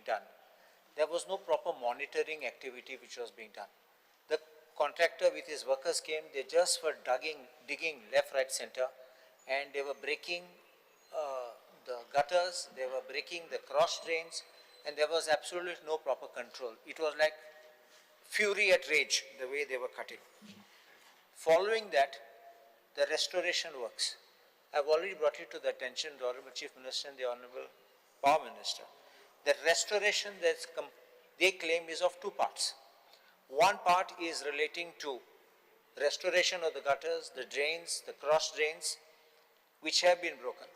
done, there was no proper monitoring activity which was being done. The contractor with his workers came, they just were digging left, right, center, and they were breaking the gutters, they were breaking the cross drains, and there was absolutely no proper control. It was like fury at rage, the way they were cutting. Following that, the restoration works. I've already brought it to the attention of the Honorable Chief Minister and the Honorable Power Minister. The restoration that they claim is of two parts. One part is relating to restoration of the gutters, the drains, the cross drains, which have been broken.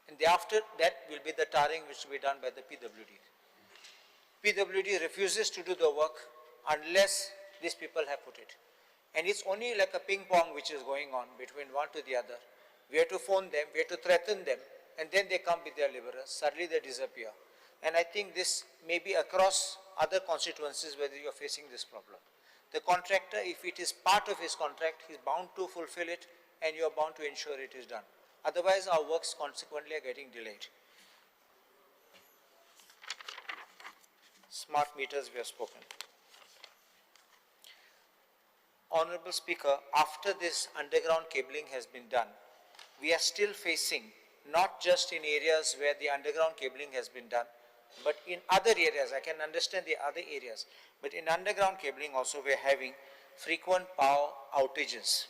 And thereafter, that will be the tarring which will be done by the PWD. PWD refuses to do the work unless these people have put it. And it's only like a ping pong which is going on between one to the other. We have to phone them, we have to threaten them, and then they come with their laborers. Suddenly they disappear. And I think this may be across other constituencies whether you are facing this problem. The contractor, if it is part of his contract, he is bound to fulfill it, and you are bound to ensure it is done. Otherwise, our works consequently are getting delayed. Smart meters we have spoken. Honorable Speaker, after this underground cabling has been done, we are still facing, not just in areas where the underground cabling has been done, but in other areas. I can understand the other areas, but in underground cabling also we are having frequent power outages.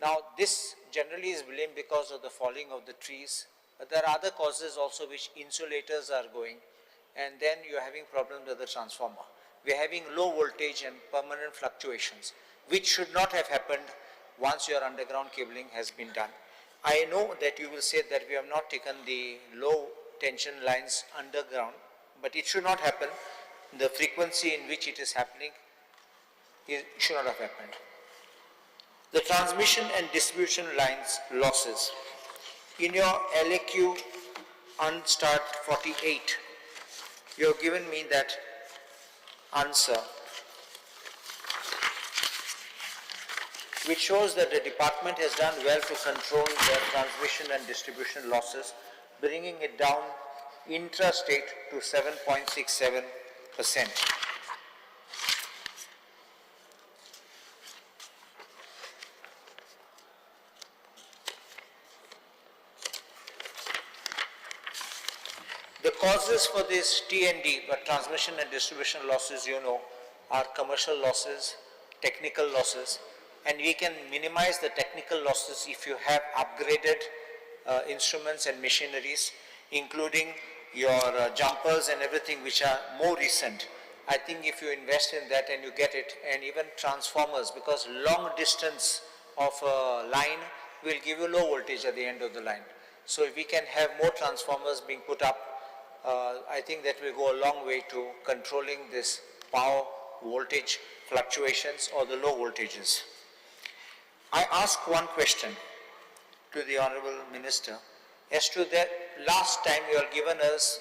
Now, this generally is blamed because of the falling of the trees, but there are other causes also which insulators are going, and then you are having problems with the transformer. We are having low voltage and permanent fluctuations, which should not have happened once your underground cabling has been done. I know that you will say that we have not taken the low tension lines underground, but it should not happen. The frequency in which it is happening, it should not have happened. The transmission and distribution lines losses. In your LAQ unstarred 48, you have given me that answer, which shows that the department has done well to control the transmission and distribution losses, bringing it down intrastate to 7.67%. The causes for this T&D, but transmission and distribution losses, you know, are commercial losses, technical losses, and we can minimize the technical losses if you have upgraded instruments and machineries, including your jumpers and everything which are more recent. I think if you invest in that and you get it, and even transformers, because long distance of a line will give you low voltage at the end of the line. So if we can have more transformers being put up, I think that will go a long way to controlling this power voltage fluctuations or the low voltages. I ask one question to the Honorable Minister as to that last time you have given us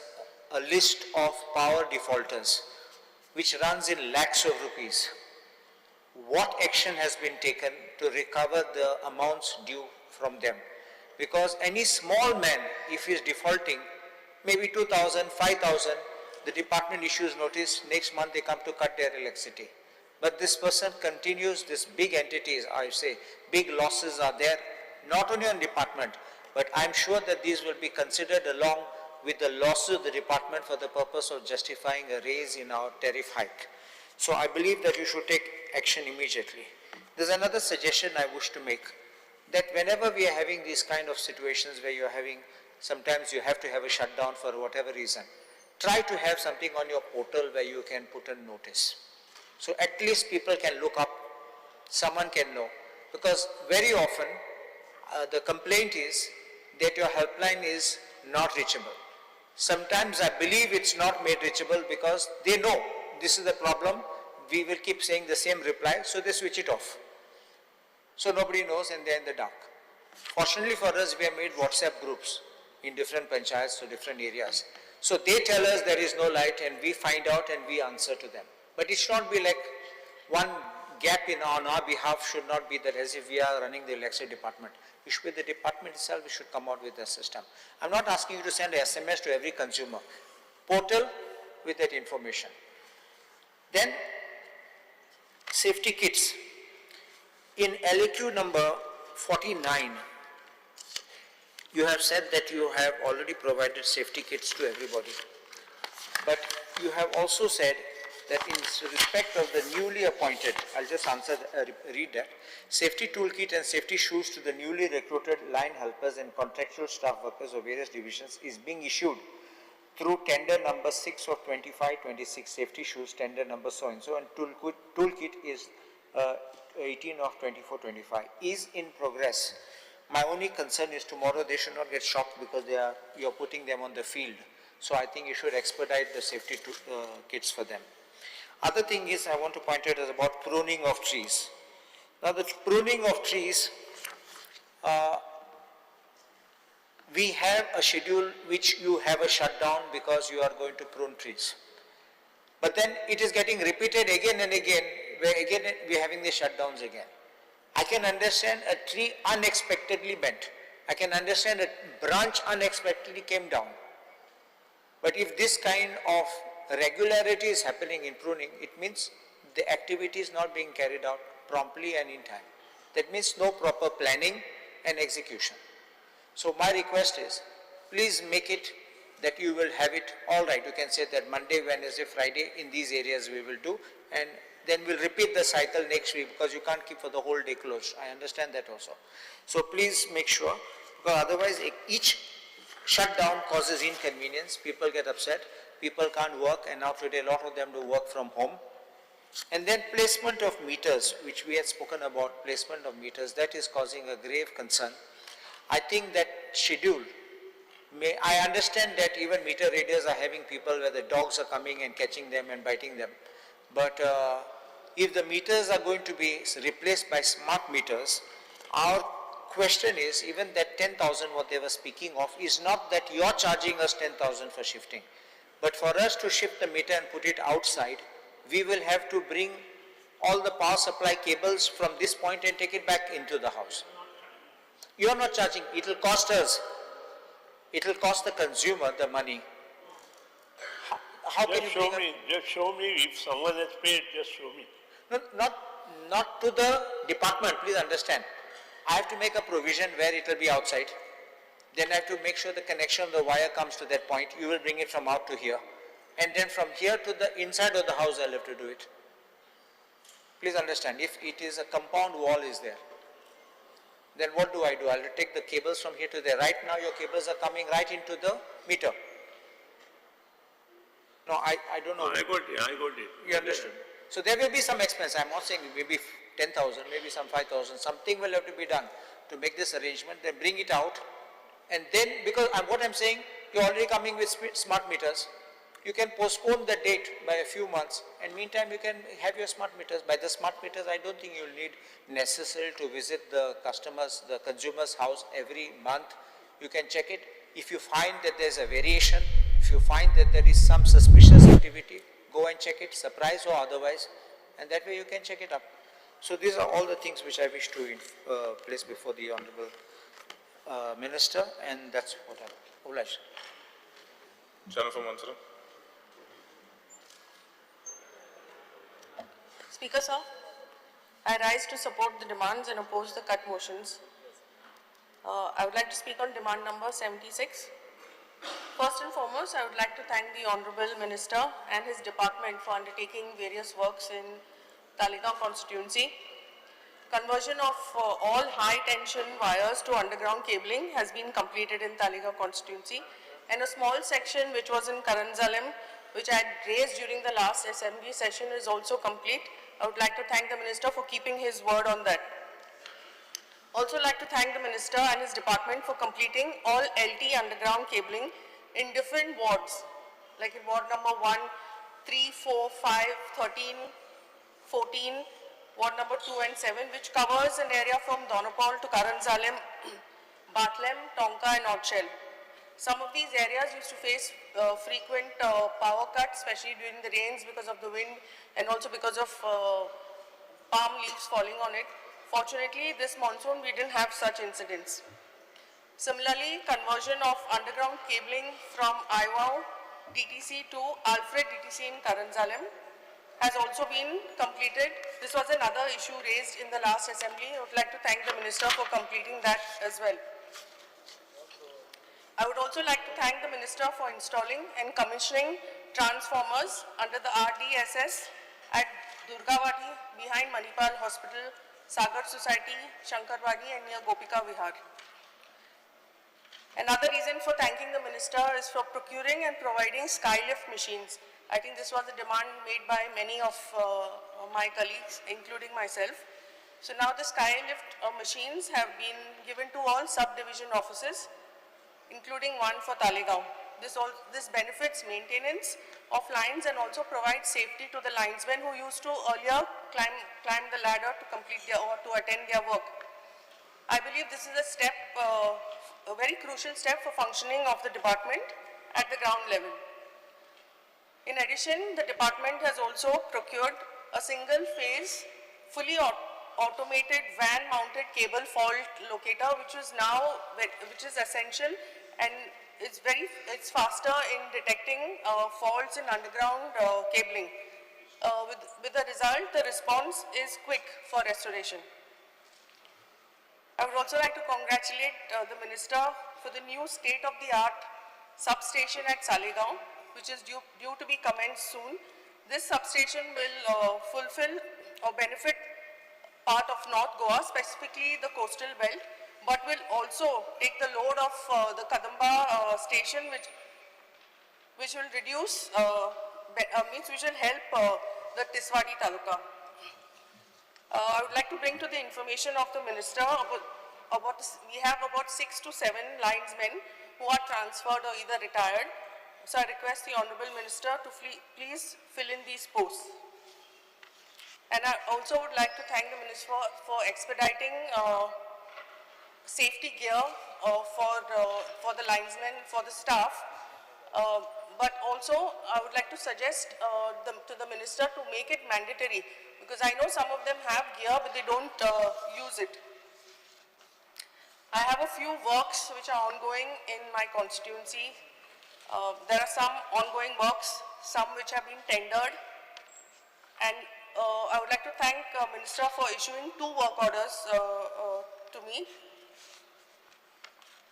a list of power defaulters which runs in lakhs of rupees. What action has been taken to recover the amounts due from them? Because any small man, if he is defaulting, maybe 2,000, 5,000, the department issues notice, next month they come to cut their electricity. But this person continues, this big entities, I say, big losses are there, not only on department, but I'm sure that these will be considered along with the losses of the department for the purpose of justifying a raise in our tariff hike. So I believe that you should take action immediately. There's another suggestion I wish to make, that whenever we are having these kind of situations where you're having, sometimes you have to have a shutdown for whatever reason, try to have something on your portal where you can put a notice. So at least people can look up, someone can know. Because very often, the complaint is that your helpline is not reachable. Sometimes I believe it's not made reachable because they know this is the problem, we will keep saying the same reply, so they switch it off. So nobody knows and they're in the dark. Fortunately for us, we have made WhatsApp groups in different panchayats to different areas. So they tell us there is no light and we find out and we answer to them. But it should not be like one gap in on our behalf should not be that as if we are running the electricity department. It should be the department itself, we should come out with a system. I'm not asking you to send an SMS to every consumer. Portal, with that information. Then, safety kits. In LAQ number 49, you have said that you have already provided safety kits to everybody. But you have also said that in respect of the newly appointed, I'll just answer, read that, safety toolkit and safety shoes to the newly recruited line helpers and contractual staff workers of various divisions is being issued through tender number 6 of 25-26 safety shoes, tender number so and so, and toolkit is 18 of 24-25 is in progress. My only concern is tomorrow they should not get shocked because you're putting them on the field. So I think you should expedite the safety kits for them. Other thing is I want to point out is about pruning of trees. Now the pruning of trees, we have a schedule which you have a shutdown because you are going to prune trees. But then it is getting repeated again and again, where again we are having the shutdowns again. I can understand a tree unexpectedly bent. I can understand a branch unexpectedly came down. But if this kind of regularity is happening in pruning, it means the activity is not being carried out promptly and in time. That means no proper planning and execution. So my request is, please make it that you will have it all right. You can say that Monday, Wednesday, Friday in these areas we will do, and then we'll repeat the cycle next week because you can't keep for the whole day closed. I understand that also. So please make sure, because otherwise each shutdown causes inconvenience. People get upset. People can't work, and now today a lot of them do work from home. And then placement of meters, which we had spoken about, placement of meters, that is causing a grave concern. I think that schedule, I understand that even meter readers are having people where the dogs are coming and catching them and biting them. But if the meters are going to be replaced by smart meters, our question is, even that 10,000 what they were speaking of is not that you're charging us 10,000 for shifting. But for us to shift the meter and put it outside, we will have to bring all the power supply cables from this point and take it back into the house. You are not charging, it will cost us. It will cost the consumer the money. How can Just you show bring up? me, just show me if someone has paid, just show me. No, not to the department, please understand. I have to make a provision where it will be outside. Then I have to make sure the connection of the wire comes to that point. You will bring it from out to here. And then from here to the inside of the house, I'll have to do it. Please understand, if it is a compound wall is there, then what do I do? I'll take the cables from here to there. Right now, your cables are coming right into the meter. No, I don't know. I got it, I got it. You understood? So there will be some expense. I'm not saying maybe 10,000, maybe some 5,000. Something will have to be done to make this arrangement. Then bring it out. And then, because what I'm saying, you're already coming with smart meters. You can postpone the date by a few months, and meantime you can have your smart meters. By the smart meters, I don't think you'll need necessarily to visit the customers, the consumer's house every month. You can check it. If you find that there's a variation, if you find that there is some suspicious activity, go and check it, surprise or otherwise, and that way you can check it up. So these are all the things which I wish to place before the Honorable Minister, and that's what I oblige. Channel for Montserrat. Speaker, sir, I rise to support the demands and oppose the cut motions. I would like to speak on demand number 76. First and foremost, I would like to thank the Honorable Minister and his department for undertaking various works in Taleigao constituency. Conversion of all high-tension wires to underground cabling has been completed in Taleigao constituency, and a small section which was in Karanzalem, which I had raised during the last assembly session, is also complete. I would like to thank the Minister for keeping his word on that. Also like to thank the Minister and his department for completing all LT underground cabling in different wards, like in ward number 1, 3, 4, 5, 13, 14, ward number 2 and 7, which covers an area from Dona Paula to Karanzalem, Bhatlem, Tonka and Odchel. Some of these areas used to face frequent power cuts, especially during the rains because of the wind and also because of palm leaves falling on it. Fortunately, this monsoon we didn't have such incidents. Similarly, conversion of underground cabling from Iwao DTC to Alfred DTC in Caranzalem has also been completed. This was another issue raised in the last assembly. I would like to thank the minister for completing that as well. I would also like to thank the minister for installing and commissioning transformers under the RDSS at Durgawati behind Manipal Hospital, Sagar Society, Shankarwadi and near Gopika Vihar. Another reason for thanking the minister is for procuring and providing skylift machines. I think this was a demand made by many of my colleagues, including myself. So now the skylift machines have been given to all subdivision offices, including one for Talegaon. This benefits maintenance of lines and also provides safety to the linesmen who used to earlier climb the ladder to complete their or to attend their work. I believe this is a step, a very crucial step for functioning of the department at the ground level. In addition, the department has also procured a single phase, fully automated van-mounted cable fault locator, which is now, which is essential, and it's faster in detecting faults in underground cabling. With the result, the response is quick for restoration. I would also like to congratulate the minister for the new state-of-the-art substation at Salegaon, which is due to be commenced soon. This substation will fulfill or benefit part of North Goa, specifically the coastal belt, but will also take the load of the Kadamba station, which will reduce, means which will help the Tiswadi Taluka. I would like to bring to the information of the minister about this, we have about 6 to 7 linesmen who are transferred or either retired. So I request the Honorable Minister to please fill in these posts. And I also would like to thank the Minister for expediting safety gear for the linesmen, for the staff. But also I would like to suggest to the Minister to make it mandatory, because I know some of them have gear but they don't use it. I have a few works which are ongoing in my constituency. There are some ongoing works, some which have been tendered, and I would like to thank Minister for issuing 2 work orders to me.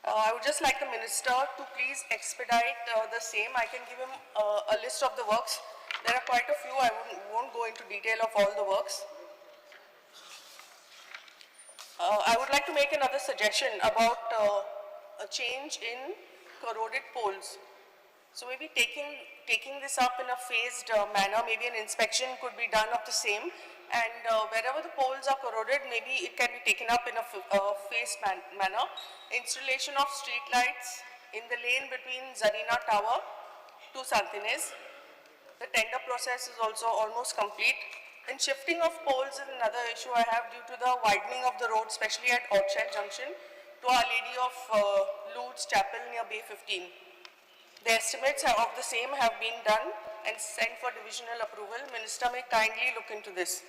I would just like the Minister to please expedite the same. I can give him a list of the works. There are quite a few. I won't go into detail of all the works. I would like to make another suggestion about a change in corroded poles. So maybe taking this up in a phased manner, maybe an inspection could be done of the same, and wherever the poles are corroded, maybe it can be taken up in a phased manner. Installation of street lights in the lane between Zarina Tower to Santinez. The tender process is also almost complete. And shifting of poles is another issue I have due to the widening of the road, especially at Orchard Junction to Our Lady of Lourdes Chapel near Bay 15. The estimates of the same have been done and sent for divisional approval. Minister may kindly look into this.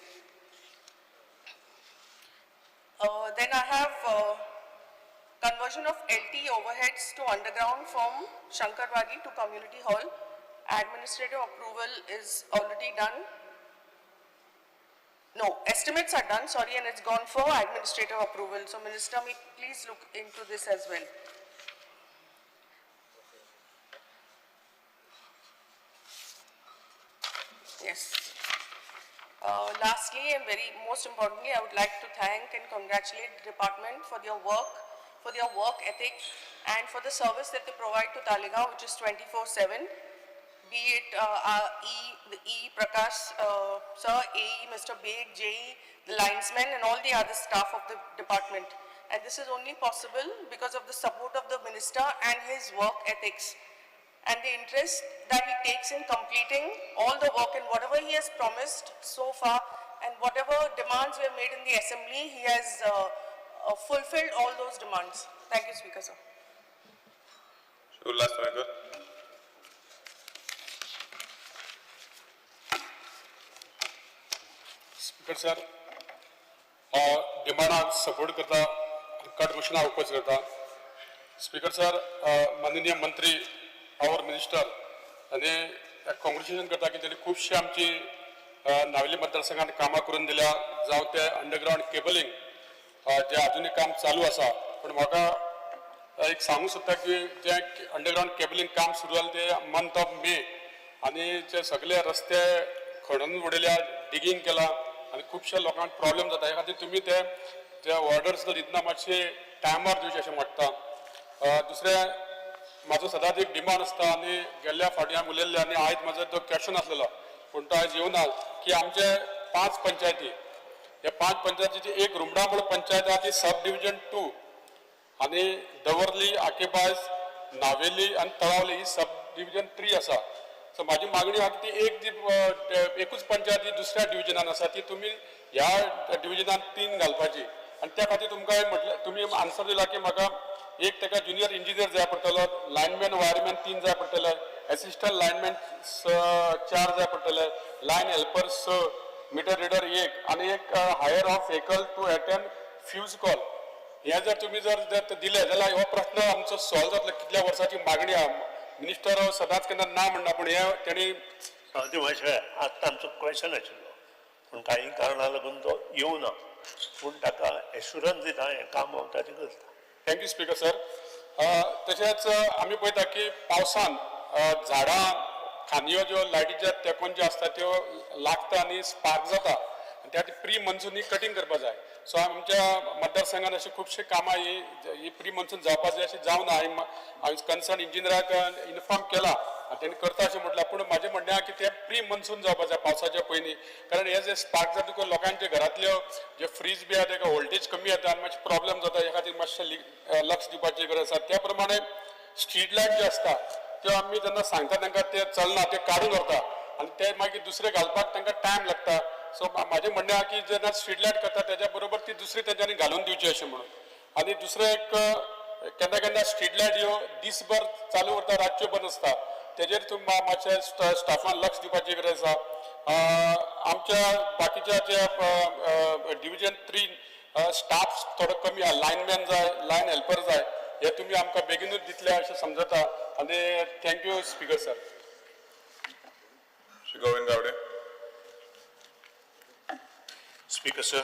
Then I have conversion of LT overheads to underground from Shankarwadi to Community Hall. Administrative approval is already done. No, estimates are done, sorry, and it's gone for administrative approval. So Minister may please look into this as well. Yes. Lastly, and very most importantly, I would like to thank and congratulate the department for their work, for their work ethic, and for the service that they provide to Taleigao, which is 24/7. Be it the E. Prakash, sir, A E, Mr. Beg, J E, the linesmen, and all the other staff of the department. And this is only possible because of the support of the minister and his work ethics, and the interest that he takes in completing all the work and whatever he has promised so far, and whatever demands were made in the assembly, he has fulfilled all those demands. Thank you, Speaker, sir. Ulhas Tamankar. Speaker sir, हांव डिमांडाक support करता, cut मोशनाक oppose करता. Speaker sir, माननीय मंत्री our minister आनी congratulation करता की तेणी खुबशी आमची नावेली मतदारसंघात कामां करून दिल्या, जावं ते अंडरग्रावंड केबलिंग जे आजुनूय काम चालू आसा. पूण म्हाका एक सांगूंक सोदता की जें अंडरग्रावंड केबलिंग काम सुरू जालें तें मंथ ऑफ मे आनी जे सगळे रस्ते खणून उडयल्या, डिगींग केलां आनी खुबश्या लोकांक प्रॉब्लेम जाता. हे खातीर तुमी ते जे ऑर्डर्स दितना मातशे टायमार दिवचे अशें मागता. दुसरें, म्हाजो सदांच एक डिमांड आसता आनी गेल्ल्या फावटी हांवें उलयल्लें आनी आयज म्हाजो तो क्वेश्चन आसलेलो पूण तो आयज येवना की आमचे पांच पंचायती, ह्या पांच पंचायतीची एक रुमडामूळ पंचायत आहा ती सब डिविजन 2 आनी दवर्ली, आकेबाज, नावेली आनी तळावली ही सब डिविजन 3 आसा. सो म्हाजी मागणी आहा की ती एक जी एकूच पंचायत ही दुसऱ्या डिविजनान आसा ती तुमी ह्या डिविजनान 3 घालपाची. आनी त्या खातीर तुमकां हांवें म्हटलें, तुमी आन्सर दिला की म्हाका एक ताका ज्युनियर इंजिनियर जाय पडटलो, लायनमॅन वायरमॅन 3 जाय पडटले, एसिस्टंट लायनमॅन 4 जाय पडटले, लायन हेल्पर 6, मिटर रिडर 1 आनी एक hire of vehicle to attend fuse call. हें जर तुमी जर दिलें जाल्यार हो प्रश्न आमचो सॉल्व जातलो. कितल्या वर्सांची मागणी आहा, मिनिस्टर सदांच केन्ना ना म्हणना पूण हें तेणी सावदी मातशें आत्तां आमचो क्वेशन आशिल्लो पूण काही कारणां लागून तो येवना, पूण ताका एश्युरन्स दिता हें काम हांव ताचें करता. Thank you speaker sir. तशेंच आमी पळयता की पावसान झाडां खांदयो ज्यो लायटीच्या तेंकोन ज्यो आसता त्यो लागता आनी स्पार्क जाता आनी त्या खातीर प्री मॉन्सून ही कटींग करपा जाय. सो आमच्या मतदारसंघात अशी खुबशीं कामां ही प्री मॉन्सून जावपा जाय अशी जावना. हांवें कन्सर्न इंजिनियराक इन्फॉर्म केला आनी तेणी करता अशें म्हटलां, पूण म्हाजें म्हणणें आहा की तें प्री मॉन्सून जावपा जाय पावसाच्या पयलीं, कारण हे जे स्पार्क जाता तुका लोकांच्या घरांतल्यो जे फ्रीज बी आहा तेका वोल्टेज कमी येता आनी मातशें प्रॉब्लेम जाता. हे खातीर मातशें लक्ष दिवपाची गरज आसा. त्या प्रमाणे स्ट्रीट लायट ज्यो आसता त्यो आमी जेन्ना सांगता तांकां ते चलना, ते काडून व्हरता आनी ते मागीर दुसरे घालपाक तांकां टायम लागता. सो म्हाजें म्हणणें आहा की जेन्ना स्ट्रीट लायट करता तेज्या बरोबर ती दुसरी तेंच्यांनी घालून दिवची अशें म्हणून. आनी दुसरें एक, केन्ना केन्ना स्ट्रीट लायट ह्यो दीसभर चालू उरता, रातच्यो बंद आसता, तेजेर तुमी मातशें स्टाफान लक्ष दिवपाची गरज आसा. आमच्या बाकीच्या ज्या डिविजन 3 स्टाफ थोडो कमी आहा, लायनमॅन जाय, लायन हेल्पर जाय, हे तुमी आमकां बेगीनूच दितले अशें समजता. आनी Thank you speaker sir. Shri Govind Gawade. Speaker sir,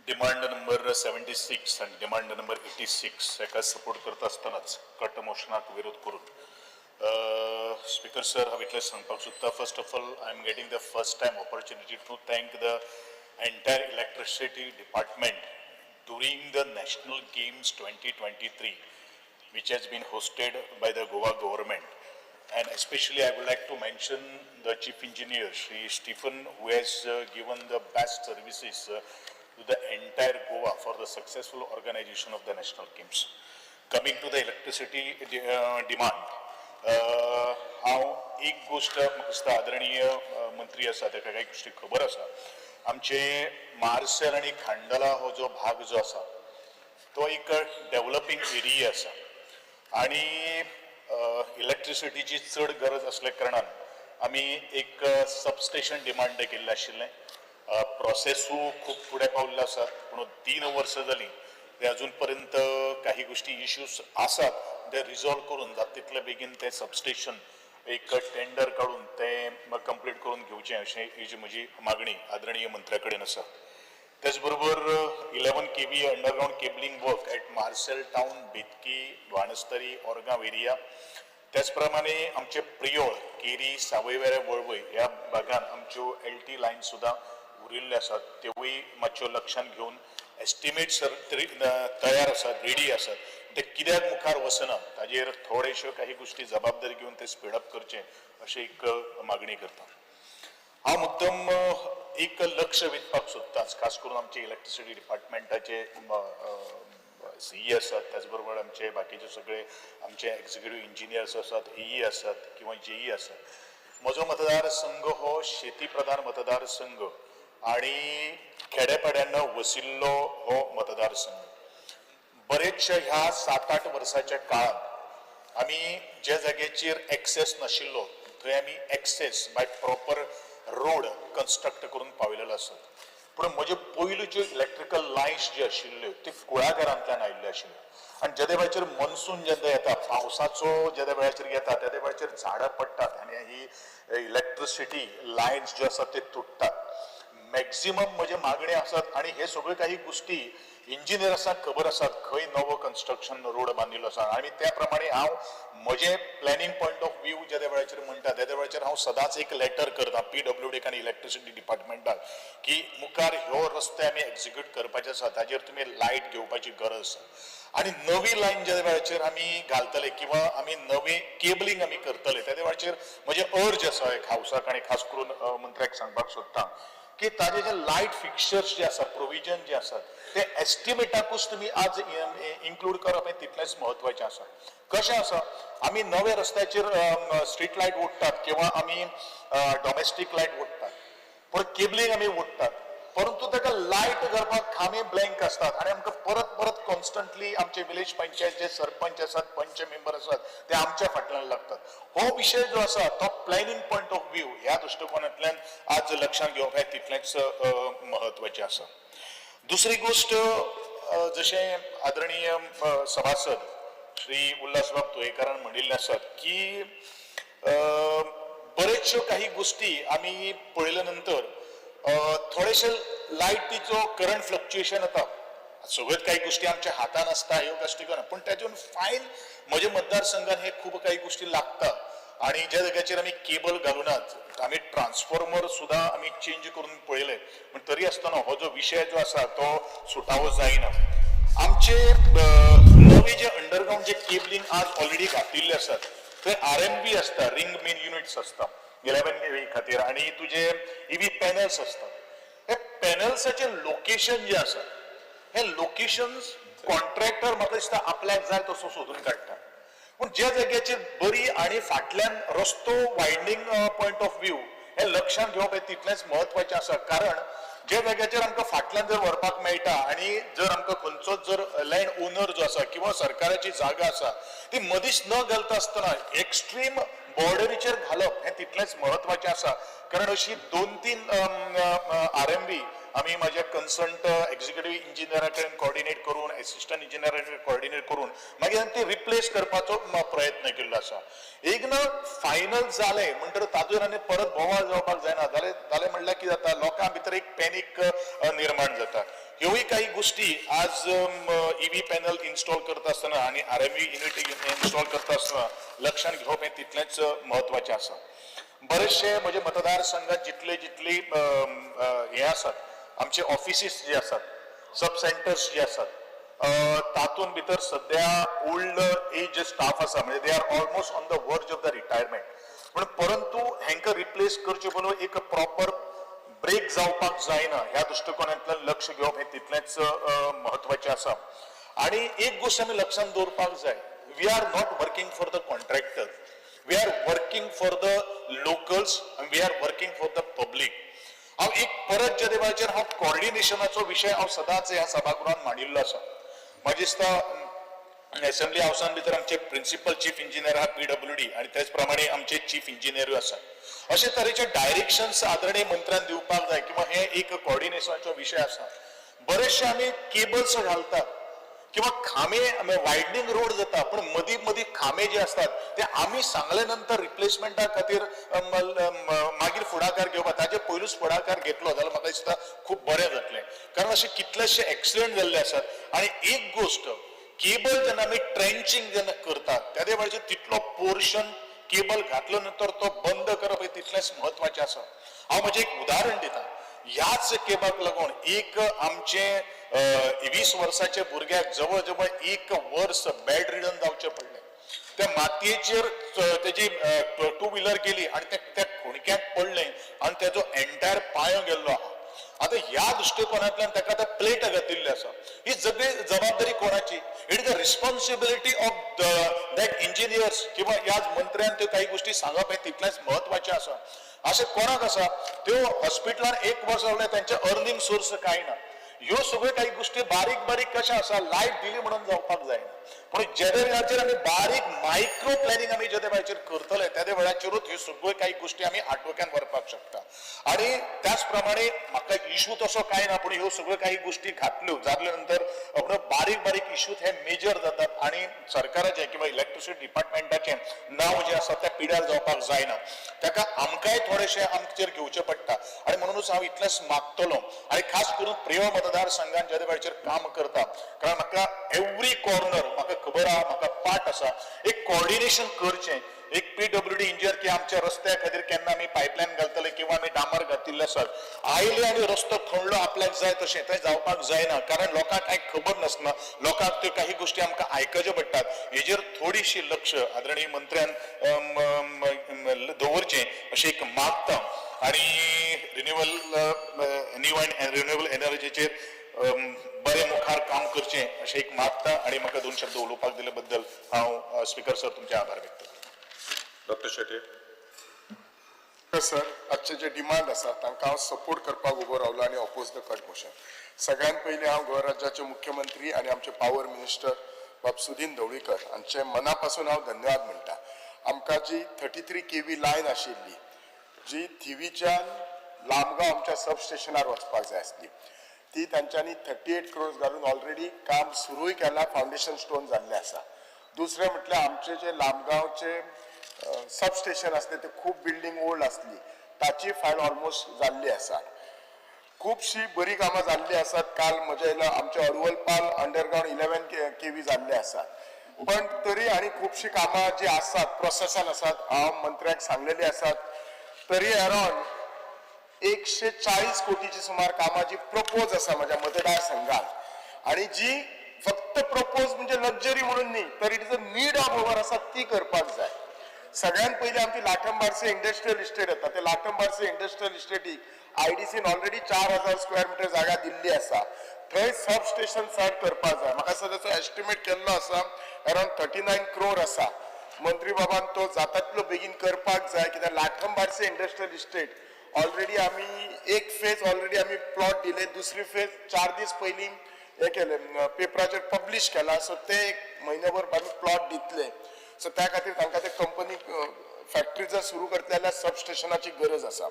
demand number 76 आणि डिमांड नंबर 86 हेका सपोर्ट करता आसतनाच कट मोशनाक विरोध करून, स्पीकर सर, हांव इतलें सांगपाक सोदता, first of all I am getting the first time opportunity to thank the entire electricity department during the National Games 2023, which has been hosted by the Goa government. And especially I would like to mention the chief engineer, Shri Stephen, who has given the best services to the entire Goa for the successful organization of the National Games. Coming to the electricity demand, हांव एक गोश्ट म्हाका दिसता आदरणीय मंत्री आसा ताका कांय गोश्टी खबर आसा. आमचे मार्सेल आनी खांडला हो जो भाग जो आसा तो एक डेव्हलपींग एरिया आसा आनी इलेक्ट्रिसिटीची चड गरज आसल्या कारणान आमी एक सबस्टेशन डिमांड केल्लें आशिल्लें. प्रोसेसूय खूब फुडें पावल्ले आसात, पूण 3 वर्सां जालीं ते अजून पर्यंत काही गोश्टी इश्यूज आसात, ते रिजॉल्व करून जाता तितले बेगीन तें सबस्टेशन एक टेंडर काडून तें कंप्लीट करून घेवचें अशें ही जी म्हजी मागणी आदरणीय मंत्र्या कडेन आसा. त्याच बरोबर 11 kV underground cabling work at Marcel town, Betki, Banastari, Orgaon area. त्याच प्रमाणे आमचे प्रियोळ, केरी, सावयवेरे, वळवय ह्या भागान आमच्यो एल टी लायन सुद्दां उरिल्ल्यो आसात, त्योय मातश्यो लक्षांत घेवन एस्टिमेट सर तरी तयार आसात, रेडी आसात, ते कित्याक मुखार वचना ताजेर थोडेश्यो काही गोश्टी जबाबदारी घेवन ते स्पीडअप करचे अशें एक मागणी करता. हांव मुद्दम एक लक्ष वेधपाक सोदताच, खास करून आमचे इलेक्ट्रिसिटी डिपार्टमेंटाचे सीई आसात, त्याच बरोबर आमचे बाकीचे सगळे आमचे एक्झिक्युटीव इंजिनियर्स आसात, एई आसात किंवा जेई आसात. म्हजो मतदारसंघ हो शेती प्रधान मतदारसंघ आणि खेड्यापाड्यांना वसिल्लो हो मतदारसंघ. बरेचशे ह्या 7-8 वर्साच्या काळात आमी ज्या जाग्याचेर एक्सेस नाशिल्लो थंय आमी access by proper road construct करून पावयलेलो आसात. पूण म्हजे पयलूच्यो इलेक्ट्रिकल लायन्स ज्यो आशिल्ल्यो त्यो कुळागरांतल्यान आयिल्ल्यो आशिल्ल्यो आनी जेदे वेळाचेर मनसून जेन्ना येता, पावसाचो जेदे वेळाचेर येता तेदे वेळाचेर झाडां पडटात आनी ही इलेक्ट्रिसिटी लायन्स ज्यो आसात ते तुटतात. मॅक्झिमम म्हजे मागणी आसात आनी हे सगळ्यो काही गोश्टी इंजिनियर्सांक खबर आसात खंय नवो कन्स्ट्रक्शन रोड बांदिल्लो आसा आनी त्या प्रमाणे हांव म्हजें प्लॅनिंग पॉयंट ऑफ व्यू जेदे वेळाचेर म्हणटा तेदे वेळाचेर हांव सदांच एक लेटर करता पीडब्ल्यूडीक आनी इलेक्ट्रिसिटी डिपार्टमेंटाक की मुखार ह्यो रस्ते आमी एक्जिक्यूट करपाचे आसा ताजेर तुमी लायट घेवपाची गरज आसा. आनी नवी लायन ज्या वेळाचेर आमी घालतले किंवा आमी नवी केबलिंग आमी करतले तेदे वेळाचेर म्हजें अर्ज आसा एक हावसाक आनी खास करून मंत्र्याक सांगपाक सोदता की ताजे जे लायट फिक्स्चर्स जे आसा, प्रोविजन जे आसात ते एस्टिमेटाकूच तुमी आज इन्क्लूड करप हें तितलेंच म्हत्वाचें आसा. कशें आसा, आमी नवे रस्त्याचेर स्ट्रीट लायट ओडटात किंवा आमी डॉमेस्टीक लायट ओडटात, पूण केबलिंग आमी ओडटात, परंतु ताका लायट करपाक खांबे ब्लँक आसतात आनी आमकां परत परत कॉन्स्टंटली आमचे विलेज पंचायतचे सरपंच आसात, पंच मेंबर आसात ते आमच्या फाटल्यान लागतात. हो विशय जो आसा तो प्लॅनिंग पॉयंट ऑफ व्यू ह्या दृश्टिकोनांतल्यान आज लक्षांत घेवप हें तितलेंच म्हत्वाचें आसा. दुसरी गोश्ट, जशें आदरणीय सभासद श्री उल्हासबाब तुयेकारान म्हणिल्लें आसात की बरेचश्यो काही गोश्टी आमी पळयल्या नंतर थोडेशे लायटीचो करंट फ्लक्च्युएशन येता. सगळ्योच काही गोश्टी आमच्या हातान आसता ह्यो गोश्टी करना, पूण तातूंत फायन म्हज्या मतदारसंघान हे खूब काही गोश्टी लागता आनी ज्या जाग्याचेर आमी केबल घालुनात, आमी ट्रान्सफॉर्मर सुद्दां आमी चेंज करून पळयले, पूण तरी आसतना हो जो विशय जो आसा तो सुटावो जायना. आमचे नवे जे अंडरग्रावंड जे केबलिंग आज ऑलरेडी घातिल्ले आसात थंय आरएमबी आसता, रिंग मेन युनिट्स आसता 11 केव्ही खातीर आनी तुजे इव्ही पॅनल्स आसतात. हे पॅनल्साचे लोकेशन जे आसा हे लोकेशन कॉन्ट्रॅक्टर म्हाका दिसता आपल्याक जाय तसो सोदून काडटा, पूण ज्या जाग्याचेर बरी आनी फाटल्यान रस्तो वायडनींग पॉयंट ऑफ व्यू हे लक्षांत घेवप हें तितलेंच म्हत्वाचें आसा. कारण ज्या जाग्याचेर आमकां फाटल्यान जर व्हरपाक मेळटा आनी जर आमकां खंयचोच जर लँड ओनर जो आसा किंवा सरकाराची जागा आसा ती मदींच न घालता आसतना एक्स्ट्रीम बॉर्डरीचेर घालप हें तितलेंच म्हत्वाचें आसा. कारण अशी 2-3 आरएमबी आमी म्हाज्या कन्सर्न एक्झिक्युटीव इंजिनियरा कडेन कॉर्डिनेट करून, एसिस्टंट इंजिनियरा कडेन कॉर्डिनेट करून मागीर आमी ते रिप्लेस करपाचो प्रयत्न केल्लो आसा. एक ना फायनल जालें म्हणटकर तातूंत आनी परत बोवाळ जावपाक जायना. जालें जालें म्हणल्यार कितें जाता, लोकां भितर एक पॅनीक निर्माण जाता. ह्योय काही गोश्टी आज इव्ही पॅनल इन्स्टॉल करता आसतना आनी आरएमबी युनिट इन्स्टॉल करता आसतना लक्षांत घेवप हें तितलेंच म्हत्वाचें आसा. बरेचशे म्हजे मतदारसंघात जितले जितली हे आसात आमचे ऑफिसीस जे आसात, सब सेंटर्स जे आसात, तातूंत भितर सद्या ओल्ड एज स्टाफ आसा, म्हणजे they are almost on the verge of the retirement, पूण परंतु हेंकां रिप्लेस करचे पयलू एक प्रॉपर ब्रेक जावपाक जायना ह्या दृश्टिकोनांतल्यान लक्ष घेवप हें तितलेंच म्हत्वाचें आसा. आनी एक गोश्ट आमी लक्षांत दवरपाक जाय, we are not working for the contractor, we are working for the locals, we are working for the public. हांव एक परत ज्या वेळाचेर हांव कॉर्डिनेशनाचो विशय हांव सदांच ह्या सभागृहात मांडिल्लो आसा. म्हाका दिसता एसेंब्ली हावसान भितर आमचे प्रिन्सिपल चीफ इंजिनियर आहा पीडब्ल्यूडी आनी तेच प्रमाणे आमचे चीफ इंजिनियरूय आसा. अशे तरेचे डायरेक्शन्स आदरणीय मंत्र्यान दिवपाक जाय किंवा हे एक कॉर्डिनेशनाचो विशय आसा. बरेचशे आमी केबल्स घालतात किंवा खांबे वायडनींग रोड जाता, पूण मदीं मदीं खांबे जे आसतात ते आमी सांगले नंतर रिप्लेसमेंटा खातीर मागीर फुडाकार घेवपाक, ताजे पयलूच फुडाकार घेतलो जाल्यार म्हाका दिसता खूब बरें जातलें. कारण अशे कितलेशे एक्सिडंट जाल्ले आसात. आनी एक गोश्ट, केबल जेन्ना आमी ट्रेंचिंग जेन्ना करतात त्या वेळाचेर तितलो पोर्शन केबल घातलो नंतर तो बंद करप हें तितलेंच म्हत्वाचें आसा. हांव म्हजें एक उदाहरण दिता, ह्याच केबलाक लागून एक आमचे 20 वर्साच्या भुरग्याक जवळ जवळ 1 वर्स बेड रिडन जावचें पडलें. त्या मातयेचेर तेजी टू व्हिलर गेली आनी त्या खुणक्याक पडलें आनी तेजो एंटायर पांयो गेल्लो आहा. आतां ह्या दृश्टिकोनांतल्यान ताका आतां प्लेट घातिल्ली आसा. ही सगळी जबाबदारी कोणाची? It is the responsibility of the that engineers किंवा ह्या मंत्र्यान त्यो काही गोश्टी सांगप हें तितलेंच म्हत्वाचें आसा. अशें कोणाक आसा त्यो हॉस्पिटलान 1 वर्स रावले तेंचे अर्निंग सोर्स कांय ना. ह्यो सगळ्यो काही गोश्टी बारीक बारीक कशें आसा, लायट दिली म्हणून जावपाक जायना, पूण जेदे वेळाचेर आमी बारीक मायक्रो प्लॅनिंग आमी जेदे वेळाचेर करतले तेदे वेळाचेरूच ह्यो सगळ्यो काही गोश्टी आमी आटोक्यान व्हरपाक शकता. आणि त्याच प्रमाणे म्हाका इशू तसो कांय ना, पूण ह्यो सगळ्यो काही गोष्टी घातल्यो जाल्या नंतर आपलो बारीक बारीक इशूज हे मेजर जातात आणि सरकाराचे किंवा इलेक्ट्रिसिटी डिपार्टमेंटाचें नांव जें आसा तें पिड्यार जावपाक जायना. ताका आमकांय थोडेशें आमचेर घेवचें पडटा आनी म्हणूनच हांव इतलेंच मागतलो आनी खास करून प्रेयोळ मतदारसंघान ज्या वेळाचेर काम करता, कारण म्हाका एवरी कॉर्नर म्हाका खबर आहा, म्हाका पाठ आसा, एक कॉर्डिनेशन करचें. एक पीडब्ल्यूडी इंजिनियर की आमच्या रस्त्या खातीर केन्ना आमी पायपलायन घालतले किंवा आमी डांबर घातिल्ले आसात, आयले आनी रस्तो खणलो आपल्याक जाय तशें, तें जावपाक जायना, कारण लोकांक कांय खबर नासना, लोकांक त्यो काही गोष्टी आमकां आयकच्यो पडटात. हेजेर थोडीशी लक्ष आदरणीय मंत्र्यान दवरचें अशें एक मागता. आनी रिन्युएबल न्यू अँड रिन्युएबल एनर्जीचेर बरें मुखार काम करचें अशें एक मागता आनी म्हाका दोन शब्द उलोवपाक दिले बद्दल हांव स्पिकर सर तुमचे आभार व्यक्त करता. डॉक्टर शेट्ये. सर, आजचे जे डिमांड आसा तांकां हांव सपोर्ट करपाक उबो रावलो आनी अपोज the cut motion. सगळ्यात पयलीं हांव गोंय राज्याचे मुख्यमंत्री आनी आमचे पावर मिनिस्टर बाब सुदीन ढवळीकर हांचे मना पासून हांव धन्यवाद म्हणटा. आमकां जी 33 kV line आशिल्ली, जी थिवीच्यान लामगांव आमच्या सब स्टेशनार वचपाक जाय आसली, ती तांच्यांनी 38 क्रोर्स घालून ऑलरेडी काम सुरूय केलां, फावंडेशन स्टोन जाल्लें आसा. दुसरें म्हटल्यार आमचे जे लामगांवचे सब स्टेशन आसलें ते खूब बिल्डींग ओल्ड आसली, ताची फायल ऑलमोस्ट जाल्ली आसा. खुबशीं बरीं कामां जाल्लीं आसात. काल म्हज्या येयला आमचे अडवलपाल अंडरग्रावंड 11 kV जाल्ले आसात, पण तरी आनी खुबशीं कामां जी आसात प्रोसेसान आसात, हांव मंत्र्याक सांगलेली आसात. तरी अरावंड 140 कोटीची सुमार कामां जी प्रपोज आसा म्हज्या मतदारसंघात आनी जी फक्त प्रपोज म्हणजे लक्झरी म्हणून न्ही, तर it is a need of our आसा ती करपाक जाय. सगळ्यात पयलीं आमची लाठंबारसे इंडस्ट्रियल इस्टेट येता. ते लाठंबारसे इंडस्ट्रियल इस्टेटीक आयडीसीन ऑलरेडी 4000 स्क्वेअर मिटर जागा दिल्ली आसा. थंय सब स्टेशन सेट करपाक जाय. म्हाका दिसता ताचो एस्टिमेट केल्लो आसा अरावंड 39 क्रोर आसा. मंत्री बाबान तो जाता तितलो बेगीन करपाक जाय, कित्याक लाठंबारसे इंडस्ट्रियल इस्टेट ऑलरेडी आमी एक फेज ऑलरेडी आमी प्लॉट दिले, दुसरी फेज 4 दीस पयलीं हे केले, पेपराचेर पब्लीश केला. सो ते एक म्हयन्याभर आमी प्लॉट दितले. सो त्या खातीर तांकां ते कंपनी फॅक्टरी जर सुरू करतले जाल्यार सब स्टेशनाची गरज आसा.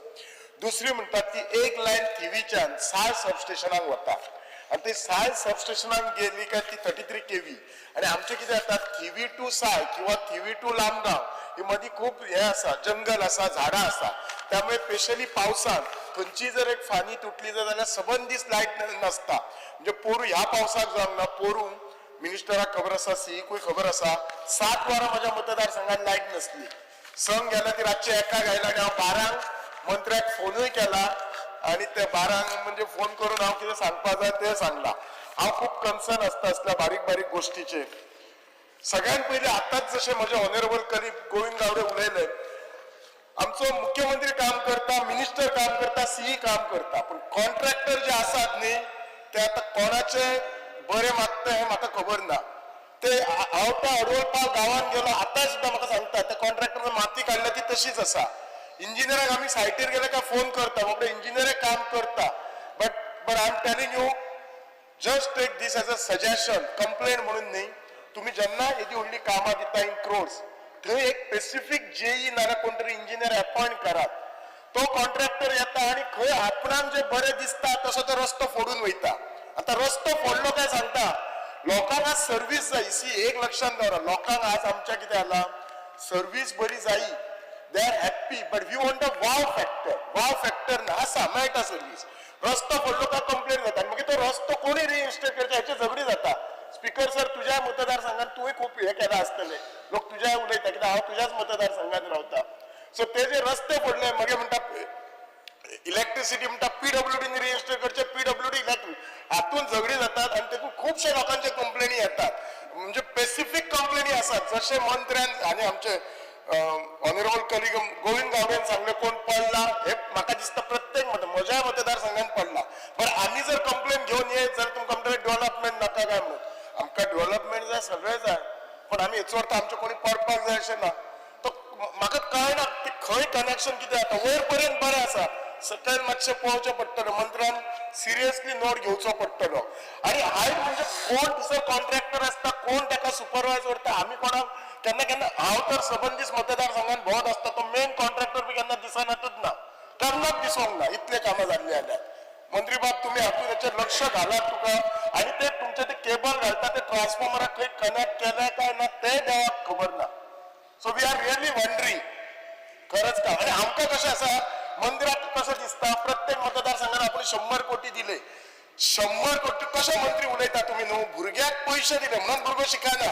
दुसरी म्हणटात ती एक लायन थिवीच्यान साळ सब स्टेशनाक वता आनी ती साळ सब स्टेशनाक गेली काय ती 33 kV. आनी आमचें कितें जाता, थिवी टू साळ किंवा थिवी टू लामगांव ही मदीं खूब हें आसा, जंगल आसा, झाडां आसा, त्यामुळे स्पेशली पावसांत खंयची जर एक फानी तुटली जर जाल्यार सबंद दीस लायट नासता. म्हणजे पोरूं ह्या पावसाक जावंक ना, पोरूं मिनिस्टराक खबर आसा, सीईकूय खबर आसा, 7 वरां म्हज्या मतदारसंघात लायट नासली. संग गेला ती रातचे 1 आयला आनी हांव 12 मंत्र्याक फोनूय केला आनी ते 12 म्हणजे फोन करून हांव कितें सांगपाक जाय तें सांगला. हांव खूब कन्सर्न आसता असल्या बारीक बारीक गोश्टीचेर. सगळ्यात पयलीं आतांच जशें म्हजे ऑनरेबल कलीग गोविंद गावडे उलयले, आमचो मुख्यमंत्री काम करता, मिनिस्टर काम करता, सीई काम करता, पूण कॉन्ट्रॅक्टर जे आसात न्ही ते आतां कोणाचे बरे मागता हें म्हाका खबर ना. ते हांव त्या अडवलपाल गांवांत गेलो, आतां सुद्दां म्हाका सांगता त्या कॉन्ट्रॅक्टरान माती काडल्या ती तशीच आसा. इंजिनियराक आमी सायटीर गेले काय फोन करता, बाबडे इंजिनियर काम करता, but I am telling you, just take this as a suggestion, complaint म्हणून न्ही. तुमी जेन्ना येदी व्हडली कामां दिता इन क्रोर्स, थंय एक स्पेसिफीक जेई नाजाल्यार कोण तरी इंजिनियर अपॉयंट करात. तो कॉन्ट्रॅक्टर येता आनी खंय आपणाक जे बरें दिसता तसो तो रस्तो फोडून वयता. आतां रस्तो फोडलो काय सांगता लोकांक आज सर्वीस जाय. सी, एक लक्षांत दवरा, लोकांक आज आमच्या कितें जाला, सर्वीस बरी जायी, they are happy, but we want a wow factor. Wow factor ना आसा, मेळटा सर्वीस. रस्तो फोडलो काय कंप्लेन जाता आनी मागीर तो रस्तो कोणी रिइन्स्टेट करचे हेचे झगडी जाता. स्पिकर सर, तुज्या मतदारसंघात तुवें खूब हें केलां आसतलें, लोक तुज्याय उलयता कित्याक हांव तुज्याच मतदारसंघात रावता. सो ते जे रस्ते फोडले मागीर म्हणटा इलेक्ट्रिसिटी म्हणटा पीडब्ल्यूडीन रिइन्स्टेट करचे, पीडब्ल्यूडी इलेक्ट्रिक, हातून झगडी जातात आनी तेतून खुबशे लोकांचे कंप्लेनी येतात. म्हणजे स्पेसिफीक कंप्लेनी आसात, जशे मंत्र्यान आनी आमचे ऑनरेबल कलीग गोविंद गावडेन सांगले कोण पडला हे म्हाका दिसता प्रत्येक मत म्हज्या मतदारसंघात पडला. बरं, आमी जर कंप्लेन घेवन येत जाल्यार तुमकां म्हणटले डेव्हलपमेंट नाका काय म्हणून. आमकां डेव्हलपमेंट जाय, सगळें जाय, पण आमी हेचो अर्थ आमचें कोणी पडपाक जाय अशें ना. तो म्हाका कळना ते खंय कनेक्शन कितें जाता. वयर पर्यंत बरें आसा, सकयल मातशें पळोवचें पडटलें, मंत्र्यान सिरियसली नोट घेवचो पडटलो. आनी हायट म्हणजे कोण दुसरो कॉन्ट्रॅक्टर आसता, कोण ताका सुपरवायज करता, आमी कोणाक केन्ना केन्ना हांव तर सबंदीस मतदारसंघात भोंवत आसता, तो मेन कॉन्ट्रॅक्टर बी केन्ना दिसनातूच ना. कोणाक दिसोंक ना इतले कामां जाल्ली जाल्यार. मंत्री बाब, तुमी हातूंत हेचेर लक्ष घालात तुका. आनी ते तुमचे ते केबल घालता ते ट्रान्सफॉर्मराक खंय कनेक्ट केले काय ना ते देवाक खबर ना. So we are really wondering खरंच का. आणि आमकां कशें आसा, मंदिराक कसं दिसता, प्रत्येक मतदारसंघात आपण 100 कोटी दिले. 100 कोटी कशें मंत्री उलयता तुमी न्हू? भुरग्याक पयशे दिले म्हणून भुरगो शिकना,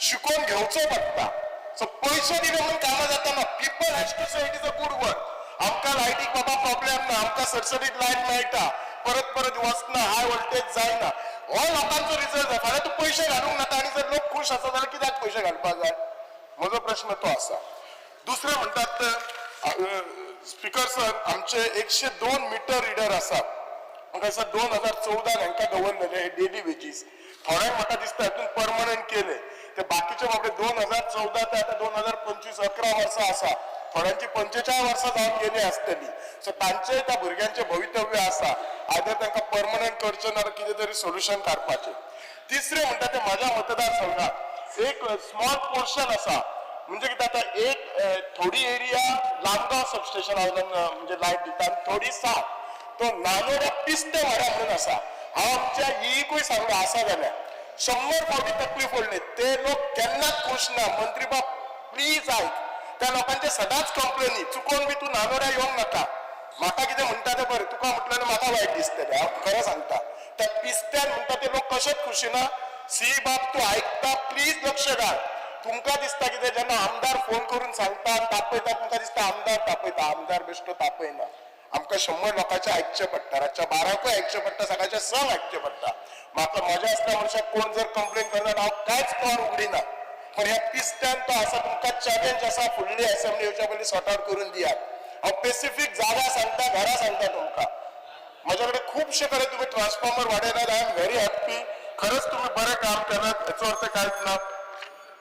शिकोवन घेवचो पडटा. सो पयशे दिले म्हणून कामां जाता ना. People has to say it is a good work. आमकां लायटीक बाबा प्रॉब्लेम ना, आमकां सरसरीत लायट मेळटा, परत परत वचना, हाय व्होल्टेज जायना. हो लोकांचो रिजल्ट जाय. फाल्यां तूं पयशे घालूंक नाका आनी जर लोक खूश आसा जाल्यार कित्याक पयशे घालपाक जाय? म्हजो प्रश्न तो आसा. दुसरें म्हणटात, स्पिकर सर, आमचे 102 मिटर रिडर आसात. म्हाका दिसता 2014 हांकां दवरलेले हे डेली वेजीस. थोड्यांक म्हाका दिसता हातून परमनंट केले. ते बाकीचे बाबडे 2014 ते आतां 2025, 11 वर्सां आसा. थोड्यांची 45 वर्सां जावन गेली आसतली. सो तांचेय त्या भुरग्यांचें भवितव्य आसा. आयदर तांकां परमनंट करचें ना कितें तरी सोल्युशन काडपाचें. तिसरें म्हणटा तें म्हाज्या मतदारसंघात एक स्मॉल पोर्शन आसा, म्हणजे कितें आतां एक थोडी एरिया लामगांव सबस्टेशना वयल्यान म्हणजे लायट दिता आनी थोडी सात तो नानोड्या पिस्ते वाड्या म्हणून आसा. हांव आमच्या ईकूय सांगलो आसा जाल्यार 100 फावटी तकली फोडली, ते लोक केन्नाच खूश ना. मंत्री बाब प्लीज आयक, त्या लोकांचे सदांच कंप्लेनी, चुकोन बी तूं नानोड्या येवंक नाका. म्हाका कितें म्हणटा तें बरें, तुका म्हटल्यार म्हाका वायट दिसतलें. हांव खरें सांगता, त्या पिस्त्यान म्हणटा ते लोक कशेच खुशी ना. सी बाब तूं आयकता, प्लीज लक्ष घाल. तुमकां दिसता कितें, जेन्ना आमदार फोन करून सांगता तापयता, तुमकां दिसता आमदार तापयता. आमदार बेश्टो तापयना. आमकां 100 लोकांचें आयकचें पडटा, रातच्या 12कूय आयकचें पडटा, सकाळच्या 6 आयकचें पडटा. म्हाका म्हज्या असल्या मनशाक कोण जर कंप्लेन करता हांव कांयच तोंड उगडिना. पण ह्या पिस्त्यान तो आसा, तुमकां चॅलेंज आसा, फुडली असेंब्ली येवच्या पयलीं सॉर्ट आवट करून दियात. हांव स्पेसिफीक जागा सांगता, घरां सांगता तुमकां. म्हज्या कडेन खुबशे कडेन तुमी transformer वाडयल्यात. I am very happy. खरंच तुमी बरें काम केलां, हेचो अर्थ कांयच ना.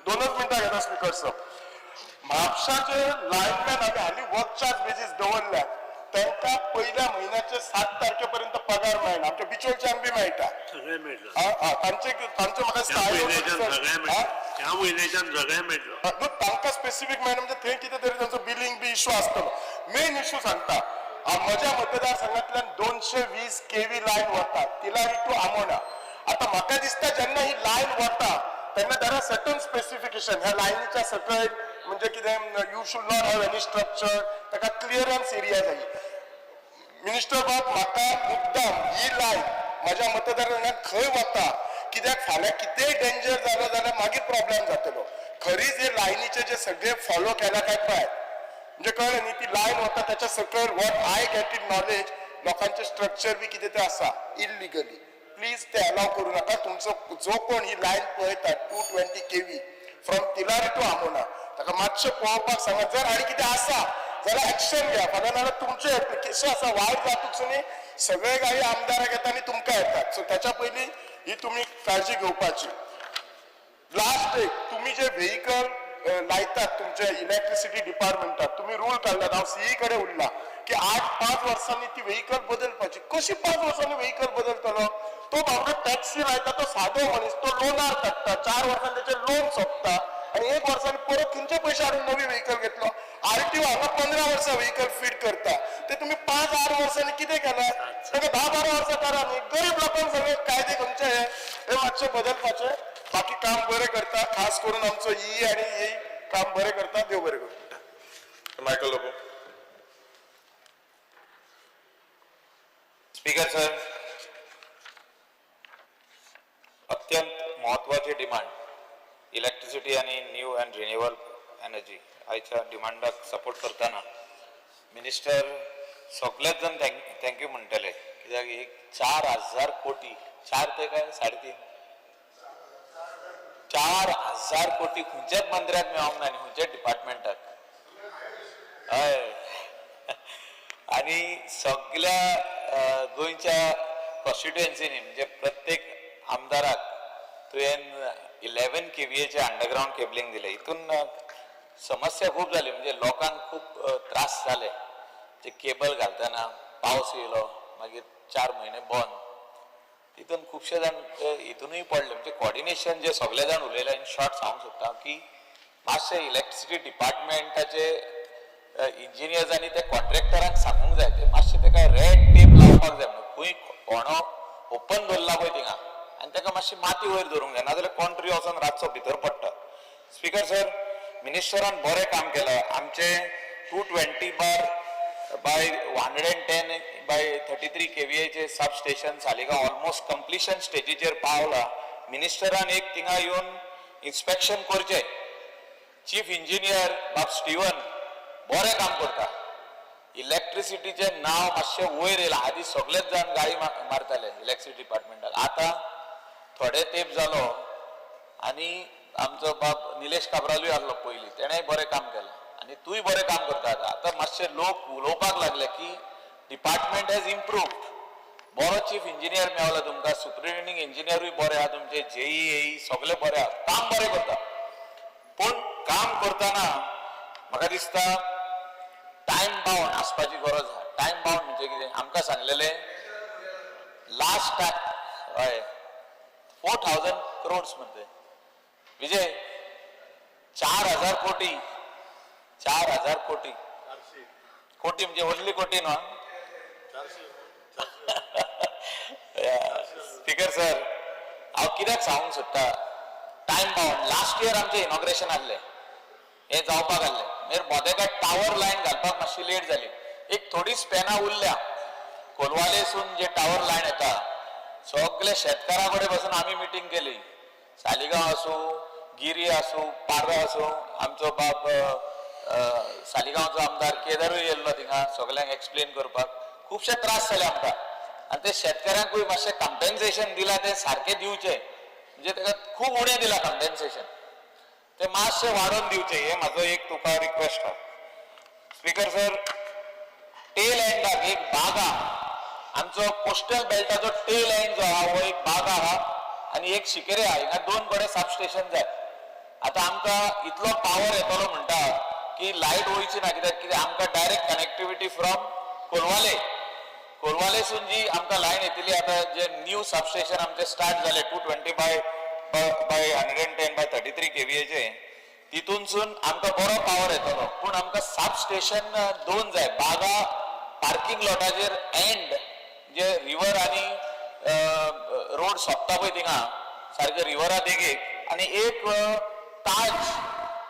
2 मिनटां घेता स्पिकर सर. म्हापशाचे लायनमॅन आमी हालीं वर्क चार्ज बेजीस दवरल्यात, तांकां पयल्या म्हयन्याचे 7 तारखे पर्यंत पगार मेळना. आमच्या बिचोलच्यांक बी मेळटा. सगळें मेळटलो. तांचे तांचे म्हाका ह्या म्हयन्याच्यान सगळें मेळटलो. ह्या म्हयन्याच्यान सगळें मेळटलो. न्हू, तांकां स्पेसिफीक मेळना म्हणजे थंय कितें तरी तांचो बिलींग बी इशू आसतलो. मेन इशू सांगता, म्हज्या मतदारसंघांतल्यान 220 केवी लायन वता तिलारी टू आमोणा. आतां म्हाका दिसता जेन्ना ही लायन वता तेन्ना there are certain specification ह्या लायनीच्या सकयल, म्हणजे कितें you should not have any structure, ताका क्लियरन्स एरिया जाय. मिनिस्टर बाब, म्हाका मुद्दाम ही लायन म्हज्या मतदारसंघात खंय वता, कित्याक फाल्यां कितेंय डेंजर जालो जाल्यार मागीर प्रॉब्लेम जातलो. खरीच हे लायनीचे जे सगळे फॉलो केला काय पळय, म्हणजे कळ्ळें न्ही, ती लायन वता त्याच्या सकयल what I get in knowledge लोकांचे स्ट्रक्चर बी कितें तें आसा इलिगली. प्लीज ते अलाव करू नाका. तुमचो जो कोण ही लायन पळयता 220 केवी फ्रॉम तिलारी टू आमोणा, ताका मातशें पळोवपाक सांगा. जर आनी कितें आसा जाल्यार एक्शन घ्या. फाल्यां नाल्यार तुमचें एप्लिकेशन आसा वायट जातूच न्ही, सगळे गाडी आमदाराक येता आनी तुमकां येतात. सो त्याच्या पयलीं ही तुमी काळजी घेवपाची. लास्ट एक, तुम्ही जे व्हेकल लायतात तुमच्या इलेक्ट्रिसिटी डिपार्टमेंटात, तुम्ही रूल काडलात, हांव सीई कडेन उरला की 8-5 वर्सांनी ती व्हेकल बदलपाची. कशी 5 वर्सांनी व्हेकल बदलतलो? तो बाबडो टॅक्सी लायता, तो सादो मनीस, तो लोनार काडटा, 4 वर्सांनी तेचे लोन सोंपता आनी 1 वर्सांनी परत खंयचे पयशे हाडून नवी व्हेकल घेतलो? आरटीओ हांगा 15 वर्सां व्हेकल फीट करता, ते तुमी 5-8 वर्सांनी कितें केलां? ताका 10-12 वर्सां करा न्ही. गरीब लोकांक सगळे कायदे खंयचे हे, हे मातशे बदलपाचे. बाकी काम बरें करता, खास करून आमचो ई आनी ई काम बरें करता. देव बरें करूं. मायकल लोबो. स्पीकर सर, अत्यंत म्हत्वाची डिमांड इलेक्ट्रिसिटी आनी न्यू अँड रिन्युएबल एनर्जी आयच्या डिमांडाक सपोर्ट करतना मिनिस्टर सगळेच जाण thank you म्हणटले, कित्याक एक 4,000 कोटी, 4 ते काय 3.5, 4,000 कोटी खंयच्याच मंत्र्याक मेळोंक ना आनी खंयच्याच डिपार्टमेंटाक. हय, आनी सगल्या गोंयच्या कॉन्स्टिट्युएन्सीनी म्हणजे प्रत्येक आमदाराक तुवें 11 केवीएचे अंडरग्रावंड केबलिंग दिलें. हितून समस्या खूब जाली, म्हणजे लोकांक खूब त्रास जाले. ते केबल घालतना पावस येयलो, मागीर 4 म्हयने बंद, तितून खुबशे जाण हितूनय पडले. म्हणजे कॉर्डिनेशन जे सगळे जाण उलयले, इन शॉर्ट सांगूंक सोदता की मातशें इलेक्ट्रिसिटी डिपार्टमेंटाचे इंजिनियर्स आनी ते कॉन्ट्रॅक्टरांक सांगूंक जाय. फोंडो ओपन दवरला पळय थिंगा आनी ताका मातशी माती वयर धरूंक जाय, नाजाल्यार कोण तरी वचोन रातचो भितर पडटा. स्पीकर सर, मिनिस्टरान बरें काम केलां. आमचे 220 bar by 110 by 33 केवीएचे sub station Saligao almost completion स्टेजीचेर पावला. मिनिस्टरान एक थिंगा येवन इन्स्पेक्शन करचें. चीफ इंजिनियर बाब स्टीवन बरें काम करता. इलेक्ट्रिसिटीचें नांव मातशें वयर येयलां. आदीं सगलेच जाण गाळी मारताले इलेक्ट्रिसिटी डिपार्टमेंटाक. आतां थोडे तेंप जालो आनी आमचो बाब निलेश काब्रालूय आसलो पयलीं, तेणेय बरें काम केलां आनी तूंय बरें काम करता. आतां आतां मातशे लोक उलोवपाक लागले की डिपार्टमेंट हॅज इम्प्रूव्ड. बरो चीफ इंजिनियर मेवला तुमकां, सुप्रिटेंडींग इंजिनियरूय बरे आहा तुमचे, जेई एई सगळे बरे आहा, काम बरें करता. पूण काम करतना म्हाका दिसता टायम बाउंड आसपाची गरज आहा. टायम बाउंड म्हणजे कितें, आमकां सांगलेलें लास्ट टायम हय 4,000 क्रोड्स म्हणते विजय, 4,000 कोटी, 4,000 कोटी, कोटी म्हणजे ओन्ली कोटी न्हू. स्पीकर सर, हांव कित्याक सांगूंक सोदता, टायम बाउंड. लास्ट इयर आमचें इनॉग्रेशन आहलें, हें जावपाक आहलें, मागीर मोदेकाट टावर लायन घालपाक मातशी लेट जाली. एक थोडी स्पेनां उरल्या. कोलवालेसून जे टावर लायन येता सगळे शेतकारा कडेन बसून आमी मिटींग केली. सालिगांव आसूं, गिरी आसूं, पार्रा आसूं, आमचो बाब सालिगांवचो आमदार केदारूय येयल्लो थिंगा सगल्यांक एक्सप्लेन करपाक. खुबशे त्रास जाले आमकां आनी ते शेतकारांकूय मातशें कंपेन्सेशन दिलां तें सारकें दिवचें, म्हणजे ताका खूब उणें दिलां कंपेन्सेशन, ते मातशें वाडोवन दिवचें, हें म्हाजो एक तुका रिक्वेस्ट आहा. स्पीकर सर, टेल एंडाक एक बागा, आमचो कोस्टल बेल्टाचो टेल एंड जो आहा हो एक बागा आहा आनी एक शिकेरे आहा, हिंगा दोन कडेन सब स्टेशन जाय. आतां आमकां इतलो पावर येतलो म्हणटा की लायट वयची ना, कित्याक कित्याक आमकां डायरेक्ट कनेक्टिविटी फ्रॉम कोलवाले, कोलवालेसून जी आमकां लायन येतली. आतां जे न्यू सब स्टेशन आमचे स्टार्ट जाले 220 by 110 by 33 केवीएचे, तितूनसून आमकां बरो पावर येतलो. पूण आमकां सब स्टेशन दोन जाय, बागा पार्किंग लॉटाचेर एंड जे रिवर आनी रोड सोंपता पळय थिंगा सारके रिवरा देगेक, आनी एक ताज,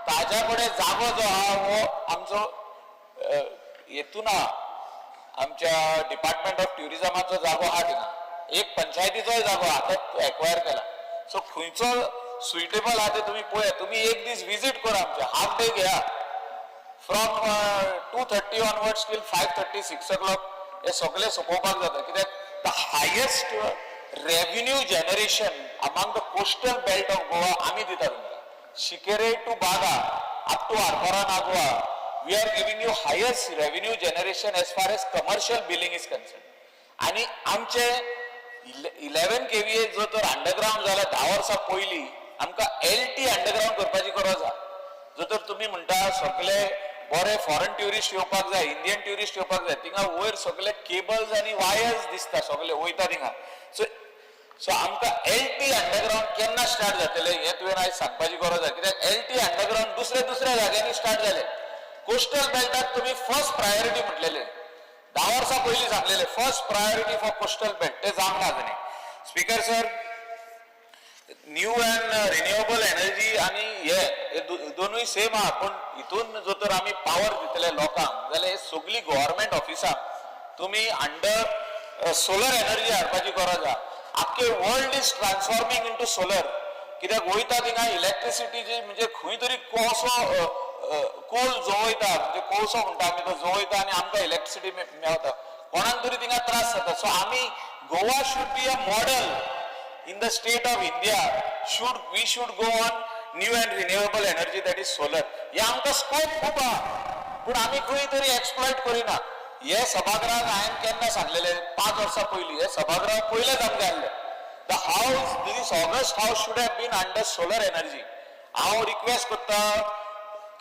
ताज्या कडेन जागो जो आहा हो आमचो हेतून आहा, आमच्या डिपार्टमेंट ऑफ ट्युरिजमाचो जागो आहा थिंगा, एक पंचायतीचोय जागो आहा, आतां एक्वायर केला. सो खंयचो सुइटेबल आहा ते तुमी पळयात. तुमी एक दीस विजीट करा, आमचे हाफ डे घेया, from 2:30 onwards till 5:30, 6 o'clock हे सगळे सोंपोवपाक जाता. कित्याक the highest revenue generation among the coastal belt of Goa आमी दिता तुमकां. Shinkeri to Baga up to Arpora Nagua, we are giving you highest revenue generation as far as commercial billing is concerned. आणि आमचे 11 kVA जो तर underground जाला 10 वर्सां पयलीं, आमकां एल टी अंडरग्राउंड करपाची गरज आहा. जो तर तुमी म्हणटा सगळे बरे फॉरेन ट्युरिस्ट येवपाक जाय, इंडियन ट्युरिस्ट येवपाक जाय, थिंगा वयर सगळे केबल्स आनी वायर्स दिसता सगळे वयता थिंगा. सो सो आमकां एल टी अंडरग्राउंड केन्ना स्टार्ट जातले हें तुवें आयज सांगपाची गरज आहा. कित्याक एल टी अंडरग्राउंड दुसऱ्या दुसऱ्या जाग्यांनी स्टार्ट जाले. कोस्टल बेल्टाक तुमी फर्स्ट प्रायोरिटी म्हटलेले, 10 वर्सां पयलीं सांगलेले, first priority for coastal belt, ते जावंक ना अजून. Speaker sir, new and renewable energy आनी हे दोनूय सेम आहा, पूण हितून जो तर आमी पावर दितले लोकांक जाल्यार हे सगळी गव्हर्मेंट ऑफिसांक तुमी अंडर सोलर एनर्जी हाडपाची गरज आहा. आख्खे world is transforming into solar. कित्याक वयता थिंगा इलेक्ट्रिसिटीची म्हणजे खंय तरी कोळसो, कोल जळयता, म्हणजे कोळसो म्हणटा आमी, तो जळयता आनी आमकां इलेक्ट्रिसिटी मेवता. कोणाक तरी थिंगा त्रास जाता. सो आमी Goa should be a model in the state of India. Should we should go on new and renewable energy, that is solar. हे आमकां स्कोप खूब आहा, पूण आमी खंय तरी एक्सप्लॉयट करिना. हे सभागृहाक हांवें केन्ना सांगलेले, 5 वर्सां पयलीं हे सभागृहाक पयलेच आमकां आहले, the house, this august house should have been under solar energy. हांव रिक्वेस्ट करता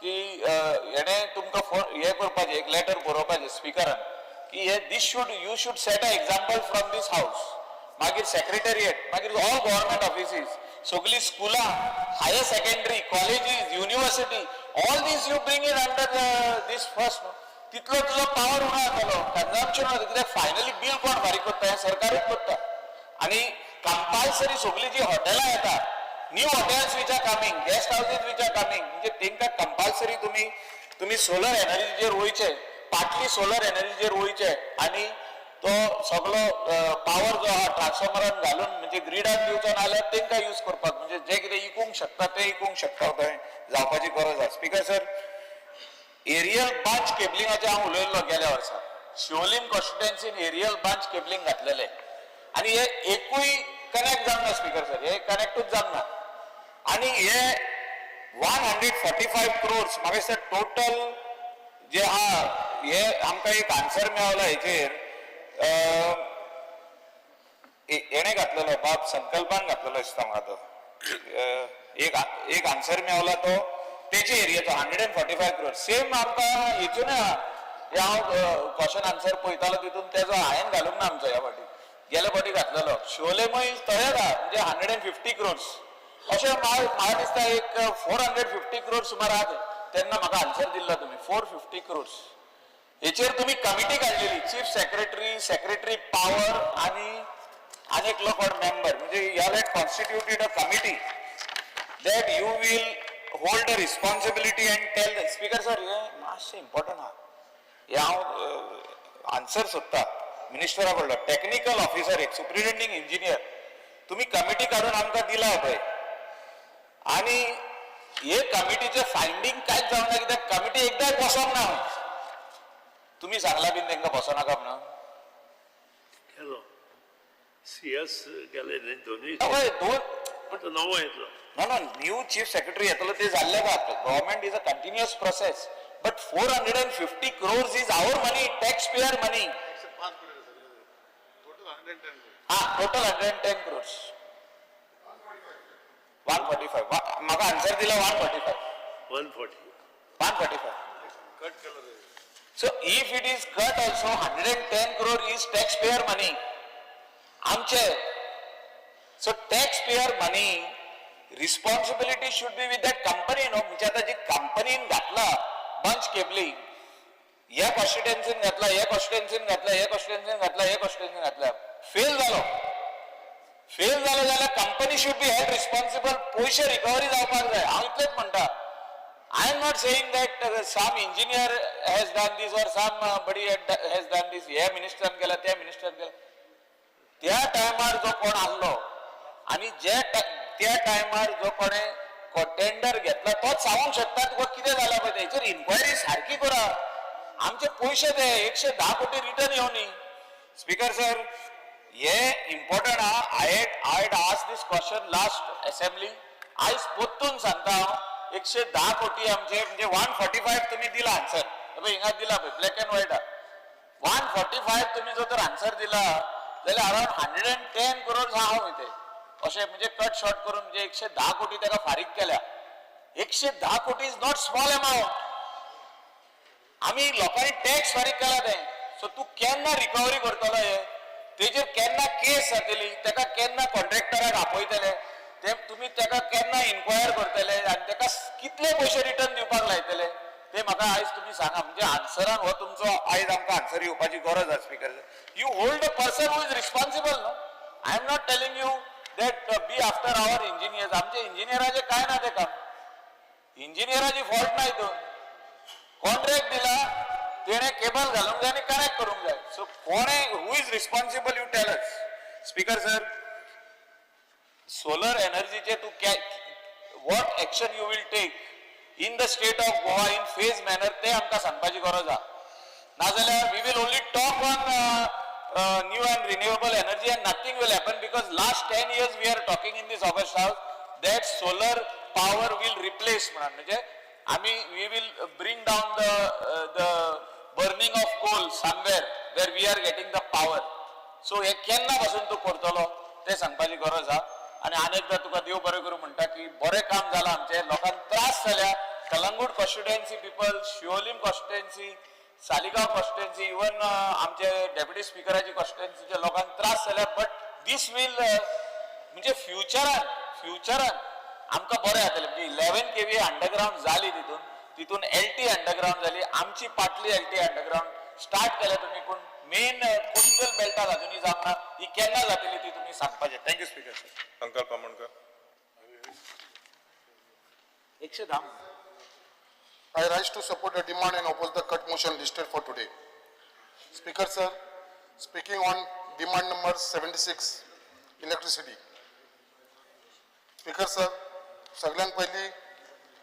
की हेणे तुमकां फोन हे करपाचें, एक लेटर बरोवपाचें स्पिकरान की हे this should you should set a example from this house. मागीर सेक्रेटरिएट, मागीर ऑल गव्हर्मेंट ऑफिसीस, सगळी स्कुलां, higher secondary, colleges, university, all these you bring in under this first. तितलो तुजो पावर उणो जातलो, कन्जम्पशन जाता. कित्याक फायनली बील कोण फारीक करता? हें सरकारूच करता. कंपल्सरी सगळीं जी हॉटेलां येता, new hotels which are coming, guest houses which are coming, म्हणजे तेंकां कंपल्सरी तुमी तुमी सोलर एनर्जीचेर वयचे, पाटली सोलर एनर्जीचेर वयचे आनी तो सगलो पावर जो आहा ट्रान्सफॉर्मरान घालून म्हणजे ग्रिडान दिवचो ना जाल्यार तेंकां यूज करपाक, म्हणजे जे कितें इकूंक शकता ते इकूंक शकता थंय जावपाची गरज आसा. स्पीकर सर, एरियल बांच केबलिंगाचेर हांव उलयल्लो गेल्या वर्सा. शिवोलीम कॉन्स्टिट्युएन्सीन एरियल बांच केबलिंग घातलेले आनी हे एकूय कनेक्ट जावंक ना. स्पीकर सर, हे कनेक्टूच जावंक ना आनी हे 145 क्रोर्स म्हाका दिसता टोटल जे आहा, हे आमकां एक आन्सर मेवला हेचेर. हेणे घातलेलो, बाब संकल्पान घातलेलो दिसता म्हाका तो. एक एक आन्सर मेवला तो तेचे एरियाचो 145 क्रोर. सेम आमकां हेचून आहा. हे हांव क्वेश्चन आन्सर पळयतालो तितून तेजो हांवें घालूंक ना. आमचो ह्या फावटी, गेल्या फावटी घातलेलो शिवोलेमय तशेंच आहा, म्हणजे 150 क्रोर्स अशें. म्हाका दिसता एक 450 क्रोर्स सुमार आहा ते. तेन्ना म्हाका आन्सर दिल्लो तुमी 450 क्रोर्स. हेचेर तुमी कमिटी काडलेली, चीफ सेक्रेटरी, सेक्रेटरी पावर आनी आनी एकलो कोण मेंबर, म्हणजे you had constituted a committee that you will hold a responsibility and tell. Speaker sir, हे मातशें इम्पॉर्टंट आहा. हे हांव आन्सर सोदता मिनिस्टरा कडलो. टेक्निकल ऑफिसर, एक सुप्रिटेंडिंग इंजिनियर, तुमी कमिटी काडून आमकां दिला पळय आनी हे कमिटीचे फायंडींग कांयच जावंक ना, कित्याक कमिटी एकदांय बसोंक ना. तुमी सांगला बीन तांकां बसोनाका म्हणून? केलो, सीएस गेले न्ही दोनूय. हय, दोन. आतां नवो येतलो. No, new chief secretary येतलो ते जाल्ले का. Government is a continuous process, but 450 crores is our money, tax payer money. हा, total 110 crores, 145. म्हाका आन्सर दिला 145. 140. 145. So if it is cut also, 110 crore is taxpayer money. आमचे. So taxpayer money, responsibility should be with that company, no? म्हणजे आता जी कंपनीन घातला bunch cabling, ह्या कॉन्स्टिट्युएन्सीन घातला, ह्या कॉन्स्टिट्युएन्सीन घातला, ह्या कॉन्स्टिट्युएन्सीन घातला, ह्या कॉन्स्टिट्युएन्सीन घातला, फेल जालो. फेल जालो जाल्यार company should be held responsible. पयशे रिकवरी जावपाक जाय. हांव इतलेंच म्हणटा. I am not saying that some engineer has done this or somebody has done this. ह्या मिनिस्टरान केला, त्या मिनिस्टरान केला. त्या टायमार जो कोण आहलो आनी जे त्या टायमार जो कोणे टेंडर घेतला तोच सांगूंक शकता तुका कितें जालां पळय. तेचेर इन्क्वायरी सारकी करा. आमचे पयशे ते 110 कोटी रिटर्न येवनी. स्पीकर सर, हे इम्पॉर्टंट आहा. I had asked this question last assembly. आयज परतून सांगता हांव, 110 कोटी आमचे, म्हणजे 145 तुमी दिला आन्सर पळय, हिंगा दिला पळय, ब्लॅक अँड व्हायट. 145 तुमी जर तर आन्सर दिला जाल्यार अरावंड 110 करोड आहा न्ही ते. अशें म्हणजे कट शॉर्ट करून म्हणजे 110 कोटी ताका फारीक केल्या. 110 कोटी is not small amount. आमी लोकांनी टॅक्स फारीक केला तें. सो तूं केन्ना रिकवरी करतलो हे? तेजेर केन्ना केस जातली? तेका केन्ना कॉन्ट्रॅक्टराक आपयतले ते तुमी? तेका केन्ना इन्क्वायर करतले आनी तेका कितले पयशे रिटर्न दिवपाक लायतले ते म्हाका आयज तुमी सांगा. म्हणजे आन्सरान हो तुमचो आयज आमकां आन्सर येवपाची गरज आसा. Speaker, you hold a person who is responsible, no? I am not telling you that be after our engineers. आमचे इंजिनियराचे काय ना ते काम, इंजिनियराची फॉल्ट ना हितून. कॉन्ट्रॅक्ट दिला तेणे, केबल घालूंक जाय आनी कनेक्ट करूंक जाय. सो कोणे, who is responsible, you tell us. Speaker sir, solar एनर्जीचे तूं what action you will take in the state of Goa in phase manner ते आमकां सांगपाची गरज आहा. नाजाल्यार we will only talk on new and renewable energy and nothing will happen, because last 10 years we are talking in this august house that solar power will replace म्हणून, म्हणजे आमी we will bring down the burning of coal somewhere where we are getting the power. So हे केन्ना पासून तूं करतलो तें सांगपाची गरज आहा. आनी आनी एकदां तुका देव बरें करूं म्हणटा की बरें काम जालां आमचें. लोकांक त्रास जाल्या, Calangute constituency people, Siolim constituency, Saligao constituency, even आमचे डेप्युटी स्पिकराची कॉन्स्टिट्युएन्सीच्या लोकांक त्रास जाल्या. बट these will म्हणजे फ्युचरान फ्युचरान आमकां बरें जातलें. म्हणजे 11 केवी अंडरग्रावंड जाली, तितून तितून एलटी अंडरग्रावंड जाली, आमची पाटली एलटी अंडरग्रावंड स्टार्ट केल्या तुमी, पूण मेन कोस्टल कोस्टल बेल्टात अजुनूय जावंक ना. ही केन्ना जातली ती तुमी सांगपाचें. Thank you speaker sir. Sankalp Amonkar. 110. I rise to support the demand and oppose the cut motion listed for today. Speaker sir, speaking on demand number 76, electricity. Speaker sir, सगळ्यात पहिली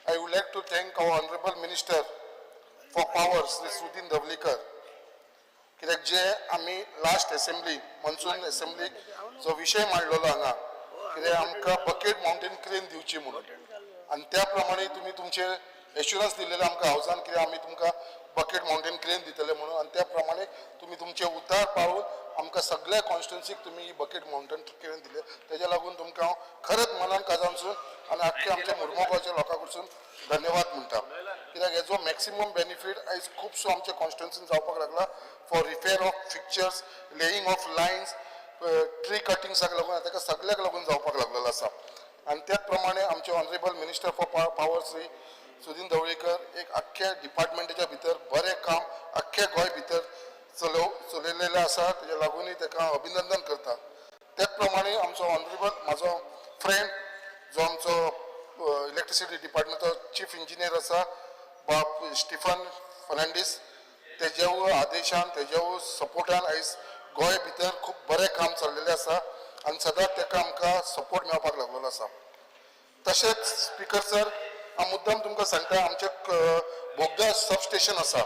I would like to thank our honorable minister for power, Shri Sudin Dhavalikar. कित्याक जे आमी last assembly, monsoon असेंब्लीक जो विशय मांडलेलो हांगा, कित्याक आमकां bucket mountain crane दिवची म्हणून, आनी त्या प्रमाणे तुमी तुमचे एश्युरन्स दिलेले आमकां हावजान कित्याक आमी तुमकां बकेट मावंटेन क्रेन दितले म्हणून, आनी त्या प्रमाणे तुमी तुमचे उतार पाळून आमकां सगळ्या कॉन्स्टिट्युन्सीक तुमी ही बकेट मावंटेन क्रेन दिले. तेज्या लागून तुमकां हांव खरेंच मनान काजानसून आनी आख्ख्या आमच्या मुर्मोगांवच्या लोकां कडसून धन्यवाद म्हणटा. कित्याक हेजो मॅक्सिमम बेनिफीट आयज खुबसो आमच्या कॉन्स्टिट्युन्सीन जावपाक लागला for repair of fixtures, laying of lines, tree कटिंग्साक लागून, ताका सगळ्याक लागून जावपाक लागलेलो आसा. आनी त्याच प्रमाणे आमचे honourable minister for power Shri Sudin Dhavalikar एक आख्ख्या डिपार्टमेंटाच्या भितर बरें काम आख्ख्या गोंय भितर चलयलेलें आसा. तेज्या लागूनय ताका हांव अभिनंदन करता. त्याच प्रमाणे आमचो ऑनरेबल म्हाजो फ्रेंड जो आमचो इलेक्ट्रिसिटी डिपार्टमेंटाचो चीफ इंजिनियर आसा बाब स्टिफन फर्नांडीस, तेज्या आदेशान तेज्या सपोर्टान आयज गोंय भितर खूब बरें काम चल्लेलें आसा आनी सदांच ताका आमकां सपोर्ट मेळपाक लागलेलो आसा. तशेंच स्पिकर सर, हांव मुद्दाम तुमकां सांगता, आमचें बोगदा सब स्टेशन आसा,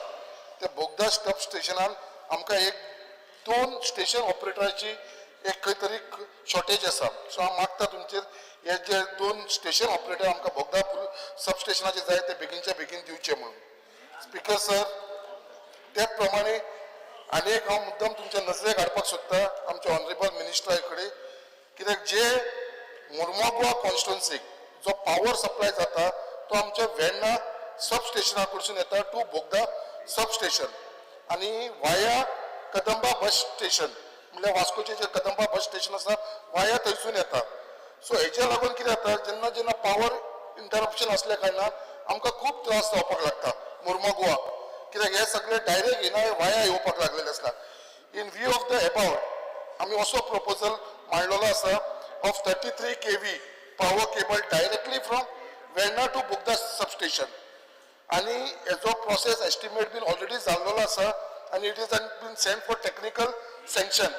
त्या बोगदा सब स्टेशनान आमकां एक दोन स्टेशन ऑपरेटराची एक खंय तरी शॉर्टेज आसा. सो हांव मागता तुमचेर हे जे दोन स्टेशन ऑपरेटर आमकां बोगदा सब स्टेशनाचे जाय ते बेगीनच्या बेगीन दिवचे म्हणून. स्पिकर सर, त्याच प्रमाणे आनी एक हांव मुद्दाम तुमच्या नजरेक हाडपाक सोदता आमच्या ऑनरेबल मिनिस्टरा कडेन, कित्याक जे मुर्मोगोवा कॉन्स्टिट्युन्सीक जो पावर सप्लाय जाता तो आमच्या वेर्णा सब स्टेशना कडसून येता टू बोगदा सब स्टेशन आनी वाया कदंबा बस स्टेशन, म्हणल्यार वास्कोचें जें कदंबा बस स्टेशन आसा वाया थंयसून येता. सो हेज्या लागून कितें जाता, जेन्ना जेन्ना पावर इंटरप्शन आसल्या कारणान आमकां खूब त्रास जावपाक लागता मुर्मोगोवा, कित्याक हे सगळे डायरेक्ट येना वाया येवपाक लागलेले आसता. In view of the above आमी असो प्रपोजल मांडलेलो आसा of 33 kV power cable directly from Verna to Bogda substation, आनी हेजो प्रोसेस एस्टिमेट बीन ऑलरेडी जाल्लेलो आसा आनी it is been send for technical sanction.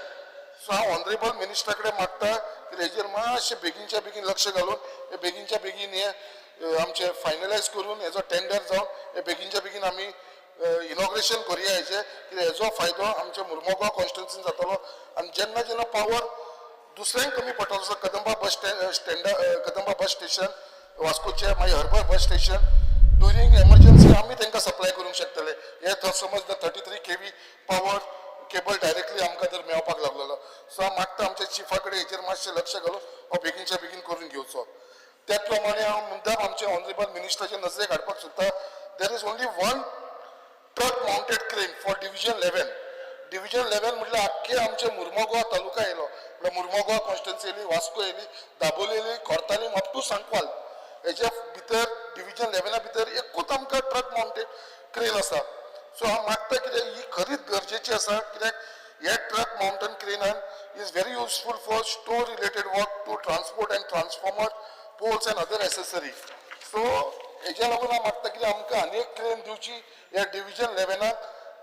So हांव ऑनरेबल मिनिस्टरा कडेन मागता की हेजेर मातशें बेगीनच्या बेगीन लक्ष घालून हे बेगीनच्या बेगीन हे आमचें फायनलायज करून हेजो टेंडर जावन हे बेगीनच्या बेगीन आमी इनॉग्रेशन करुया हेजें, कित्याक हेजो फायदो आमच्या मुर्मोगांव कॉन्स्टिट्युन्सीन जातलो. आनी जेन्ना जेन्ना पावर दुसऱ्यांक कमी पडटलो, जसो कदंबा बस स्टँडा, कदंबा बस स्टेशन वास्कोचे, मागीर Harbour bus station, during emergency आमी तांकां सप्लाय करूंक शकतले. हे समज the 33 kV power cable directly आमकां जर मेळपाक लागलेलो. सो हांव मागता आमच्या चिफा कडेन हेजेर मातशें लक्ष घालून हो बेगीनच्या बेगीन करून घेवचो. त्याच प्रमाणे हांव मुद्दाम आमच्या ऑनरेबल मिनिस्टराच्या नजरेक हाडपाक सोदता, there is only one truck mounted crane for division 11. Division 11 म्हटल्यार आख्खे आमचे मुर्मोगोवा तालुका येयलो, म्हळ्यार मुर्मोगोवा कॉन्स्टिट्युन्सी येयली, वास्को येयली, दाबोली येयली, कोर्तालीम अप टू सांकवाल, हेज्या भितर डिविजन 11 भितर एकूच आमकां ट्रक मावंटेड क्रेन आसा. सो हांव मागता कित्याक ही खरीच गरजेची आसा, कित्याक हे ट्रक मावंटन क्रेनान is very useful for store related work to transport and transformer poles and other accessory. So हेज्या लागून हांव मागता कित्याक आमकां आनी एक क्रेन दिवची ह्या डिविजन 11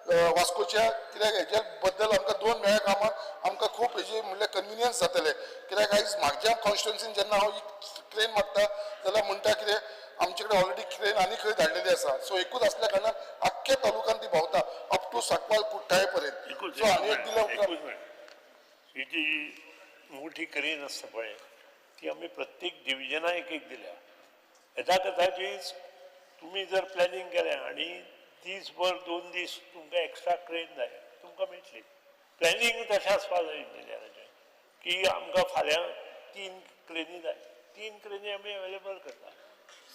वास्कोच्या, कित्याक हेज्या बद्दल आमकां दोन मेळ्या कामाक आमकां खूब हेजी म्हणल्यार कन्विनियन्स जातलें. कित्याक आयज म्हाज्या कॉन्स्टिट्युन्सीन जेन्ना हांव ही क्रेन मागता जाल्यार म्हणटा कितें आमचे कडेन ऑलरेडी क्रेन आनी खंय धाडलेली आसा. सो एकूच आसल्या कारणान आख्ख्या तालुक्यान ती भोंवता अप टू सांकवाल कुठ्ठाळे पर्यंत. सो आनी एक दिल्या उपरांत ही जी मोठी क्रेन आसता पळय ती आमी प्रत्येक डिविजना एक एक दिल्या. येता कदाचीत तुमी जर प्लॅनिंग केलें आनी दीसभर 2 दीस तुमकां एक्स्ट्रा क्रेन जाय, तुमकां मेळटली. प्लॅनिंग तशें आसपा जाय इंजिनियराचें की आमकां फाल्यां 3 क्रेनी जाय, 3 क्रेनी आमी अवेलेबल करता.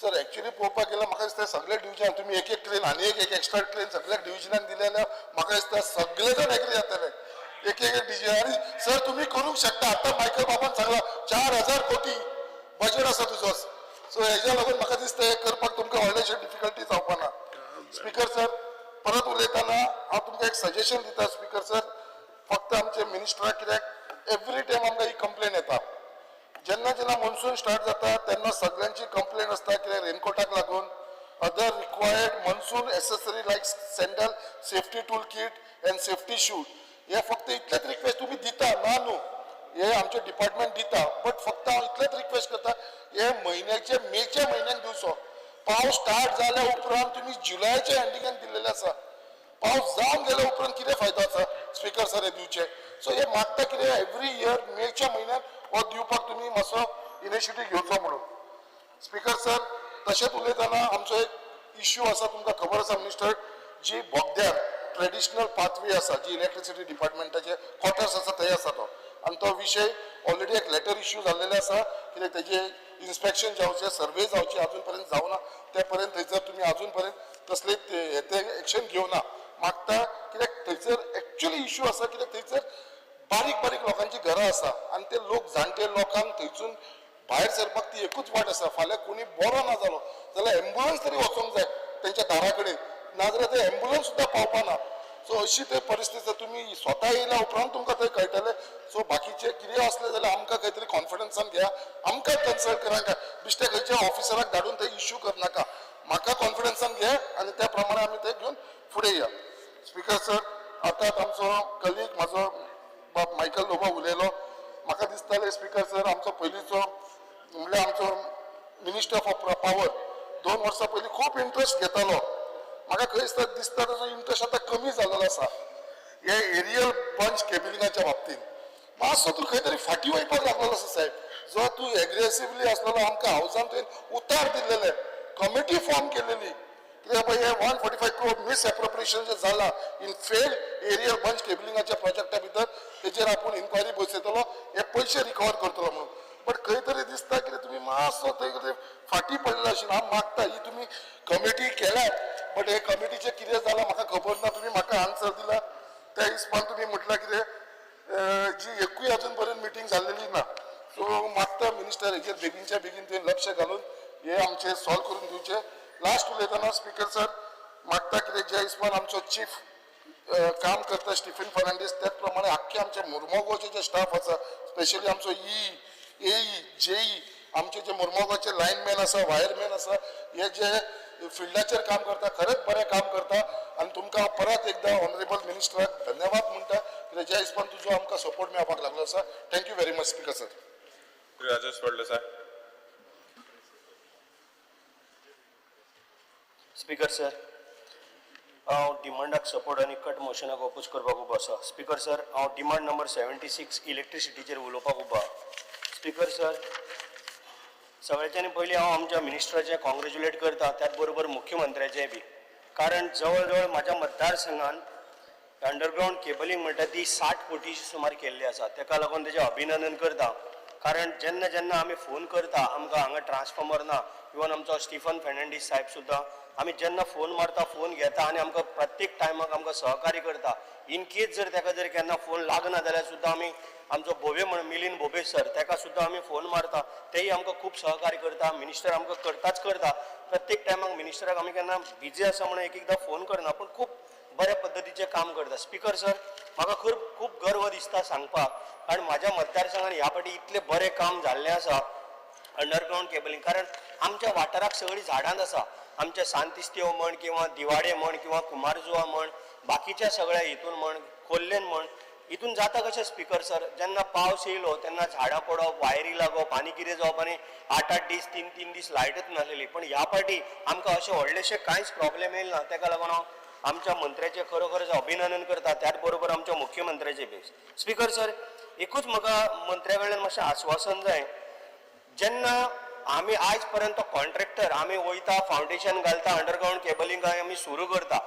सर एक्चुअली पळोवपाक गेल्यार म्हाका दिसता सगळे डिविजन तुमी एक एक क्रेन आनी एक एक एक्स्ट्रा क्रेन सगळ्या डिविजनान दिले जाल्यार म्हाका दिसता सगळे जाण एग्री जातले. एक एक डिविजन. आनी सर तुमी करूंक शकता. आतां मायकल बाबान सांगला 4000 कोटी बजेट आसा तुजो. सो हेज्या लागून म्हाका दिसता हें करपाक तुमकां व्हडलेशे डिफिकल्टी जावपा ना. स्पिकर सर, परत उलयतना हांव तुमकां एक सजेशन दिता स्पिकर सर, फक्त आमचे मिनिस्टराक, कित्याक एवरी टायम आमकां ही कंप्लेन येता. जेन्ना जेन्ना मॉन्सून स्टार्ट जाता तेन्ना सगळ्यांची कंप्लेन आसता, कित्याक रेनकोटाक लागून other required monsoon accessory like sandal, safety tool kit and safety shoe. हे फक्त इतलेच रिक्वेस्ट तुमी दिता ना न्हू, हे आमचे डिपार्टमेंट दिता, बट फक्त हांव इतलेच रिक्वेस्ट करता, हे म्हयन्याचे मेच्या म्हयन्याक दिवचो. पावस स्टार्ट जाल्या उपरांत तुमी जुलयाच्या एंडिंगाक दिल्लेले आसा. पावस जावन गेल्या उपरांत कितें फायदो आसा स्पीकर सर हे दिवचे? सो हे मागता कितें, एवरी इयर मेच्या म्हयन्यात हो दिवपाक तुमी मातसो इनिशिएटीव घेवचो म्हणून. स्पीकर सर, तशेंच उलयतना आमचो एक इश्यू आसा, तुमकां खबर आसा मिनिस्टर, जी बोगद्यार ट्रेडिशनल पाथवे आसा, जी इलेक्ट्रिसिटी डिपार्टमेंटाचे क्वॉर्टर्स आसा थंय आसा तो, आनी तो विशय ऑलरेडी एक लेटर इश्यू जाल्लेले आसा, कित्याक तेजे इन्स्पेक्शन जावचें, सर्वे जावची, अजून पर्यंत जावना. ते पर्यंत थंयसर तुमी अजून पर्यंत कसले ते एक्शन घेवना. मागता कित्याक थंयसर एक्चुअली इश्यू आसा, कित्याक थंयसर बारीक बारीक लोकांची घरां आसा आनी ते लोक जाणटे लोकांक थंयसून भायर सरपाक ती एकूच वाट आसा. फाल्यां कोणी बरो ना जालो जाल्यार एम्बुलन्स तरी वचोंक जाय तेंच्या दारा कडेन, नाजाल्यार ते एम्बुलन्स सुद्दां पावपाना. सो अशी ते परिस्थिती तुमी स्वता येयल्या उपरांत तुमकां थंय कळटलें. सो बाकीचे कितें आसलें जाल्यार आमकां खंय तरी कॉन्फिडन्सान घेया, आमकां कन्सल्ट करांका, बेश्टे खंयच्या ऑफिसराक धाडून थंय इश्यू करनाका. म्हाका कॉन्फिडन्सान घे आनी त्या प्रमाणे आमी ते घेवन फुडें या. स्पीकर सर, आतां आमचो कलीग म्हाजो बाब मायकल लोबो उलयलो. म्हाका दिसतालें स्पीकर सर, आमचो पयलींचो म्हणल्यार आमचो मिनिस्टर फॉर पावर 2 वर्सां पयलीं खूब इंट्रस्ट घेतालो. म्हाका खंय दिसता ताजो इंट्रस्ट आतां कमी जाल्लो आसा हे एरियल बंच केबलिंगाच्या बाबतींत. मातसो तूं खंय तरी फाटीं वयपाक लागलेलो आसा साहेब. जो तूं एग्रेसिवली आसलेलो, आमकां हावजान तुवें उतार दिल्लेले, कमिटी फॉर्म केलेली, कित्याक पळय हे 145 क्रोर मिसएप्रोप्रिएशन जें जालां इन फेल एरियल बंच केबलिंगाच्या प्रोजेक्टा भितर, तेजेर आपूण इन्क्वायरी बसयतलो, हे पयशे रिकवर करतलो म्हणून. बट खंय तरी दिसता कितें तुमी मातसो थंय कितें फाटीं पडलेले आशिल्ले. हांव मागता ही तुमी कमिटी केल्यात, बट हे कमिटीचें कितें जालां म्हाका खबर ना. तुमी म्हाका आन्सर दिला त्या हिसपान तुमी म्हटलां कितें जी एकूय अजून पर्यंत मिटींग जाल्लेली ना. सो मागता मिनिस्टर हेजेर बेगीनच्या बेगीन तुवें लक्ष घालून हे आमचे सॉल्व करून दिवचे. लास्ट उलयतना स्पीकर सर, मागता कितें, ज्या हिसपान आमचो चीफ काम करता स्टिफन फर्नांडीस, त्याच प्रमाणे आख्खे आमचे मुर्मोगांवचे जे स्टाफ आसा, स्पेशली आमचो ई एई जेई, आमचे जे मुर्मोगांवचे लायनमॅन आसा, वायरमॅन आसा, हे जे फिल्डाचेर काम करता, खरेंच बरें काम करता. आनी तुमकां हांव परत एकदां ऑनरेबल मिनिस्टराक धन्यवाद म्हणटा, कित्याक ज्या हिसपान तुजो आमकां सपोर्ट मेळपाक लागलो आसा. Thank you very much speaker sir. Shri Rajesh Phaldesai. Speaker sir, हांव डिमांडाक सपोर्ट आनी कट मोशनाक ओपोज करपाक उबो आसा. स्पीकर सर, हांव डिमांड नंबर 76 इलेक्ट्रिसिटीचेर उलोवपाक उबो आहा. स्पीकर सर, सगळ्याच्यानी पयलीं हांव आमच्या मिनिस्टराचें कॉंग्रेच्युलेट करता, त्याच बरोबर मुख्यमंत्र्याचें बी, कारण जवळ जवळ म्हाज्या मतदारसंघान अंडरग्रावंड केबलिंग म्हणटा ती 60 कोटीची सुमार केल्ली आसा. तेका लागून तेजें अभिनंदन करता, कारण जेन्ना जेन्ना आमी फोन करता आमकां हांगा ट्रान्सफॉर्मर ना, इवन आमचो स्टिफन फर्नांडीस साहेब सुद्दां आमी जेन्ना फोन मारता फोन घेता आनी आमकां प्रत्येक टायमाक आमकां सहकार्य करता. इन केस जर तेका जर केन्ना फोन लागना जाल्यार सुद्दां आमी आमचो भोबे म्हण मिलीन भोबे सर तेका सुद्दां आमी फोन मारता, तेय आमकां खूब सहकार्य करता. मिनिस्टर आमकां करताच करता, प्रत्येक टायमाक मिनिस्टराक आमी केन्ना बिजी आसा म्हणून एक एकदां फोन करना, पूण खूब बऱ्या पद्दतीचें काम करता. स्पीकर सर, म्हाका खूब खूब गर्व दिसता सांगपाक, कारण म्हाज्या मतदारसंघान ह्या फावटी इतलें बरें काम जाल्लें आसा अंडरग्रावंड केबलिंग, कारण आमच्या वाठाराक सगळीं झाडांच आसा. आमच्या सांतिस्तेव म्हण किंवा दिवाडे म्हण किंवा कुमारजुवा म्हण, बाकीच्या सगळ्या हितून म्हण, खोल्लेन म्हण, हितून जाता कशें स्पीकर सर, जेन्ना पावस येयलो तेन्ना झाडां पडप, वायरी लागप आनी कितें जावप आनी 8-8 दीस 3-3 दीस लायटच नासलेली. पण ह्या फावटी आमकां अशें व्हडलेशें कांयच प्रॉब्लेम येयले ना, तेका लागून हांव आमच्या मंत्र्याचें खरोखरच अभिनंदन करता, त्याच बरोबर आमच्या मुख्यमंत्र्याचें बी. स्पीकर सर, एकूच म्हाका मंत्र्या कडल्यान मातशें आस्वासन जाय, जेन्ना आमी आयज पर्यंत कॉन्ट्रॅक्टर आमी वयता, फावंडेशन घालता, अंडरग्रावंड केबलिंग आमी सुरू करता,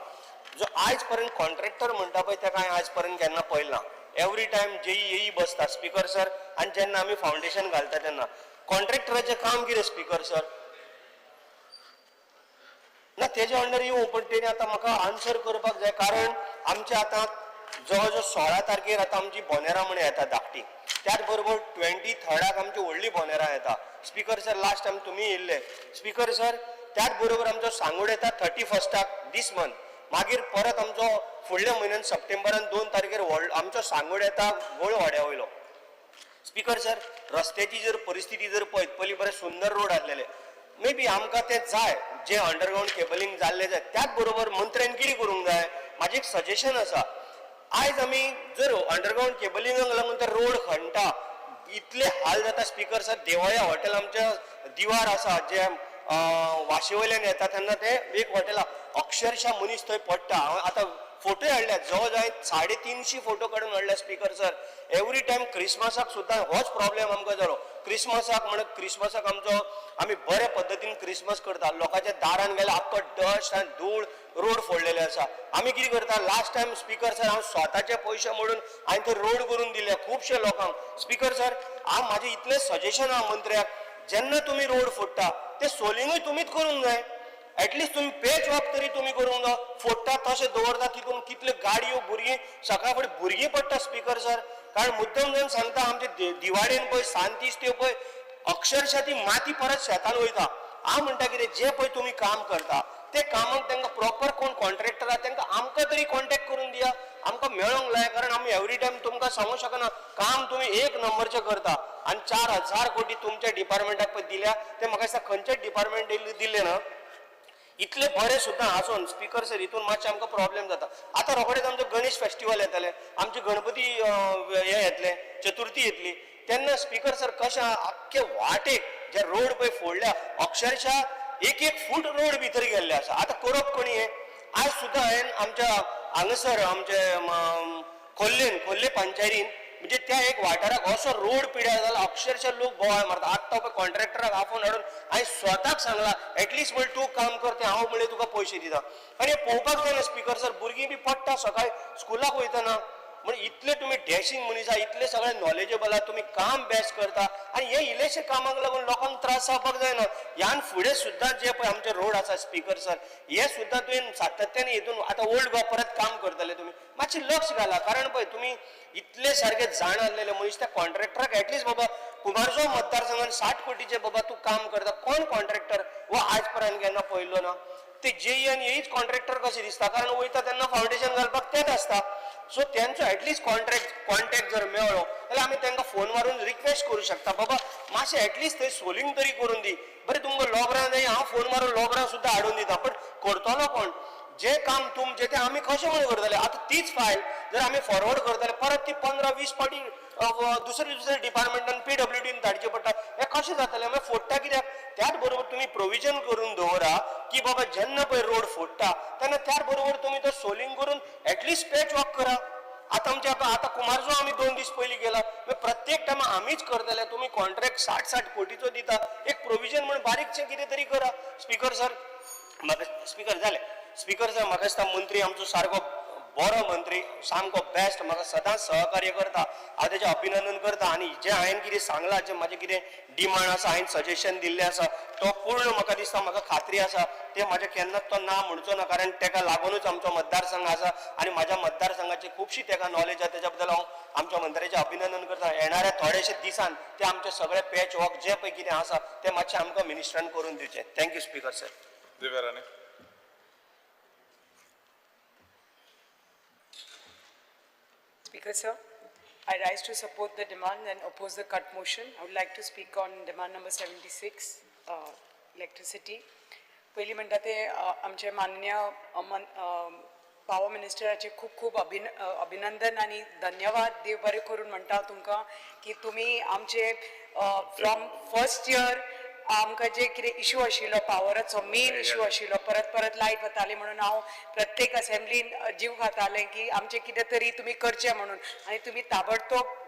जो आयज पर्यंत कॉन्ट्रॅक्टर म्हणटा पळय तेका हांवें आयज पर्यंत केन्ना पळयला ना. एवरी टायम जेई येई बसता स्पीकर सर, आनी जेन्ना आमी फावंडेशन घालता तेन्ना कॉन्ट्रॅक्टराचें काम कितें स्पीकर सर ना तेजे अंडर येवं, पण तेणी आतां म्हाका आन्सर करपाक जाय, कारण आमचे आतां जवळ जवळ 16 तारखेर आतां आमची बोनेरां म्हण येता धाकटी, त्याच बरोबर 23 आमची व्हडली बोनेरां येता. स्पीकर सर, लास्ट टायम तुमी येयल्ले स्पीकर सर, त्याच बरोबर आमचो सांगोड येता 31 दीस मंथ. मागीर परत आमचो फुडल्या म्हयन्यान सप्टेंबरान 2 तारखेर व्हड आमचो सांगोड येता गोळ वाड्या वयलो. स्पीकर सर, रस्त्याची जर परिस्थिती जर पळयत पयलीं बरे सुंदर रोड आसलेले, मे बी आमकां ते जाय जे अंडरग्रावंड केबलिंग जाल्ले जाय. त्याच बरोबर मंत्र्यान कितें करूंक जाय, म्हाजें एक सजेशन आसा. आयज आमी जर अंडरग्रावंड केबलिंगाक लागून ते रोड खणटा, इतले हाल जाता स्पीकर सर. देवळ्या हॉटेल आमच्या दिवार आसा, जे वाशे वयल्यान येता तेन्ना ते एक हॉटेल अक्षरशः मनीस थंय पडटा. हांव आतां फोटोय हाडल्या, जवळ जवळ 350 फोटो काडून हाडल्या स्पीकर सर. एवरी टायम क्रिसमसाक सुद्दां होच प्रॉब्लेम आमकां जालो. क्रिसमसाक म्हण क्रिसमसाक आमचो आमी बरे पद्दतीन क्रिसमस करता, लोकांच्या दारान गेल्यार आख्खो डस्ट आनी धूळ रोड फोडलेले आसा. आमी कितें करता, लास्ट टायम स्पीकर सर हांव स्वताचे पयशे मोडून हांवें थंय रोड करून दिले खुबशे लोकांक. स्पीकर सर, हांव म्हाजें इतलें सजेशन आहा मंत्र्याक, जेन्ना तुमी रोड फोडटा ते सोलिंगूय तुमीच करूंक जाय. एटलिस्ट तुमी पॅच वर्क तरी तुमी करूंक जाय. फोडटा तशें दवरता, तितून कितल्यो गाडयो भुरगीं सकाळ फुडें भुरगीं पडटा स्पीकर सर. कारण मुद्दम जावन सांगता, आमचे दिवाडेन पळय सांतीस त्यो पळय अक्षरशः ती माती परत शेतान वयता. हांव म्हणटा कितें, जे पळय तुमी काम करता ते कामाक तांकां प्रॉपर कोण कॉन्ट्रॅक्टर आहा तांकां आमकां तरी कॉन्टॅक्ट करून दिया, आमकां मेळोंक लाय. कारण आमी एवरी टायम तुमकां सांगूंक शकना, काम तुमी एक नंबरचें करता. आनी 4000 कोटी तुमच्या डिपार्टमेंटाक पळय दिल्या, ते म्हाका दिसता खंयच्याच डिपार्टमेंट दिल्ले ना इतले बरे सुद्दां आसून. स्पीकर सर, हितून मातशें आमकां प्रॉब्लेम जाता. आतां रोखडेच आमचो गणेश फेस्टिवल येतलें, आमचे गणपती हे येतले, चतुर्थी येतली, तेन्ना स्पीकर सर कशें आख्खे वाटेक जे रोड पळय फोडल्या, अक्षरशः 1-1 फूट रोड भितर गेल्ले आसा. आतां करप कोणी हें? आयज सुद्दां हांवें आमच्या हांगासर आमचे खोल्लेन, खोल्ले पंचायतीन म्हणजे त्या एक वाठाराक असो रोड पिड्यार जाला, अक्षरशः लोक बोवाळ मारता. आत्तां पळय कॉन्ट्रॅक्टराक आपोवन हाडून हांवें स्वताक सांगलां, एटलिस्ट म्हणलें तूं काम कर, तें हांव म्हणलें तुका पयशे दिता. आनी हें पळोवपाक जायना स्पीकर सर, भुरगीं बी पडटा सकाळी स्कुलाक वयतना. म्हण इतले तुमी डॅशींग मनीस आहा, इतले सगळे नॉलेजेबल आहा, तुमी काम बेस्ट करता आनी हे इल्लेशे कामाक लागून लोकांक त्रास जावपाक जायना. ह्यान फुडें सुद्दां जे पळय आमचे रोड आसा स्पीकर सर, हे सुद्दां तुवें सातत्यान हितून आतां ओल्ड गोवा परत काम करतले, तुमी मातशें लक्ष घाला. कारण पळय तुमी इतले सारके जाण आसलेले मनीस, त्या कॉन्ट्रॅक्टराक एटलिस्ट बाबा कुमारजुंव मतदारसंघान 60 कोटीचे बाबा तूं काम करता, कोण कॉन्ट्रॅक्टर हो आज पर्यंत केन्ना पळयल्लो ना. ते जेई आनी हेच कॉन्ट्रॅक्टर कशें दिसता, कारण वयता तेन्ना फावंडेशन घालपाक तेच आसता. सो तेंचो एटलिस्ट कॉन्टॅक्ट जर मेळ्ळो जाल्यार आमी तांकां फोन मारून रिक्वेस्ट करूं शकता, बाबा मातशें एटलिस्ट थंय सोलिंग तरी करून दी. बरें तुमकां लोबरां जाय, हांव फोन मारून लोबरां सुद्दां हाडून दिता, बट करतलो कोण? जे काम तुमचें तें आमी कशें म्हणून करतले? आतां तीच फायल जर आमी फॉरवर्ड करतले, परत ती 15-20 फावटी दुसरे दुसरे डिपार्टमेंटान PWDन धाडचें पडटा. हें कशें जातलें? मागीर फोडटा कित्याक? त्याच बरोबर तुमी प्रोविजन करून दवरा की बाबा जेन्ना पळय रोड फोडटा तेन्ना त्याच बरोबर तुमी तो सोलिंग करून एटलिस्ट पॅच वर्क करा. आतां आमच्या आतां कुमारजुंव आमी 2 दीस पयलीं गेला, प्रत्येक टायमा आमीच करतले. तुमी कॉन्ट्रॅक्ट 60-60 कोटीचो दिता, एक प्रोविजन म्हण बारीकशें कितें तरी करा. स्पीकर सर, म्हाका स्पीकर जालें. स्पीकर सर, म्हाका दिसता मंत्री आमचो सारको बरो मंत्री, सामको बेस्ट, म्हाका सदांच सहकार्य करता. हांव तेजें अभिनंदन करता. आनी जें हांवें कितें सांगलां, जें म्हाजें कितें डिमांड आसा, हांवें सजेशन दिल्लें आसा, तो पूर्ण म्हाका दिसता, म्हाका खात्री आसा तें म्हाजें केन्नाच तो ना म्हणचो ना, कारण तेका लागुनूच आमचो मतदारसंघ आसा आनी म्हाज्या मतदारसंघाची खुबशी तेका नॉलेज आसा. तेज्या बद्दल हांव आमच्या मंत्र्याचें अभिनंदन करता. येणाऱ्या थोडेशे दिसान ते आमचे सगळे पॅच वर्क जे पळय कितें आसा तें मातशें आमकां मिनिस्टरान करून दिवचें. Thank you speaker sir. Divya Rane. Speaker sir, I rise to support the demand and oppose the cut motion. I would like to speak on demand number 76, electricity. पयलीं म्हणटा ते आमचे माननीय पावर मिनिस्टराचे खूब खूब अभिनंदन आनी धन्यवाद. देव बरें करून म्हणटा तुमकां की तुमी आमचे फ्रॉम फर्स्ट इयर आमकां जे कितें इशू आशिल्लो पावराचो मेन इशू आशिल्लो, परत परत लायट वताली म्हणून हांव प्रत्येक असेंब्लीन जीव खातालें की आमचें कितें तरी तुमी करचें म्हणून, आनी तुमी ताबडतोब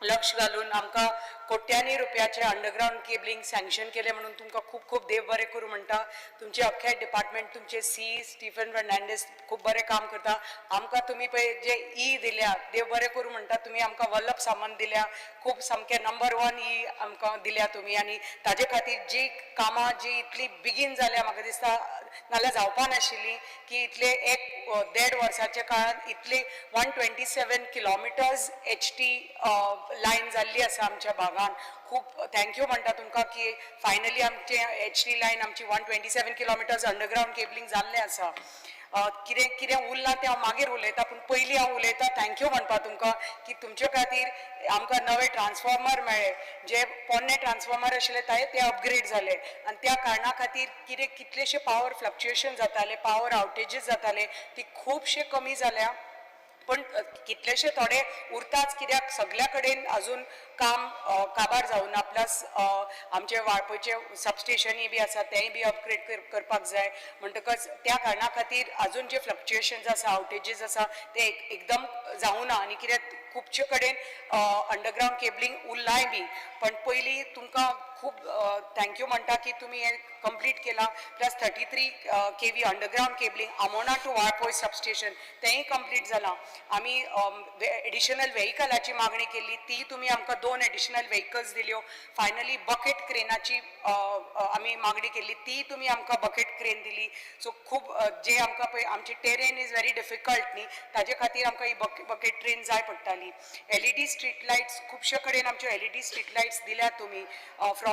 लक्ष घालून आमकां कोट्यांनी रुपयाचें अंडरग्रावंड केबलिंग सँक्शन केलें म्हणून तुमकां खूब खूब देव बरें करूं म्हणटा. तुमचें अख्खें डिपार्टमेंट, तुमचे सी स्टिफन फर्नांडीस खूब बरें काम करता. आमकां तुमी पळय जे ई दिल्या, देव बरें करूं म्हणटा, तुमी आमकां वल्लभ सामंत दिल्या, खूब सामकें नंबर 1 ई आमकां दिल्या तुमी. आनी ताजे खातीर जी कामां जी इतली बेगीन जाल्या, म्हाका दिसता नाल्यार जावपा नाशिल्ली की इतले 1-1.5 वर्साच्या काळांत इतली 127 किलोमिटर्स HT line जाल्ली आसा आमच्या भागान. खूब thank you म्हणटा तुमकां की फायनली आमचे HT line आमची 127 किलोमिटर्स अंडरग्रावंड केबलिंग जाल्लें आसा. कितें कितें उरलां तें हांव मागीर उलयतां, पूण पयलीं हांव उलयतां thank you म्हणपा तुमकां की तुमचे खातीर आमकां नवे ट्रान्सफॉर्मर मेळ्ळे. जे पोन्ने ट्रान्सफॉर्मर आशिल्ले ते अपग्रेड जाले आनी त्या कारणा खातीर कितें कितलेशे पावर फ्लक्च्युएशन जाताले, पावर आवटेजीस जाताले, ती खुबशे कमी जाल्या. पण कितलेशे थोडे उरताच, कित्याक सगल्या कडेन अजून काम काबार जावना. प्लस आमचे वाळपयचे सबस्टेशनूय बी आसा, तेंय बी अपग्रेड करपाक जाय. म्हणटकच त्या कारणा खातीर अजून जे फ्लक्च्युएशन्स आसा, आवटेजीस आसा, ते एकदम जावना. आनी कित्याक खुबशे कडेन अंडरग्रावंड केबलिंग उरलाय बी. पण पयलीं तुमकां खूब thank you म्हणटा की तुमी हें कंप्लीट केलां. Plus 33 KV underground cabling Amona to Valpoi substation तेंय कंप्लीट जालां. आमी एडिशनल वेहिकलाची मागणी केल्ली, ती तुमी आमकां 2 एडिशनल वेहिकल्स दिल्यो. फायनली बकेट क्रेनाची आमी मागणी केल्ली, ती तुमी आमकां बकेट क्रेन दिली. सो खूब जे आमकां पळय आमची टेरेन is very difficult न्ही, ताजे खातीर आमकां ही बकेट ट्रेन जाय पडटाली. एलईडी स्ट्रीट लायट्स खुबशे कडेन आमच्यो एलईडी स्ट्रीट लायट्स दिल्या तुमी. फ्रॉम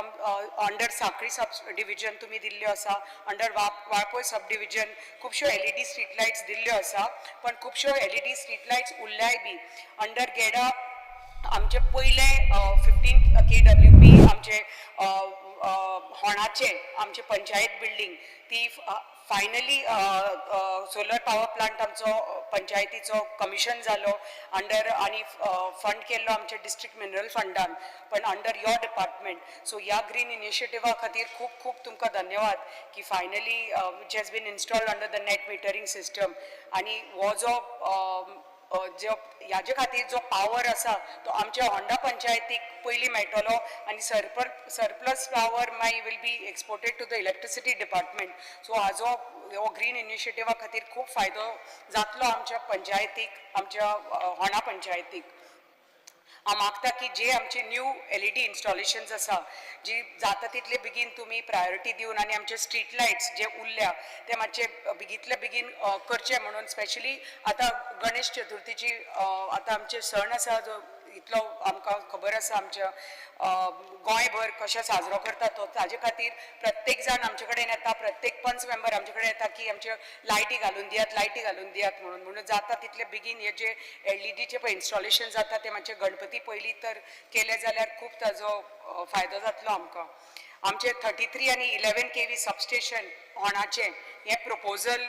अंडर साखळी सब डिविजन तुमी दिल्ल्यो आसा, अंडर वाळपय सब डिविजन खुबश्यो एलईडी स्ट्रीट लायट्स दिल्ल्यो आसा, पण खुबश्यो एलईडी स्ट्रीट लायट्स उरल्याय बी. अंडर गेडा आमचे पयले 15 KWP आमचे होणाचे आमचे पंचायत बिल्डींग ती फायनली सोलर पावर प्लांट आमचो पंचायतीचो कमिशन जालो अंडर आनी फंड केल्लो आमचे डिस्ट्रिक्ट मिनरल फंडान, पण अंडर your department. So ह्या ग्रीन इनिशिएटिवा खातीर खूब खूब तुमकां धन्यवाद की finally which has been installed under the net metering system. आनी हो जो जो ह्याजे खातीर जो पावर आसा तो आमच्या होंडा पंचायतीक पयलीं मेळटलो आनी सरप्लस पावर मागीर will be exported to the electricity department. So हाजो हो ग्रीन इनिशिएटिवा खातीर खूब फायदो जातलो आमच्या पंचायतीक, आमच्या होंडा पंचायतीक. हांव मागता की जे आमचे न्यू एलईडी इन्स्टॉलेशन्स आसा जी जाता तितले बेगीन तुमी प्रायोरिटी दिवन आनी आमचे स्ट्रीट लायट्स जे उरल्या ते मातशे बेगींतले बेगीन करचे म्हणून. स्पेशली आतां गणेश चतुर्थीची आतां आमचे सण आसा जो इतलो आमकां खबर आसा आमच्या गोंयभर कशें साजरो करता तो, ताजे खातीर प्रत्येक जाण आमचे कडेन येता, प्रत्येक पंच मेंबर आमचे कडेन येता की आमच्यो लायटी घालून दियात, लायटी घालून दियात म्हणून. म्हणून जाता तितले बेगीन हे जे एलईडीचे पळय इन्स्टॉलेशन जाता ते मातशे गणपती पयलीं तर केले जाल्यार खूब ताजो फायदो जातलो आमकां. आमचे 33 आनी 11 KV substation होणाचें हें प्रपोजल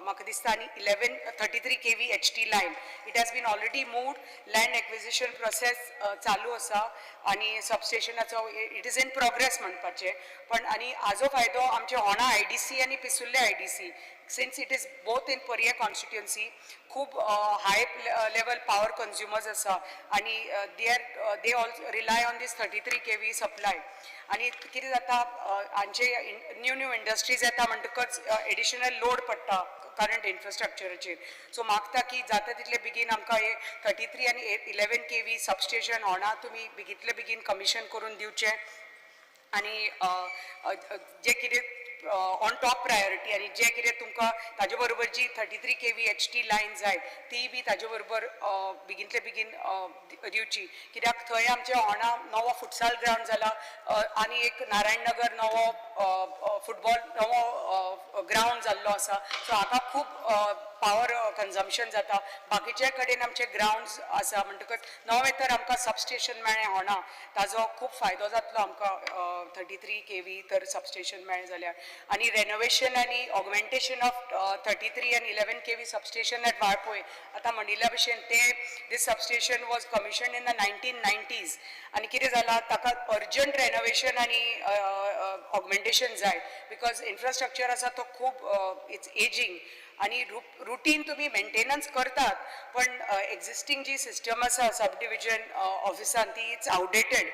म्हाका दिसता. आनी 11 33 KV HT line, it has been already moved, land acquisition process चालू आसा आनी सबस्टेशनाचो it is in progress म्हणपाचें. पण आनी हाजो फायदो आमचे होणा आयडीसी आनी Pissurlem IDC, since it is both in Parye constituency, खूब हाय लेवल पावर कंज्युमर्स आसा आनी they also rely on this 33 KV supply. आनी कितें जाता, हांचे न्यू न्यू इंडस्ट्रीज येता म्हणटकच एडिशनल लोड पडटा करंट इन्फ्रास्ट्रक्चराचेर. सो मागता की जाता तितले बेगीन आमकां हे 33 आनी 11 केवी सबस्टेशन होणा तुमी बेगींतले बेगीन कमिशन करून दिवचें. आनी जे कितें ऑन टॉप प्रायोरिटी आनी जे कितें तुमकां ताजे बरोबर जी 33 KV HT line जाय ती बी ताजे बरोबर बेगीनतले बेगीन दिवची, कित्याक थंय आमच्या होणा नवो फुटसाल ग्रावंड जाला आनी एक नारायण नगर नवो फुटबॉल नवो ग्रावंड जाल्लो आसा. सो हाका खूब पावर कन्जम्पशन जाता. बाकीच्या कडेन आमचे ग्रावंड्स आसा म्हणटकच नवें तर आमकां सबस्टेशन मेळ्ळें होणा, ताजो खूब फायदो जातलो आमकां 33 केवी तर सबस्टेशन मेळ्ळें जाल्यार. आनी रेनोवेशन आनी augmentation of 33 आनी 11 KV substation at Valpoi. आतां म्हणिल्ल्या भशेन ते this substation was commission in the 1990s आनी कितें जालां, ताका अर्जंट रेनोवेशन आनी ऑगमेंटेशन जाय, because infrastructure आसा तो खूब it's ageing आनी रुटीन तुमी मेंटेनन्स करतात, पण एक्झिस्टींग जी सिस्टम आसा सब डिविजन ऑफिसान ती it's outdated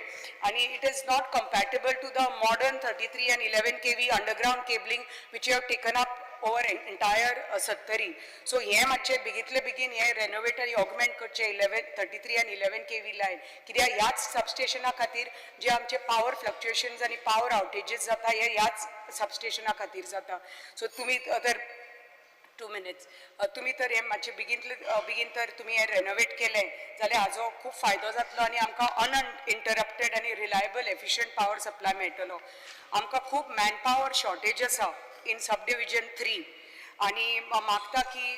आनी it is not compatible to the modern 33 and 11 KV underground cabling which you have taken up over entire Sattari. So हें मातशें बेगींतले बेगीन हें रेनोवेट आनी ऑगमेंट करचें 11 33 आनी 11 केवी लायन, कित्याक ह्याच सबस्टेशना खातीर जे आमचे पावर फ्लक्च्युएशन्स आनी पावर आवटेजीस जाता हे ह्याच सबस्टेशना खातीर जाता. सो तुमी तर 2 मिनिट्स, तुमी तर हे मातशें बेगीनतले बेगीन तर तुमी हें रेनोवेट केलें जाल्यार हाजो खूब फायदो जातलो आनी आमकां अनइंटरप्टेड आनी रिलायबल एफिशियंट पावर सप्लाय मेळटलो. आमकां खूब मॅन पावर शॉर्टेज आसा इन सब डिविजन 3. आनी मागता की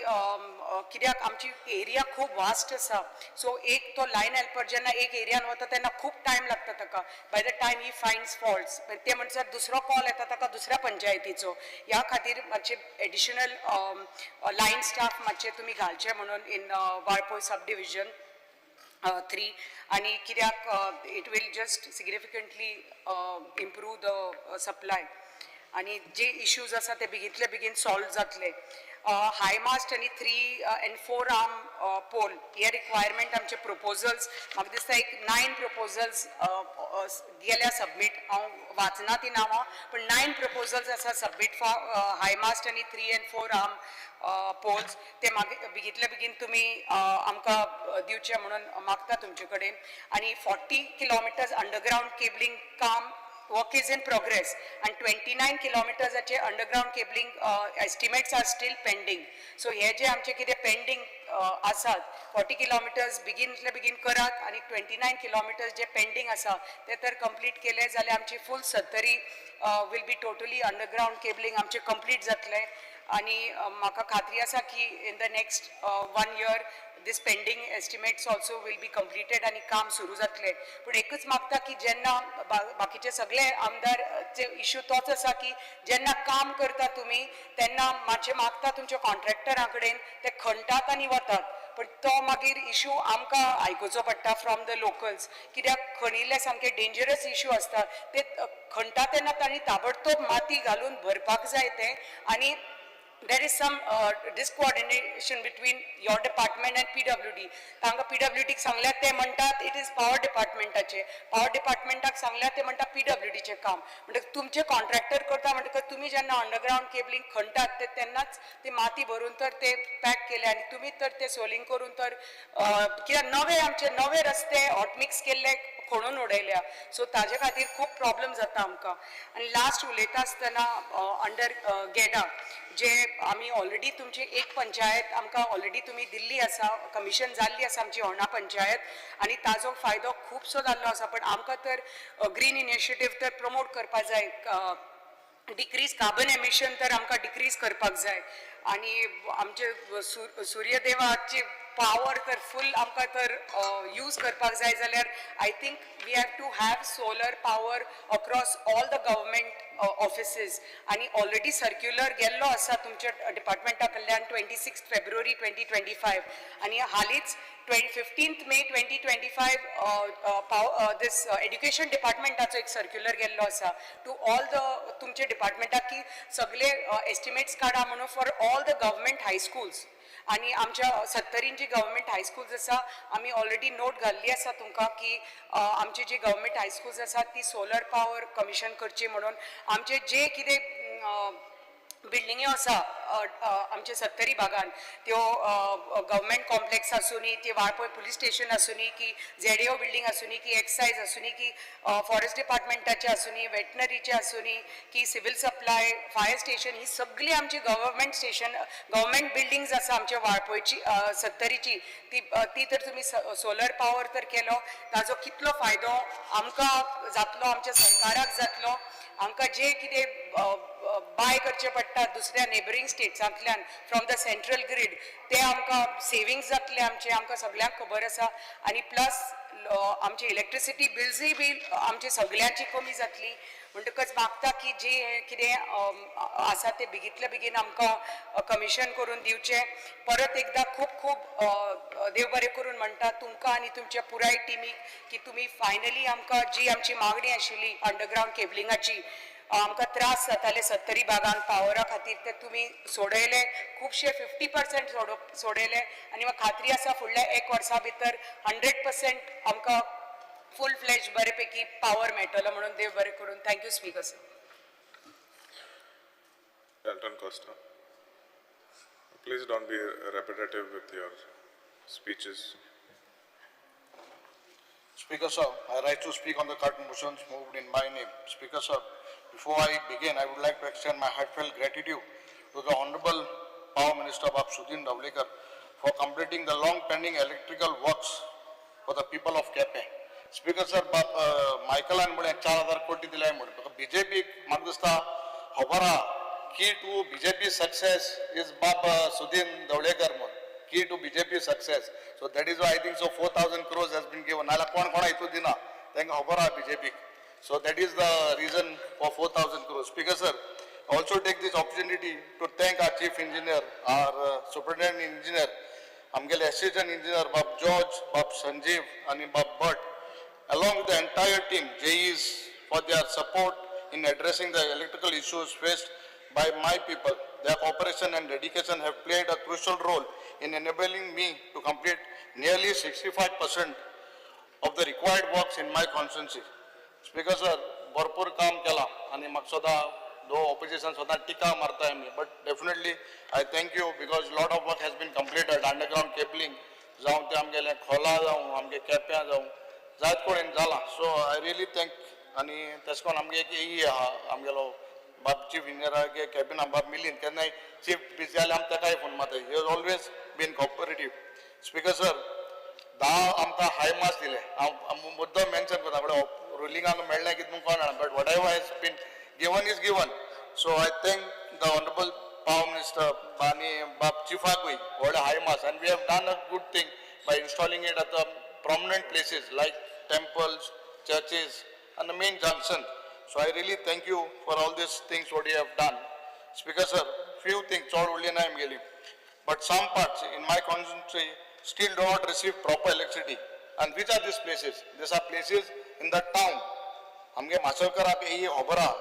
कित्याक आमची एरिया खूब वास्ट आसा. सो एक तो लायन हेल्पर जेन्ना एक एरियान वता तेन्ना खूब टायम लागता ताका, by the time he finds faults ते म्हणसर दुसरो कॉल येता ताका दुसऱ्या पंचायतीचो. ह्या खातीर मातशे एडिशनल लायन स्टाफ मातशे तुमी घालचे म्हणून इन वाळपय सब डिविजन 3. आनी कित्याक it will just significantly improve the supply आनी जे इश्यूज आसा ते बेगींतले बेगीन सॉल्व जातले. हाय मास्ट आनी 3 and 4 arm pole हे रिक्वायरमेंट आमचे प्रपोजल्स म्हाका दिसता एक 9 प्रपोजल्स गेल्या सबमीट. हांव वाचना ती नांवां, पूण 9 प्रपोजल्स आसा सबमीट फॉर हाय मास्ट आनी 3 and 4 arm poles. ते मागीर बेगींतले बेगीन तुमी आमकां दिवचे म्हणून मागता तुमचे कडेन. आनी 40 किलोमिटर्स अंडरग्रावंड केबलिंग काम work is in progress and 29 kilometers आचे underground cabling estimates are still pending. So हे जे आमचे कितें पेंडींग आसात 40 किलोमिटर्स बेगीनतले बेगीन करात आनी 29 किलोमिटर्स जे पेंडींग आसा ते तर कंप्लीट केले जाल्यार आमची full Sattari will be totally underground cabling आमचे कंप्लीट जातले. आनी म्हाका खात्री आसा की in the next 1 year this pending estimates also will be completed आनी काम सुरू जातले. पूण एकूच मागता की जेन्ना बाकीचे सगळे आमदार जे इश्यू तोच आसा की जेन्ना काम करता तुमी तेन्ना मातशें मागता तुमच्या कॉन्ट्रॅक्टरा कडेन, ते खणटात आनी वतात, पण तो मागीर इश्यू आमकां आयकुचो पडटा फ्रॉम the locals. कित्याक खणिल्ले सामके डेंजरस इश्यू आसता, ते खणटा तेन्ना तांणी ताबडतोब माती घालून भरपाक जाय ते. आनी there is some discoordination between your department and PWD. तांकां PWD सांगल्यार ते म्हणटात it is power डिपार्टमेंटाचे, पावर डिपार्टमेंटाक सांगल्यार ते म्हणटात PWDचें काम. म्हणटकच तुमचे कॉन्ट्रॅक्टर करता, म्हणटकच तुमी जेन्ना अंडरग्रावंड केबलिंग खणटात ते तेन्नाच ती माती भरून तर ते पॅक केले आनी तुमी तर ते सोलिंग करून तर कित्याक नवे आमचे नवे रस्ते हॉटमिक्स केल्ले खणून उडयल्या. सो ताजे खातीर खूब प्रॉब्लम जाता आमकां. आनी लास्ट उलयता आसतना अंडर गेडा जे आमी ऑलरेडी तुमची एक पंचायत आमकां ऑलरेडी तुमी दिल्ली आसा, कमिशन जाल्ली आसा आमची होर्णा पंचायत आनी ताजो फायदो खुबसो जाल्लो आसा. पण आमकां तर ग्रीन इनिशिएटीव तर प्रमोट करपा जाय, डिक्रीज कार्बन एमिशन तर आमकां डिक्रीज करपाक जाय आनी आमचे सुर्यदेवाची पावर तर फूल आमकां तर यूज करपाक जाय जाल्यार I think we have to have solar power across all the government offices. आनी ऑलरेडी सर्क्युलर गेल्लो आसा तुमच्या डिपार्टमेंटा कडल्यान 26 February 2025 आनी हालींच 15 May 2025 this education डिपार्टमेंटाचो एक सर्क्युलर गेल्लो आसा टू ऑल the तुमचे डिपार्टमेंटाक की सगळे एस्टिमेट्स काडा म्हणून for all the government high schools. आनी आमच्या सत्तरीन जी गव्हर्मेंट हायस्कूल्स आसा आमी ऑलरेडी नोट घाल्ली आसा तुमकां की आमची जी गव्हर्मेंट हायस्कूल्स आसा ती सोलर पावर कमिशन करची म्हणून. आमचे जे कितें बिल्डिंग्यो आसा आमचे सत्तरी भागान त्यो गव्हर्मेंट कॉम्प्लेक्स आसूनी, ती वाळपय पुलीस स्टेशन आसूनी, की झेडएओ बिल्डींग आसूनी, की एक्सायज आसूनी, की फॉरेस्ट डिपार्टमेंटाचे आसूनी, वेटनरीचे आसूनी, की सिव्हिल सप्लाय, फायर स्टेशन, ही सगळी आमची गव्हर्मेंट स्टेशन गव्हर्मेंट बिल्डिंग्स आसा आमच्या वाळपयची सत्तरीची, ती ती तर तुमी सोलर पावर तर केलो ताजो कितलो फायदो आमकां जातलो, आमच्या सरकाराक जातलो. आमकां जे कितें बाय करचे पडटा दुसऱ्या नेबरींग स्टेट्सांतल्यान फ्रॉम the central grid ते आमकां सेविंग्स जातले आमचे, आमकां सगळ्यांक खबर आसा. आनी प्लस आमची इलेक्ट्रिसिटी बिल्सूय बी आमची सगळ्यांची कमी जातली. म्हणटकच मागता की जे कितें आसा ते बेगींतल्या बेगीन आमकां कमिशन करून दिवचें. परत एकदां खूब खूब देव बरें करून म्हणटा तुमकां आनी तुमच्या पुराय टिमीक की तुमी फायनली आमकां जी आमची मागणी आशिल्ली अंडरग्रावंड केबलिंगाची, आमकां त्रास जाताले सत्तरी भागान पावरा खातीर, ते तुमी सोडयले, खुबशे 50% सोडयले आनी म्हाका खात्री आसा फुडल्या एक वर्सा भितर 100% आमकां फूल फ्लॅज बरेपैकी पावर मेळटलो म्हणून देव बरें करून. Thank you speaker sir. Elton Costa. Please don't be repetitive with your speeches. Speaker sir, I rise to speak on the cut motions moved in my name. Speaker sir, before I begin, I would like to extend my heartfelt gratitude to the Honorable Power Minister Bab Sudin Dhavalikar for completing the long pending electrical works for the people of Quepem. Speaker sir, बाब मायकलान म्हळें 4000 कोटी दिले म्हणून. बीजेपीक म्हाका दिसता खबर आहा Key to BJP success is बाब सुदीन धवळेकर म्हूण key to BJP success. So that is why I think so 4,000 crores has been given. नाल्यार कोण कोणा हितून दिना, तांकां खबर आहा बीजेपीक. So that is the reason for 4,000 crores. Speaker sir, also take this opportunity to thank our chief engineer, our superintendent engineer, आमगेले assistant engineer बाब जॉर्ज, बाब संजीव आनी बाब भट, along with the entire team, JEs, for their support in addressing the electrical issues faced by my people. Their cooperation and dedication have played a crucial role in enabling me to complete nearly 65% of the required works in my constituency. Speaker sir, भरपूर काम केलां आनी म्हाका सदां दो opposition सदां टिका मारता आमी, but definitely I thank you because lot of work has been completed. Underground cabling जावं, ते आमगेलें खोला जावं, आमगे केप्यां जावं, जायत कडेन जालां. So I really thank. आनी तशें करून आमगे एक एई आहा, आमगेलो बाब चीफ इंजिनियरागे कॅबिना बाब मिलीन, केन्नाय चीफ बिजी जाल्यार आमी ताकाय फोन मारता. He has always been cooperative. Speaker sir, 10 आमकां हाय मास दिले. हांव मुद्दम मेन्शन करता, कडेन रुलिंगाक मेळ्ळें कितें म्हूण कोण जाणा, but whatever has been given is given. So I thank the honourable power minister आनी बाब चिफाकूय व्हडले हाय मास, and we have done a good thing by installing it at the prominent places like temples, churches and the main junction. So I really thank you for all these things what you have done. Speaker sir, few things, चड उरली ना आमगेली. But some parts in my constituency still do not receive proper electricity. And which are these places? These are places in the town. आमगे मासलकराक ही खबर आहा.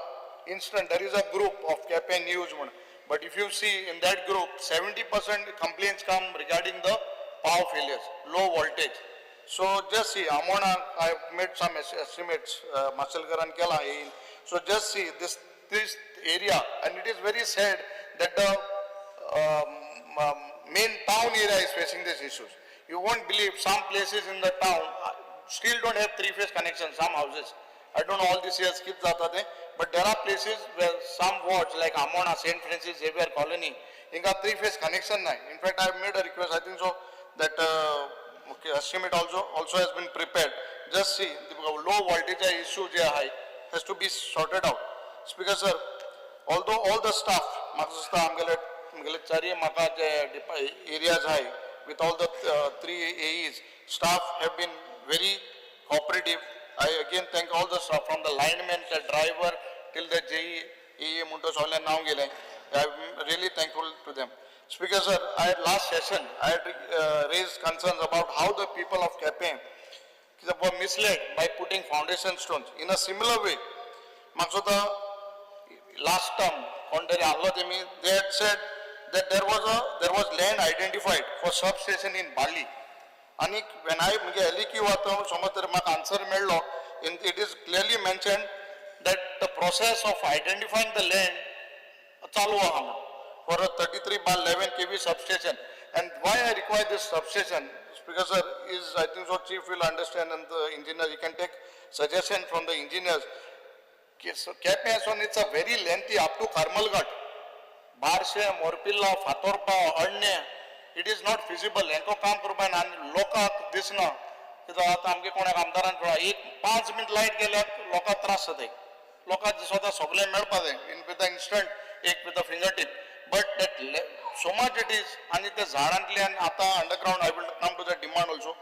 Instant, there is a group of Quepem News म्हण. But if you see in that group, 70% complaints come regarding the power failures, low voltage. So just see, Amona, I have made some estimates, Masalkaran केला येईल. So just see this area, and it is very sad that the main town area is facing these issues. You won't believe, some places in the town still don't have three-phase connection, some houses. I don't know all these years कित जाता ते, but there are places where some wards like Amona, St. Francis Xavier Colony, हिंगा three-phase connection नाही. In fact, I have made a request, I think so, that okay, estimate also has been prepared. Just see, the low voltage issue जे आहे has to be sorted out. Speaker sir, although all the staff, म्हाका दिसता आमगेले चारय म्हाका जे areas आहाय, with all the three AEs, staff have been very cooperative. I again thank all the staff, from the lineman, the driver, till the JE, AE म्हणतो सगळ्या नाव गेलें. I am really thankful to them. Speaker sir, I had last session, I had raised concerns about how the people of Quepem were misled by putting foundation stones. In a similar way, म्हाका सुद्दां last term कोण तरी आहलो तेमी, they had said that there was land identified for substation in Balli. आनी when I म्हणजे LEQ आतां समज तर म्हाका आन्सर मेळ्ळो, in it is clearly mentioned that the process of identifying the land चालू आहा म्हणून for a 33/11 kV substation. And why I require this substation, Speaker sir, is I think so chief will understand and the engineer, you can take suggestion from the engineers. Quepem it's a very lengthy up to Karmalghat, Barshi, Morpilla, Fatorpa, Adne, it is not feasible. Hancko काम करपाक आनी लोकांक दिसना कित्याक आतां आमगे कोणाक आमदारान पळय, एक 5 मिनट लायट गेल्यार लोकांक त्रास जाताय. लोकांक स्वता सगळें मेळपा जाय in with the instant, एक with the finger tip, but that so much it is. आनी ते झाडांतल्यान आतां underground, I will come to the demand also,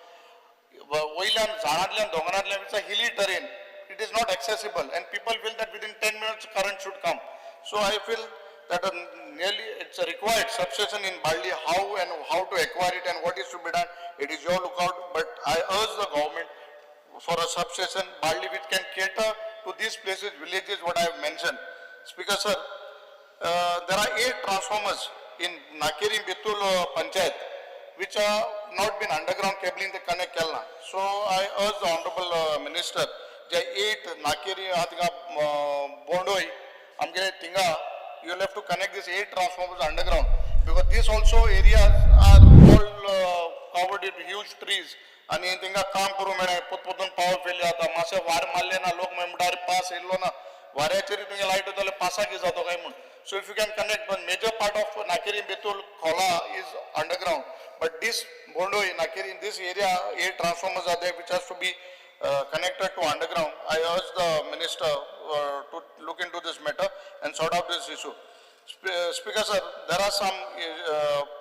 वयल्यान झाडांतल्यान दोंगरांतल्यान, it's a hilly terrain, it is not accessible and people feel that within 10 minutes current should come. So I feel that nearly it's a required substation in Balli. How and how to acquire it and what is to be done, it is your lookout, but I urge the government for a substation Balli which can cater to these places, villages what I have mentioned. Speaker sir, there are 8 transformers in Nakeri Betul Panchayat which are not been underground cabling they connect केला. So I urge the honorable minister, J 8 Nakeri आहा थिंगा बोंडोय आमगे थिंगा, you will have to connect these 8 transformers underground, because these also areas are all covered with huge trees आनी थिंगा काम करूं मेळ्ळें. पोत पोतून पावर फेल जाता. मातशें वारें मारलें ना, लोक मागीर म्हणटा, अरे पास येयल्लो ना, वाऱ्याचेर तुगे लायट वयताले, पासाक कितें जातो काय म्हूण. So if you can connect, but major part of Nakeri Betul Khola is underground, but this Bondoi Nakeri, in this area 8 transformers are there which has to be connected to underground. I urge the minister to look into this matter and sort out this issue. Speaker sir, there are some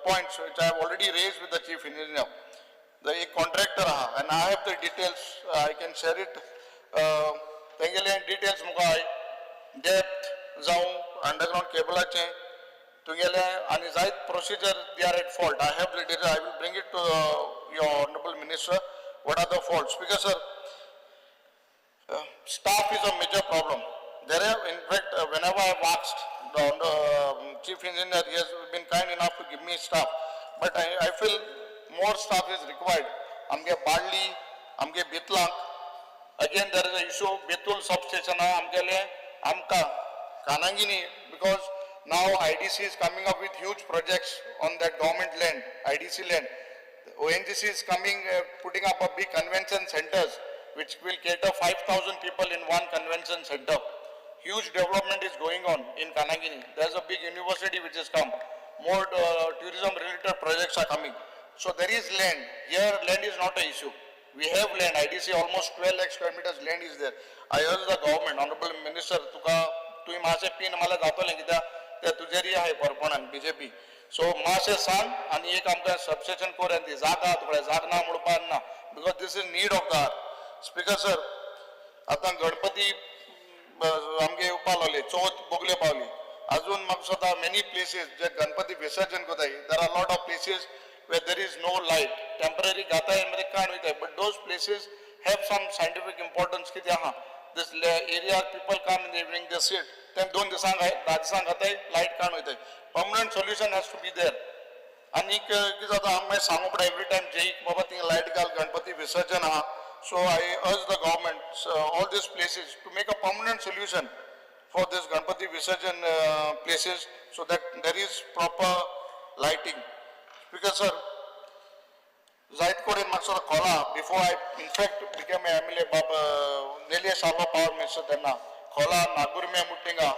points which I have already raised with the chief engineer. The एक contractor आहा and I have the details, I can share it. तेंगेले details मुका हाय depth जावं underground केबलाचें तुगेले आनी जायत procedure they are at fault. I have the detail, I will bring it to your honourable minister what are the faults. Speaker sir, staff is a major problem. There are, in fact, whenever I have asked the chief engineer, he has been kind enough to give me staff. But I feel more staff is required. आमगे बाळ्ळी, आमगे बेतलांक, again there is a issue, Betul substation आहा आमगेले, आमकां कानांगिनी, because now IDC is coming up with huge projects on that government land, IDC land. ONGC is coming, putting up a big convention centers, which will cater 5,000 people in one convention center. Huge development is going on in Kanangini. There's a big university which has come. More tourism related projects are coming. So there is land. Here land is not an issue. We have land. IDC almost 12 lakh square meters land is there. I urge the government, Honorable Minister, तुका तुवें मातशें pin मारल्यार जातलें कित्याक ते तुजेरय आहाय बरपणान BJP. So मातशें सांग आनी एक आमकां सबस्टेशन कर आनी ती जागा तुका जाग ना म्हणपाक ना, because this is need of the hour. Speaker sir, आतां गणपती आमगे येवपा लागले, चवथ बोगले पावली, अजून म्हाका दिसता मेनी प्लेसीस जे गणपती विसर्जन करताय, there are lot of places where there is no light, temporary घाताय मागीर काण वयताय, but those places have some scientific importance. कितें आहा, this area people come in the evening, they sit, ते 2 दिसांक 10 दिसांक घाताय लायट काण वयताय. Permanent solution has to be there. आनीक कितें जाता, हांव मागीर सांगू पडटा एवरी टायम जेईक, बाबा थिंगा लायट घाल, गणपती विसर्जन आहा. So I urge the government, all these places to make a permanent solution for this Ganpati Visarjan places, so that there is proper lighting. Because sir, जायत कडेन म्हाका खोला, before I in fact became a MLA, बाब Nelia साल्वा power minister तेन्ना खोला नागुर्म्या मुट्टिंगा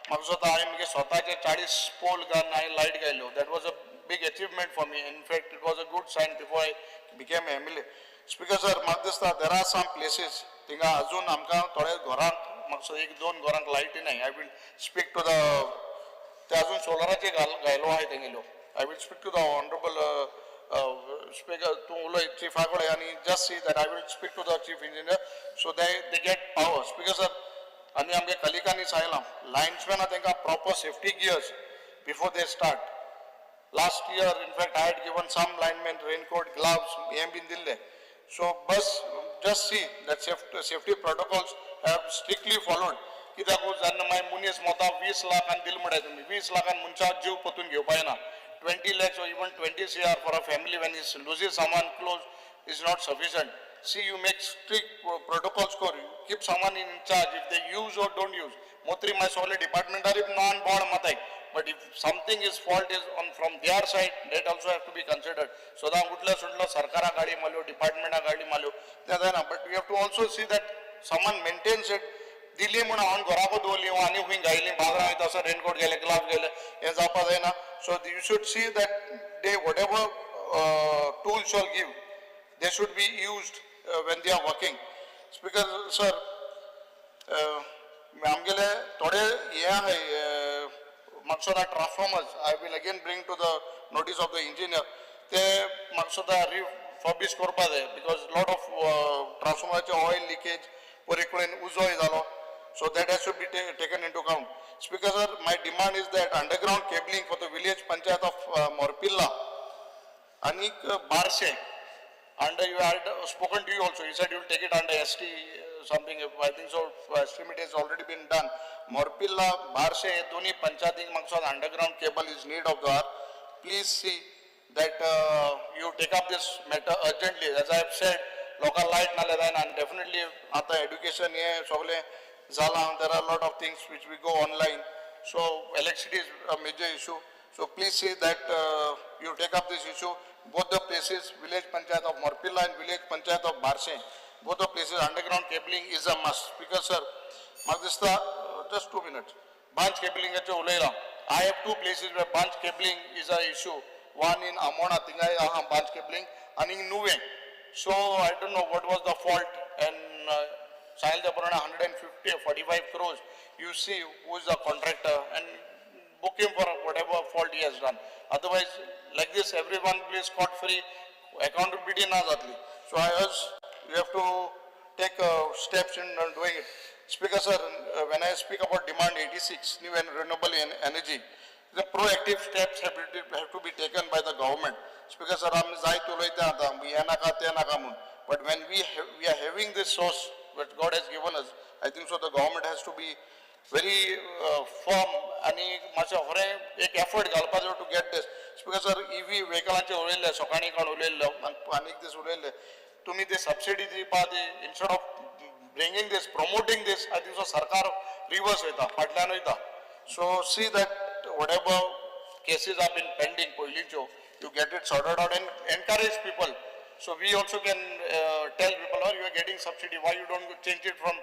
म्हाका दिसता हांवें म्हगे स्वताचे 40 पोल घालून हांवें light घायल्यो. That was a big achievement for me. In fact it was a good sign before I became MLA. Speaker sir, म्हाका दिसता there are some places थिंगा अजून आमकां थोड्या घरांक म्हाका दिसता 1-2 घरांक लायटी नाय. I will speak to the ते अजून सोलराचे घायलो आहाय तेंगेल्यो. I will speak to the honourable speaker, तूं उलय चिफा कडेन आनी just see that I will speak to the chief engineer so they get power. Speaker sir, आनी आमगे कलिकांनी सांगलां लायन्समॅना तांकां proper safety gears before they start. Last year in fact I had given some lineman raincoat, gloves हें बीन दिल्लें. So bus just see that safety protocols have strictly followed. कित्याक जेन्ना मागीर मनीस मोता 20 लाखान दिल म्हणटाय तुमी, 20 लाखान मनशाक जीव परतून घेवपा येना. 20 lakhs or even 20 CR for a family when he loses someone close is not sufficient. See, you make strict protocols for you. Keep someone in charge if they use or don't use. Motri my solid department are if non-board matai. But if something is fault is on from their side, that also have to be considered. So that utla sutla sarkara gaadi malyo, department gaadi malyo, that na. But we have to also see that someone maintains it. दिली म्हूण हांवें घराको दवरली आनी खंय घायली, बाजारां वयता आसतना raincoat गेले, ग्लाव्स गेले, हें जावपा जायना. So you should see that they whatever tools shall give, they should be used when they are working. Speaker sir, आमगेले थोडे हे आहाय म्हाका transformers, I will again bring to the notice of the engineer. ते म्हाका refurbish करपा जाय, because lot of ट्रान्सफॉर्मराचे ऑयल लिकेज, परी कडेन उजोय जालो. So that has to be taken into account. Speaker sir, my demand is that underground cabling for the village panchayat of Morpilla आनीक बारशे under you had spoken to you also, you said you will take it under ST something, I think so estimate has already been done. Morpilla, Barse दोन्ही पंचायतींक म्हाका underground cable is need of the hour. Please see that you take up this matter urgently. As I have said, लोकांक light नाल्यार जायना आनी definitely आतां education हें सगळें जालां, there are lot of things which we go online, so electricity is a major issue. So please see that you take up this issue. Both the places, village panchayat of Morpilla and village panchayat of Barse, both the places underground cabling is a must. Because sir, म्हाका दिसता just 2 minutes. Branch cabling उलयला. I have 2 places where branch cabling is a issue. One in Amona, थिंगाय आहा branch cabling, and in Nuvem. So I don't know what was the fault, and सांगले त्या प्रमाणे 150 45 crores. You see who is the contractor and book him for whatever fault he has done. Otherwise, like this, everyone will be scot-free, accountability na jatli. So I urge, you have to take steps in doing it. Speaker sir, when I speak about demand 86, new and renewable energy, the proactive steps have to be taken by the government. Speaker sir, आमी जायत उलयता आतां हें नाका तें नाका म्हूण. But when we are having this source that God has given us, I think so the government has to be very firm आनी मातशें होरें एक एफर्ट घालपा जाय to get this. Speaker sir, EV व्हेकलांचेर उलयल्ले, सकाळीं कोण उलयल्लो, आनी एक दीस उलयल्ले, तुमी ते सबसिडी दिवपा ती instead of bringing this, promoting this, I think so सरकार रिवर्स वयता, फाटल्यान वयता. So see that whatever cases have been pending पयलींच्यो, you get it sorted out and encourage people. So we also can tell people, oh, you are getting subsidy, why you don't change it from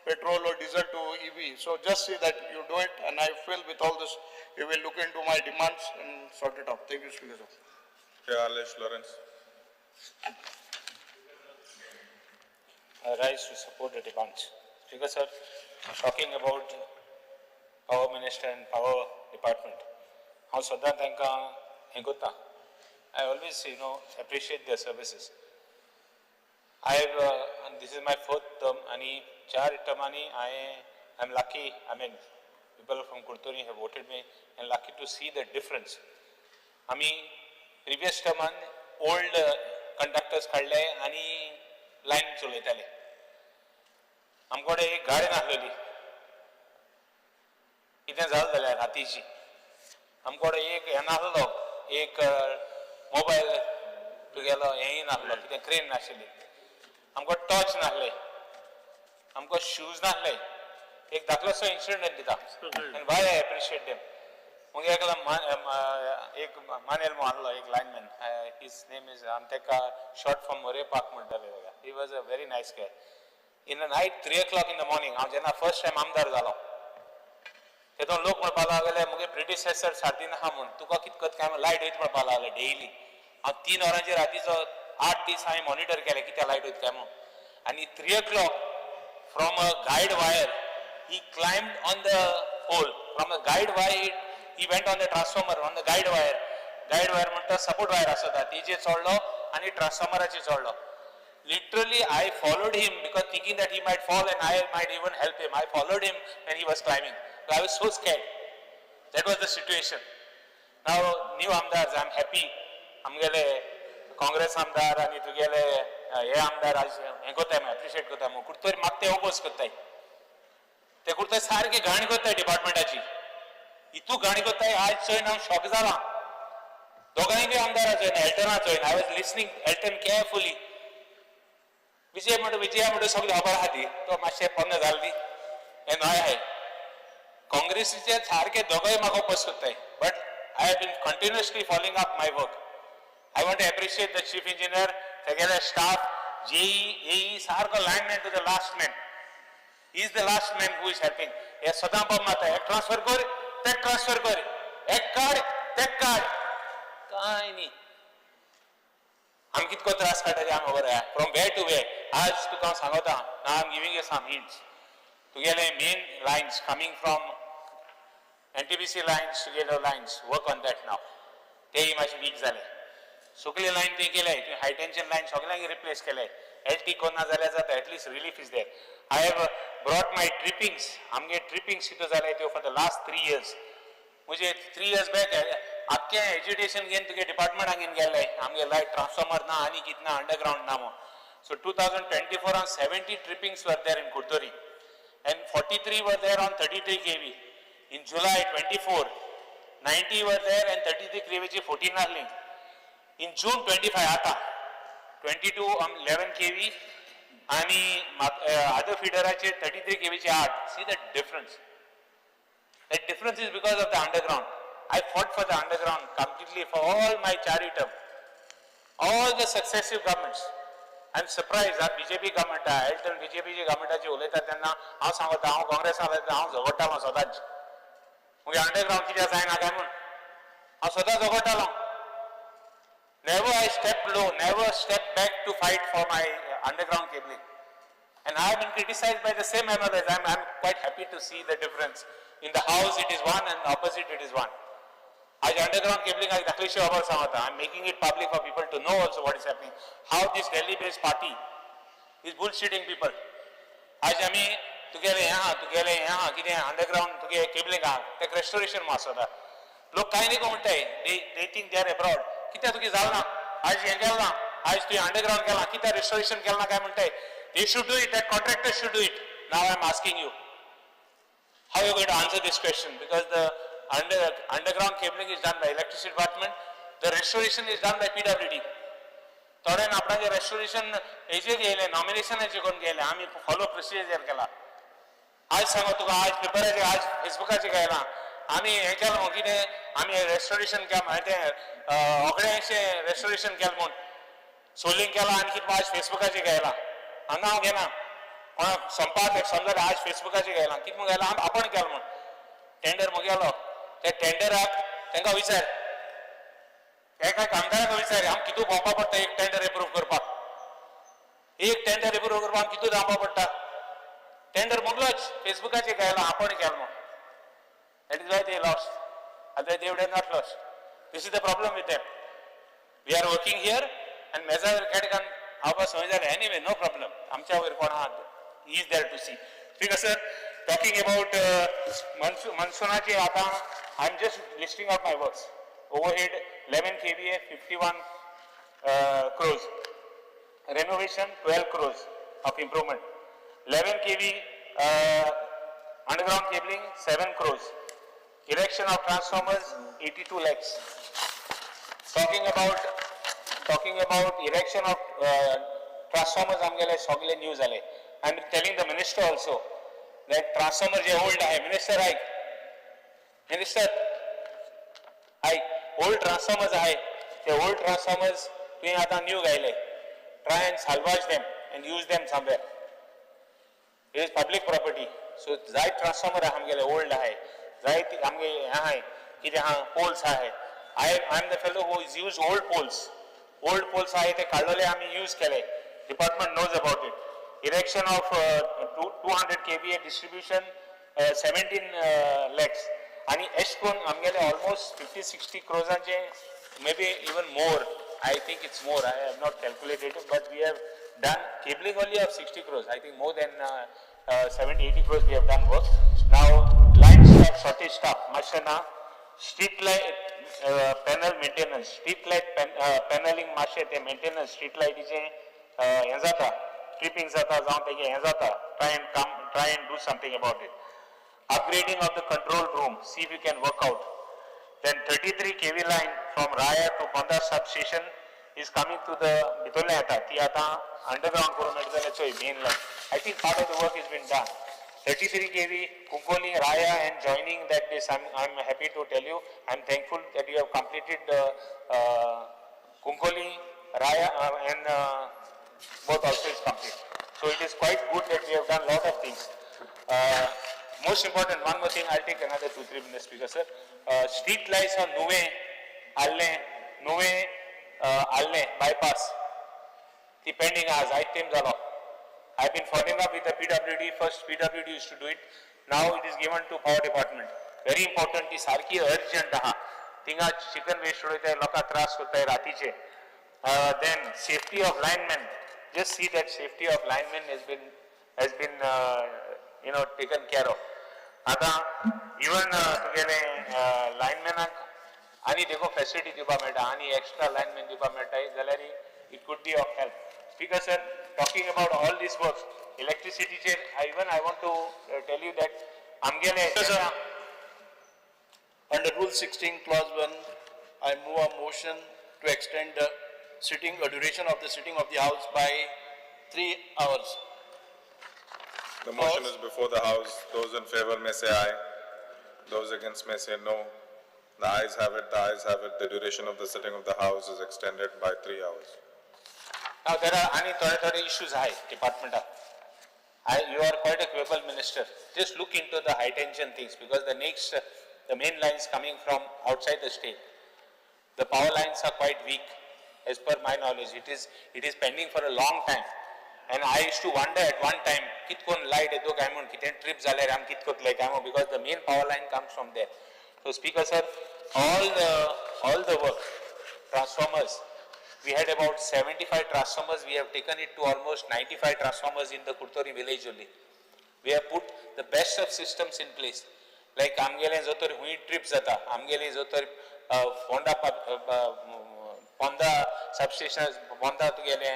petrol or diesel to EV? So just see that you do it, and I feel with all this, you will look into my demands and sort it out. Thank you, Speaker sir. Shri Arlesh Lawrence. I rise to support the demands. Speaker sir, talking about power minister and power department, हांव सदां तांकां हें करता. I always, you know, appreciate their services. I have, and this is my fourth term, आनी चार टर्मांनी I am lucky, I mean, people from Curtorim have voted me and lucky to see the difference. आमी previous टर्मान old conductors काडले आनी line चलयताले. आमचे कडेन एक गाडी नासलेली, कितें जालें जाल्यार रातीची आमचे कडेन एक हें नासलो, एक मोबायल तुगेलो हेंय नासलो, कितें क्रेन नाशिल्ली, आमकां टॉर्च नासले, आमकां शूज नासले. एक धाकलोसो इन्सिडंट दिता आनी why I appreciate them. मागीर एकलो एक मानेल म्हूण आहलो एक लायनमॅन, his name is, आमी ताका शॉर्ट फॉर्म मोरे पाक म्हणटाले ताका. He was a very nice guy. In the night 3 o'clock in the morning, हांव जेन्ना फर्स्ट टायम आमदार जालो, तेतून लोक म्हणपाक लागले मुगे प्रिडिसेसर सार्दीन आहा म्हूण, तुका कितें करता काय लायट वयता म्हणपाक लागले डेली. हांव 3 वरांचेर रातीचो 8 दीस हांवें मॉनिटर केले कित्याक लायट वयता काय म्हूण. आनी 3 o'clock from a guide wire he climbed on the pole. From a guide wire he went on the transformer, on the guide wire. Guide wire म्हणटा सपोर्ट वायर आसता, तेजेर चडलो आनी ट्रान्सफॉर्मराचेर चडलो. Literally I followed him because thinking that he might fall and I might even help him. I followed him when he was climbing. I was so scared. That was the situation. Now new आमदार्स, I am happy. आमगेले काँग्रेस आमदार आनी तुगेले हे आमदार आज हें करताय, appreciate करता. कुर्तोरी मात ते ओपोज करताय, ते कुर्तोरी सारके घाण करताय डिपार्टमेंटाची, इतू घाण करताय. आज चोयन हांव शॉक जाला. दोगांय बी आमदारा चोयन, एल्टना चोयन. I was listening Elton carefully. Vijay म्हणटा, विजया म्हणटा सगळी खबर आहा ती, तो मातशें पोन्ने जाल ती हें नय आहाय. काँग्रेसीचे सारके दोगांय म्हाका ओपोज करताय, but I have been continuously following up my work. I want to appreciate the chief engineer, तेगेले स्टाफ, जेई, एई, सारको lineman to the last man. He is the last man who is helping. हे सदां pump मारता, एक transfer कर, तेक transfer कर, एक काड, तेक काड, कांय न्ही. आमी कितको त्रास काडटा ते आमकां खबर आहा. From way to way. आज तुका हांव सांगता, I am giving you some hints. तुगेले main lines coming from NTPC lines, तुगेले lines, work on that now. तेय मातशे वीक जाले. सगळे लायन तुवें केले, तुवें हाय टेन्शन लायन सगळ्यांक रिप्लेस केले. एल टी कोन्ना जाल्यार जाता, at least relief is there. I have brought my trippings. आमगे ट्रिपिंग्स कितें जाले त्यो for the last 3 years. म्हणजे 3 years back आख्खें एज्युकेशन घेवन तुगे डिपार्टमेंटाक घेवन गेल्ले, आमगे लायट ट्रान्सफॉर्मर ना आनी कितें ना, अंडरग्रावंड ना म्हूण. So 2024 on 70 trippings were there in Curtorim and 43 were there on 33 kV. In July 24, 90 were there and 33 kV ची 14 आहली. In June 25 आता 22 on 11 kV आणि अदर फिडराचेर 33 kV चे 8. See the difference. That difference is because of the underground. I fought for the underground completely for all my charity term. All the successive governments. I am surprised that BJP government, Elton BJP ची गव्हर्नमेंटाची उलयता तेन्ना हांव सांगता, हांव काँग्रेसान उलयता, हांव झगडटालो सदांच. मागीर अंडरग्रावंड कित्याक जायना काय म्हूण हांव सदांच झगडटालो. Never I stepped low, never stepped back to fight for my underground cabling. And I have been criticized by the same MLAs. I'm quite happy to see the difference. In the house it is one and opposite it is one. आज underground cabling आज दाखलीशी खबर सांगता. I am making it public for people to know also what is happening, how this Delhi based party is bullshitting people. आज आमी तुगेलें हें आहा, तुगेलें हें आहा, कितें अंडरग्राउंड तुगे केबलिंग आहा, तेका रेस्टोरेशन आसता. लोक कांय न्ही म्हणटाय, they think they are abroad. कित्याक तुगे जालें ना, आज हें केलें ना, आज तुवें अंडरग्राउंड केलां, कित्याक रेस्टोरेशन केलें ना काय म्हणटाय. They should do it, that contractor should do it. Now I am asking you, how you going to answer this question? Because the underground cabling is done by electricity department, the restoration is done by PWD. थोड्यान आपणाचे restoration हेजेर येयलें, नॉमिनेशनाचेर करून गेले, आमी follow procedure केला. आज सांगो तुका, आज पेपराचेर, आज फेसबुकाचेर घायलां आमी हें केलां म्हूण, कितें आमी रेस्टोरेशन केलां, तें ओगड्यांचें रेस्टोरेशन केलां म्हूण सोलिंग केलां आनी कितें आज फेसबुकाचेर घायलां. हांगा हांव घेना कोणाक संपादक समजा, आज फेसबुकाचेर घायलां कितें म्हूण घायलां, आपण केलां म्हूण. टेंडर मुगेलो, त्या टेंडराक तांकां विचार, एका कामदाराक विचार, आम कितू भोंवपा पडटा एक टेंडर एप्रूव करपाक, एक टेंडर एप्रूव करपाक आम कितू धांवपा पडटा. टेंडर मुगलोच फेसबुकाचेर घायला आपण केलो म्हूण. That is why they lost, otherwise they would have not lost. This is the problem with them. We are working here and मेजा वयर खेडकान हांव समज जालें. एनीवे, नो प्रॉब्लम, आमच्या वयर कोण आहा, is there to see. ठीक आसा sir. Talking about मनसुनाचे, आतां I am just listing out my works. Overhead 11 kVA 51 crores, renovation 12 crores of improvement, 11 kV underground cabling 7 crores, erection of transformers 82 lakhs. Talking about erection of transformers, आमगेले सगळे new जाले. I am telling the minister also that transformer J old आहे, minister ऐक, minister ऐक, old transformers आहे, ते old transformers तुवें आतां new घायले, try and salvage them and use them somewhere. It is public property. So जायत transformer आहा आमगेले ओल्ड आहे, जायत आमगे हें आहाय कितें आहा, पोल्स आहाय. I am the fellow who is use old poles. Old poles आहाय ते काडलेले आमी यूज केले. Department knows about it. Erection of 200 kVA distribution 17 lakhs. आनी एश करून आमगेले almost 50-60 क्रोजांचे, maybe even more, I think it's more, I have not calculated, but we have done cabling only of 60 crores. I think more than 70-80 crores we have done work. Now, line staff, shortage staff, मातशें ना, street light panel maintenance, street light paneling मातशें ते maintenance, street lighतीचें हें जाता, tripping जाता, जावं तेगे हें जाता, try and come, try and do something about it. Upgrading of the control room, see if you can work out. Then 33 kV line from Raya to Ponda substation is coming to the भितरलें येता, ती आतां underground करून मेळटा जाल्यार चोय main line. I think part of the work is been done. 33 kV Cuncolim Raya and joining that this, I'm happy to tell you, I'm thankful that you have completed the Cuncolim Raya and both also is complete. So it is quite good that we have done lot of things. Most important, one more thing, I'll take another 2-3 minutes, Speaker sir. Street lights on Nuvem, Arlem, Nuvem, Arlem bypass. ती pending आज जायत तेंप जालो. I have been following up with the PWD. First PWD used to do it. Now it is given to power department. Very important, ती सारकी urgent आहा. थिंगा chicken waste उडयताय, लोकांक त्रास करताय रातीचे. Then safety of linemen. Just see that safety of linemen has been taken care of. आतां even तुगेले लायनमॅनाक आनी देखो फॅसिलिटी दिवपाक मेळटा आनी एक्स्ट्रा लायनमॅन दिवपाक मेळटा जाल्यार it could be of help. Speaker sir, talking about all this work, इलेक्ट्रिसिटीचेर even I want to tell you that आमगेले Sir. Under Rule 16, Clause 1, I move a motion to extend the sitting, duration of the sitting of the House by 3 hours. The motion is before the House. Those in favor may say aye. Those against may say no. The ayes have it, the ayes have it. The duration of the sitting of the House is extended by 3 hours. Now there are आनी थोडे थोडे issues आहे डिपार्टमेंटात. You are quite a capable minister. Just look into the high tension things because the main lines coming from outside the state. The power lines are quite weak as per my knowledge. It is pending for a long time. And I used to wonder at one time कितकोन light येतो काय म्हूण, कितें trip जाल्यार आमी कित करतले काय म्हूण, because the main power line comes from there. So speaker sir, all the work, transformers, we had about 75 transformers, we have taken it to almost 95 transformers in the Curtorim village only. We have put the best of systems in place. Like आमगेले जो तर हुंय trip जाता, आमगेले जो तर फोंडा, पोंदा substation, पोंदा तुगेले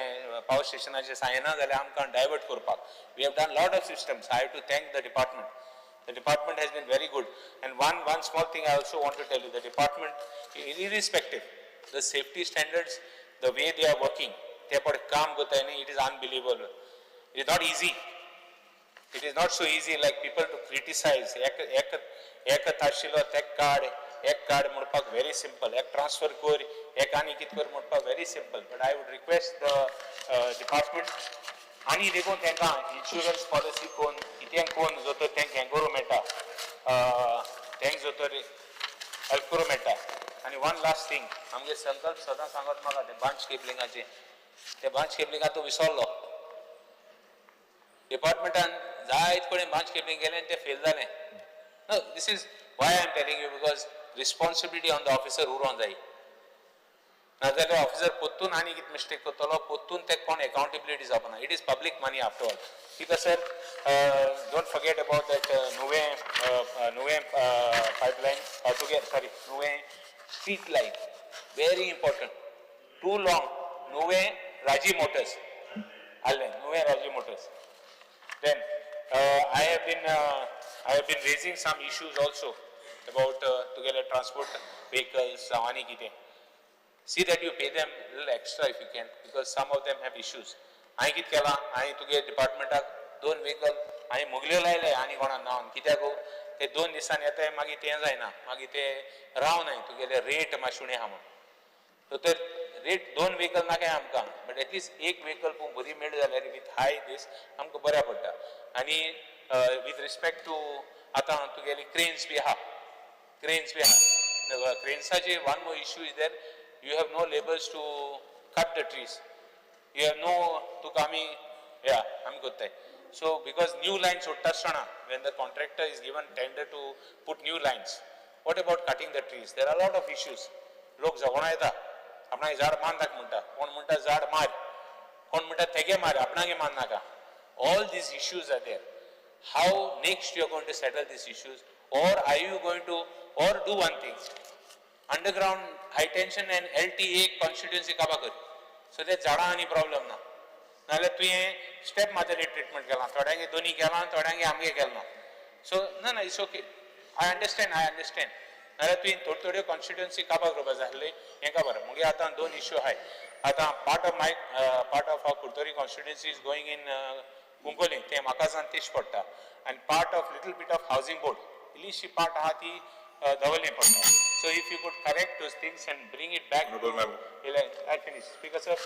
पावर स्टेशनाचे सायना जाल्यार आमकां डायवर्ट करपाक we have done lot of systems. I have to thank the department. The department has been very good. And one small thing I also want to tell you, the department, irrespective, the safety standards, the way they are working, ते पळय काम करताय न्ही, it is unbelievable. It is not easy. It is not so easy like people to criticize. एक एक एक आशिल्लो तेक काड, एक काड म्हणपाक व्हेरी सिंपल, एक ट्रान्सफर कर, एक आनी कित कर म्हणपाक very simple. But I would request the department आनी देखून तांकां इन्शुरन्स पॉलिसी कोन कितें कोन जो तर तांकां हें करूं मेळटा, तांकां जो तर हेल्प करूं मेळटा. आनी वन लास्ट थिंग, आमगे संकल्प सदां सांगत म्हाका ते बांच केबलिंगाचे, ते बांच केबलिंगा तो विसरलो. डिपार्टमेंटान जायत कडेन बांच केबलिंग केलें आनी तें फेल जालें. No, this is why I am telling you, because responsibility on the officer उरोंक जाय. नाजाल्यार ऑफिसर पोत्तून आनी कितें मिस्टेक करतलो, पोत्तून ते कोण अकाउंटेबिलिटी जावपा. It is public money after all. Because sir, don't forget about that Nuvem pipeline तुगे, sorry, Nuvem street light, very important, too long. Nuvem Raji Motors आसलें, नुवें राजी motors. Then I have been raising some issues also about together transport vehicles जावं आनी कितें. See that you pay them little extra if you can, because some of them have issues. हांवें कितें केलां, हांवें तुगे डिपार्टमेंटाक दोन व्हेकल हांवें मुगल्यो लायले आनी कोणा नांवान. कित्याक ते 2 दिसांनी येताय, मागीर तें जायना, मागीर ते रावनाय, तुगेले रेट मातशे उणें आहा म्हूण. सो ते रेट दोन व्हेकल नाकाय आमकां, बट एटलिस्ट एक व्हेकल पूण बरी मेळ्ळी जाल्यार विथ हाय दीस आमकां बऱ्या पडटा. आनी विथ रिस्पेक्ट टू आतां तुगेली क्रेन्स बी आहा, क्रेन्स बी आहा, क्रेन्साचे one more issue is there, you have no labours to cut the trees, you have no तुका आमी या आमी करताय. सो because new line सोडटा आसतना, when the contractor is given tender to put new lines, what about cutting the trees? There are lot of issues. लोक झगडो येता, आपणाक झाड मारनाक म्हणटा, कोण म्हणटा झाड मार, कोण म्हणटा तेगे मार, आपणागे मारनाका. All these issues are there. How next you are going to settle these issues, or are you going to, or do one thing, underground high tension and LT एक कॉन्स्टिट्युएन्सी काबा कर, सो ते झाडां आनी प्रॉब्लम ना. नाजाल्यार तुवें step मारतली treatment केलां, थोड्यांगे दोनी केलां, थोड्यांगे आमगे केलें ना. सो ना ना, it's okay, I understand, I understand. नाजाल्यार तुवें थोड्यो थोड्यो कॉन्स्टिट्युएन्सी काबा करपा जाय आसली, हें खबर. मुगे आतां दोन इश्यू आहाय. आतां part of our Curtorim constituency is going in Cuncolim, तें म्हाका सान तेश पडटा, आनी part of little bit of housing board इल्लीशी पार्ट आहा ती दवर्ले पडटा. So if you could correct those things and bring it back. Honorable member. I finish. Speaker sir,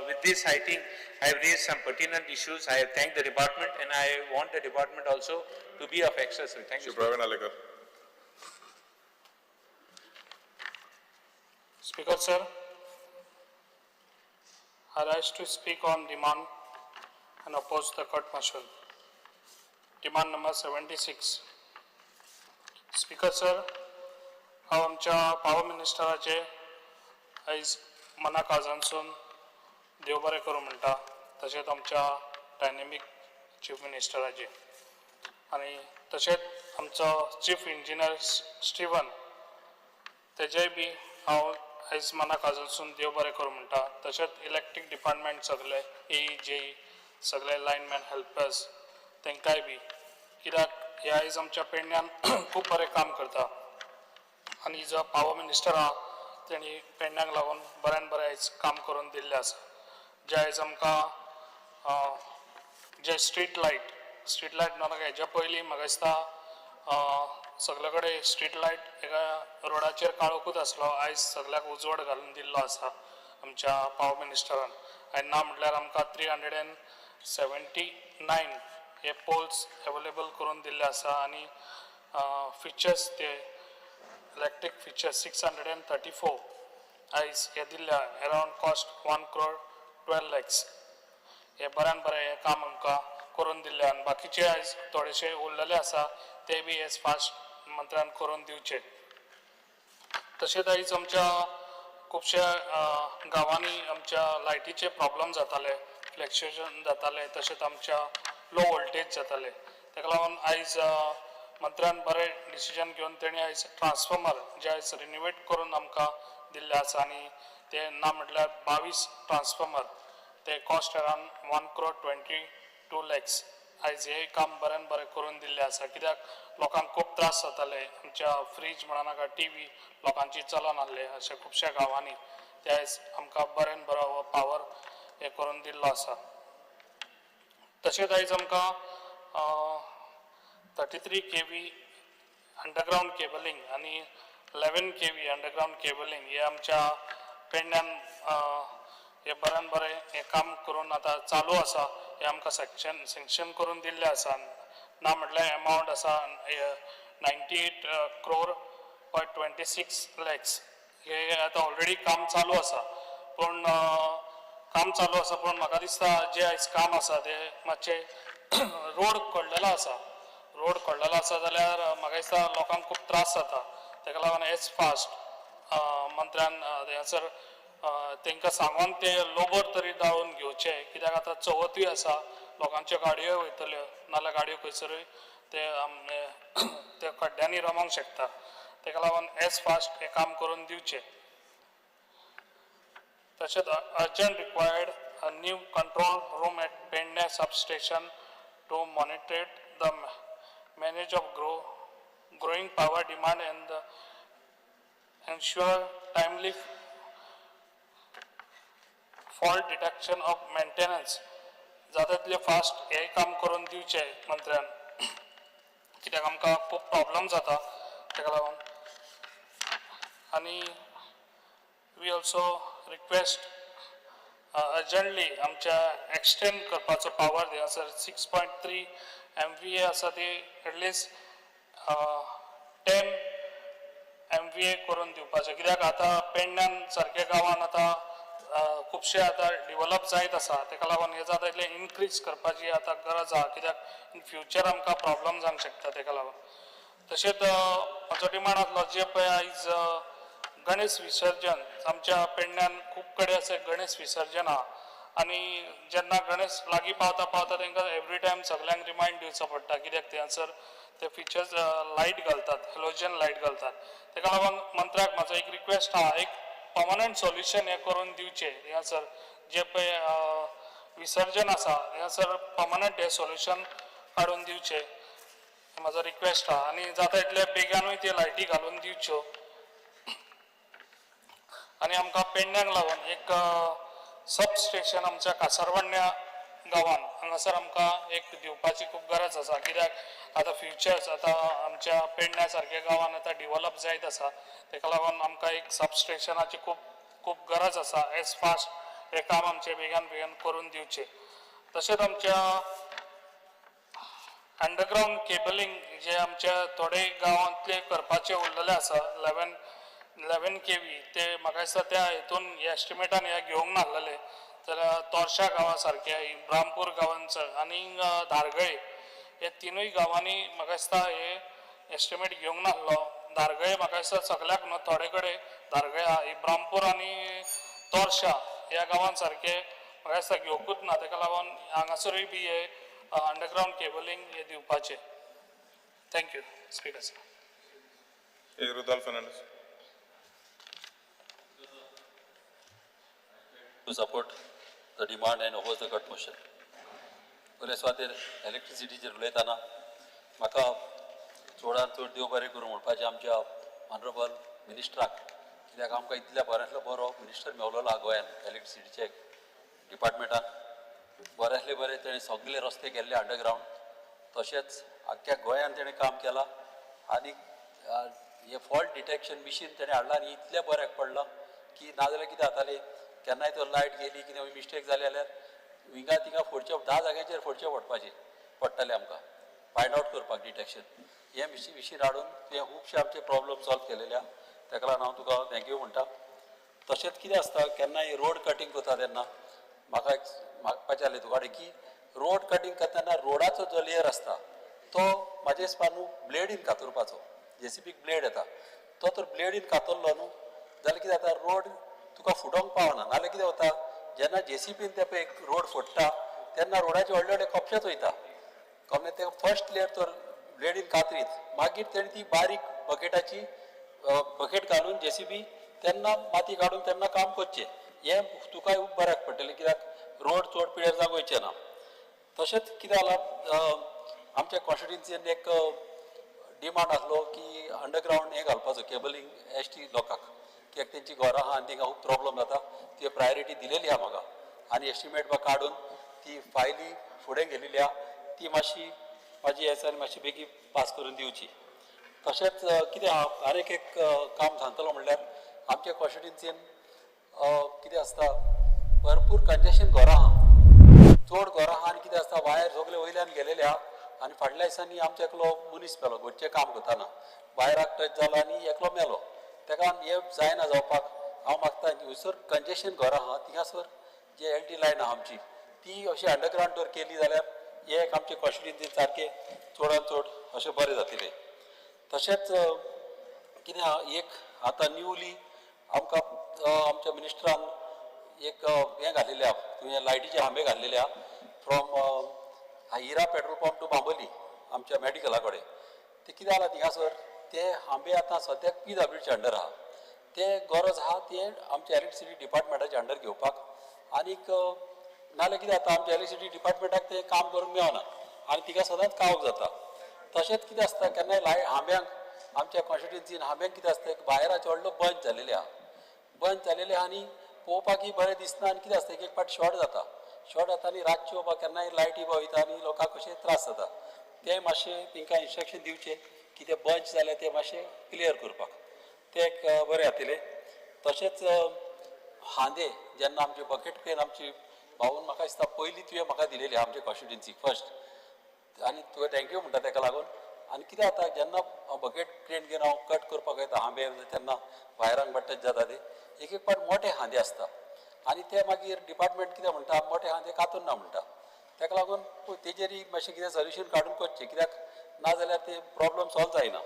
with this I think I have raised some pertinent issues. I have thanked the department and I want the department also to be of extra service. Thank you. Shri Praveen Alekar. Speaker sir, I rise to speak on demand and oppose the cut motion. Demand number 76. Speaker sir, हांव आमच्या power मिनिस्टराचे आयज मना काळजांसून देव बरें करूं म्हणटा, तशेंच आमच्या डायनेमीक चीफ मिनिस्टराचे आनी तशेंच आमचो चीफ इंजिनियर स्टिवन तेजेय बी हांव आयज मना काळजांसून देव बरें करूं म्हणटा. तशेंच इलेक्ट्रीक डिपार्टमेंट सगळे ए जे सगळे लायनमॅन हेल्पर्स तांकांय बी, कित्याक हे आयज आमच्या पेडण्यान खूब बरें काम करता आनी जो पावर मिनिस्टर आहा तेणी पेडण्याक लागून बऱ्यान बरें आयज काम करून दिल्लें आसा. जे आयज आमकां जे स्ट्रीट लायट म्हाका हेज्या पयलीं म्हाका दिसता सगळे कडेन स्ट्रीट लायट एका रोडाचेर काळोखूच आसलो, आयज सगळ्याक उजवाड घालून दिल्लो आसा आमच्या पावर मिनिस्टरान. आनी ना म्हटल्यार आमकां 379 हे पोल्स एवेलेबल करून दिल्ले आसा आनी फिचर्स ते इलेक्ट्रीक फिचर्स 634 आयज हे दिल्ले, around cost 1 crore 12 lakhs. हें बऱ्यान बरें हें काम आमकां करून दिल्लें. आनी बाकीचे आयज थोडेशे उरलेले आसा ते बी एज फास्ट मंत्र्यान करून दिवचे. तशेंच आयज आमच्या खुबश्या गांवांनी आमच्या लायटीचे प्रॉब्लम जाताले, फ्लक्चुएशन जाताले, तशेंच आमच्या लो वोल्टेज जाताले. ताका लागून आयज मंत्र्यान बरें डिसिजन घेवन तेणी आयज ट्रान्सफॉर्मर जे आयज रिनोवेट करून आमकां दिल्ले आसा आनी ते ना म्हटल्यार 22 ट्रान्सफॉर्मर ते cost around 1 crore 22 lakhs. आयज हें काम बऱ्यान बरें करून दिल्लें आसा, कित्याक लोकांक खूब त्रास जाताले. आमच्या फ्रीज म्हणा नाका, टीवी लोकांची चलनासले अशें खुबश्या गांवांनी. ते आयज आमकां बऱ्यान बरो हो पावर हें करून दिल्लो आसा. तशेंच आयज आमकां 33 kV underground cabling आनी 11 kV underground cabling हे आमच्या पेडण्यान हे बऱ्यान बरें हें काम करून आतां चालू आसा. हे आमकां सेक्शन सँक्शन करून दिल्लें आसा. ना म्हटल्यार एमावंट आसा 98 crore point 26 lakhs. हे आतां ऑलरेडी काम चालू आसा, पूण काम चालू आसा, पूण म्हाका दिसता जे आयज काम आसा ते मातशें रोड खोडलेलो आसा. रोड खोडलेलो आसा जाल्यार म्हाका दिसता लोकांक खूब त्रास जाता. ताका लागून एज फास्ट मंत्र्यान हांगासर तांकां सांगून ते लोबर तरी दाळून घेवचे, कित्याक आतां चवथूय आसा, लोकांच्यो गाडयो वयतल्यो, नाल्यार गाडयो खंयसरूय ते खड्ड्यांनी रमोंक शकता. ताका लागून एज फास्ट हें काम करून दिवचें. तशेंच urgent required a new control room at Pedne substation to monitor the manage of growing power demand and ensure timely fault detection of maintenance. जाता तितले फास्ट हें काम करून दिवचें मंत्र्यान, कित्याक आमकां खूब प्रॉब्लम जाता ताका लागून. आनी we also request urgently आमच्या एक्सटेंड करपाचो पावर थंयसर 6.3 MVA आसा ती एटलिस्ट 10 MVA करून दिवपाचें, कित्याक आतां पेडण्यान सारक्या गांवान आतां खुबशे आतां डिवलप जायत आसा. ताका लागून हें जाता तितलें इनक्रीज करपाची आतां गरज आहा, कित्याक इन फ्युचर आमकां प्रॉब्लम जावंक शकता ताका लागून. तशेंच म्हजो डिमांड आसलो जे पळय आयज गणेश विसर्जन आमच्या पेडण्यान खूब कडेन अशें गणेश विसर्जन आहा आनी जेन्ना गणेश लागीं पावता पावता तांकां एवरी टायम सगल्यांक रिमायंड दिवचो पडटा, कित्याक थंयसर ते फिचर्स लायट घालतात, हेलोजन लायट घालतात. ताका लागून मंत्र्याक म्हाजो एक रिक्वेस्ट आहा, एक पर्मनंट सोल्युशन हें करून दिवचें. हांगासर जे पळय विसर्जन आसा हांगासर पर्मनंट हें सोल्युशन काडून दिवचें, म्हाजो रिक्वेस्ट आहा. आनी जाता तितले बेगानूय त्यो लायटी घालून दिवच्यो. आनी आमकां पेडण्याक लागून एक सब स्टेशन आमच्या कासारवाडण्या गांवान हांगासर आमकां एक दिवपाची खूब गरज आसा, कित्याक आतां फ्युचर्स आतां आमच्या पेडण्या सारक्या गांवान आतां डिवलप जायत आसा. ताका लागून आमकां एक सब स्टेशनाची खूब खूब गरज आसा. एज फास्ट हें काम आमचें बेगान बेगीन करून दिवचें. तशेंच आमच्या अंडरग्रावंड केबलिंग जे आमच्या थोडे गांवांतले करपाचे उरलेले आसा 11 kV, ते म्हाका दिसता त्या हितून एस्टिमेटान हे घेवंक नासलेले. जाल्यार तोरशा गांवा सारके, ब्रामपूर गांवान आनी धारगळे हे तिनूय गांवांनी म्हाका दिसता हे एस्टिमेट घेवंक नासलो. धारगळे म्हाका दिसता सगळ्याक न्हू, थोडे कडेन धारगळे आहा. ब्रामपूर आनी तोरशा ह्या गांवान सारके म्हाका दिसता घेवंकूच ना. ताका लागून हांगासरूय बी हे अंडरग्रावंड केबलिंग हे दिवपाचें. Thank you, Speaker sir. A. Rudolph Fernandez. To support the demand and oppose the cut motion. बरे सुवातेर इलेक्ट्रिसिटीचेर उलयतना म्हाका चडान चड देव बरें करूं म्हणपाचें आमच्या ऑनरेबल मिनिस्टराक, कित्याक आमकां इतल्या बऱ्यांतलो बरो मिनिस्टर मेवलेलो आहा गोंयान. इलेक्ट्रिसिटीचे डिपार्टमेंटान बऱ्यांतले बरें तेणें सगळे रस्ते केल्ले अंडरग्रावंड, तशेंच आख्ख्या गोंयान तेणें काम केलां आनी हें फॉल्ट डिटेक्शन मिशीन तेणें हाडलां आनी इतलें बऱ्याक पडलां की नाजाल्यार कितें जातालें, केन्नाय तर लायट गेली, कितें मिस्टेक जाली जाल्यार हिंगा थिंगा फोडचें, 10 जाग्यांचेर फोडचें पडपाचें पडटालें आमकां फायंड आवट करपाक डिटेक्शन. हें मिशीन हाडून तुवें खुबशे आमचे प्रॉब्लम सॉल्व केलेले आहा. ताका लागून हांव तुका thank you म्हणटा. तशेंच कितें आसता, केन्नाय रोड कटींग करता तेन्ना म्हाका एक मागपाचें आसलें तुका कडेन की रोड कटींग करतना रोडाचो जो लेयर आसता तो म्हाजे हिसपान न्हू ब्लेडीन कातरपाचो, जेसीबीक ब्लेड येता, तो तर ब्लेडीन कातरलो न्हू जाल्यार कितें जाता, रोड तुका फुटोंक पावना. नाल्यार कितें जाता, जेन्ना जेसीबीन ते पळय रोड फोडटा तेन्ना रोडाचे व्हडले व्हडले कपशेच वयता. कमले ते फर्स्ट लेयर तर ब्लेडीन कातरीत, मागीर तेणी ती बारीक बकेटाची बकेट घालून जेसीबी तेन्ना माती काडून तेन्ना काम करचें. हें तुकाय खूब बऱ्याक पडटलें, कित्याक रोड चड पिड्यार जावंक वयचें ना. तशेंच कितें जालां, आमच्या कॉन्स्टिट्युएन्सीन एक डिमांड आसलो की अंडरग्रावंड हें घालपाचो केबलिंग एस टी लोकांक, कित्याक तेंची घरां आहा आनी तेंकां खूब प्रोब्लम जाता. ती प्रायोरिटी दिलेली आहा म्हाका आनी एस्टिमेट बा काडून ती फायली फुडें गेलेली आहा, ती मातशी म्हाजी एस आनी मातशी बेगीन पास करून दिवची. तशेंच कितें आहा, आनीक एक काम सांगतलो म्हणल्यार आमच्या कॉन्स्टिट्युएन्सीन कितें आसता, भरपूर कंजेशन घरां आहा, चड घरां आहा आनी कितें आसता, वायर सगळे वयल्यान गेलेले आहा आनी फाटल्या दिसांनी आमचो एकलो मनीस मेलो घरचें काम करतना, वायराक टच जालो आनी एकलो मेलो. तेका हें जायना जावपाक हांव मागता हयसर कंजेशन घरां आहा थिंगासर जे एल टी लायन आहा आमची ती अशी अंडरग्रावंड जर केली जाल्यार हें एक आमचे कॉन्स्टिट्युएन्सीन सारकें चडान चड अशें बरें जातलें. तशेंच कितें आहा, एक आतां न्यूली आमकां आमच्या मिनिस्टरान एक हें घालेलें आहा, तुवें लायटीचे खांबे घातलेले आहा from Hira petrol pump to Bambolim आमच्या मॅडिकला कडेन. ते कितें जालां थिंगासर ते खांबे आतां सद्याक पी डब्ल्यूच्या अंडर आहा, ते गरज आहा ते आमच्या इलेक्ट्रिसिटी डिपार्टमेंटाच्या अंडर घेवपाक. आनीक नाल्यार कितें जाता, आमच्या इलेक्ट्रिसिटी डिपार्टमेंटाक तें काम करूंक मेळना आनी तिका सदांच कावक जाता. तशेंच कितें आसता, केन्नाय लाय खांब्यांक आमच्या कॉन्स्टिट्युएन्सीन खांब्यांक कितें आसता, एक वायराचे व्हडलो बंच जालेले आहा, बंच जालेले आहा आनी पळोवपाकय बरें दिसना आनी कितें आसता, एक एक फावट शॉर्ट जाता, शॉर्ट जाता आनी रातच्यो बा केन्नाय लायटी बा वयता आनी लोकांक कशें त्रास जाता. तें मातशें तेंकां इन्स्ट्रक्शन दिवचें की ते बंच जाल्यार ते मातशें क्लियर करपाक, तें एक बरें जातलें. तशेंच हांदे जेन्ना आमची बकेट क्रेन आमची भाऊन म्हाका दिसता पयली तुवें म्हाका दिलेली आमचे कॉन्स्टिट्युएन्सीक फर्स्ट, आनी तुवें thank you म्हणटा तेका लागून. आनी कितें जाता, जेन्ना हांव बकेट क्रेन घेवन हांव कट करपाक वयता हांबे तेन्ना वायरांक टच जाता, ते एक एक फावट मोठे हांदे आसता आनी ते मागीर डिपार्टमेंट कितें म्हणटा, मोठे हांदे कातून ना म्हणटा. तेका लागून तेजेरय मातशें कितें सोल्युशन काडून करचें, कित्याक ना जाल्यार ते प्रोब्लम सॉल्व जायना.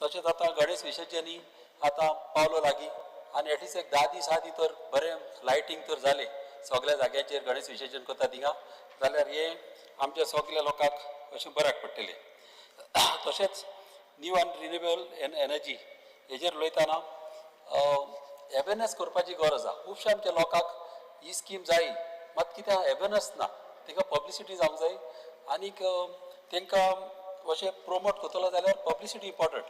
तशेंच आतां गणेश विसर्जनी आतां पावलो लागीं आनी एटलिस्ट एक 10 दीस आदीं तर बरें लायटींग तर जालें सगल्या जाग्याचेर गणेश विसर्जन करता थिंगा, जाल्यार हें आमच्या सगल्या लोकांक अशें बऱ्याक पडटलें. तशेंच न्यू आनी रिन्युएबल एनर्जी हेजेर उलयतना अवेरनेस करपाची गरज आहा. खुबश्या आमच्या लोकांक ही स्कीम जाय, मात कितें अवेरनेस ना, तांकां पब्लिसिटी जावंक जाय आनीक तांकां अशें प्रोमोट करतलो जाल्यार पब्लिसिटी इम्पोर्टंट,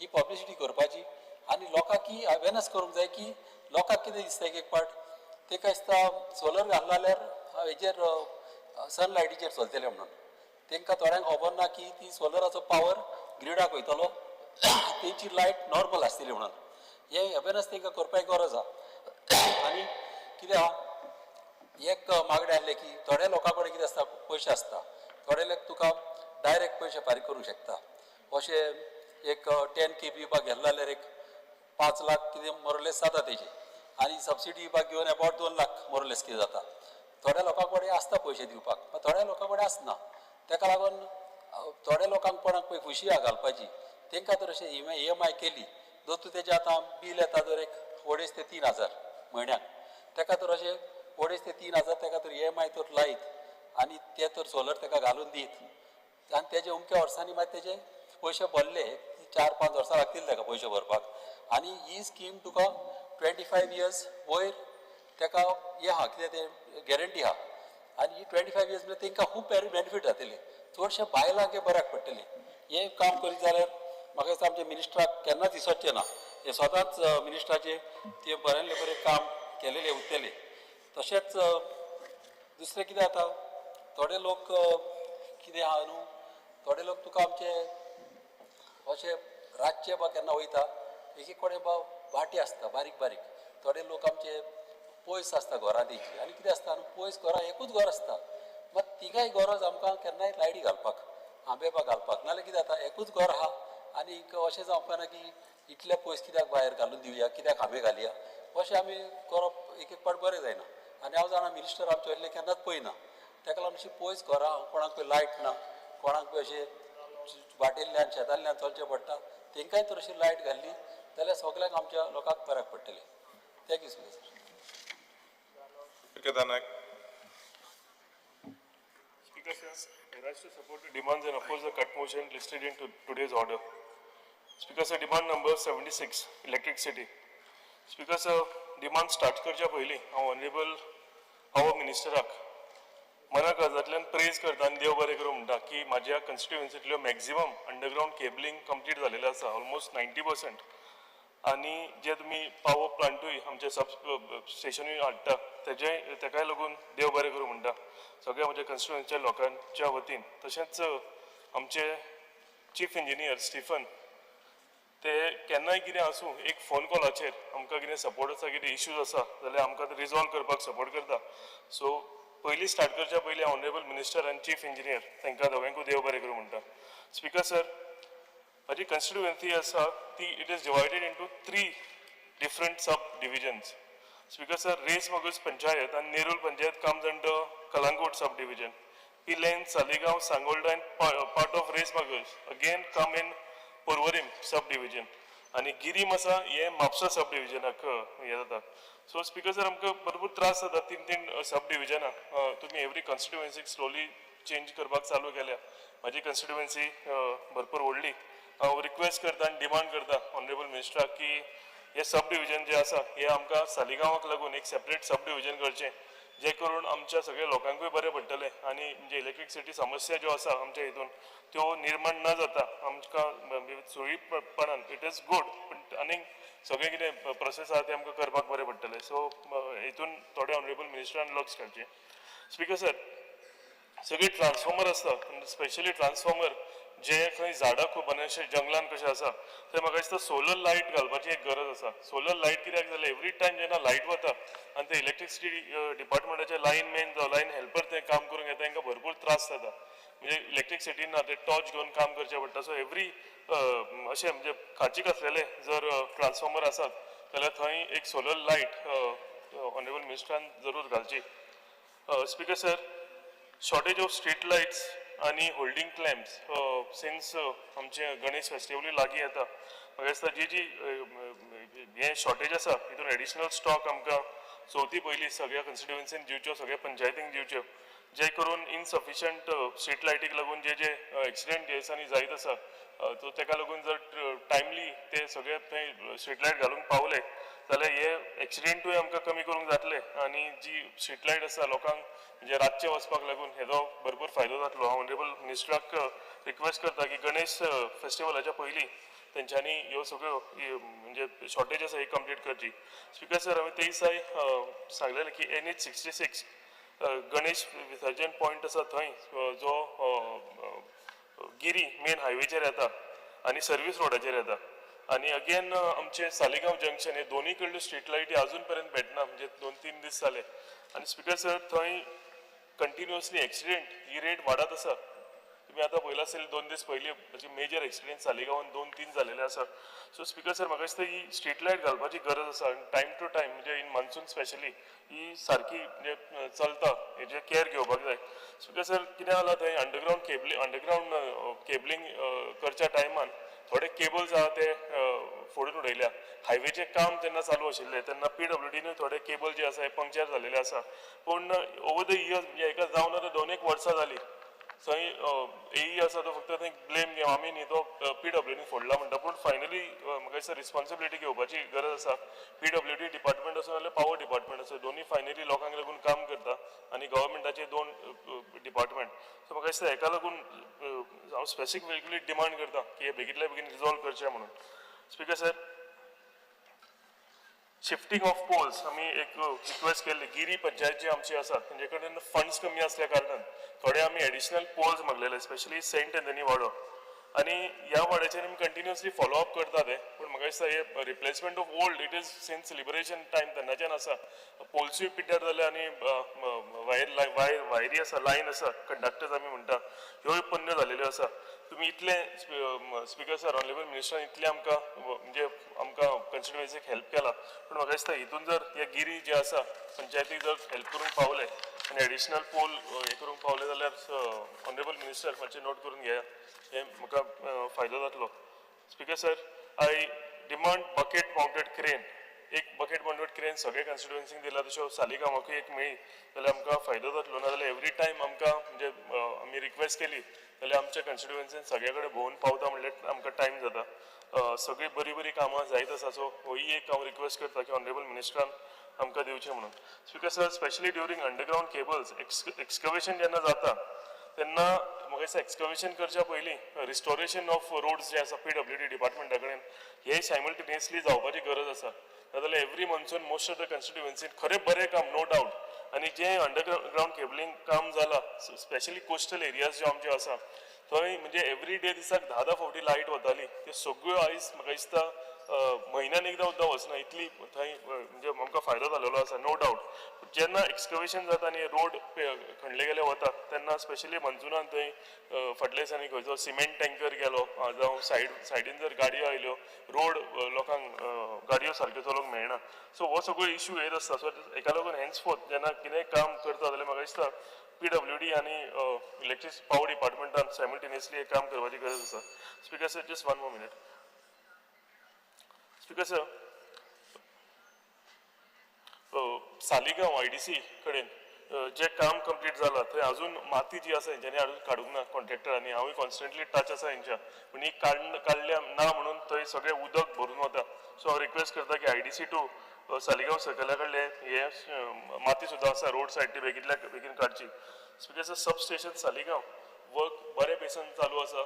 ही पब्लिसिटी करपाची आनी लोकांक अवेरनेस करूंक जाय की लोकांक कितें दिसता, एक एक पाट तांकां दिसता सोलर घालना जाल्यार हेजेर सनलायटीचेर चलतलें म्हणून, तांकां थोड्यांक खबर ना की ती सोलराचो पावर ग्रिडाक वयतलो, तेंची लायट नॉर्मल आसतली म्हणून. हें अवेरनेस तांकां करपाची गरज आहा. आनी कितें आहा, एक मागणें आसलें की थोड्या लोकां कडेन कितें आसता, पयशे आसता, थोडे लोक तुका डायरेक्ट पयशे फारीक करूंक शकता. अशें एक 10 KB बा घेतलो जाल्यार एक 5 लाख कितें मोरलेस जाता तेजे, आनी सबसिडी बा घेवन अबावट 2 लाख मोरलेस कितें जाता. थोड्या लोकां कडेन आसता पयशे दिवपाक, पूण थोड्या लोकां कडेन आसना. तेका लागून थोड्या लोकांक कोणाक पळय खुशी आहा घालपाची, तांकां तर अशें EMI केली जर तूं तेजें आतां बील येता जर एक 2.5 ते 3 हजार म्हयन्याक, तेका तर अशें 2.5 ते 3 हजार तेका तर EMI तर लायत आनी ते तर सोलर तेका घालून दीत आनी तेजे अमक्या वर्सांनी मागीर तेजे पयशे भरले, 4-5 वर्सां लागतलीं तेका पयशे भरपाक. आनी ही स्कीम तुका 25 इयर्स वयर तेका हें आहा, कितें तें गॅरंटी आहा. आनी ही 25 इयर्स म्हळ्यार तेंकां खूब बेनिफीट जातलें, चडशे बायलांक हें बऱ्याक पडटलें. हें काम करीत जाल्यार म्हाका दिसता आमच्या मिनिस्टराक केन्नाच दिसचें ना, हें सदांच मिनिस्टराचें तें बऱ्यांतलें बरें काम केलेलें उरतलें. तशेंच दुसरें कितें जाता, थोडे लोक कितें आहा न्हू, थोडे लोक तुका आमचे अशे रातचे बा केन्ना वयता, एक एक कडेन बा वाटी आसता बारीक बारीक, थोडे लोक आमचे पयस आसता घरां तेंची आनी कितें आसता न्हू, पयस घरां एकूच घर आसता, मात तिगाय गरज आमकां केन्नाय लायटी घालपाक, आंबे बा घालपाक, नाल्यार कितें जाता एकूच घर आहा आनी अशें जावपाना की इतले पयस कित्याक भायर घालून दिवया, कित्याक खांबे घालया, अशें आमी करप एक एक पाट बरें जायना. आनी हांव जाणा मिनिस्टर आमचो इतलें केन्नाच पळयना, ताका लागून अशी पयस घरां कोणाक लायट ना, कोणाक अशें वाटेल्ल्यान शेतांतल्यान चलचें पडटा, तेंकांय तर अशी लायट घाल्ली जाल्यार सगळ्यांक आमच्या लोकांक बऱ्याक पडटलें. Thank you sir. Speaker Naik. Speaker sir, I rise to support the demands and oppose the cut motion listed in today's order. Speaker sir, demand number 76, electricity. Speaker sir, demand start करच्या पयलीं हांव honourable power मिनिस्टराक मना काळजांतल्यान प्रेज करता आनी देव बरें करूं म्हणटा की म्हाज्या कॉन्स्टिट्युएन्सींतल्यो मॅक्झिमम अंडरग्रावंड केबलिंग कंप्लीट जालेलें आसा, ऑलमोस्ट 90%. आनी जे तुमी पावर प्लांटूय आमचे सब स्टेशनूय हाडटा तेजे तेकाय लागून देव बरें करूं म्हणटा सगळ्या म्हज्या कॉन्स्टिट्युएन्सीच्या लोकांच्या वतीन. तशेंच आमचे चीफ इंजिनियर स्टिफन ते केन्नाय कितें आसूं एक फोन कॉलाचेर आमकां कितें सपोर्ट आसा, कितें इश्यूज आसा जाल्यार आमकां ते रिजॉल्व करपाक सपोर्ट करता. सो पयलीं स्टार्ट करच्या पयलीं ऑनरेबल मिनिस्टर आनी चीफ इंजिनियर तांकां दोगांकूय देव बरें करूं म्हणटा. स्पिकर सर, म्हजी कॉन्स्टिट्युएन्सी आसा ती it is divided into 3 different sub divisions. Speaker sir, Reis Magos panchayat आनी Nerul panchayat comes under Calangute sub division. Pilerne, Saligao, Sangolda and part of Reis Magos again come in Porvorim sub division. आनी गिरीम आसा हें म्हापसा सब डिविजनाक हें जाता. So speaker sir, आमकां भरपूर त्रास जाता 3 सब डिविजनां तुमी एवरी कॉन्स्टिट्युएन्सीक स्लोली चेंज करपाक चालू केल्या. म्हाजी कॉन्स्टिट्युएन्सी भरपूर व्हडली. हांव रिक्वेस्ट करता आनी डिमांड करता ऑनरेबल मिनिस्टराक की हे सब डिविजन जे आसा हे आमकां सालिगांवाक लागून एक सेपरेट सब डिविजन करचें, जे करून आमच्या सगळ्या लोकांकूय बरें पडटलें आनी म्हणजे इलेक्ट्रिसिटी समस्या ज्यो आसा आमच्या हितून त्यो निर्माण न जाता आमकां सुरळीतपणान it is good, पूण आनीक सगळें कितें प्रोसेस आसा तें आमकां करपाक बरें पडटलें. सो हितून थोडे ऑनरेबल मिनिस्टरान लक्ष घालचें. स्पिकर सर, सगळे ट्रान्सफॉर्मर आसता, स्पेशली ट्रान्सफॉर्मर जे खंय झाडां खूब आनी अशें जंगलान कशें आसा थंय म्हाका दिसता सोलर लायट घालपाची एक गरज आसा. सोलर लायट कित्याक जाल्यार एवरी टायम जेन्ना लायट वता आनी ते इलेक्ट्रिसिटी डिपार्टमेंटाचे लायन मॅन जावं लायन हेल्पर ते काम करूंक येता, तांकां भरपूर त्रास जाता. म्हणजे इलेक्ट्रिसिटी ना ते टॉर्च घेवन काम करचें पडटा. सो एवरी अशें म्हणजे खाचीक आसलेले जर ट्रान्सफॉर्मर आसात जाल्यार थंय एक सोलर लायट ऑनरेबल मिनिस्टरान जरूर घालची. Speaker sir, shortage of street lights आनी होल्डींग क्लॅम्प्स सिन्स आमचे गणेश फेस्टिवलूय लागीं येता, म्हाका दिसता जी जी हें शॉर्टेज आसा हितून एडिशनल स्टॉक आमकां चवथी पयलीं सगळ्या कॉन्स्टिट्युएन्सीन दिवच्यो, सगळ्या पंचायतींक दिवच्यो, जे करून इनसफिशंट स्ट्रीट लायटीक लागून जे जे एक्सिडेंट ह्या दिसांनी जायत आसा सो तेका लागून जर टायमली ते सगळे थंय स्ट्रीट लायट घालूंक पावले जाल्यार हे एक्सिडेंटूय आमकां कमी करूंक जातले आनी जी स्ट्रीट लायट आसा लोकांक म्हणजे रातचे वचपाक लागून हेजो भरपूर फायदो जातलो. हांव ऑनरेबल मिनिस्टराक रिक्वेस्ट करता की गणेश फेस्टिवलाच्या पयलीं तेंच्यांनी ह्यो सगळ्यो म्हणजे शॉर्टेज आसा ही कंप्लीट करची. स्पिकर सर, हांवें ते दिसाय सांगलेलें की NH 66 Ganesh विसर्जन पॉयंट आसा थंय जो गिरी मेन हायवेचेर येता आनी सर्वीस रोडाचेर येता आनी अगेन आमचे सालिगांव जंक्शन हे दोनूय कडल्यो स्ट्रीट लायटी अजून पर्यंत भेटना, म्हणजे 2-3 दीस जाले. आनी स्पिकर सर, थंय कंटिन्युअसली एक्सिडेंट ही रेट वाडत आसा. तुमी आतां पळयला आसतलें 2 दीस पयलीं म्हणजे मेजर एक्सिडेंट सालिगांवान 2-3 जालेले आसा. सो स्पिकर सर, म्हाका दिसता ही स्ट्रीट लायट घालपाची गरज आसा आनी टायम टू टायम म्हणजे इन मान्सून स्पेशली ही सारकी म्हणजे चलता हेजे केअर घेवपाक जाय. स्पिकर सर, कितें जालां थंय अंडरग्रावंड केबलिंग करच्या टायमान थोडे केबल्स आहा ते फोडून उडयल्या. हायवेचें काम जेन्ना चालू आशिल्लें तेन्ना PWDनूय थोडे केबल जे आसा हे पंक्चर जालेले आसा. पूण ओवर the years म्हणजे एका जावन आतां 2-1 वर्सां जालीं थंय एई आसा तो फक्त थंय ब्लेम गेम आमी न्ही तो PWDन फोडला म्हणटा, पूण फायनली म्हाका दिसता रिस्पॉन्सिबिलिटी घेवपाची गरज आसा. PWD department आसूं नाल्यार पावर डिपार्टमेंट आसूं, दोनूय फायनली लोकांक लागून काम करता आनी गव्हर्मेंटाचे 2 डिपार्टमेंट. सो म्हाका दिसता हेका लागून हांव स्पेसिफिकली डिमांड करता की हे बेगींतल्या बेगीन रिजॉल्व करचें म्हणून. Speaker sir, shifting of poles आमी एक रिक्वेस्ट केल्ली. गिरी पंचायत जी आमची आसा तेंचे कडेन फंड्स कमी आसल्या कारणान थोडे आमी एडिशनल पोल्स मागलेले, स्पेशली सेंट एंथनी वाडो. आनी ह्या वाड्याचेर आमी कंटिन्युअसली फॉलो अप करता ते, पूण म्हाका दिसता हे replacement of old, it is since liberation time तेन्नाच्यान आसा. पोल्सूय पिड्ड्यार जाले आनी वायर वायर वायरी आसा, लायन आसा, कंडक्टर्स आमी म्हणटा, ह्योय पोन्न्यो जालेल्यो आसा. तुमी इतले, स्पिकर सर, ऑनरेबल मिनिस्टरान इतलें आमकां, म्हणजे आमकां कॉन्स्टिट्युएन्सीक हेल्प केला, पूण म्हाका दिसता हितून जर हे गिरी जे आसा पंचायतीक जर हेल्प करूंक पावले आनी एडिशनल पोल हे करूंक पावले जाल्यार, ऑनरेबल मिनिस्टर, मातशें नोट करून घेया, हे म्हाका फायदो जातलो. Speaker sir, I demand bucket mounted crane. एक बकेट माउंटेड क्रेन सगळे कॉन्स्टिट्युएन्सीक दिला, तश्यो सालिगांवाकूय एक मेळ्ळी जाल्यार आमकां फायदो जातलो. नाजाल्यार एवरी टायम आमकां, म्हणजे आमी रिक्वेस्ट केली जाल्यार आमच्या कॉन्स्टिट्युएन्सीन सगळे कडेन भोंवून पावता म्हणल्यार आमकां टायम जाता. सगळीं बरीं बरीं कामां जायत आसा. सो होय एक हांव रिक्वेस्ट करता की ऑनरेबल मिनिस्टरान आमकां दिवचें म्हणून. Speaker sir, specially during underground cables excavation जेन्ना जाता तेन्ना म्हाका दिसता एक्सकवेशन करच्या पयलीं रिस्टोरेशन ऑफ रोड्स जे आसा पीडब्ल्यूडी डिपार्टमेंटा कडेन, हे सायमल्टेनियसली जावपाची गरज आसा. नाजाल्यार every monsoon most of the कॉन्स्टिट्युएन्सीन खरें बरें काम, नो डावट, आनी जें अंडरग्रावंड केबलिंग काम जाला, स्पेशली कोस्टल एरियाज ज्यो आमच्यो आसा थंय, म्हणजे एवरी डे दिसाक 10 10 फावटी लायट वताली, त्यो सगळ्यो आयज म्हाका दिसता म्हयन्यान एकदां सुद्दां वचना. इतली थंय म्हणजे आमकां फायदो जालेलो आसा, नो डावट. जेन्ना एक्सकवेशन जाता आनी रोड खणले गेले वता तेन्ना स्पेशली मन्सुनान थंय फाटल्या दिसांनी खंयचो सिमेंट टँकर गेलो जावं सायडीन जर गाडयो आयल्यो, रोड लोकांक गाडयो सारक्यो चलोवंक मेळना. सो हो सगळो इश्यू येत आसता. सो हेका लागून हेन्सफोर्थ जेन्ना कितेंय काम करता जाल्यार म्हाका दिसता पीडब्ल्यूडी आनी इलेक्ट्रिक पावर डिपार्टमेंटान सायमल्टेनियसली हें काम करपाची गरज आसा. Speaker sir, just one more minute. Speaker sir, Saligao IDC कडेन जें काम कंप्लीट जाला थंय अजून माती जी आसा हेंच्यांनी अजून काडूंक ना कॉन्ट्रॅक्टरांनी. हांवूय कॉन्स्टंटली टच आसा हेंच्या, पूण ही काडल्या ना म्हणून थंय सगळें उदक भरून वता. सो हांव रिक्वेस्ट करता की आयडीसी टू सालिगांव सर्कला कडले हे माती सुद्दां आसा रोड सायड, ती बेगीतल्या बेगीन काडची. Speaker sir, sub station Saligao work बरे पेसान चालू आसा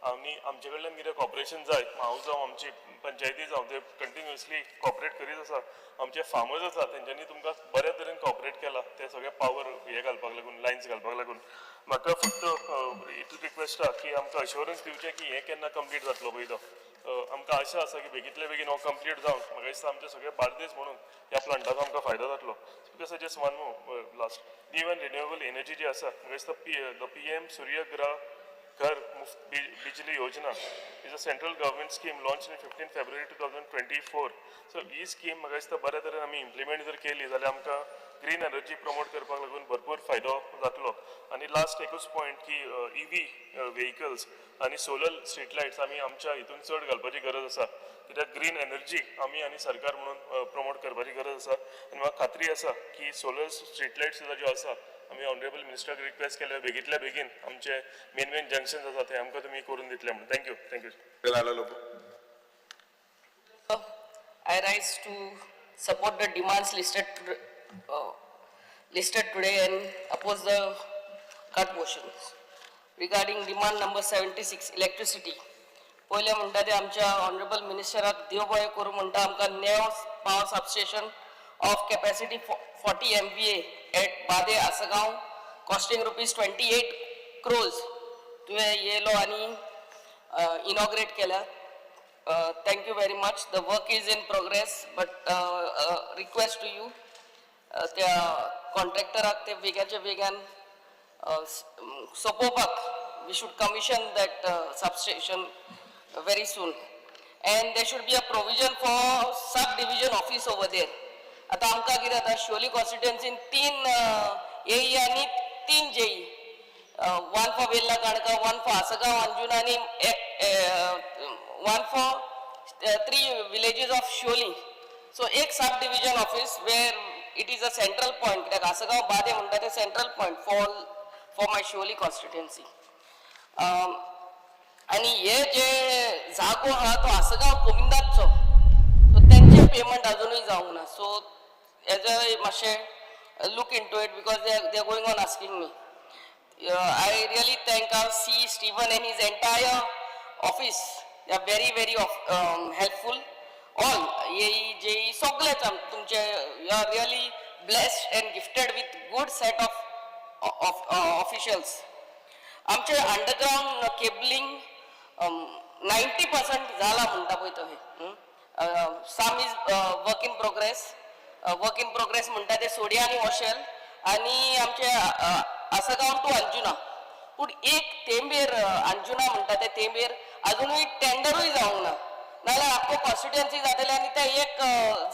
आनी आमचे कडल्यान कितें कॉपरेशन जाय, हांव जावं आमची पंचायती जावं, ते कंटिन्युअसली कॉपरेट करीत आसा. आमचे फार्मर्स आसा, तेंच्यांनी तुमकां बऱ्या तरेन कॉपरेट केला ते सगळे पावर हे घालपाक लागून, लायन्स घालपाक लागून. म्हाका फक्त इतली रिक्वेस्ट आहा की आमकां अश्योरन्स दिवचें की हें केन्ना कंप्लीट जातलो पळय तो. आमकां आशा आसा की बेगींतल्या बेगीन हो कंप्लीट जावन म्हाका दिसता आमचे सगळे बार्देस म्हणून ह्या प्लांटाचो आमकां फायदो जातलो. Because just one more last, new and renewable energy जी आसा, म्हाका दिसता the PM सूर्य ग्रह घर मुफ्त बिजली योजना is a central government scheme launched in 15 February 2024. So he scheme म्हाका दिसता बऱ्या तरेन आमी इम्प्लिमेंट जर केली जाल्यार आमकां ग्रीन एनर्जी प्रमोट करपाक लागून भरपूर फायदो जातलो. आनी लास्ट एकूच पॉयंट की इवी व्हेकल्स आनी सोलर स्ट्रीट लायट्स आमी आमच्या हितून चड घालपाची गरज आसा, कित्याक ग्रीन एनर्जी आमी आनी सरकार म्हणून प्रमोट करपाची गरज आसा. आनी म्हाका खात्री आसा की सोलर स्ट्रीट लायट्स सुद्दां ज्यो आसा, आमी ऑनरेबल मिनिस्टराक रिक्वेस्ट केल्या, बेगींतल्या बेगीन आमचे मेन मेन जंक्शन्स आसा थंय आमकां तुमी करून दितले म्हणून. Thank you, thank you. Delilah Lobo. I rise to support the demands listed today and oppose the cut motions. Regarding demand number 76, electricity. पयलें म्हणटा ते आमच्या ऑनरेबल मिनिस्टराक देव बरें करूं म्हणटा, आमकां नेव power substation of capacity 40 MVA at Bade Assagao costing ₹28 crores तुवें येयलो आनी इनॉग्रेट केल्या. Thank you very much. The work is in progress, but request to you, त्या कॉन्ट्रॅक्टराक ते वेगाच्या वेगान सोंपोवपाक. We should commission that substation very soon. And there should be a provision for sub division office over there. आतां आमकां कितें जाता, शिवोली कॉन्स्टिट्युएन्सीन तीन एई आनी तीन JE, one for Velha Canacona, one for Assagao Anjuna आनी one for three villages of Siolim. So एक sub division office where it is a central point, कित्याक आसगांव बादे म्हणटा ते central point for my Siolim constituency. आनी हे जे जागो आहा तो आसगांव कोमिंदादचो, सो तेंचे पेमेंट अजुनूय जावंक ना. सो एज अ मातशें look into it because they are going on asking me. I really thank our CE Steven and his entire office. They are very very helpful. All AE, JE सगळेच तुमचे, you are really blessed and gifted with good set of officials. आमचे underground cabling 90% जाला म्हणटा पळय तो हे. Some is work in progress. Work in progress म्हणटा ते सोडिया आनी वशेल आनी आमचे आसगांव टू अंजुना. पूण एक तेंबेर अंजुना म्हणटा ते तेंबेर अजुनूय टेंडरूय जावंक ना, नाजाल्यार आख्खो कॉन्स्टिट्युएन्सी जातले आनी ते एक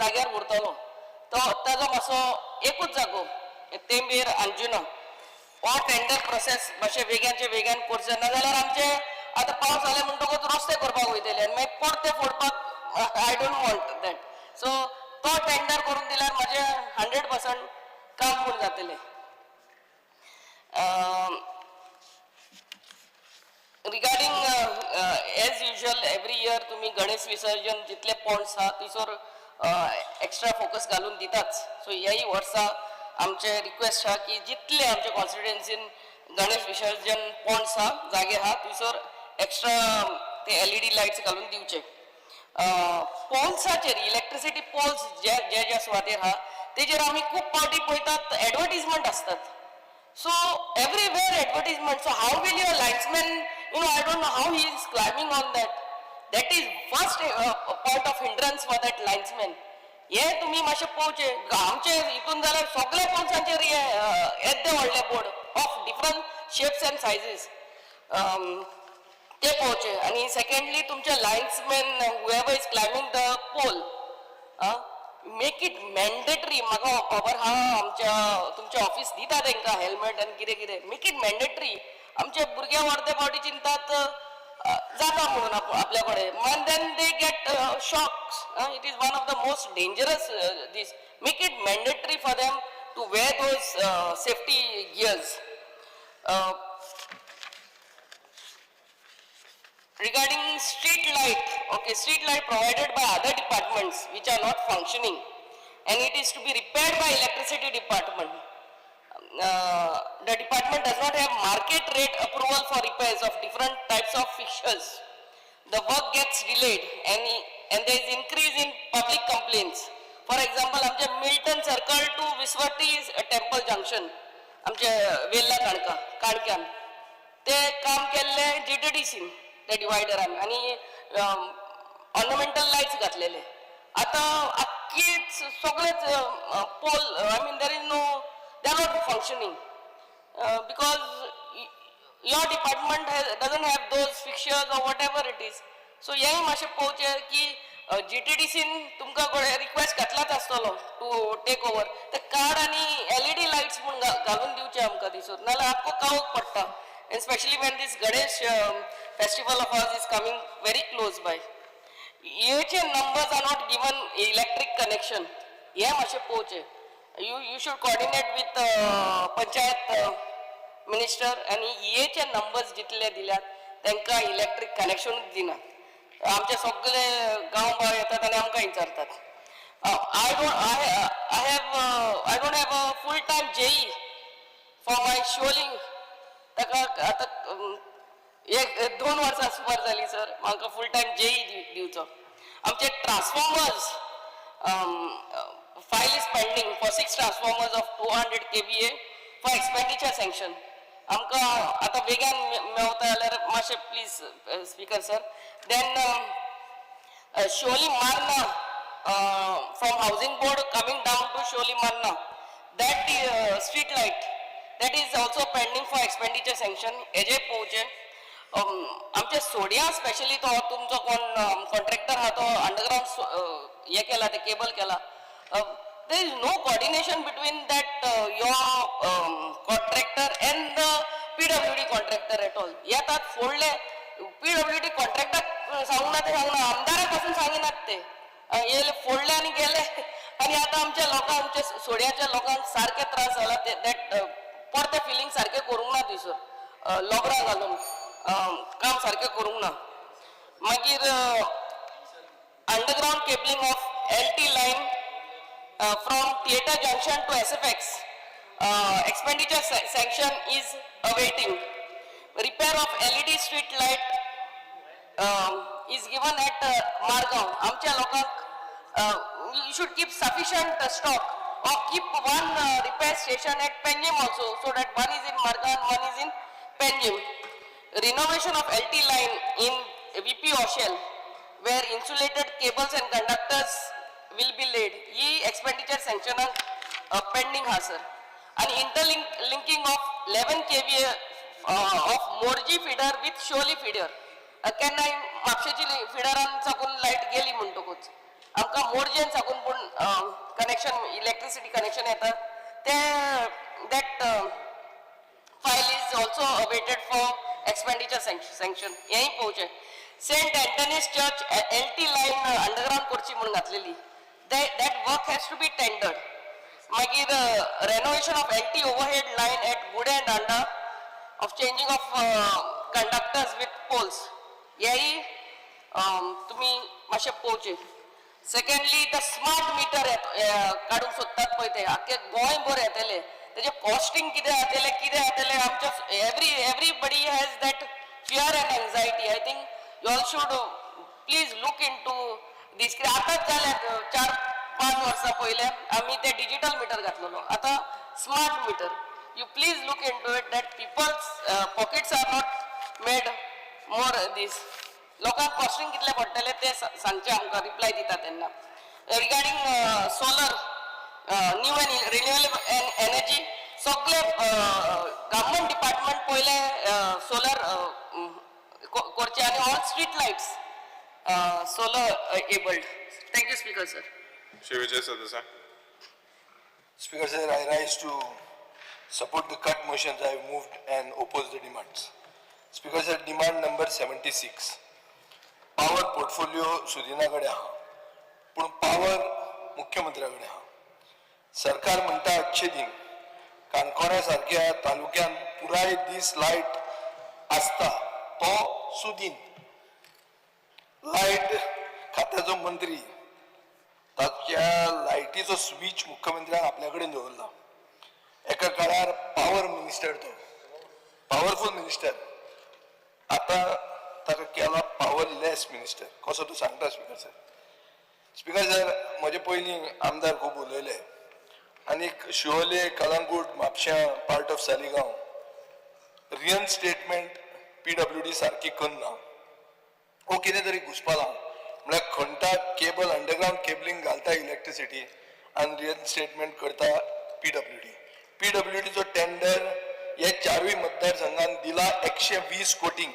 जाग्यार उरतलो. तो ताजो मातसो एकूच जागो तेंबेर अंजुना हो टेंडर प्रोसेस मातशें वेगानचे वेगान करचें, नाजाल्यार आमचे आतां पावस जाले म्हणटकूच रस्ते करपाक वयतले आनी मागीर परते फोडपाक I don't want that. So तो टेंडर करून दिल्यार म्हाजें 100% काम पूर्ण जातलें. Regarding as usual every year तुमी गणेश विसर्जन जितले पॉन्ड्स आहा थंयसर एक्स्ट्रा फोकस घालून दिताच. सो ह्याय वर्सा आमचे रिक्वेस्ट आहा की जितले आमचे कॉन्स्टिट्युएन्सीन गणेश विसर्जन पॉन्ड्स आहा, जागे आहा, थंयसर एक्स्ट्रा ते LED lights घालून दिवचे. पोल्साचेर, इलेक्ट्रिसिटी पोल्स जे जे ज्या सुवातेर आहा तेजेर आमी खूब फावटी पळयतात एडवर्टीजमेंट आसतात. So everywhere advertisement. So how will your linesman, I don't know how he is climbing on that. That is first point of hindrance for that linesman. हे तुमी मातशें पळोवचें. आमचे हितून जाल्यार सगळे पोल्सांचेर हे येद्दे व्हडले board of different shapes and sizes, ते पळोवचे. आनी सेकंडली तुमचे linesman, whoever is climbing the pole, make it mandatory. म्हाका खबर आहा आमच्या तुमच्या ऑफिस दिता तांकां हेल्मेट आनी कितें कितें. Make it mandatory. आमचे भुरगे अर्दे फावटी चिंतात जाता म्हणून आपल्या कडेन, and then they get shocks. It is one of the most dangerous this. Make it mandatory for them to wear those safety gears. Regarding street light, okay, street light provided by other departments which are not functioning, and it is to be repaired by electricity department. The department does not have market rate approval for repairs of different types of fixtures. The work gets delayed and there is increase in public complaints. For example, आमचे Milton circle to Viswati temple junction, आमचे वेल्ला काणका काणक्यान ते काम केल्ले जीटीडीसीन, ते डिवायडरान आनी ornamental lights घातलेले. आतां आख्खीच सगळेच pole, I mean, there is no, they are not functioning because your department doesn't have those fixtures or whatever it is. So हेंय मातशें पळोवचें की जीटीडीसीन तुमकां रिक्वेस्ट घातलाच आसतलो टू टेक ओवर. ते कार्ड आनी एलईडी लायट्स म्हूण घालून दिवचे आमकां दिसून, नाजाल्यार आख्खो काळोख पडटा, and specially when this Ganesh festival of ours is coming very close by. हेचे numbers are not given electric connection, हें मातशें पळोवचें. You should coordinate with panchayat minister आनी ईएचे नंबर्स जितले दिल्यात तांकां इलेक्ट्रीक कनेक्शनूच दिनात. आमचे सगळे गांव भाव येतात आनी आमकां विचारतात. I don't have a full time JE for my Siolim. ताका आतां एक 2 वर्सां सुमार जाली सर. म्हाका फूल टायम जेई दिवचो. आमचे transformers, file is pending for six transformers of 200 KVA for expenditure sanction. आमकां आतां बेगान मेवता जाल्यार मातशें please, speaker sir. Then Siolim Marna, from housing board coming down to Siolim Marna, that street light, that is also pending for expenditure sanction. हेजे पळोवचें. आमचे सोडिया specially तो तुमचो कोण कॉन्ट्रॅक्टर आहा, तो अंडरग्रावंड हे केला, ते केबल केला. There is no coordination between that your contractor and the PWD contractor at all. येतात, फोडले. पीडब्ल्यूडी कॉन्ट्रॅक्टर सांगूंक ना, ते सांगना, आमदारा पासून सांगिनात. ते येयले, फोडले आनी गेले. आनी आतां आमच्या लोकांक, आमच्या सोड्याच्या लोकांक सारके त्रास जाला. ते that परते फिलींग सारकें करूंक ना. थंयसर लोबरां घालून काम सारकें करूंक ना. मागीर underground cabling of LT line from Theatre Junction to SFX, expenditure sanction is awaiting. Repair of LED street light is given at Margao. आमच्या लोकांक you should keep sufficient stock or keep one repair station at Panjim also, so that one is in Margao and one is in Panjim. Renovation of LT line in VP Oshel where insulated cables and conductors will be laid. He expenditure सँक्शनाक pending आहा sir. आनी interlink linking of 11 KVA of Morjim feeder with Siolim feeder. केन्नाय म्हापशेची फिडरान साकून light गेली म्हणटकूच आमकां मोरजेन साकून पूण connection, electricity connection येता ते, that file is also awaited for expenditure sanction. हेंय पळोवचें. Saint Anthony's Church LT line underground करची म्हणून घातलेली, that work has to be tendered. मागीर renovation of LT overhead line at Gudem and Danda of changing of conductors with poles, हेंय तुमी मातशें पळोवचें. सेकंडली, the smart meter काडूंक सोदतात पळय, ते आख्खे गोंयभर येतले, तेजे कॉस्टिंग कितें जातलें, कितें जातलें, आमच्या everybody has that fear and anxiety. I think you all should please look into this. कित्याक आतांच जालें, 4-5 वर्सां पयलें आमी ते डिजिटल मिटर घातलेलो, आतां smart meter. You please look into it that people's pockets are not made more this. लोकांक कॉस्टिंग कितलें पडटलें तें सांगचें आमकां रिप्लाय दिता तेन्ना. Regarding solar, new and renewable energy, सगळे गव्हर्मेंट डिपार्टमेंट पयले सोलर करचे आनी all street lights solar abled. Thank you, Speaker sir. Shri Vijay Sardesai. Speaker sir, I rise to support the cut motions. I have moved and oppose the demands. Speaker sir, demand number 76. Power portfolio सुदिना कडेन आहा, पूण power मुख्यमंत्र्या कडेन आहा. सरकार म्हणटा अच्छे दिन. काणकोणा सारक्या तालुक्यान पुराय दीस लायट आसता तो सुदीन. लायट खात्याचो मंत्री, ताच्या लायटीचो स्विच मुख्यमंत्र्यान आपल्या कडेन दवरला. एका काळार पावर मिनिस्टर, तो पावरफूल मिनिस्टर, आतां ताका केला पावरलेस मिनिस्टर कसो तूं सांगता. स्पिकर सर, स्पिकर सर, म्हजे पयलीं आमदार खूब उलयले आनीक शिवोले, कलंगूट, म्हापश्यां, part of Saligao reinstatement PWD सारकी करना. वो कितें तरी घुसपालां. म्हळ्यार खणटा केबल, अंडरग्रावंड केबलिंग घालता इलेक्ट्रिसिटी आनी रिइन्स्टेटमेंट करता पीडब्ल्यूडी. पीडब्ल्यूडीचो टेंडर हे चारूय मतदारसंघान दिला 120 कोटी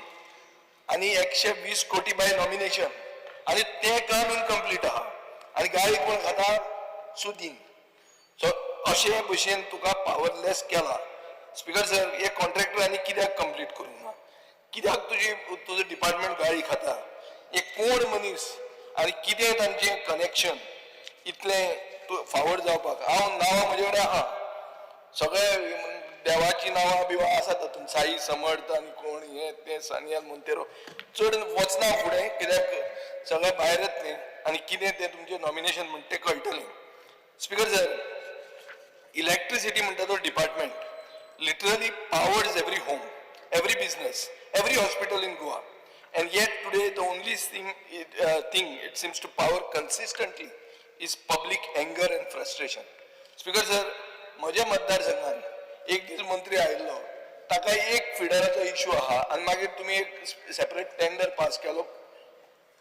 आनी 120 कोटी बाय नॉमिनेशन आनी तें काम इनकम्प्लीट आहा आनी गाळी कोण खाता? सुदीन. सो अशे भशेन तुका पावरलेस केला. स्पिकर सर, हे कॉन्ट्रॅक्टर आनी कित्याक कंप्लीट करूंक ना? कित्याक तुजी तुजो डिपार्टमेंट गाळी खाता? हे कोण मनीस आनी कितें तांचें कनेक्शन इतलें तूं फावड जावपाक? हांव नांवां म्हजे कडेन आहा, सगळे देवाची नांवां बिवां आसा तातूंत, साई समर्थ आनी कोण हे ते सानियाल मोंतेरो. चड वचना फुडें कित्याक सगळें भायर येतलें आनी कितें तें तुमचें नॉमिनेशन म्हणटा तें कळटलें. स्पिकर सर, इलेक्ट्रिसिटी म्हणटा तो department literally powers every home, every business, every hospital in Goa. And yet today the only thing it seems to power consistently is public anger and frustration. Speaker sir, म्हज्या मतदारसंघान एक दीस मंत्री आयिल्लो, ताका एक फिडराचो issue आहा आनी मागीर तुमी एक सेपरेट टेंडर पास केलो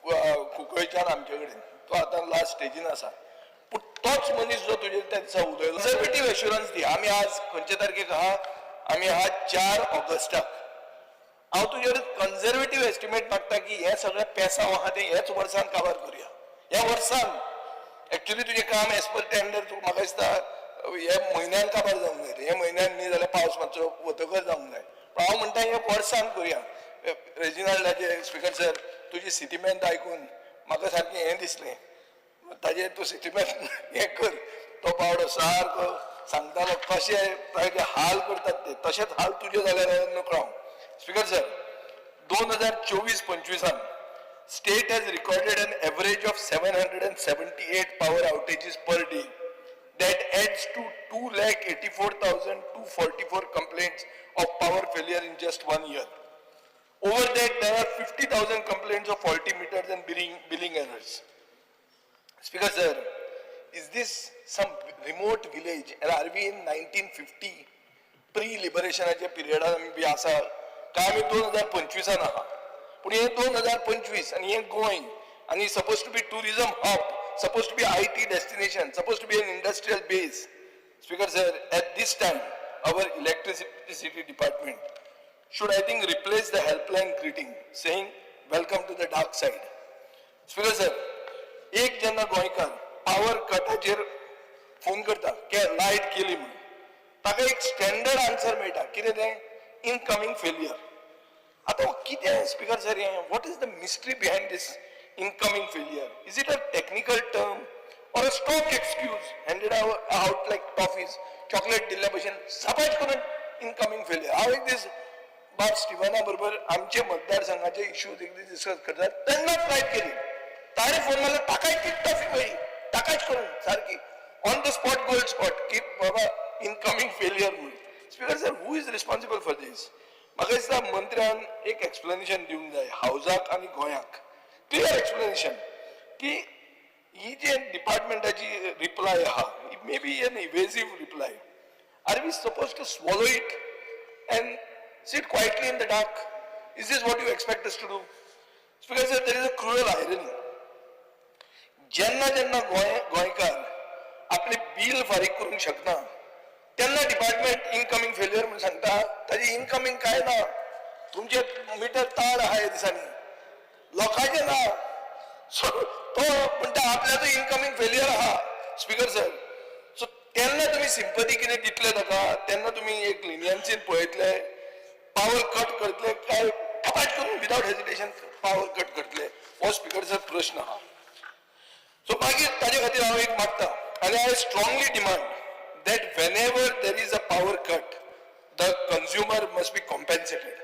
कुंकळच्यान आमचे कडेन, तो आतां लास्ट स्टेजीन आसा. पूण तोच मनीस जो तुजेर त्या दिसा उलयलो, कन्जर्वेटीव एश्युरन्स दी. आमी आज खंयचे तारखेक आहा? आमी आहा 4 ऑगस्टाक. हांव तुजेर कन्जर्वेटीव एस्टिमेट मागता की हें सगळें पेसांव आहा तें हेच वर्सान काबार करुया. ह्या वर्सान एक्चुली तुजें काम एज पर टेंडर तुका म्हाका दिसता हे म्हयन्यान काबार जावंक जाय. हे म्हयन्यान न्ही जाल्यार पावस मातसो वतकच जावंक जाय, पूण हांव म्हणटा हे वर्सान करुया. रेजिनाल्डाचे, स्पिकर सर, तुजी सिटीमेंट आयकून म्हाका सारकें हें दिसलें. ताजेर तूं सिटीमेंट हें कर. तो पावडो सारको सांगतालो कशे ताजे हाल करतात ते, तशेंच हाल तुजे जाल्यार नकळो हांव. Speaker sir, 2024-25 state has recorded an average of 778 power outages per day. That adds to 2,84,244 complaints of power failure in just one year. Over that, there are 50,000 complaints of faulty meters and billing errors. Speaker sir, is this some remote village and are we in 1950 pre-liberationाच्या पिरियडान आमी बी आसा काय आमी 2025 आहा? पूण हें 2025 आनी हें गोंय आनी suppose to be tourism hub, suppose to be IT destination, suppose to be an industrial base. Speaker sir, at this time our electricity department should, I think, replace the helpline greeting saying welcome to the dark side. Speaker sir, एक जेन्ना गोंयकार power कटाचेर phone करता की light गेली म्हणून, ताका एक standard answer मेळटा. कितें तें? Incoming failure. आतां कितें स्पीकर सर हें? What is the mystery behind this incoming failure? Is it a technical term or a stock excuse handed out like toffees? Chocolate दिल्ल्या भशेन सपाट करून इनकमींग फेलियर. हांव एक दीस बाब स्टिवना बरोबर आमचे मतदारसंघाचे इश्यूज एक दीस डिस्कस करतात तेन्नाच लायट गेली. ताणें फोन मारलो, ताकाय ती टॉफी मेळ्ळी ताकाच करून सारकी on the spot, gold spot, की बाबा इनकमींग फेलियर म्हणून. Speaker sir, who is responsible for this? म्हाका दिसता मंत्र्यान एक एक्सप्लेनेशन दिवंक जाय हावजाक आनी गोंयाक, क्लियर एक्सप्लेनेशन की ही जे डिपार्टमेंटाची रिप्लाय आहा, it may be an evasive reply. Are we suppose to swallow it and sit quietly in the dark? Is this what you expect us to do? Speaker sir, there is a cruel irony. जेन्ना जेन्ना गोंयकार आपले bill फारीक करूंक शकना तेन्ना department incoming failure म्हणून सांगता. ताजी इनकमींग काय ना, तुमचे मिटर ताड आहा ह्या दिसांनी, लोकांचे ना. सो तो म्हणटा आपल्याचो इनकमींग फेलियर आहा. स्पीकर सर, सो तेन्ना तुमी सिंपती कितें दितले ताका? तेन्ना तुमी एक लिनियन्सीन पळयतले, पावर कट करतले काय ठपाट करून विदाउट हेजिटेशन पावर कट करतले? हो स्पीकर सर प्रश्न आहा. सो मागीर ताजे खातीर हांव एक मागता आनी I strongly demand that whenever there is a power cut, the consumer must be compensated.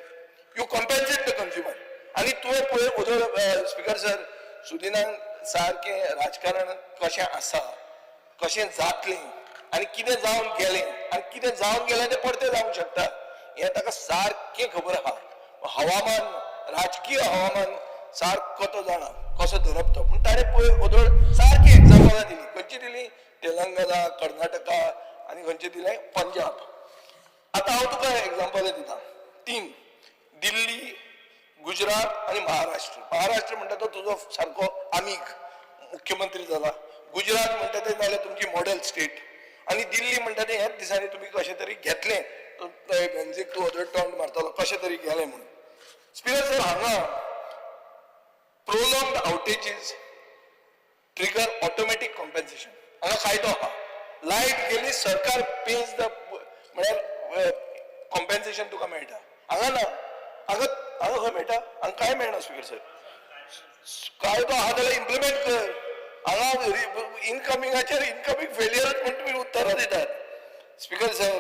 You compensate the consumer. आनी तुवें पळय वदळ स्पीकर सर, सुदिनान सारकें राजकारण कशें आसा, कशें जातलें आनी कितें जावन गेलें आनी कितें जावन गेलें तें परतें जावंक शकता हें ताका सारकें खबर आहा. हवामान, राजकीय हवामान सारको तो जाणा कसो धरप तो. पूण ताणें पळय वदळ सारकी एग्जाम्पलां दिली. खंयची दिली? तेलंगना, कर्नाटका आनी खंयचें दिलें? पंजाब. आतां हांव तुका एग्जाम्पलां दिता तीन, दिल्ली, गुजरात आनी महाराष्ट्र. महाराष्ट्र म्हणटा तो तुजो सारको आमीग मुख्यमंत्री जाला, गुजरात म्हणटा तें जालें तुमची मॉडेल स्टेट, आनी दिल्ली म्हणटा तें ह्याच दिसांनी तुमी कशें तरी घेतलें, बेंजीक तूं अदर टोंड मारतालो कशें तरी गेलें म्हणून. स्पीकर सर, हांगा prolonged outages trigger automatic compensation. हांगा कायदो आहा, लायट गेली सरकार पेज the, म्हळ्यार कॉम्पेन्सेशन तुका मेळटा. हांगा ना, हांगा हांगा खंय मेळटा? हांगा कांय मेळना. स्पीकर सर, कायदो आहा जाल्यार इम्प्लिमेंट कर. हांगा इनकमिंगाचेर इनकमींग फेलियरच म्हण तुमी उत्तरां दितात. स्पीकर सर,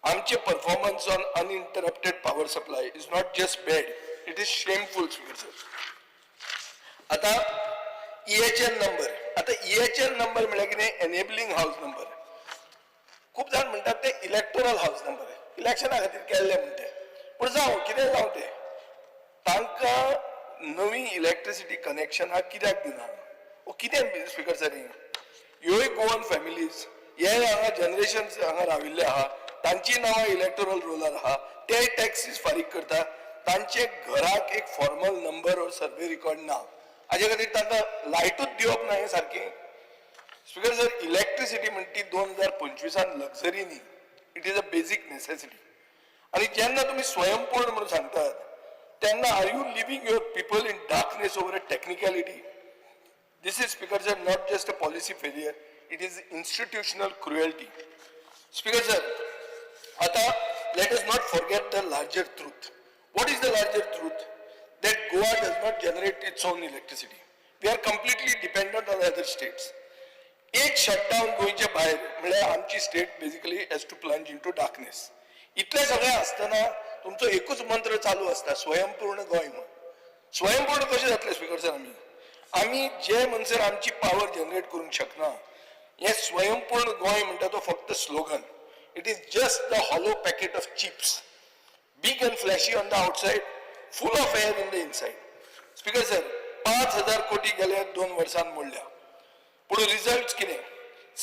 आमचे performance on uninterrupted power supply is not just bad, it is shameful. Speaker sir, आता EHN number, आता EHN number म्हळ्यार कितें? Enabling house number. खूब जाण म्हणटात ते इलेक्टोरल हावज नंबर, इलेक्शना खातीर केल्ले म्हणटे. पूण जावं, कितें जावं तें, तांकां नवी इलेक्ट्रिसिटी कनेक्शनां कित्याक दिना? ओ कितें स्पीकर सर हें? ह्योय गोवन फॅमिलीज, हे हांगा जनरेशन हांगा राविल्ले आहा, तांची नांवां इलेक्टोरल रोलार आहा, ते टॅक्सीस फारीक करता, तांचे घराक एक formal number or survey record ना. हाजे खातीर तांकां लायटूच दिवप ना हें सारकें? स्पीकर सर, इलेक्ट्रिसिटी म्हणटी ती 2025 लग्जरी न्ही, it is a basic necessity. आनी जेन्ना तुमी स्वयंपूर्ण म्हणून सांगतात तेन्ना are you leaving your people in darkness over a technicality? This is, Speaker sir, not just a policy failure, it is institutional cruelty. Speaker sir, आता let us not forget the larger truth. What is the larger truth? That Goa does not generate its own electricity. We are completely dependent on other states. एक shutdown गोंयच्या भायर म्हळ्यार आमची state basically has to plunge into darkness. इतलें सगळें आसतना तुमचो एकूच मंत्र चालू आसता, स्वयंपूर्ण गोंय म्हूण. स्वयंपूर्ण कशें जातलें स्पीकर सर? आमी आमी जे म्हणसर आमची पावर जनरेट करूंक शकना, हें स्वयंपूर्ण गोंय म्हणटा तो फक्त slogan. It is just the hollow packet of chips, big and flashy on the outside, full of air in the inside. Speaker sir, 5,000 कोटी गेल्या 2 वर्सां मोडल्या, पूण रिजल्ट कितें?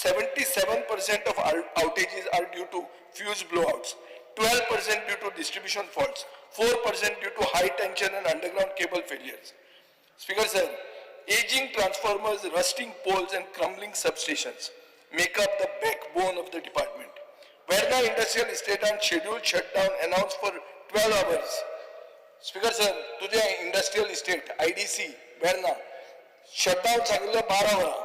77% of outages are due to fuse blowouts, 12% due to distribution faults. 4% due to high tension and underground cable failures. Speaker sir, aging transformers, rusting poles and crumbling substations make up the backbone of the department. Verna Industrial Estate on scheduled shutdown announced for 12 hours. Speaker sir, तुझे industrial estate IDC Verna shutdown सांगितलं 12 वरां,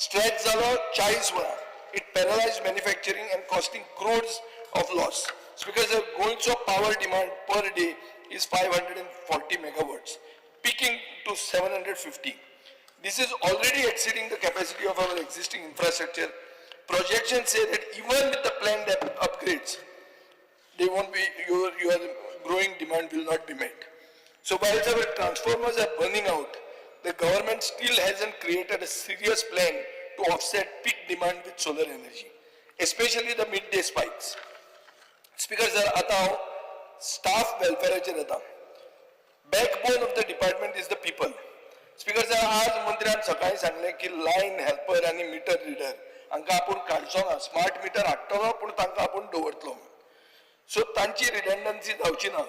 stretch जालो 40 वरां. It paralyzed manufacturing and costing crores of loss. Speaker sir, गोंयचो power demand per day is 540 megawatts, peaking to 750. This is already exceeding the capacity of our existing infrastructure. Projections say that even with the planned upgrades, they won't be, your growing demand will not be met. So while our transformers are burning out, the government still hasn't created a serious plan to offset peak demand with solar energy, especially the midday spikes. Speaker sir, आता हांव staff welfareचेर येता. Backbone of the department is the people. Speaker sir, आज मंत्र्यान सकाळी सांगलें की line helper आनी metre reader हांकां आपूण काडचो ना, स्मार्ट मिटर हाडटलो पूण तांकां आपूण दवरतलो. सो तांची रिडंडन्सी जावची ना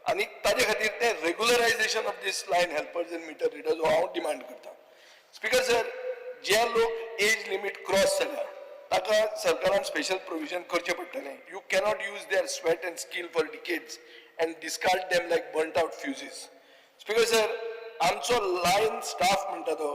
आनी ताजे खातीर ते regularisation of this line helpers and meter readers हो हांव डिमांड करता. स्पीकर सर, जे लोक एज लिमीट क्रॉस जाल्या ताका सरकारान स्पेशल प्रोविजन करचें पडटलें. You cannot use their sweat and skill for decades and discard them like burnt out fuses. Speaker sir, आमचो लायन स्टाफ म्हणटा तो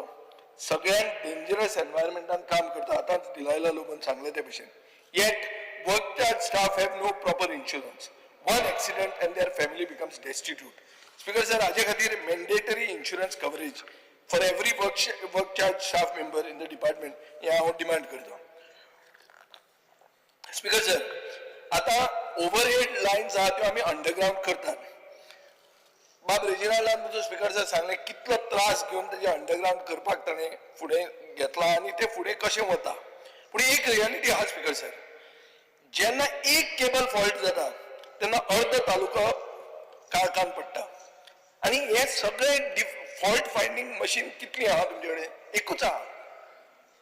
सगळ्यांत डेंजरस एनवायरमेंटान काम करता. आतांच डिलायला लोबोन सांगलें ते भशेन. Yet work charge staff have no proper insurance. One accident and their family becomes destitute. Speaker sir, हाजे खातीर mandatory insurance coverage for every work charge staff member in the department हें हांव डिमांड करता. Speaker sir, आतां overhead lines आहा त्यो आमी underground करतात. बाब रेजिनाल्डान तुजो स्पीकर सर सांगलें कितलो त्रास घेवन तेजें अंडरग्रावंड करपाक ताणें फुडें घेतला आनी तें फुडें कशें वता. पूण एक रियलिटी आहा स्पीकर सर, जेन्ना एक केबल फॉल्ट जाता तेन्ना अर्द तालुको काळखान पडटा. आनी हे सगळे फॉल्ट फायंडींग मशीन कितली आहा तुमचे कडेन? एकूच आहा.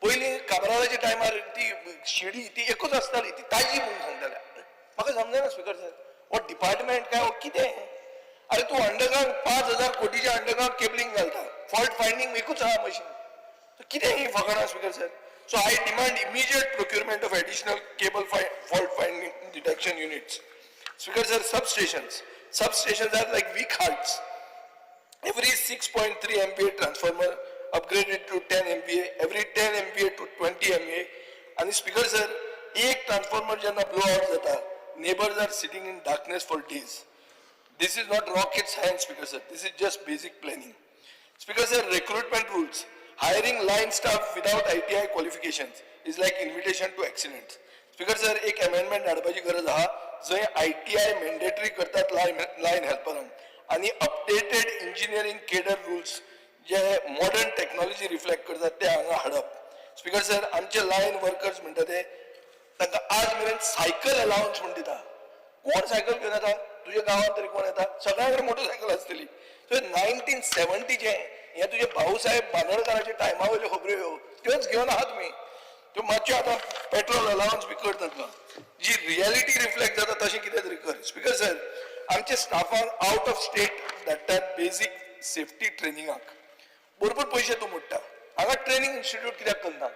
पयलीं काब्रालाच्या टायमार ती शिडी ती एकूच आसताली, ती ताजी म्हणून सांगताले. म्हाका समजना स्पीकर सर, हो डिपार्टमेंट काय हो कितें? अरे तूं अंडरग्रावंड 5,000 कोटीचे अंडरग्रावंड केबलिंग घालता, फॉल्ट फायंडींग एकूच आहा मशीन, कितें ही फकाणां speaker sir? So I demand immediate procurement of additional cable fault finding detection units. Speaker sir, substations. Substations are like weak hearts. Every 6.3 MVA transformer upgraded to 10 MVA, every 10 MVA to 20 MVA. And speaker sir, एक transformer जेन्ना blow out जाता, neighbors are sitting in darkness for days. This is not rocket science, speaker sir. This is just basic planning. Speaker sir, recruitment rules. Hiring line staff without ITI qualifications is like invitation to accidents. Speaker sir, एक amendment हाडपाची गरज आहा जंय ITI mandatory करतात line हेल्परांक आनी updated engineering cadre rules जे modern technology reflect करतात ते हांगा हाडप. स्पीकर सर, आमचे लायन वर्कर्स म्हणटा ते तांकां आज मेरेन सायकल अलावन्स म्हण दिता. कोण सायकल घेवन येता? तुज्या गांवांत तरी कोण येता? सगळ्यां कडेन मोटरसायकल आसतली. सो 1970चें हें तुजे भाऊसाहेब बांदोडकाराच्या टायमा वयल्यो खबऱ्यो ह्यो, त्योच घेवन आहा तुमी. त्यो मातश्यो आतां पेट्रोल अलावन्स बी कर तांकां, जी रियलिटी रिफ्लेक्ट जाता तशें कितें तरी कर. स्पीकर सर, आमच्या स्टाफांक आवट ऑफ स्टेट धाडटात बेजीक सेफ्टी ट्रेनिंगाक, बरोबर पयशे तूं मोडटा. हांगा ट्रेनिंग इन्स्टिट्यूट कित्याक करना?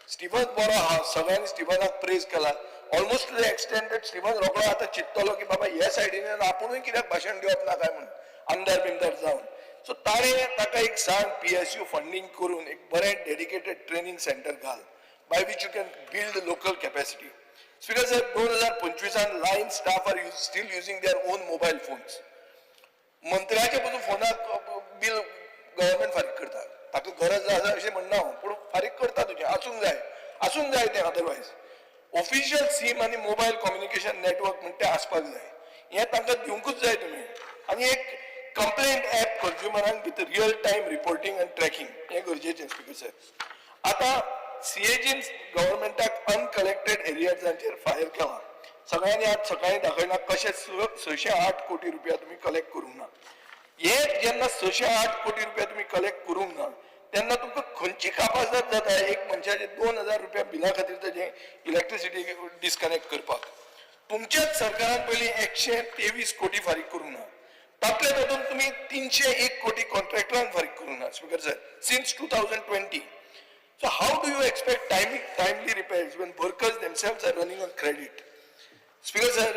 स्टिवन बरो आहा, सगळ्यांनी स्टिवनाक प्रेज केला almost to the extent that Steven रोकडो आतां चिंततलो की बाबा ह्या सायडीन आपुणूय कित्याक भाशण दिवप ना काय म्हणून आमदार बिमदार जावन. सो ताणें ताका एक सांग, PSU funding करून एक बरें डेडिकेटेड ट्रेनिंग सेंटर घाल by which you can build local capacity. Speaker sir, 2025 line staff are still using their own mobile phones. मंत्र्याचे पसून फोनाक बील गव्हर्मेंट फारीक करता. ताका गरज आसा अशें म्हणना हांव, पूण फारीक करता तुजें आसूंक जाय, आसूंक जाय तें. अदरवायज ऑफिशियल सीम आनी मोबायल कम्युनिकेशन नेटवर्क म्हण तें आसपाक जाय, हें तांकां दिवंकूच जाय तुमी. आनी एक कंप्लेंट ऍप कंज्युमरांक with real time reporting and tracking हें गरजेचें. स्पीकर सर, आतां सीएजीन गव्हर्मेंटाक अनकलेक्टेड एरियर्सांचेर फायर केला. सगळ्यांनी आज सकाळी दाखयला कशें 608 कोटी रुपया तुमी कलेक्ट करूंक ना. हे जेन्ना 608 कोटी रुपया तुमी कलेक्ट करूंक ना तेन्ना तुमकां खंयची कापासाद जाता एक मनशाचे 2000 रुपया बिला खातीर ताजें इलेक्ट्रिसिटी डिस्कनेक्ट करपाक. तुमच्याच सरकारान पयलीं 123 कोटी फारीक करूंक ना, तातले तातूंत तुमी 301 कोटी कॉन्ट्रॅक्टरांक फारीक करूंक ना speaker sir, since 2020. So how do you expect timely repairs when workers themselves are running on credit? Speaker sir,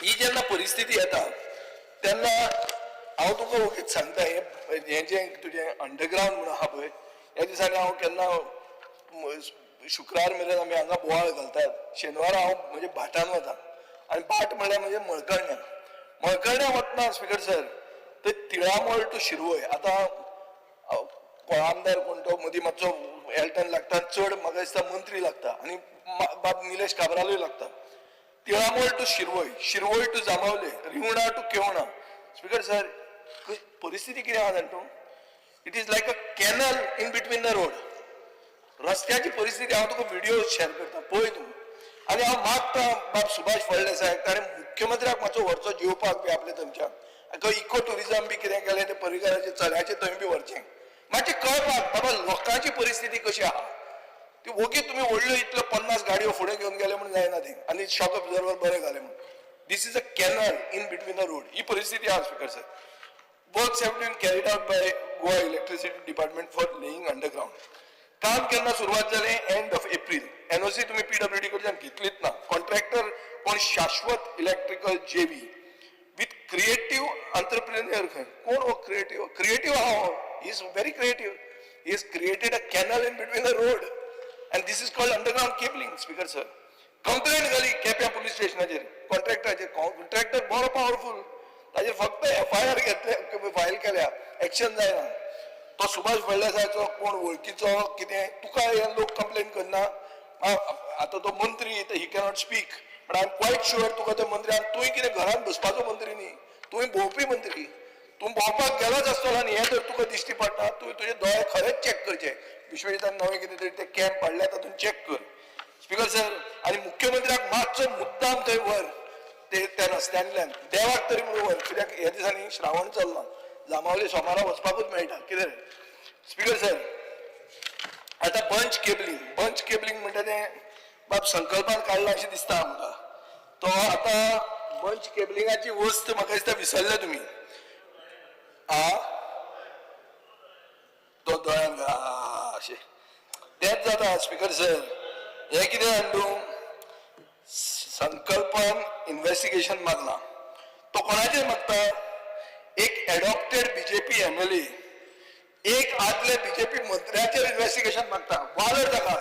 ही जेन्ना परिस्थिती येता तेन्ना हांव तुका ओगीच सांगता, हें जें तुजें अंडरग्रावंड म्हणून आहा पळय, ह्या दिसांनी हांव केन्ना शुक्रार मेरेन आमी हांगा बोवाळ घालतात, शेनवारा हांव म्हजे भाटान वता आनी भाट म्हणल्यार म्हणजे मळकर्ण्या, मळकर्ण्या वतना स्पीकर सर ते तिळामळ टू शिरवय, आतां कोण आमदार कोण तो मदीं मातसो एल्टन लागता, चड म्हाका दिसता मंत्री लागता आनी बाब निलेश काब्रालूय लागता. Tilamol to Shirvoi, Shirvoi to Jambavali, Rivna to Kevna. Speaker sir, परिस्थिती कितें आहा जाणा तूं? It is like a canal in between the road. रस्त्याची परिस्थिती हांव तुका व्हिडिओ शेअर करता पळय तूं. आनी हांव मागता बाब सुभाष फळदेसाय ताणें मुख्यमंत्र्याक मातसो व्हरचो जेवपाक बी आपले थंयच्यान, इको ट्युरिजम बी कितें केलें तें पर्रीकाराचें चल्याचें थंय बी व्हरचें, मातशें कळपाक बाबा लोकांची परिस्थिती कशी आहा ती. ओगी तुमी व्हडल्यो इतल्यो 50 गाडयो फुडें घेवन गेले म्हणून जायना ती, आनी शॉक ऑब्जर्वर बरें घालें म्हणून. This is a canal in between the road, ही परिस्थिती आहा speaker sir. Works have been carried out by Goa electricity department for laying underground. काम केन्ना सुरवात जालें? End of April. NOC तुमी पीडब्ल्यूडी कडच्यान घेतलीच ना. कॉन्ट्रॅक्टर कोण? Shashwat electrical JV with creative entrepreneur. खंय कोण हो क्रिएटीव? क्रिएटीव आहा हो, he is very creative. He has created a canal in between the road and this is called underground cabling. Speaker sir, complaint घाली केप्यां police स्टेशनाचेर कॉन्ट्रॅक्टराचेर. Contractor बरो powerful, ताजेर फक्त एफआयआर घेतले, फायल केल्या, एक्शन जायना. तो सुभाष फळदेसायाचो कोण वळखीचो कितें तुका हे लोक कंप्लेन करना. आतां तो मंत्री, he cannot speak, but I am quite sure तुका ते मंत्री, आनी तुवें कितें घरांत बसपाचो मंत्री न्ही, तुवें भोंवपी मंत्री, तूं भोंवपाक गेलोच आसतलो न्ही, हें जर तुका दिश्टी पडटा, तुवें तुजे दोळे खरेंच चॅक करचे. विश्वजितान नवें कितें तरी ते कॅम्प हाडल्या तातूंत चॅक कर स्पीकर सर. आनी मुख्यमंत्र्याक मातसो मुद्दाम थंय व्हर, ते त्या रस्त्यांतल्यान देवाक तरी म्हणून व्हर, कित्याक ह्या दिसांनी श्रावण चल्लां, जांबावले सोमारा वचपाकूच मेळटा कितें. स्पीकर सर, आतां बंच केबलिंग, बंच केबलिंग म्हणटा तें बाब संकल्पान काडलां अशें दिसता आमकां. तो आतां बंच केबलिंगाची वस्त म्हाका दिसता विसरले तुमी. आ तो दोळ्यांक अशें तेंच जाता स्पीकर सर. हें कितें जाणा तूं, संकल्पान इन्वेस्टिगेशन मागलां, तो कोणाचेर मागता? एक एडॉप्टेड बीजेपी एमएलए, एक आदले बीजेपी मंत्र्याचेर इन्वेस्टिगेशन मागता. वालोर ताका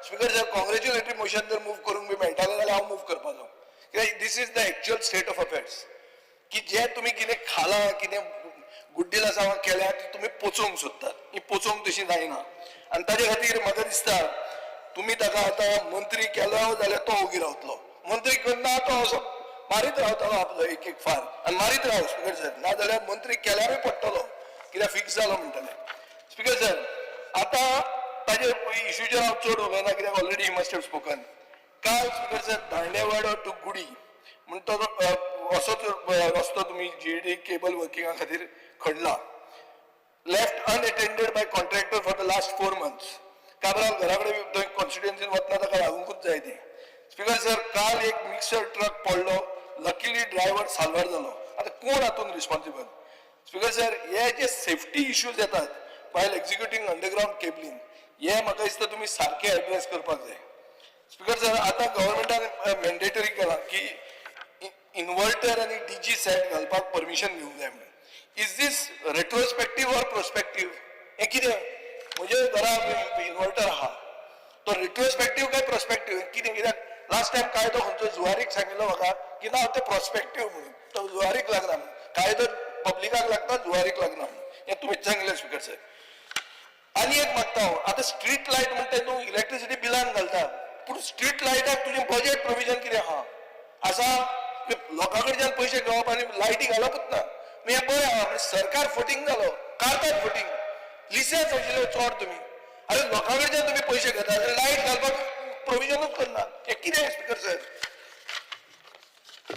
स्पीकर सर. कॉंग्रेच्युलेटरी मोशन जर मूव करूंक बी मेळटालें जाल्यार हांव मूव करपाचो, कित्याक this is the actual state of affairs. की जे तुमी कितें खालां, कितें गुड्डीलासांवां केल्या ती तुमी पोचोवंक सोदतात, ही पोचोवंक तशी जायना. आनी ताजे खातीर म्हाका दिसता तुमी ताका आतां मंत्री केलो जाल्यार तो ओगी रावतलो, मंत्री करना तो असो मारीत रावतलो आपलो एक एक फार आनी मारीत राव स्पीकर सर, ना जाल्यार मंत्री केल्यारूय पडटलो, कित्याक फिक्स जालो म्हणटले. स्पीकर सर, आतां ताजे इश्यूचेर हांव चड उलयना, कित्याक already he must have spoken. काल स्पीकर सर दांडेवाडो टू गुडी म्हण तो असोच रस्तो तुमी जीडी केबल वर्किंगा खातीर खणला, left unattended by contractor for the last 4 months. Cabral घरा कडेन थंय कॉन्स्टिट्युएन्सीन वतना ताका लागुंकूच जाय तें. स्पीकर सर, काल एक मिक्सर ट्रक पडलो, लकीली ड्रायव्हर साल्वार जालो. आतां कोण हातूंत रिस्पॉन्सिबल? स्पीकर सर, हे जे सेफ्टी इश्यूज येतात वायल एक्झिक्युटींग अंडरग्रावंड केबलिंग, हे म्हाका दिसता तुमी सारके एड्रेस करपाक जाय. स्पीकर सर, आतां गव्हर्मेंटान मॅन्डेटरी केलां की इन्वर्टर आनी डीजी सेट घालपाक परमिशन घेवंक जाय म्हणून. Is this retrospective or prospective? हें कितें? म्हजे घरा इन्वर्टर आहा, तो रेट्रोस्पेक्टीव काय प्रोस्पेक्टीव कितें? कित्याक लास्ट टायम कायदो खंयचो जुवारीक सांगिल्लो म्हाका की ना तें प्रोस्पेक्टीव म्हणून, तो जुवारीक लागना म्हणून, कायदो पब्लिकाक लागता जुवारीक लागना म्हणून, हें तुमीच सांगिल्लें स्पीकर सर. आनी एक मागता हांव, आतां स्ट्रीट लायट म्हणटा तूं इलेक्ट्रिसिटी बिलान घालता, पूण स्ट्रीट लायटाक तुजें बजेट प्रोविजन कितें आहा? आसा लोकां कडच्यान पयशे घेवप आनी लायटी घालपूच ना. हें बरें आहा म्हणजे सरकार फटींग जालो, कारतात फटींग, लिसेंस आशिल्ले चोर तुमी. आरे लोकां कडच्यान तुमी पयशे घेता आनी लायट घालपाक प्रोविजनूच करना, हें कितें स्पीकर सर?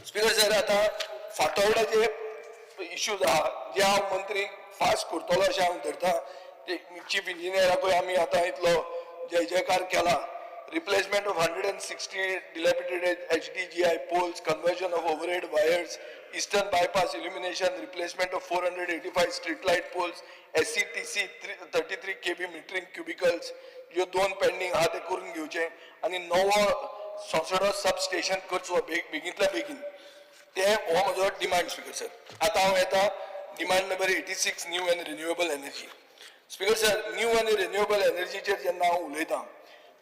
स्पीकर सर, आतां फातोर्डाचे इश्यूज आहा जे हांव मंत्री फास्ट करतलो अशें हांव धरता. ते चीफ इंजिनियराकूय आमी आतां इतलो जय जयकार केला. Replacement of 160 dilapidated HDGI poles, conversion of overhead wires, eastern bypass illumination, replacement of 485 street light poles, SCTC 33 kV metering cubicles, ह्यो दोन पेंडींग आहा ते करून घेवचे आनी नवो सोसडो सब स्टेशन करचो बेगींतल्या बेगीन. ते हो म्हजो डिमांड स्पीकर सर. आतां हांव येता demand number 86, new and renewable energy. Speaker sir, new आनी रिन्युएबल एनर्जीचेर जेन्ना हांव उलयतां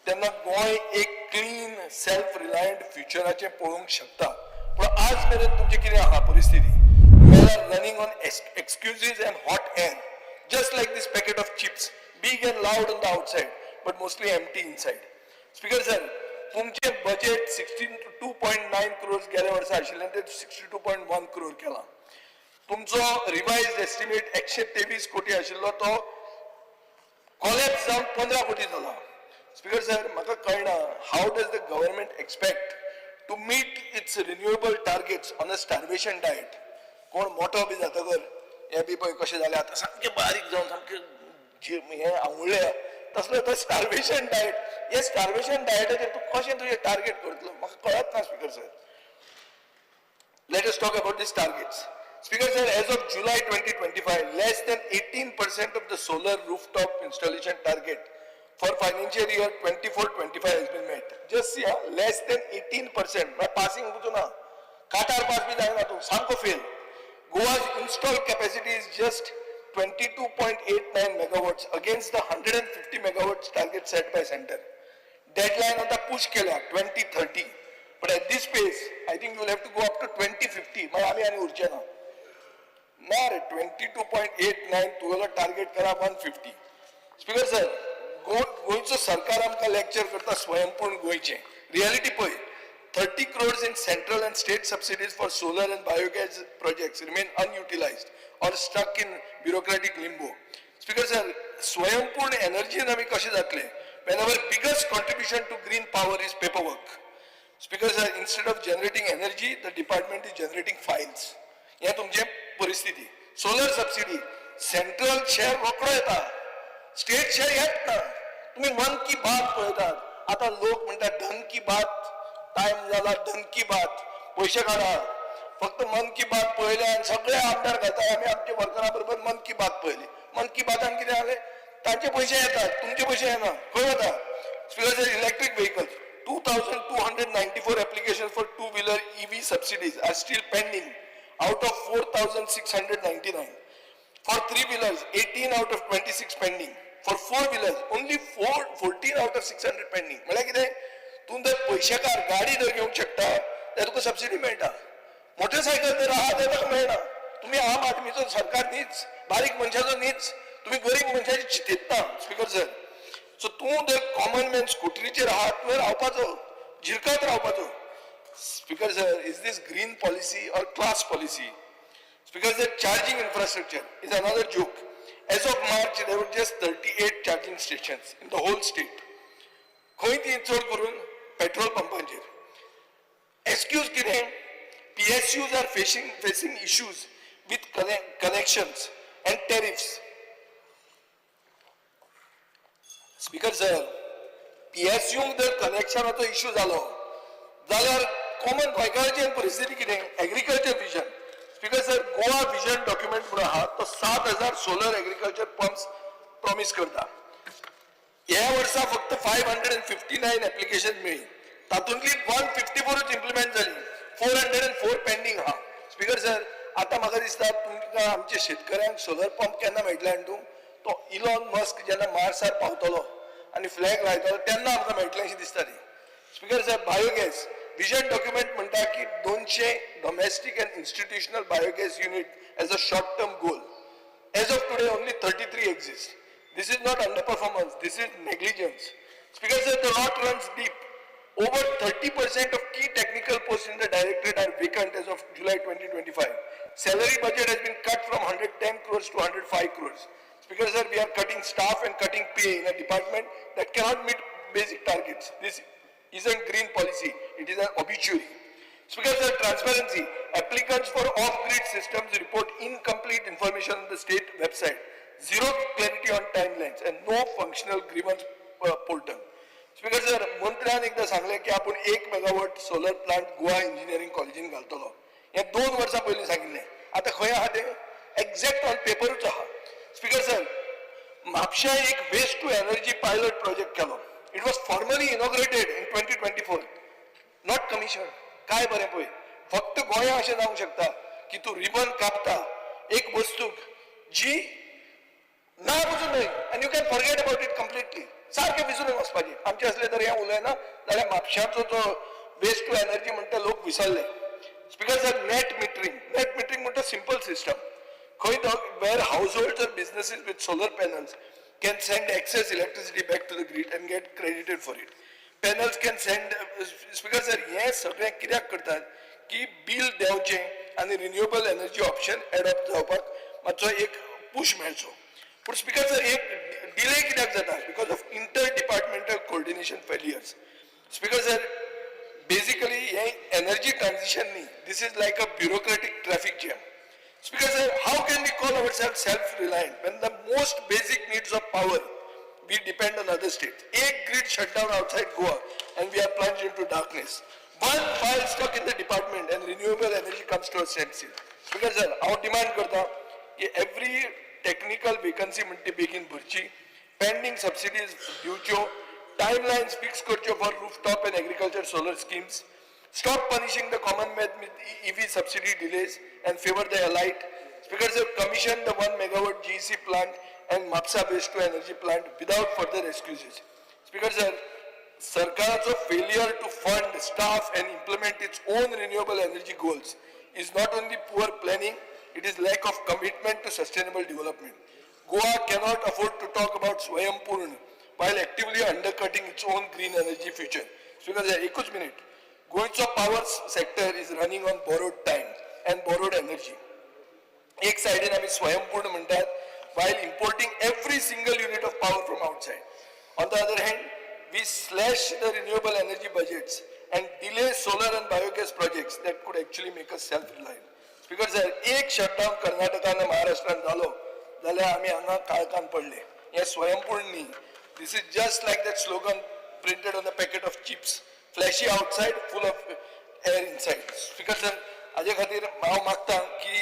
तेन्ना गोंय एक क्लीन सेल्फ रिलायंट फ्युचराचें पळोवंक शकता, पूण आज मेरेन तुमचें कितें आहा परिस्थिती? We are running on excuses and hot air, just like this packet of chips, big and loud on the outside but mostly empty inside. Speaker sir, तुमचें बजेट 62.9 क्रोर्स गेल्या वर्सा आशिल्लें तें 62.1 क्रोर केलां. तुमचो रिवायज एस्टिमेट 123 कोटी आशिल्लो तो कोलॅप्स जावन 15 कोटी जाला. स्पीकर सर, म्हाका कळना how does the government expect to meet its renewable targets on a starvation diet. कोण मोठो बी जातकर हे बी पळय कशें जालें आतां, सामकें बारीक जावन सामकें हें आंवुळ्ळें तसलो तो स्टार्वेशन डायट. हे स्टार्वेशन डायटाचेर तूं कशें तुजें टार्गेट करतलो म्हाका कळत ना. Speaker sir, let us talk about these targets. Speaker sir, as of July 2025, less than 18% of the solar rooftop installation target for financial year 24-25 has been met. Just see, less than 18%. My passing pucho na, काटार pass भी जाएगा तू, सामको fail. Goa's installed capacity is just 22.89 megawatts against the 150 megawatts target set by center. Deadline आता push केल्या 2030. But at this pace, I think you will have to go up to 2050. मग आम्ही आणि उरचे ना. ना रे, 22.89 तुगेलो टार्गेट करा 150. स्पीकर सर, गोंयचो सरकार आमकां लेक्चर करता स्वयंपूर्ण गोंयचें. रियलिटी पळय, 30 crores in central and state subsidies for solar and biogas projects remain unutilized or stuck in bureaucratic limbo. Speaker sir, स्वयंपूर्ण एनर्जीन आमी कशें जातले when our biggest contribution to green power is paperwork? Speaker sir, instead of generating energy, the department is generating files. हें तुमचें परिस्थिती. Solar subsidy central share रोकडो येता, state share येत ना. तुम्ही मन की बात पळयतात, आतां लोक म्हणटात धन की बात, टायम जाला धन की बात, पयशे काडा. फक्त मन की बात पळयले आनी सगळे आमदार घालता आमी आमच्या वर्करा बरोबर मन की बात पळयली. मन की बातान कितें जालें? तांचे पयशे येतात, तुमचे पयशे येना. खंय वता? Speaker sir, electric vehicles, 2,294 applications for two-wheeler EV subsidies are still pending out of 4,699. For three-wheelers, 18 out of 26 pending. For four-wheelers, only 14 out of 600 pending. म्हळ्यार कितें? तूं जर पयशेकार गाडी जर घेवंक शकता जाल्यार तुका सबसिडी मेळटा. मोटरसायकल जर आहा जाल्यार ताका मेळना. तुमी आम आदमीचो सरकार न्हीच, बारीक मनशाचो न्हीच, तुमी गरीब मनशाची चिंतीत ना. स्पीकर सर, सो तूं जर कॉमन मॅन स्कुटरीचेर आहा तुवें रावपाचो, झिरकत रावपाचो. Speaker sir, is this green policy or class policy? Speaker sir, charging infrastructure is another joke. As of March, there were just 38 charging stations in the whole state. खंय ती? चड करून पेट्रोल पंपांचेर. एक्सक्यूज कितें? PSUs are facing issues with connections and tariffs. Speaker sir, PSU जर कनेक्शनाचो issue जालो जाल्यार common गोंयकाराची परिस्थिती कितें? Agriculture vision, speaker sir, Goa vision document म्हणून आहा तो 7,000 सोलर एग्रीकल्चर पंप्स प्रॉमीस करता. ह्या वर्सा फक्त 559 एप्लिकेशन मेळ्ळी, तातूंतली 154च इम्प्लिमेंट जाली, 404 पेंडींग आहा. स्पीकर सर, आतां म्हाका दिसता तुमकां आमच्या शेतकऱ्यांक सोलर पंप केन्ना मेळटले आनी तूं तो इलॉन मस्क जेन्ना मार्सार पावतलो आनी फ्लॅग लायतलो तेन्ना आमकां मेळटलें अशें दिसता ती. Speaker sir, biogas vision document म्हणटा की 200 domestic and institutional biogas unit as a short term goal. As of today, only 33 exist. This is not underperformance, this is negligence. Speaker sir, the rot runs deep. Over 30% of key technical posts in the directorate are vacant as of July 2025. Salary budget has been cut from 110 crores to 105 crores. Speaker sir, we are cutting staff and cutting pay in a department that cannot meet basic targets. This isn't green policy, it is an obituary. Speaker sir, transparency. Applicants for off-grid systems report incomplete information on the state website, zero clarity on timelines, and no functional grievance portal. Speaker sir, मंत्र्यान एकदां सांगलें की आपूण 1 megawatt solar plant Goa engineering कॉलेजीन घालतलो. हें 2 वर्सां पयलीं सांगिल्लें. आतां खंय आहा तें? एक्झॅक्ट ऑन पेपरूच आहा. स्पीकर सर, म्हापश्या एक waste to energy pilot project केलो. It was formally inaugurated in 2024, not commission. काय बरें पळय, फक्त गोंया अशें जावंक शकता की तूं रिबन कापता एक वस्तूक जी ना पसून न्हय, आनी you can forget about it completely. सारकें विसरून वचपाचें. आमचें असलें तर हें उलयना जाल्यार म्हापशाचो जो वेस्ट टू एनर्जी म्हणटा, लोक विसरले. Speaker sir, net metering. Net metering म्हणटा सिंपल सिस्टम खंय where household or businesses with solar panels can send excess electricity back to the grid and get credited for it. Panels can send. Speaker sir, हें सगळें कित्याक करतात की bill देंवचें आनी renewable energy option adopt जावपाक मातसो एक पूश मेळचो. पूण स्पीकर सर, एक डिले कित्याक जाता? Because of inter departmental coordination failures. Speaker sir, basically hey energy transition न्ही, this is like a bureaucratic traffic jam. Speaker sir, how can we call ourself self reliant when the most basic needs of power we depend on other states? एक grid shutdown outside Goa and we are plunged into darkness. One file stuck in the department and renewable energy comes to a standstill. Speaker sir, हांव demand करता की every technical vacancy म्हणटी बेगीन भरची, pending subsidies दिवच्यो, टायमलायन्स fix करच्यो for rooftop and agriculture solar schemes. Stop punishing the common man with EV subsidy delays and favor the elite. Speaker sir, commission the 1 megawatt GEC plant and Mapsa waste to energy plant without further excuses. Speaker sir, सरकाराचो failure to fund, staff and implement its own renewable energy goals is not only poor planning, it is lack of commitment to sustainable development. Goa cannot afford to talk about Swayampurn while actively undercutting its own green energy future. Speaker sir, एकूच minute. गोंयचो power sector is running on borrowed time and borrowed energy. एक सायडीन आमी स्वयंपूर्ण म्हणटात while importing every single unit of power from outside. On the other hand, we slash the renewable energy budgets and delay solar and biogas projects that could actually make us self-reliant. Speaker sir, एक shutdown कर्नाटकान, महाराष्ट्रान जालो जाल्यार आमी हांगा काळखान पडले. हें स्वयंपूर्ण न्ही. This is just like that slogan printed on the packet of chips, flashy outside, full of air inside. Speaker sir, हाजे खातीर हांव मागता की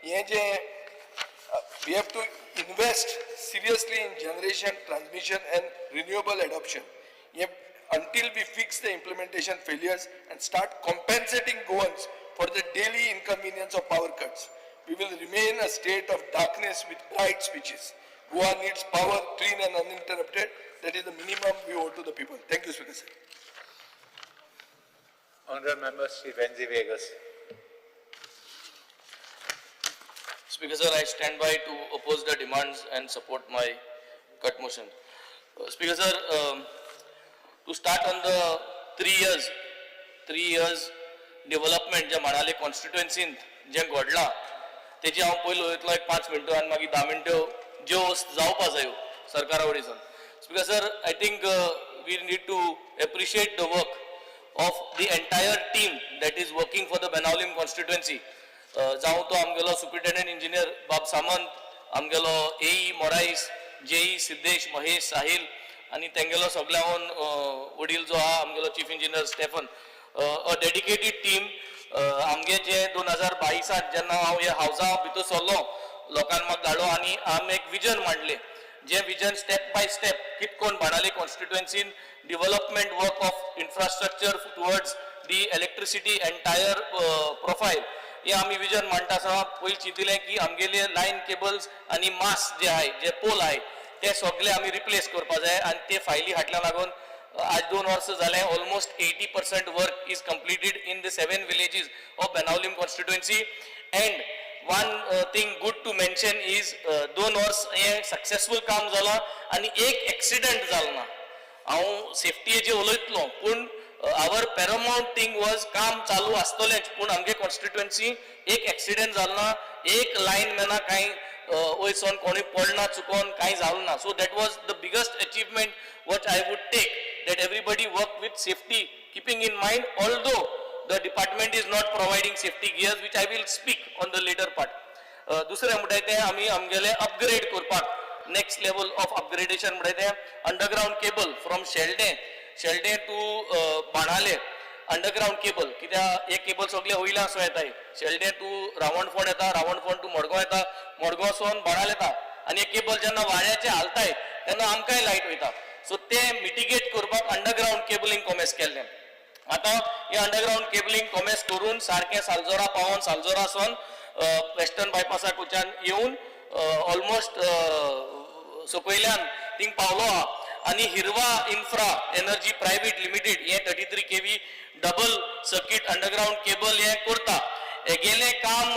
हें जें we have to invest seriously in generation, transmission and renewable adoption. Until we fix the implementation failures and start compensating Goans for the daily inconvenience of power cuts, we will remain a state of darkness with bright speeches. Goa needs power, clean and uninterrupted. That is the minimum we owe to the people. Thank you, Speaker sir. Honorable Member Shri Venzi Viegas. Speaker sir, I stand by to oppose the demands and support my cut motion. Speaker sir, to start on the 3 years development जे म्हणाले कॉन्स्टिट्युएन्सीन जें घडलां तेजी हांव पयलो उलयतलो एक 5 मिनटां आनी मागीर 10 मिनट्यो ज्यो जावपा जायो सरकारा वटेसान. Speaker sir, I think we need to appreciate the work of the entire team that is working for the Benaulim constituency. जावं तो आमगेलो सुप्रिटेंडंट इंजिनियर बाब सामंत, आमगेलो एई मोराईस, जेई सिद्धेश, महेश, साहिल आनी तेंगेलो सगळ्याहून वडील जो आहा आमगेलो chief engineer Stephen, a dedicated team. आमगे जे 2022त जेन्ना हांव ह्या हावजा भितर सरलो, लोकांक म्हाका धाडलो आनी आमी एक विजन मांडलें, जे विजन स्टेप बाय स्टेप कितकोन Benaulim कॉन्स्टिट्युएन्सीन development work of infrastructure towards the electricity entire profile, हे आमी विजन मांडटा आसतना पयलीं चिंतिलें की आमगेले लायन केबल्स आनी मास जे आहाय, जे पोल आहाय, ते सगळे आमी रिप्लेस करपा जाय. आनी ते फायली हाडल्या लागून आज 2 वर्सां जालें, almost 80% work is completed in the seven villages of Benaulim constituency. And one thing good to mention is 2 वर्स हें सक्सेसफूल काम जालां आनी एक एक्सिडंट जालो ना. हांव सेफ्टीचेर उलयतलो, पूण our paramount thing was काम चालू आसतलेंच, पूण आमगे कॉन्स्टिट्युएन्सी एक एक्सिडंट जालो ना, एक लायन मॅना कांय वयरसून कोणूय पडना चुकोन, कांय जालो ना. So that was the biggest achievement what I would take, that everybody work with safety keeping in mind, although the department is not providing safety gears, which I will speak on the later part. दुसरें म्हणटाय तें आमी आमगेले upgrade करपाक, next level of upgradation म्हणटाय तें underground cable from Sheldem Sheldem to Benaulim underground cable, कित्याक हे केबल सगळे वयल्यान सो येताय. शेल्डें टू रावणफोंड येता, रावणफोंड टू मडगांव येता, मडगांवसून बाणाले येता आनी हे केबल जेन्ना वाऱ्याचे हालताय तेन्ना आमकांय लायट वयता. सो ते मिटिगेट करपाक अंडरग्रावंड केबलिंग कॉमेस केल्लें. आतां हे अंडरग्रावंड केबलिंग कॉमेस करून सारकें सालजोरा पावोन, सालजोरासून वेस्टर्न बायपासा कडच्यान येवन ऑलमोस्ट सकयल्यान थिंग पावलो आहा. आनी Hirwa infra energy private limited हे 33 KV double circuit underground cable हे करता. हेगेलें काम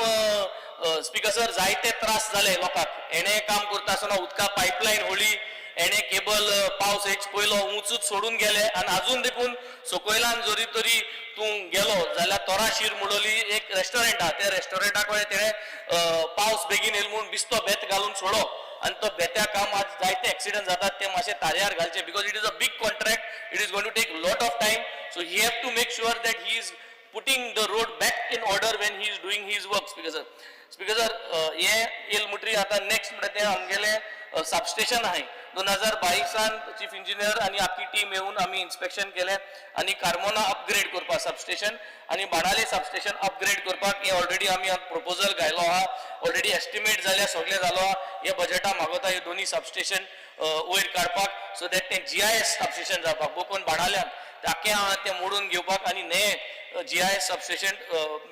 स्पिकर सर जायते त्रास जाले लोकांक. हेणे काम करता आसतना उदका पायपलायन होळी, हेणे केबल पावस हेच पयलो उंचूच सोडून गेले आनी आजून देखून सकयल्यान जरी तरी तूं गेलो जाल्यार तोराशीर मुडोली एक रेस्टॉरंट आहा, त्या रेस्टॉरंटा कडेन तेणें पावस बेगीन येयलो म्हूण बिस्तो बेत घालून सोडलो आनी तो बेत्या काम आज जायते एक्सिडंट जातात, ते मातशे ताऱ्यार घालचे because it is a big contract, it is going to take lot of time. So he have to make sure that he is putting the road back in order when he is doing his work. Speaker sir, speaker sir, हे येल म्हणटरी आतां next म्हणटा तें आमगेलें substation आहाय. 2022 chief engineer आनी आख्खी टीम येवन आमी इन्स्पेक्शन केलें आनी कार्मोना अपग्रेड करपाक सबस्टेशन आनी बाणाले सबस्टेशन अपग्रेड करपाक हे ऑलरेडी आमी प्रपोजल घायलो आहा, ऑलरेडी एस्टिमेट जाल्या, सगळें जालो आहा. हे बजेटा मागोता हे दोनी सबस्टेशन वयर काडपाक, सो that तें जीआयएस सबस्टेशन जावपाक बोकोन बाणाल्यान तें आख्खें आहा तें मोडून घेवपाक आनी न्हें जीआयएस सबस्टेशन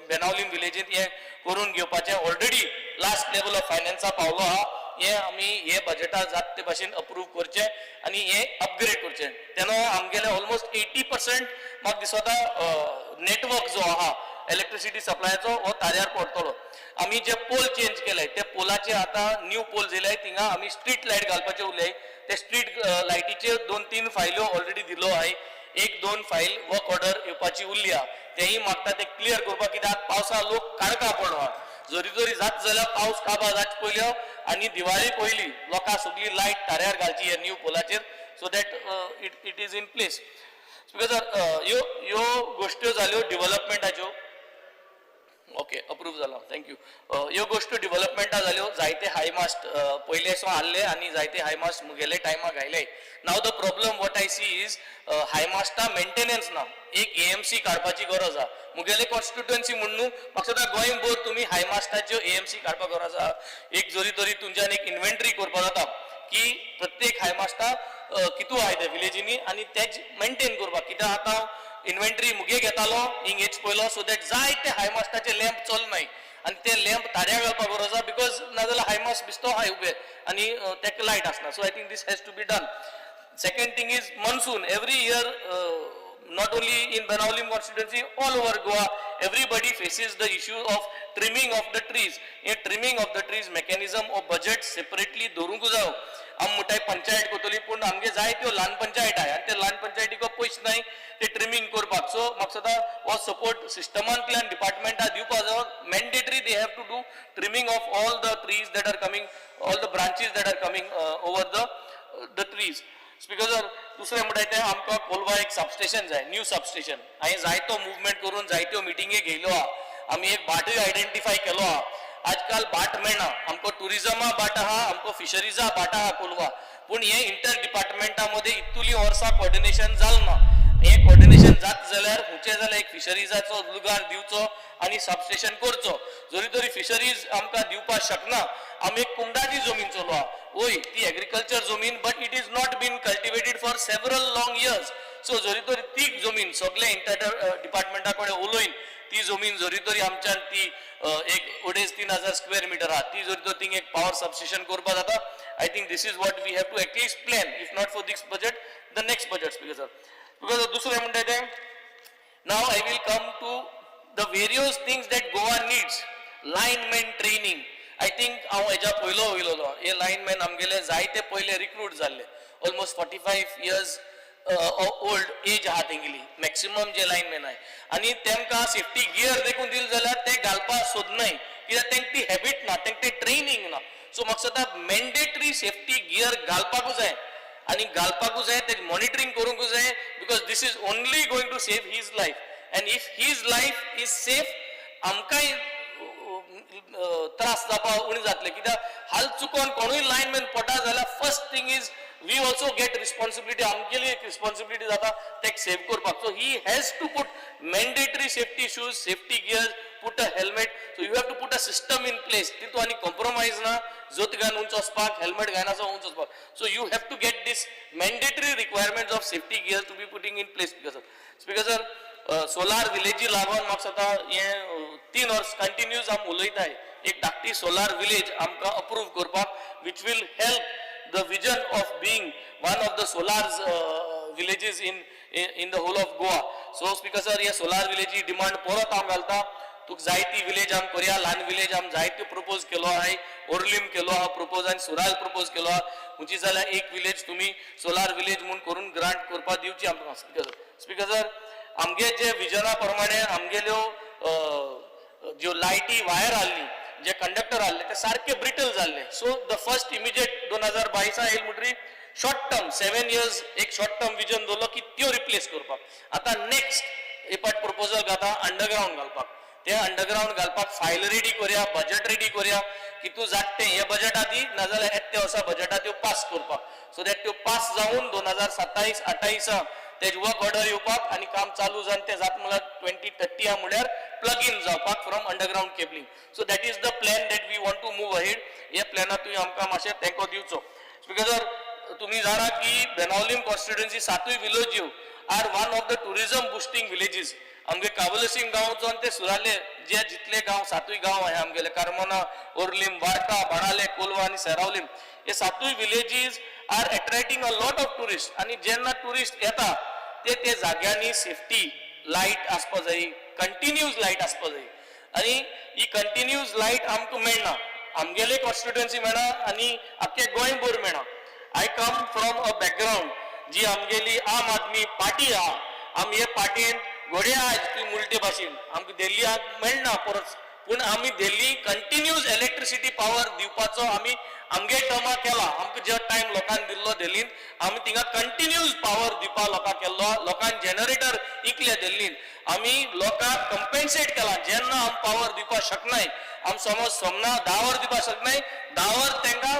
बेनावलीम विलेजींत हें करून घेवपाचें ऑलरेडी लास्ट लेवल ऑफ फायनान्सा पावलो आहा. हे आमी हे बजेटा जात ते भाशेन अप्रूव करचें आनी हे अपग्रेड करचें. तेन्ना आमगेले ऑलमोस्ट 80% म्हाका दिसता नेटवर्क जो आहा इलेक्ट्रिसिटी सप्लायाचो हो ताऱ्यार पडटलो. आमी जे पोल चेंज केले ते पोलाचे आतां न्यू पोल येयले, थिंगा आमी स्ट्रीट लायट घालपाचे उरले. ते स्ट्रीट लायटीचे 2-3 फायल्यो ऑलरेडी दिलो आहाय, 1-2 फायल वर्क ऑर्डर येवपाची उरली आहा, तेंय मागता ते क्लियर करपाक, कित्याक पावसा लोक काडका पडलो आहा. जरी जरी जात जाल्यार पावस काबार जावचे पयल्यो आनी दिवाळी पयली लोकां सगळी लायट ताऱ्यार घालची ह्या new पोलाचेर, so that it is in place. Because ह्यो ह्यो गोश्ट्यो जाल्यो डिवलपमेंटाच्यो. ओके, अप्रूव जाला, thank you. ह्यो गोश्ट्यो डिवलपमेंटा जाल्यो. जायते हायमास्ट पयले सो आहले आनी जायते हायमास्ट मुगेले टायमार घायले. Now the problem what I see is हायमास्टा maintenance ना, एक एएमसी काडपाची गरज आहा. मुगेले कॉन्स्टिट्युएन्सी म्हूण न्हू, म्हाका दिसता गोंयभर तुमी हायमास्टाच्यो एएमसी काडपाक गरज आहा. एक जरी तरी तुमच्यान एक इन्व्हेंटरी करपाक जाता की प्रत्येक हायमास्टा कितू आहाय ते विलेजींनी आनी तेज मेंटेन करपाक, कित्याक आतां इन्व्हेंटरी मुगे घेतालो हिंग हेच पयलो, सो that जायते हायमास्टाचे लॅम्प चलनाय आनी ते लॅम्प ताऱ्या घालपाक गरज आहा, because नाजाल्यार हायमास्ट बिस्तो आहाय उबे आनी तेका लायट आसना. So I think this has to be done. Second thing is monsoon. Every year, not only in Benaulim constituency, all over Goa, everybody faces the issue of trimming of the trees. हे trimming of the trees mechanism of budget separately धरूंक जायो. आमी म्हणटाय पंचायत करतली, पूण आमगे जायत्यो ल्हान पंचायत आहाय आनी ते ल्हान पंचायतीक पयशे नाय ते ट्रिमींग करपाक. सो म्हाका दिसता हो सपोर्ट सिस्टमांतल्यान डिपार्टमेंटा दिवपा जायो. Mandatory they have to do trimming of all the trees that are coming, all the branches that are coming over the trees. Speaker sir, दुसरें म्हणटा तें आमकां कोलवा एक सबस्टेशन जाय, न्यू सबस्टेशन. हांवें जायतो मुवमेंट करून जायत्यो मिटिंगी घेयल्यो आहा. आमी एक भाटूय आयडेंटिफाय केलो आहा. आजकाल भाट मेळना आमकां, टुरिजमा भाट आहा, आमकां फिशरीजा भाट आहा कोलवा, पूण हे इंटर डिपार्टमेंटा मदीं इतुली वर्सां कॉर्डिनेशन जालें ना. हें कॉर्डिनेशन जात जाल्यार खंयचें जाल्यार एक फिशरीजाचो लुगार दिवचो आनी सबस्टेशन करचो. जरी तरी फिशरीज आमकां दिवपाक शकना, आमी एक कुंडाची जमीन चलो आहा, वय ती एग्रीकल्चर जमीन, but it is not been cultivated for several long years. So जरी तरी ती जमीन सगळे इंटर डिपार्टमेंटा कडेन उलोवन ती जमीन जरी तरी आमच्यान ती एक 2.5-3 हजार स्क्वेअर मिटर आहा, ती जरी तर थिंग एक पावर सबस्टेशन करपाक जाता. I think this is what we have to at least plan, if not for this budget, the next budget. Speaker sir, because दुसरें म्हणटा तें, now I will come to the various things that Goa needs. Lineman training. I think हांव हेज्या पयलो वयलोलो, हे lineman आमगेले जायते पयले रिक्रूट जाल्ले, almost 45 years old age आहा तेंगेली मॅक्सिमम जे लायनमॅन आहाय, आनी तेमकां सेफ्टी गियर देखून दिले जाल्यार ते घालपाक सोदनाय, कित्याक तेंका ती हॅबीट ना, तेंका ते ट्रेनींग ना. सो म्हाका दिसता मॅन्डेटरी सेफ्टी गियर घालपाकूच जाय आनी घालपाकूच जाय, तेजें मॉनिटरींग करूंकूच जाय, because this is only going to save his life, and if his life is safe, आमकांय त्रास जावपा उणें जातले. कित्याक हाल चुकोन कोणूय लायनमॅन पडटा जाल्यार first thing is we also get responsibility, आमगेली एक रिस्पॉन्सिबिलिटी जाता तेक सेव करपाक. So he has to put mandatory safety shoes, safety gears, put a helmet. So you have to put a system in place. तितून आनी compromise ना, जोत घालून उंच वचपाक, हेल्मेट घालना उंच वचपाक. So you have to get this mandatory requirements of safety gear to be putting in place. Speaker sir, speaker sir, solar विलेजी लागून म्हाका दिसता हें 3 वर्स कंटिन्यूज आमी उलयताय एक धाकटी सोलार विलेज आमकां अप्रूव करपाक, which will help the vision of being one of the solar villages in the whole of Goa. So speaker sir, हे सोलार विलेजी डिमांड परत हांव घालता. तुका जायती विलेज आम करया, ल्हान विलेज आम जायत्यो प्रपोज केलो आहाय, ओर्लीम केलो आहा प्रपोज आनी सुराल प्रपोज केलो आहा. म्हणजे जाल्यार एक विलेज तुमी सोलार विलेज म्हूण करून ग्रांट करपाक दिवची आमकां. स्पीकर सर, स्पीकर सर, आमगे जे विजना प्रमाणे आमगेल्यो ज्यो लायटी वायर आहली, जे कंडक्टर आहले ते सारके ब्रिटल जाल्ले. सो the first immediate 2022 येयल म्हणटरी शॉर्ट टर्म 7 इयर्स एक शॉर्ट टर्म विजन दवरलो की त्यो रिप्लेस करपाक. आतां नेक्स्ट एक पाट प्रपोजल घाता अंडरग्रावंड घालपाक. ते अंडरग्रावंड घालपाक फायल रेडी करया, बजट रेडी करया की तूं जाता तें हे बजट आदी नाजाल्यार येता वर्सा बजटा त्यो पास करपाक, सो that त्यो पास जावन 2027-28 तेज वर्क ऑर्डर येवपाक आनी काम चालू जावन तें जाता म्हणल्यार 2030 म्हणल्यार प्लग इन जावपाक from underground cabling. So that is the plan that we want to move ahead. हे प्लॅनात तुवें आमकां मातशें तेंको दिवचो. स्पीकर सर, तुमी जाणा की बेनावलीम कॉन्स्टिट्युएन्सी सातूय विलेज्यो are one of the tourism boosting villages. आमगे कावलसिंग गांवचो ते सुराले जे जितले गांव, सातूय गांव आहे आमगेले, कारमोना, ओर्लीम, वार्का, बाणाले, कोलवा आनी सेरावलीम, हे सातूय villages are attracting a lot of tourist. आनी जेन्ना ट्युरिस्ट येता ते ते जाग्यांनी सेफ्टी लायट आसपा जाय, कंटिन्यूज लायट आसपा जाय. आनी ही कंटिन्यूज लायट आमकां मेळना, आमगेले कॉन्स्टिट्युएन्सी मेळना आनी आख्खे गोंयभर मेळना. I come from a background जी आमगेली आम आदमी पार्टी आहा. आमी हे पार्टीन घोडे आहाय ती मुलटे भाशेन आमकां दिल्लीक मेळना परत, पूण आमी दिल्ली कंटिन्यूज इलेक्ट्रिसिटी पावर दिवपाचो आमी आमगे टर्मा केला. आमकां जे टायम लोकांक दिल्लो दिल्लीन आमी थिंगा कंटिन्यूज पावर दिवपा लोकांक केल्लो. लोकांक जनरेटर इकले दिल्लीन, आमी लोकांक कंपेन्सेट केला. जेन्ना आमी पावर दिवपाक शकनाय, आमी समज सोमना 10 वर दिवपाक शकनाय, 10 वर तांकां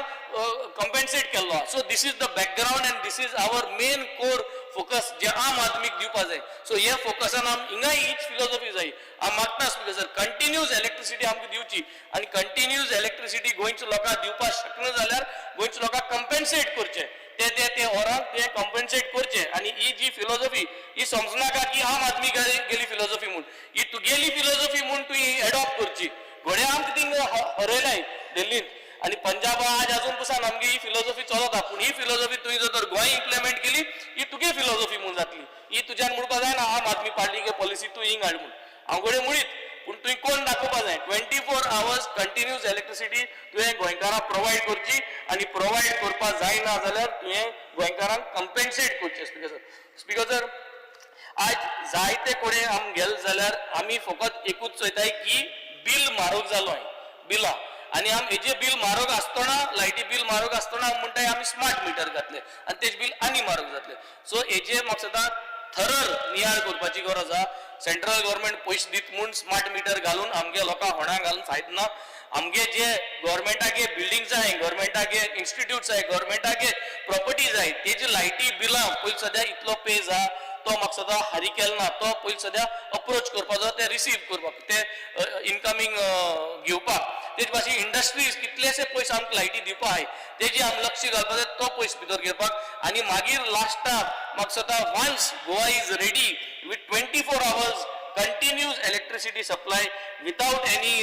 कंपेन्सेट केल्लो. So this is the background and this is our main core focus जे आम आदमीक दिवपा जाय. सो हे फोकसान आम हिंगाय हीच फिलॉसॉफी जाय. हांव मागता स्पीकर सर, कंटिन्यूज इलेक्ट्रिसिटी आमकां दिवची आनी कंटिन्यूज इलेक्ट्रिसिटी गोंयच्या लोकांक दिवपाक शकना जाल्यार गोंयच्या लोकांक कंपेन्सेट करचें, ते ते ते वरांक ते कंपेन्सेट करचें. आनी ही जी फिलॉसॉफी ही समजनाका की आम आदमी गेली फिलॉसॉफी म्हूण, ही तुगेली फिलॉसॉफी म्हूण तुवें एडॉप्ट करची. घोडे आमकां थिंगा हरयलाय दिल्लीन आनी पंजाबा आज अजून पसून आमगे ही फिलॉसॉफी चलता. पूण ही फिलॉसॉफी तुवें जर तर गोंय इम्प्लिमेंट केली, ही तुगे फिलॉसॉफी म्हूण जातली. ही तुज्यान म्हणपा जायना आम आदमी पार्टी के पॉलिसी तूं हिंग हाड म्हूण. हांव घडये म्हणीत, पूण तुवें कोण दाखोवपा जाय. 24 hours continuous electricity तुवें गोंयकारांक प्रोवायड करची आनी प्रोवायड करपाक जायना जाल्यार तुवें गोंयकारांक कंपेन्सेट करचें. स्पीकर सर, स्पीकर सर, आज जायते कडेन आम गेले जाल्यार आमी फकत एकूच चोयताय की बील म्हारग जालो आहे बिलां, आनी आम हेजे बील म्हारग आसतना, लायटी बील म्हारग आसतना आमी म्हणटाय आमी स्मार्ट मिटर घातले आनी तेजे बील आनी म्हारग जातले. सो हेजे म्हाका थरर नियाळ करपाची गरज आहा. सेंट्रल गव्हर्मेंट पयशे दित म्हूण स्मार्ट मिटर घालून आमगे लोकांक होणाक घालून फायदो ना. आमगे जे गव्हर्मेंटागे बिल्डिंग्स आहाय, गव्हर्मेंटागे इन्स्टिट्यूट्स आहाय, गव्हर्मेंटागे प्रॉपर्टीज आहाय, तेजी लायटी बिलां पयलीं सद्या इतलो पेज आहा तो म्हाका सदां हारी केलो ना. तो पयलीं सद्या अप्रोच करपाचो, ते रिसीव करपाक, ते इनकमींग घेवपाक. तेज भाशेन इंडस्ट्रीज कितलेशे पयशे आमकां लायटी दिवपा आहाय तेजी आमी लक्ष घालपाक जाय, तो पयशे भितर घेवपाक. आनी मागीर लास्टाक म्हाका दिसता once Goa is ready with 24 hours continuous electricity supply without any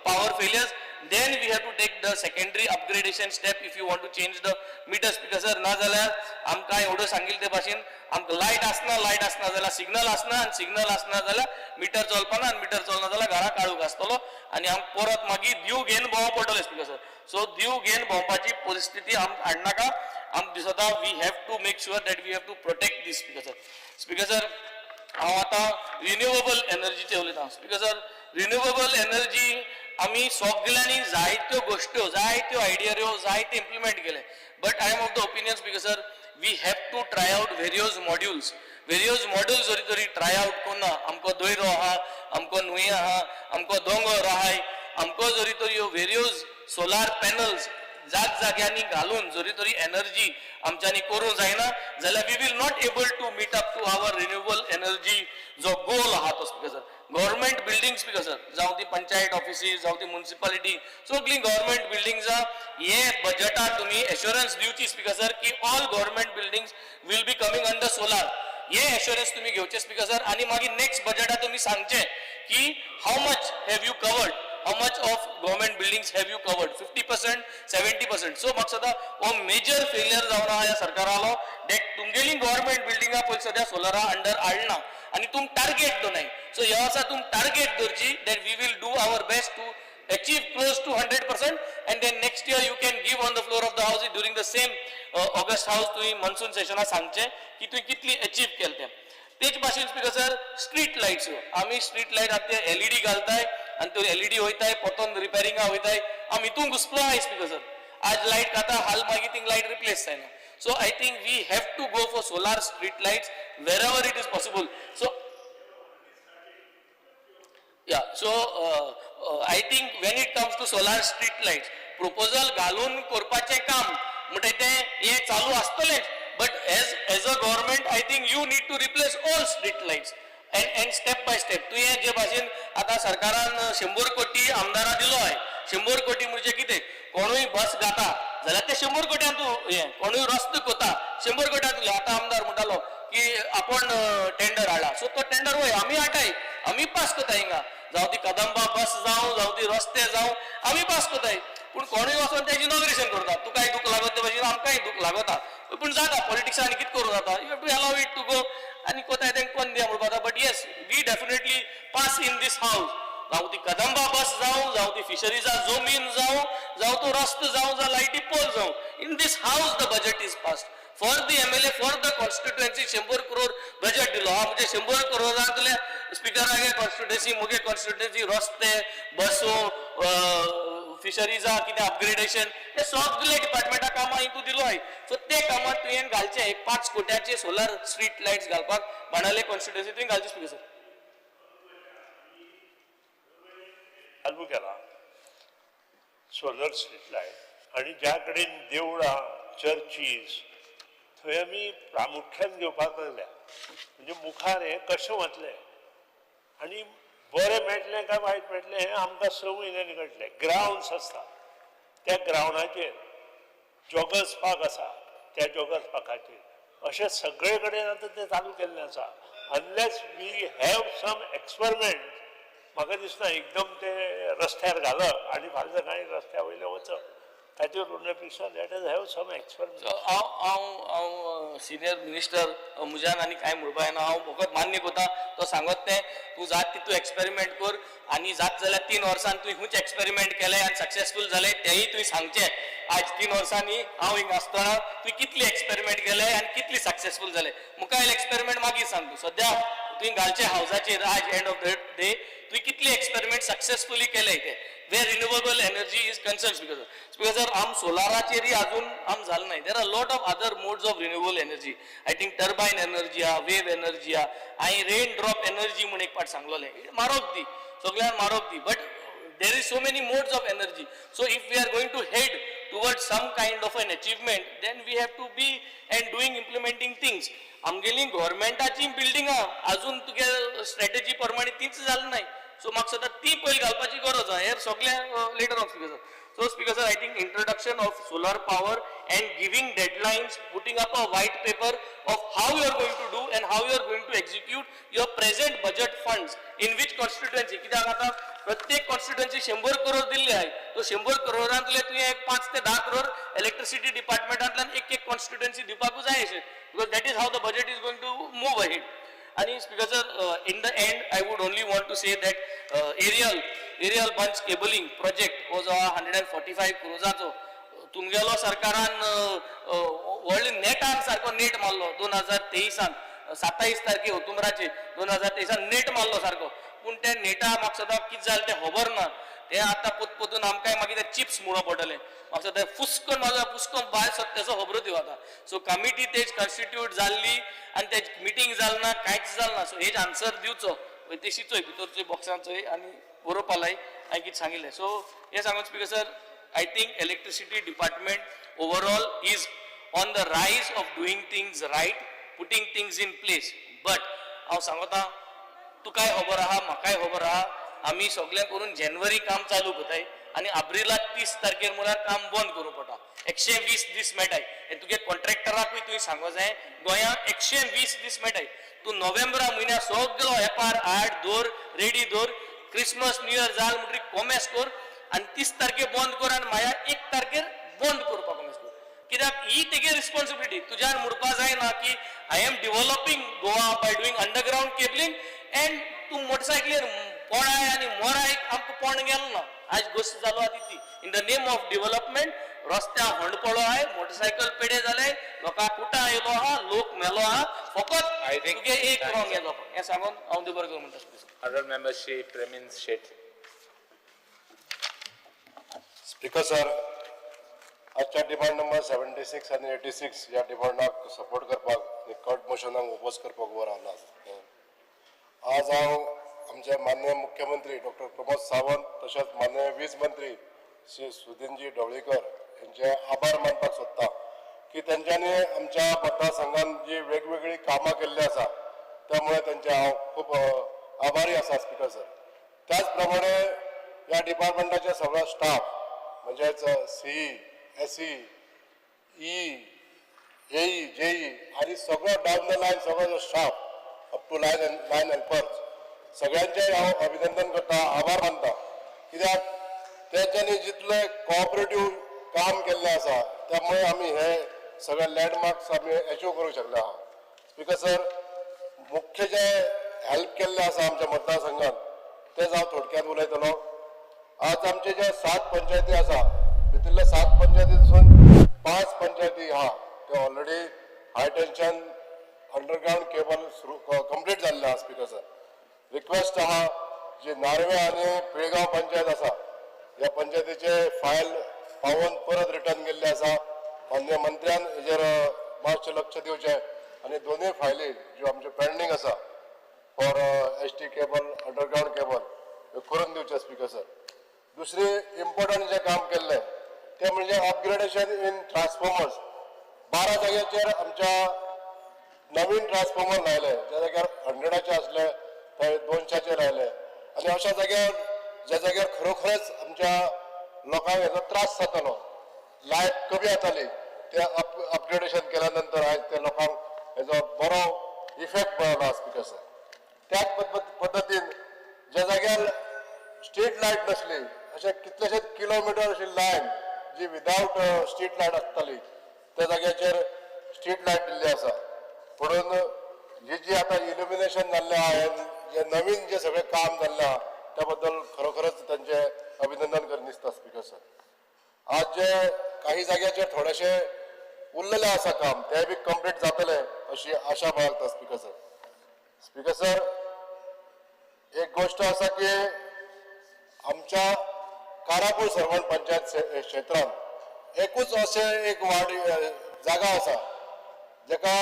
power failures, then we have to take the secondary upgradation step if you want to change the meters. Because sir, ना जाल्यार आमकां एवढं सांगिल्लें ते भाशेन आमकां light आसना, light आसना जाल्यार सिग्नल आसना, आनी सिग्नल आसना जाल्यार मिटर चलपाना, आनी मिटर चलना जाल्यार घरा काळोख आसतलो आनी आमकां परत मागीर दिव घेवन भोंवप पडटलें. स्पीकर सर, सो दिव घेवन भोंवपाची परिस्थिती आमकां हाडनाका. आमकां दिसता we have to make sure that we have to protect this. Speaker sir, speaker sir, हांव आतां रिन्युएबल एनर्जीचेर उलयतां. स्पीकर सर, रिन्युएबल एनर्जी आमी सगल्यांनी जायत्यो गोश्ट्यो, जायत्यो आयडियो, जायते इम्प्लिमेंट केले, but I am of the opinion, speaker sir, we have to try out various modules. Various models जरी तरी ट्राय आवट करुना, आमकां दयरो आहा, आमकां न्हंय आहा, आमकां दोंगर आहाय, आमकां जरी तर ह्यो वेरियस सोलार पॅनल्स जाग जाग्यांनी घालून जरी तरी एनर्जी आमच्यांनी करूंक जायना जाल्यार we will not able to meet up to our renewable energy जो गोल आहा तो. Speaker sir, government buildings, speaker sir, जावं ती पंचायत ऑफिसीस, जावं ती मुन्सिपालिटी, सगळीं गव्हर्मेंट बिल्डिंग्सां हे बजेटात तुमी एश्योरन्स दिवची स्पीकर सर की all government buildings will be coming under solar. हे एश्योरन्स तुमी घेवचे स्पीकर सर, आनी मागीर नेक्स्ट बजेटात तुमी सांगचे की how much have you covered, how much of government buildings have you covered, 50%, 70%. So म्हाका सदां हो मेजर फेलियर जावन आहा ह्या सरकारालो, that तुमगेली गव्हर्मेंट बिल्डिंगा पयलीं सद्या सोलरा अंडर हाडना आनी तुम टार्गेट दवरनाय. सो ह्या वर्सा तुम टार्गेट दवरची that we will do our best to achieve close to 100%, and then next year you can give on the floor of the house during the same August house, तुवें monsoon session सांगचें की तुवें कितली achieve केलें तें. तेच भाशेन speaker sir, street lights, आमी स्ट्रीट लायट आतां एलईडी घालताय आनी त्यो एलईडी वयताय परतून रिपेरिंगा वयताय. आमी हितून घुसपलो आहाय स्पीकर सर. आज लायट खाता, हाल मागीर थिंग लायट रिप्लेस जायना. So I think we have to go for solar street lights wherever it is possible. So yeah, so I think when it comes to solar street lights, proposal घालून करपाचें काम म्हणटा तें हें चालू आसतलेंच, but as a government I think you need to replace all street lights and step by step. तुवें जे भाशेन आतां सरकारान 100 कोटी आमदारां दिलो आहे, 100 कोटी म्हणजे कितें? कोणूय बस घाता जाल्यार ते 100 कोट्यान तूं हें, कोणूय रस्तो कोता 100 कोट्यान दिलो. आतां आमदार म्हणटालो की आपण टेंडर हाडला, सो तो टेंडर वय आमी हाडटाय, आमी पास कोताय हिंगा, जावं ती कदंबा बस जावं, जावं ती रस्ते जावं, आमी पास कोताय. पूण कोणूय वचोन तेजी इनॉग्रेशन करता. तुकाय दूख लागत ते भाशेन आमकांय दूख लागता, पूण जाता. पॉलिटिक्सान आनी कितें करूं जाता? You have to allow it to go आनी कोताय तेंका कोन दिया म्हणपाक जाता. But yes, we definitely pass in this house, जावं ती कदंबा बस जावं, जावं ती फिशरीजा जमीन जावं, जावं तो रस्तो जावं, जावं लायटी पोल जावं, in this house the budget is passed for the MLA, for the constituency. 100 crore budget दिलो हा, म्हणजे 100 करोडांतले स्पिकरागे कॉन्स्टिट्युएन्सी, मुगे कॉन्स्टिट्युएन्सी रस्ते, बसो, फिशरीजा कितें अपग्रेडेशन, हे सगळे डिपार्टमेंटा कामां हितून दिलो आहे. सो ते कामां तुवें घालचे एक 5 कोट्याचे सोलर स्ट्रीट लायट्स घालपाक बाणावले कॉन्स्टिट्युएन्सी तुवें घालचे स्पीकर सर. चालू केला सोलर स्ट्रीट लायट आणि ज्या कडेन देवळां, चर्चीस, थंय आमी प्रामुख्यान घेवपाक लागल्या. म्हणजे मुखार हें कशें वतलें आनी बरें मेळटलें काय वायट मेळटलें हें आमकां 6 म्हयन्यांनी कळटलें. ग्रावंड्स आसता, त्या ग्रावंडाचेर जॉगर्स पार्क आसा, त्या जॉगर्स पार्काचेर, अशें सगळे कडेन आतां तें चालू केल्लें आसा. Unless we have some experiment, म्हाका दिसना एकदम ते रस्त्यार घालप आनी फाल्यां सकाळीं रस्त्या वयले वचप ताचेर उरण्या let us have some experiment. हांव हांव हांव सिनियर मिनिस्टर, म्हज्यान आनी कांय म्हणपा जायना. हांव फकत मान्य करता तो सांगत तें. तूं जात तितू एक्सपेरिमेंट कर आनी जात जाल्यार 3 वर्सान तुवें खंयचे एक्सपेरिमेंट केले आनी सक्सेसफूल जाले तेंय तुवें सांगचें. आज 3 वर्सांनी हांव हिंगा आसतना तुवें कितली एक्सपेरिमेंट केले आनी कितली सक्सेसफूल जाले, मुखायल एक्सपेरिमेंट मागीर सांग तूं. सद्या तुवें घालचें हावजाचेर आज एंड ऑफ the day तुवें कितली एक्सपेरिमेंट सक्सेसफुली केले ते where renewable energy is concerned. Because आम सोलाराचेरय अजून आम जालें ना. There are lot of other modes of renewable energy. I think turbine energy आहा, वेव एनर्जी आहा, हांवें रेन ड्रॉप एनर्जी म्हूण एक पाट सांगलोलें. मारोग ती सगळ्यांक मारोग ती, but there is so many modes of energy. So if we are going to head towards some kind of an achievement, then we have to be and doing implementing things. आमगेली गव्हर्मेंटाची बिल्डिंगां अजून तुगे स्ट्रॅटेजी प्रमाणे तीच जालें नाय. So म्हाका सद्दां ती पयलीं घालपाची गरज आहा, हेर सगळें later on, Speaker sir. So Speaker sir, I think introduction of solar power and giving deadlines, putting up a white paper of how you are going to do and how you are going to execute your present budget funds in which constituency. कित्याक आतां प्रत्येक constituency 100 crore दिल्ले आहे, तो 100 करोडांतले तुवें एक 5 ते 10 crore electricity डिपार्टमेंटांतल्यान एक एक कॉन्स्टिट्युएन्सी दिवपाकूच जाय अशें, because that is how the budget is going to move ahead. आणि Speaker sir, in the end I would only want to say that aerial bunch cabling project हो जो 145 क्रोजाचो, तुमगेलो सरकारान व्हडले नेटान सारको नेट मारलो 2023आन, 27 तारखे ऑक्टोबराचे 2023आन नेट मारलो सारको. पूण त्या नेटा म्हाका सदां कितें जालें तें खबर ना. ते आतां पोत पोतून आमकांय मागीर ते चिप्स म्हणून पडटले. म्हाका ते फुस्कन म्हाका फुस्कन भायर सरता तेजो खबरूच दिव आतां. सो कमिटी तेज कॉन्स्टिट्यूट जाल्ली आनी तेज मिटींग जाल ना, कांयच जाल ना. सो हेज आन्सर दिवचो तेशी चोय भितर चोय बॉक्सान चोय आनी बरोवपा लाय. हांवें कितें सांगिल्लें. सो हें सांगून speaker sir, I think electricity department overall is on the rise of doing things right, putting things in place. But हांव सांगता, तुकाय खबर आहा, म्हाकाय खबर आहा, आमी सगळें करून जेनवरी काम चालू करताय आनी आब्रिलाक 30 तारखेर म्हळ्यार काम बंद करूंक पडटा. 120 दीस मेळटाय. हे तुगे कॉन्ट्रॅक्टराकूय तुवें सांगो जाय, गोंयांत 120 दीस मेळटाय. तूं नोव्हेंबरा म्हयन्या सगळो एपार हाड दवर, रेडी दवर, क्रिसमस न्यू इयर जाल म्हणटकीर कोमेस कर आनी 30 तारखेर बंद कर आनी मागीर 1 तारखेर बंद करपाक कोमेस कर. कित्याक ही तेगे रिस्पॉन्सिबिलिटी. तुज्यान म्हणपा जायना की I am developing Goa by doing underground cabling and तूं मोटरसायकलीर पोडाय आनी मोराय, आमकां पोण गेलो ना. आज गोश्ट जालो आहा ती in the name of development रस्त्या होंड पडलो आहाय, मोटरसायकल पेडे जाले, लोकांक कुटां आयलो आहा, लोक मेलो आहा, फकत तुगे एक रॉंग हें जावपाक. हें सांगून हांव देव बरें करूं म्हणटा. Honourable member Shri Premin Shet. Speaker sir, आजच्या डिमांड नंबर 76 आनी 86 ह्या डिमांडाक सपोर्ट करपाक आनी कट मोशनाक ओपोज करपाक उबो रावला. आज हांव आमचे माननीय मुख्यमंत्री डॉक्टर प्रमोद सावंत तशेंच माननीय वीज मंत्री श्री सुदिनजी ढवळीकर यांचे आभार मानपाक सोदता की तेंच्यांनी आमच्या मतदारसंघान जी वेगवेगळी कामां केल्ली आसा त्यामुळे तेंचे हांव खूब आभारी आसा. स्पीकर सर, त्याच प्रमाणे ह्या डिपार्टमेंटाचे सगळो स्टाफ म्हणजेच CE, SE, E, AE, JE आनी सगळो डावन the line सगळो जो staff up to line helpers सगळ्यांचे हांव अभिनंदन करता, आभार मानता. कित्याक तेंच्यांनी जितलें कॉपरेटीव काम केल्लें आसा त्यामुळे आमी हे सगळे लँडमार्क्स आमी एचीव करूंक शकले आहा. स्पीकर सर, मुख्य जे हेल्प केल्लें आसा आमच्या मतदारसंघात तेच हांव थोडक्यात उलयतलो. आज आमचे जे 7 पंचायती आसा भितरल्या 7 पंचायतीसून 5 पंचायती आहा ते already high tension underground cable सुरू कंप्लीट जाल्ले आहा. स्पीकर सर, रिक्वेस्ट आहा जी नार्वे आनी पिळगांव पंचायत आसा ह्या पंचायतीचे फायल पावोवन परत रिटर्न गेल्ले आसा. माननीय मंत्र्यान हेजेर मातशें लक्ष दिवचें आनी दोनूय फायली ज्यो आमच्यो पेंडींग आसा for HT cable, underground cable ह्यो करून दिवचें. स्पीकर सर, दुसरी इम्पॉर्टंट जें काम केल्लें तें म्हणजे अपग्रेडेशन इन ट्रान्सफॉर्मर्स. 12 जाग्याचेर आमच्या नवीन ट्रान्सफॉर्मर लायले, ज्या जाग्यार 100 आसले थंय 200 लायले आनी अशा जाग्यार ज्या जाग्यार खरोखरच आमच्या लोकांक हेजो त्रास जातालो, लायट कमी जाताली, ते अपग्रेडेशन केल्या नंतर आयज ते लोकांक हेजो बरो इफेक्ट मेळ्ळो. स्पीकर सर, त्याच पद्दतीन ज्या जाग्यार स्ट्रीट लायट नासली अशे कितलेशेच किलोमिटर अशी लायन जी विदावट स्ट्रीट लायट आसताली त्या जाग्याचेर स्ट्रीट लायट दिल्ली आसा. म्हणून ही जी आतां इल्युमिनेशन जाल्लें आहा, जे नवीन जे सगळें काम जाल्लें आहा त्या बद्दल खरोखरच तांचें अभिनंदन करीन दिसता. स्पीकर सर, आज जे काही जाग्याचेर थोडेशें उरलेलें आसा काम तें बी कंप्लीट जातलें अशी आशा बाळगता. स्पीकर सर, स्पीकर सर, एक गोश्ट आसा की आमच्या कारापूर सर्वण पंचायत क्षेत्रांत एकूच अशें एक वार्ड जागा आसा जेका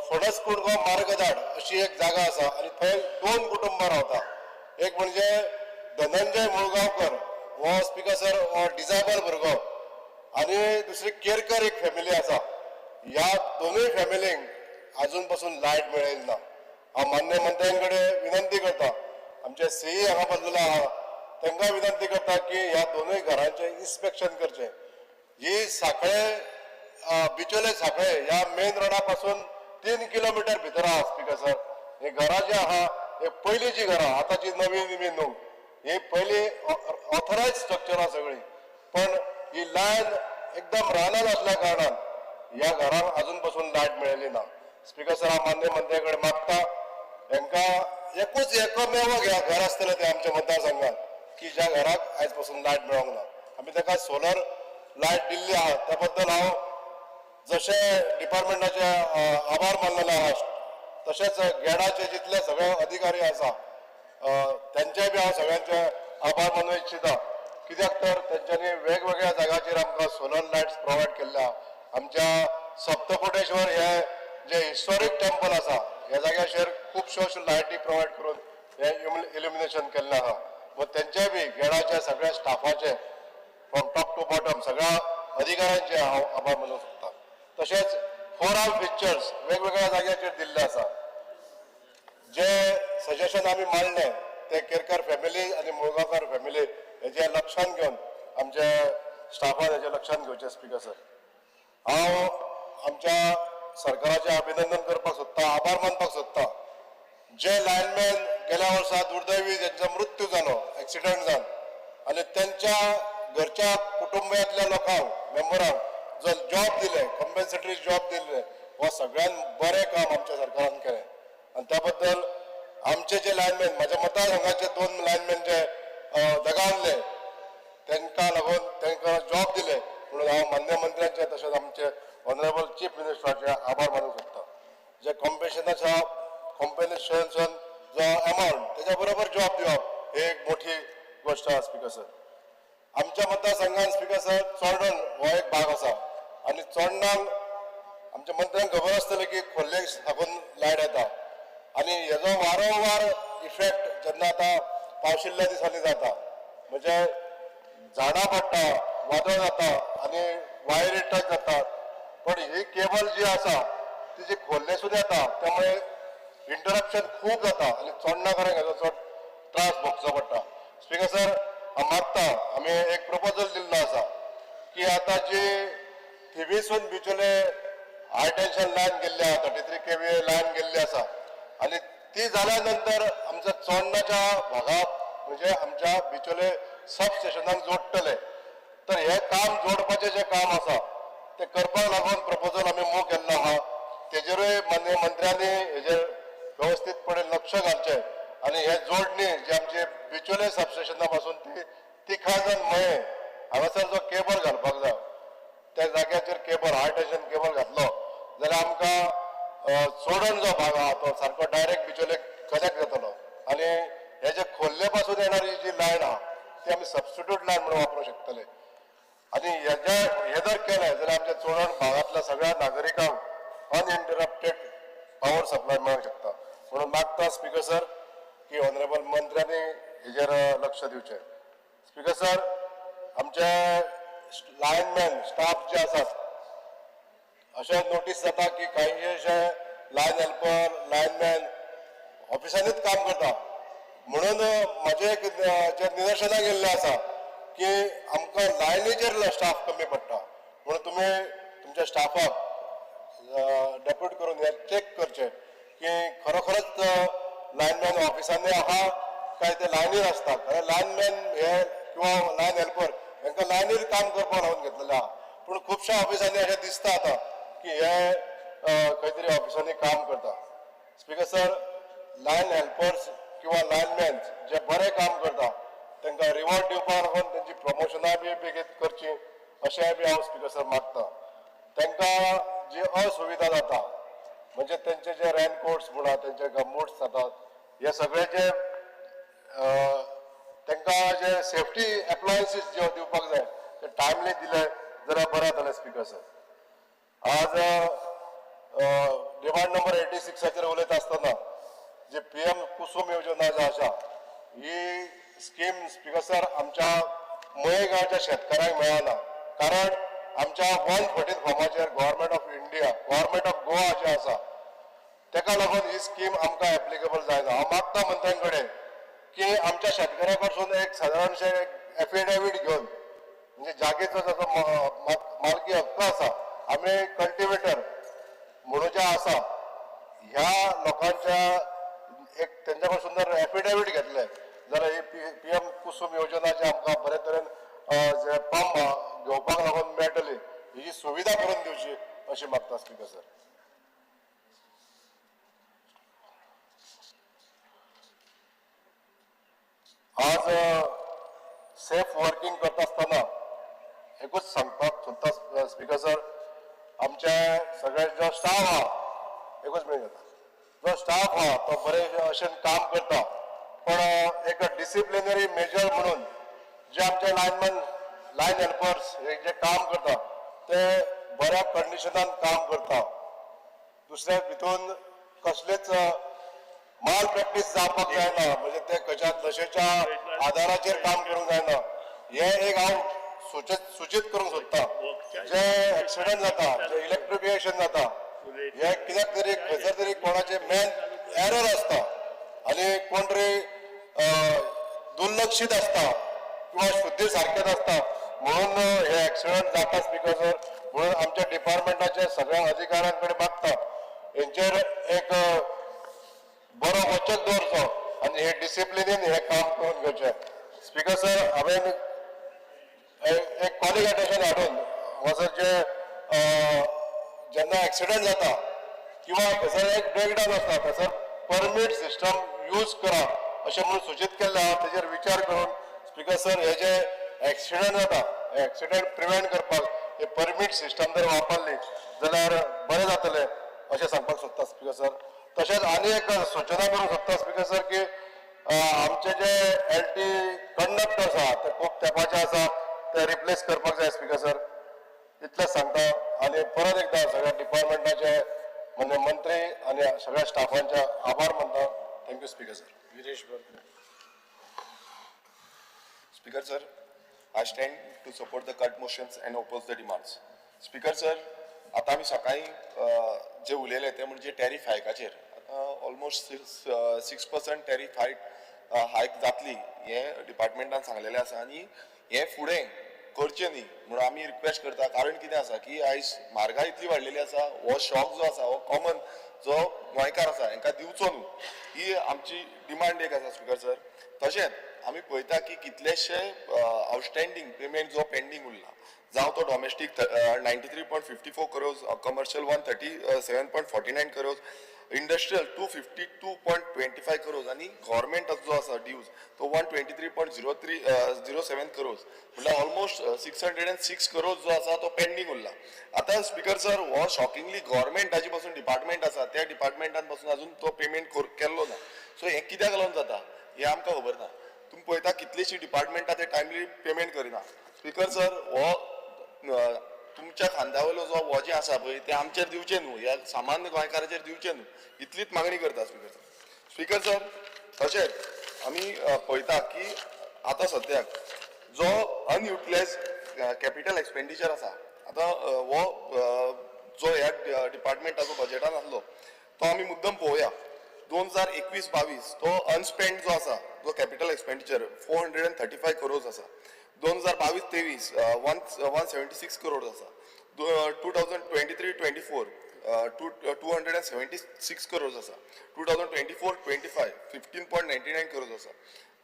फणस कुडगांव मार्गदाड अशी एक जागा आसा आनी थंय 2 कुटुंबां रावता. एक म्हणजे धनंजय मुळगांवकर हो स्पीकर सर हो डिजायबल भुरगो आनी दुसरी केरकर एक फॅमिली आसा. ह्या दोनूय फॅमिलींक आजून पासून लायट मेळयली ना. हांव मान्य मंत्र्यां कडेन विनंती करता, आमचे सीई हांगा बसलेलो आहा तांकां विनंती करता की ह्या दोनूय घरांचें इन्स्पेक्शन करचें. ही सांखळे बिचोले सांखळे ह्या मेन रोडा पासून 3 किलोमिटर भितर आहा. स्पीकर सर, ही घरां जी आहा हे पयलींची घरां, आतांची नवी नवी न्हू, ही पयलीं ऑथरायज स्ट्रक्चर आहा सगळी, पण ही लायन एकदम रानान आसल्या कारणान ह्या घरांक अजून पासून लायट मेळ्ळी ना. स्पीकर सर, हांव मान्य मंत्र्या कडेन मागता हेंकां एकूच एकमेव घर आसतलें तें आमच्या मतदारसंघात की ज्या घराक आयज पासून लायट मेळोंक ना. आमी ताका सोलर लायट दिल्ली आहा त्या बद्दल हांव जशें डिपार्टमेंटाचे आभार मानलेले आहा तशेंच गेडाचे जितले सगळे अधिकारी आसा तेंचे बी हांव सगळ्यांचे आभार मानूंक इच्छिता. कित्याक तर तेंच्यांनी वेगवेगळ्या जाग्याचेर आमकां सोलर लायट्स प्रोवायड केल्ले आहा. आमच्या सप्तकोटेश्वर हे जे हिस्टॉरीक टेम्पल आसा ह्या जाग्याचेर खुबश्यो अश्यो लायटी प्रोवायड करून हे इल्युमिनेशन केल्लें आहा. व तेंचे बी गेडाच्या सगळ्या स्टाफाचे फ्रॉम टॉप टू बॉटम सगळ्या अधिकाऱ्यांचे हांव आभार मानूंक सोदता. तशेंच फोर आर पिक्चर्स वेगवेगळ्या जाग्याचेर दिल्ले आसा. जे सजेशन आमी मांडले ते केरकर फॅमिली आनी मुळगांवकर फॅमिली हेजे लक्षांत घेवन आमच्या स्टाफान हेजे लक्षांत घेवचें स्पिकर सर. हांव आमच्या सरकाराचें अभिनंदन करपाक सोदता, आभार मानपाक सोदता. जे लायनमॅन गेल्या वर्सा दुर्दैवी जेंचो मृत्यू जालो एक्सिडंट जावन आनी तेंच्या घरच्या कुटुंबांतल्या लोकांक मेंबरांक जो जॉब दिले, कॉम्पेन्सेटरी जॉब दिले, हो सगळ्यात बरें काम आमच्या सरकारान केलें. आनी त्या बद्दल आमचे जे लायनमॅन म्हाज्या मतदारसंघाचे 2 लायनमॅन जे दगावले तांकां लागून तांकां जॉब दिले म्हणून हांव मान्य मंत्र्यांचे तशेंच आमचे ऑनरेबल चीफ मिनिस्टराचे आभार मानूंक सोदता. जे कॉम्पेन्सेशन जो अमावंट तेच्या बरोबर जॉब दिवप ही एक मोठी गोश्ट आसा स्पिकर सर. आमच्या मतदारसंघात स्पिकर सर चोडण हो एक भाग आसा आनी चोडणाक आमच्या मंत्र्यांक खबर आसतलें की खोर्ले साकून लायट येता आनी हेजो वारंवार इफेक्ट जेन्ना आतां पावशिल्ल्या दिसांनी जाता, म्हणजे झाडां पडटा, वादळ जाता आनी वायरी टच जाता. पण ही केबल जी आसा ती जी खोर्लेसून येता त्यामुळे इंटरप्शन खूब जाता आनी चोडणाकारांक हेजो चड त्रास भोगचो पडटा. स्पिकर सर, हांव मागता आमी एक प्रपोजल दिल्लो आसा की आतां जी थिवीसून बिचोले हाय टेन्शन लायन गेल्ली आसा, 33 kVA line गेल्ली आसा आनी ती जाल्या नंतर आमच्या चोडणाच्या भागाक म्हणजे आमच्या बिचोले सब स्टेशनाक जोडटले. तर हे काम जोडपाचें जें काम आसा तें करपाक लागून प्रपोजल आमी मूव केल्लो आहा. तेजेरूय माननीय मंत्र्यांनी हेजेर वेवस्थीतपणे लक्ष घालचें आनी हे जोडणी जी आमची बिचोले सब स्टेशना पासून ती तिखाजन मये हांगासर जो केबल घालपाक जाय त्या जाग्याचेर केबल हाय टेन्शन केबल घातलो जाल्यार आमकां चोडण जो भाग आहा तो सारको डायरेक्ट बिचोले कनेक्ट जातलो आनी हे जे खोर्ले पासून येणारी जी लायन आहा ती आमी सबस्टिट्यूट लायन म्हणून वापरूंक शकतले. आनी हेजे हे जर केलें जाल्यार आमच्या चोडण भागांतल्या सगळ्या नागरिकांक अनइंटरप्टेड पावर सप्लाय मेळूंक शकता. म्हणून मागता स्पिकर सर की ऑनरेबल मंत्र्यांनी हेजेर लक्ष दिवचें. स्पिकर सर, आमचे लायनमॅन स्टाफ जे आसात अशें नोटीस जाता की काही अशे लायन हेल्पर लायनमॅन ऑफिसांनीच काम करता. म्हणून म्हाजें एक जे निदर्शनाक येयल्लें आसा की आमकां लायनीचेर स्टाफ कमी पडटा. म्हणून तुमी तुमच्या स्टाफाक डेप्यूट करून हें चॅक करचें की खरोखरच लायनमॅन ऑफिसांनी आहा काय ते लायनीर आसता. कारण लायनमॅन हे किंवा लायन हेल्पर हांकां लायनीर काम करपाक लावन घेतलेलें आहा. पूण खुबश्या ऑफिसांनी अशें दिसता आतां की हे खंय तरी ऑफिसांनी काम करता. स्पिकर सर, लायन हेल्पर्स किंवा लायनमॅन जे बरें काम करता तांकां रिवॉर्ड दिवपाक लागून तेंची प्रमोशनां बी बेगीन करची अशेंय बी हांव स्पिकर सर मागता. तांकां जी असुविधा जाता म्हणजे तेंचे जे रेनकोट्स म्हणा, तेंचे गमबूट्स जातात, हे सगळे जे तांकां जे सेफ्टी एप्लायन्सीस जे दिवपाक जाय ते टायमली दिले जाल्यार बरें जातलें स्पिकर सर. आज डिमांड नंबर 86 उलयता आसतना जे PM Kusum योजना जी आसा ही स्कीम स्पिकर सर आमच्या मये गांवच्या शेतकारांक मेळना. कारण आमच्या 114 फॉर्माचेर government of India, government of Goa जे आसा तेका लागून ही स्कीम आमकां एप्लिकेबल जायना. हांव मागता मंत्र्यां कडेन की आमच्या शेतकाऱ्यां कडसून एक सादारणशें एक एफिडेवीट घेवन म्हणजे जागेचो जाचो मालकी हक्क आसा आमी कल्टिवेटर म्हणून जे आसा ह्या लोकांच्या एक तेंच्या कडसून जर एफिडेवीट घेतले जाल्यार ही PM Kusum योजना जी आमकां बरे तरेन जे पंप घेवपाक लागून मेळटली ही सुविधा करून दिवची अशी मागता स्पिकर सर. आज सेफ वर्किंग करता आसतना एकूच सांगपाक सोदता स्पिकर सर, आमचे सगळे जो स्टाफ आहा एकूच मिनिट जाता, जो स्टाफ आहा तो बरे अशें काम करता पण एक डिसिप्लिनरी मेजर म्हणून जे आमचे लायनमॅन लायन हेल्पर्स हे जे काम करता ते बऱ्या कंडिशनान काम करता. दुसऱ्या भितून कसलेच माल प्रॅक्टीस जावपाक जायना, म्हणजे ते खंयच्या नशेच्या आदाराचेर काम करूंक जायना. हे एक हांव सूचित करूंक सोदता. जे एक्सिडंट जाता, जे इलेक्ट्रिफिकेशन जाता, हे कित्याक तरी खंयसर तरी कोणाचे मॅन एरर आसता आनी कोण तरी दुर्लक्षीत आसता किंवा शुद्धी सारकेच आसता, म्हणून हे एक्सिडंट जाता स्पीकर सर. म्हणून आमच्या डिपार्टमेंटाच्या सगळ्या अधिकाऱ्यां कडेन मागता हेंचेर एक बरो वचक दवरचो आनी हे डिसिप्लिनीन हे काम करून घेवचें. स्पीकर सर, हांवें एक कॉलिंग अटेन्शन हाडून हांगासर जे जेन्ना एक्सिडंट जाता किंवा खंयसर एक ब्रेकडावन आसता थंयसर परमीट सिस्टम यूज करा अशें म्हणून सूचीत केल्लें आहा. तेजेर विचार करून स्पीकर सर, हे जे एक्सिडंट जाता हे एक्सिडंट प्रिवेंट करपाक हे परमीट सिस्टम जर वापरली जाल्यार बरें जातलें अशें सांगपाक सोदता स्पीकर सर. तशेंच आनी एक सुचना करूंक सोदता स्पीकर सर की आमचे जे LT conductors आहा ते खूब तेंपाचे आसा, ते रिप्लेस करपाक जाय स्पीकर सर. इतलेंच सांगता आनी परत एकदा सगळ्या डिपार्टमेंटाचे म्हणजे मंत्री आनी सगळ्या स्टाफांचे आभार मानता. Thank you speaker sir. Viresh. Speaker sir, I stand to support the cut motions and oppose the demands. Speaker sir, आतां आमी सकाळीं जे उलयले ते म्हणजे टॅरीफ हायकाचेर. आतां ऑलमोस्ट 6% टॅरीफ हायक जातली हें डिपार्टमेंटान सांगलेलें आसा आनी हें फुडें करचें न्ही म्हणून आमी रिक्वेस्ट करता. कारण कितें आसा की आयज म्हारगाय इतली वाडलेली आसा, हो शॉक जो आसा हो कॉमन जो गोंयकार आसा हेंकां दिवचो न्हू, ही आमची डिमांड एक आसा स्पीकर सर. तशेंच आमी पळयता की कितलेशे आउटस्टँडींग पेमेंट जो पेंडींग उरला, जावं तो domestic 93.54 crores, commercial 137.49 crores, industrial 252.25 crores आनी गव्हर्मेंट जो आसा ड्यूज तो 123.0307 करोज, म्हणल्यार ऑलमोस्ट 606 करोज जो आसा तो पेंडींग उरला. आतां स्पीकर सर, हो शॉकिंगली गव्हर्मेंटाची पासून डिपार्टमेंट आसा त्या डिपार्टमेंटान पासून अजून तो पेमेंट केल्लो ना. सो हें कित्याक लागून जाता हें आमकां खबर ना. तुमी पळयता कितलीशीं डिपार्टमेंटां ते टायमली पेमेंट करिना. स्पीकर सर, हो तुमच्या खांद्या वयलो जो वजें आसा पळय तें आमचेर दिवचें न्हू, ह्या सामान्य गोंयकाराचेर दिवचें न्हू, इतलीच मागणी करता स्पीकर सर. स्पीकर सर, तशेंच आमी पळयता की आतां सद्याक जो अनयुटिलायज कॅपिटल एक्सपेंडिचर आसा, आतां हो जो ह्या डिपार्टमेंटाचो बजेटान आसलो तो आमी मुद्दम पळोवया. 2021-22 तो अनस्पेंड जो आसा जो कॅपिटल एक्सपेंडिचर 435 करोज आसा. 2022-23 176 करोड आसा. 2023-24 276 करोड आसा. 2024-25 15.99 करोड आसा.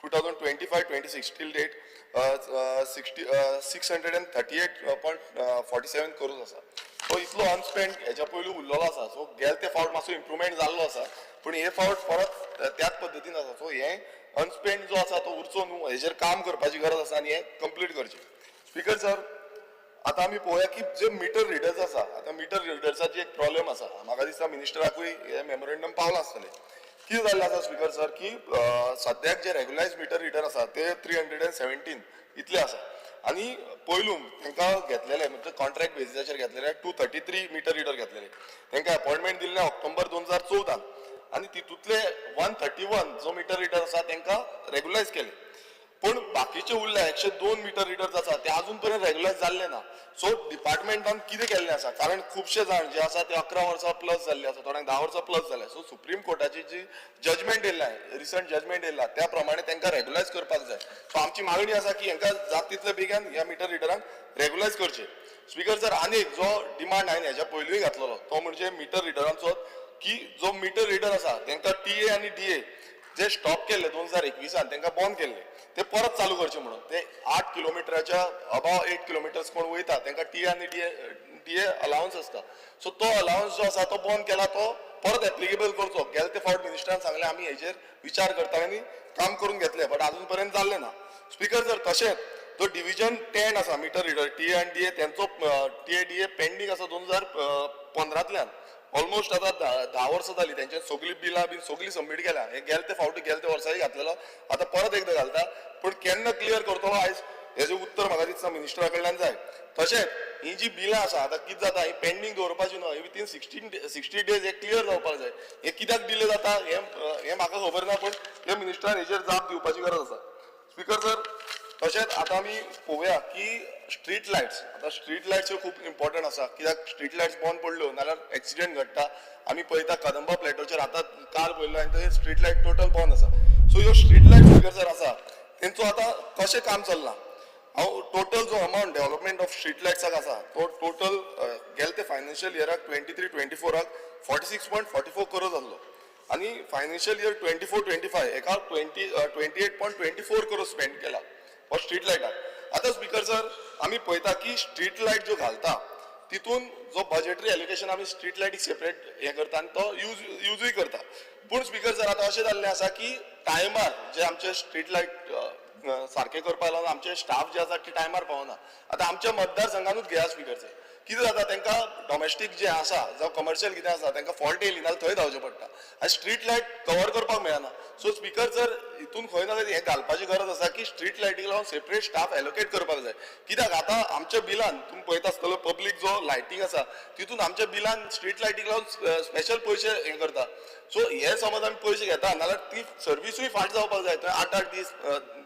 2025-26 till date 638.47 crore आसा. सो इतलो अनस्पेंड हेच्या पयलू उरलेलो आसा. सो गेले ते फावट मातसो इम्प्रुवमेंट जाल्लो आसा, पूण हे फावट परत त्याच पद्दतीन आसा. सो हें अनस्पेंड जो आसा तो उरचो न्हू, हेजेर काम करपाची गरज आसा आनी हें कंप्लीट करचें. स्पीकर सर, आतां आमी पळोवया की जे मिटर रिडर्स आसा, आतां मिटर रिडर्साची एक प्रॉब्लेम आसा. म्हाका दिसता मिनिस्टराकूय हें मेमोरेंडम पावलां आसतलें. कितें जाल्लें आसा स्पीकर सर की सद्याक जे रेगुलायज मिटर रिडर आसा ते 317 इतले आसा आनी पयलू तांकां घेतलेले म्हणजे कॉन्ट्रॅक्ट बेजीसाचेर घेतलेले 233 मिटर रिडर घेतलेले, तांकां अपॉयंटमेंट दिल्ले ऑक्टोबर 2014 आनी तितूंतले 131 जो मिटर रिडर आसा तांकां रेगुलायज केले, पूण बाकीचे उरले 102 मिटर रिडर्स आसा ते अजून पर्यंत रेगुलायज जाल्ले ना. सो डिपार्टमेंटान कितें केल्लें आसा, कारण खुबशे जाण जे आसा ते 11 वर्सां प्लस जाल्ले आसा, थोड्यांक 10 वर्सां प्लस जाले. सो सुप्रीम कोर्टाची जी जजमेंट येयला, रिसंट जजमेंट येयला त्या प्रमाणे तांकां रेगुलायज करपाक जाय. सो आमची मागणी आसा की हांकां जाता तितले बेगीन ह्या मिटर रिडरांक रेगुलायज करचें. स्पीकर सर, आनी एक जो डिमांड हांवें हेज्या पयलूय घातलेलो तो म्हणजे मिटर रिडरांचो, की जो मिटर रिडर आसा तांकां TA आनी DA जे स्टॉप केल्ले 2021 तांकां बंद केल्ले ते परत चालू करचे म्हणून. ते 8 किलोमिटराच्या अबाव 8 किलोमिटर्स कोण वयता तांकां TA आनी DA allowance आसता. सो तो अलावन्स जो आसा तो बंद केला तो परत एप्लिकेबल करचो. गेले ते फावट मिनिस्टरान सांगलें आमी हेजेर विचार करता आनी काम करून घेतले, बट अजून पर्यंत जाल्लें ना. स्पीकर सर, तशेंच जो डिविजन 10 आसा मिटर रिडर TA आनी DA तेंचो TA DA pending आसा 2015 ऑलमोस्ट आतां 10 वर्सां जालीं. तेंचे सगळीं बिलां बीन सगळीं सबमीट केल्या. हे गेले ते फावटी गेले ते वर्साय घातलेलो, आतां परत एकदां घालता, पूण केन्ना क्लियर करतलो आयज हेजें उत्तर म्हाका दिसता मिनिस्टरा कडल्यान जाय. तशेंच ही जी बिलां आसा आतां कितें जाता, ही पेंडींग दवरपाची न्हय, विथीन 60 डेज हे क्लियर जावपाक जाय. हे कित्याक डिले जाता हें हें म्हाका खबर ना, पूण हे मिनिस्टरान हेजेर जाप दिवपाची गरज आसा. स्पीकर सर, तशेंच आतां आमी पळोवया की स्ट्रीट लायट्स, आतां स्ट्रीट लायट्स ह्यो खूब इम्पॉर्टंट आसा, कित्याक स्ट्रीट लायट्स बंद पडल्यो नाल्यार एक्सिडेंट घडटा. आमी पळयता, कदंबा प्लेटोचेर आतां काल पळयल्लो आनी थंय स्ट्रीट लायट टोटल बंद आसा. सो ह्यो स्ट्रीट लायट, स्पीकर सर, आसा तेंचो आतां कशें काम चल्लां? हांव टोटल जो अमाउंट डेव्हलपमेंट ऑफ स्ट्रीट लायट्साक आसा तो टोटल गेले ते फायनान्शियल इयराक 23-24 आक 46.44 करोड जाल्लो आनी financial year 24-25 हेका 28.24 crore spend केला हो स्ट्रीट लायटाक. आतां स्पीकर सर, आमी पळयता की स्ट्रीट लायट ज्यो घालता तितून जो बजेटरी एलोकेशन आमी स्ट्रीट लायटीक सेपरेट हें करता आनी तो युजूय करता. पूण स्पीकर सर, आतां अशें जाल्लें आसा की टायमार जे आमचे स्ट्रीट लायट सारके करपाक लागून आमचे स्टाफ जे आसा ते टायमार पावना. आतां आमच्या मतदारसंघानूच घेया स्पीकर सर, कितें जाता, तांकां डॉमेस्टीक जें आसा जावं कमर्शियल कितें आसा, तांकां फॉल्ट येयली नाल्यार थंय धांवचें पडटा आनी स्ट्रीट लायट कवर करपाक मेळना. सो स्पीकर सर, हितून खंय ना खंय हें घालपाची गरज आसा की स्ट्रीट लायटीक लागून सेपरेट स्टाफ एलोकेट करपाक जाय, कित्याक आतां आमच्या बिलान तुमी पळयता आसतलो, पब्लीक जो लायटींग आसा तितून आमच्या बिलान स्ट्रीट लायटीक लागून स्पेशल पयशे हें करता. सो हे समज आमी पयशे घेता नाल्यार ती सर्विसूय फाट जावपाक जाय. थंय आठ आठ दीस,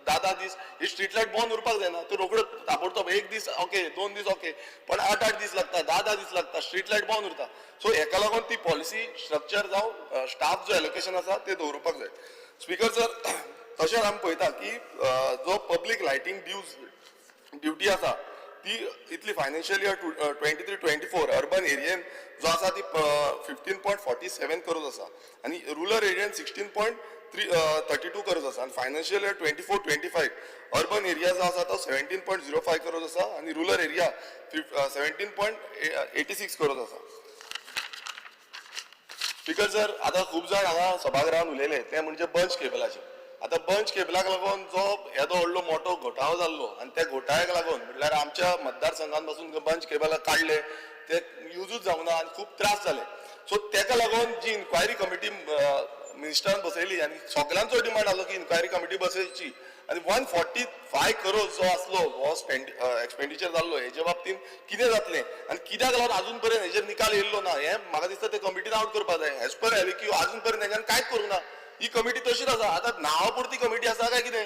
धा धा दीस ही स्ट्रीट लायट बंद उरपाक जायना. त्यो रोखड्यो ताबडतोब, एक दीस ओके, 2 दीस ओके, पण आठ आठ दीस लागता, धा धा दीस लागता, स्ट्रीट लायट बंद उरता. सो हेका लागून ती पॉलिसी स्ट्रक्चर जावं स्टाफ जो एलोकेशन आसा ते दवरुपाक जाय. स्पीकर सर, तशेंच आमी पळयता की जो पब्लीक लायटींग ड्युटी आसा ती इतली financial year 23-24 urban एरियेन जो आसा ती 15.47 crore आसा आनी रुरल एरियेन 16.332 crore आसा. आनी financial year 24-25 urban area जो आसा तो 17.05 crore आसा आनी rural area 17.86 crore आसा. स्पीकर सर, आतां खूब जाण हांगा सभागृहान उलयले ते म्हणजे बंच केबलाचे. आतां बंच केबलाक लागून जो येदो व्हडलो मोठो घोटाळो जाल्लो आनी त्या घोटाळ्याक लागून म्हणल्यार आमच्या मतदारसंघात पासून बंच केबलां काडले, ते युजूच जावंक ना आनी खूब त्रास जाले. सो तेका लागून जी इन्क्वायरी कमिटी मिनिस्टरान बसयली आनी सगल्यांचो डिमांड आसलो की इन्क्वायरी कमिटी बसयची आनी 145 करोड जो आसलो हो स्पेंड एक्सपेंडिचर जाल्लो, हेजे बाबतींत कितें जातलें आनी कित्याक लागून अजून पर्यंत हेजेर निकाल येयल्लो ना, हें म्हाका दिसता ते कमिटीन आवट करपाक जाय. एज पर एलएक्यू अजून पर्यंत तेंच्यान कांयच करूंक ना. ही कमिटी तशीच आसा. आतां नांवा पुरती कमिटी आसा काय कितें?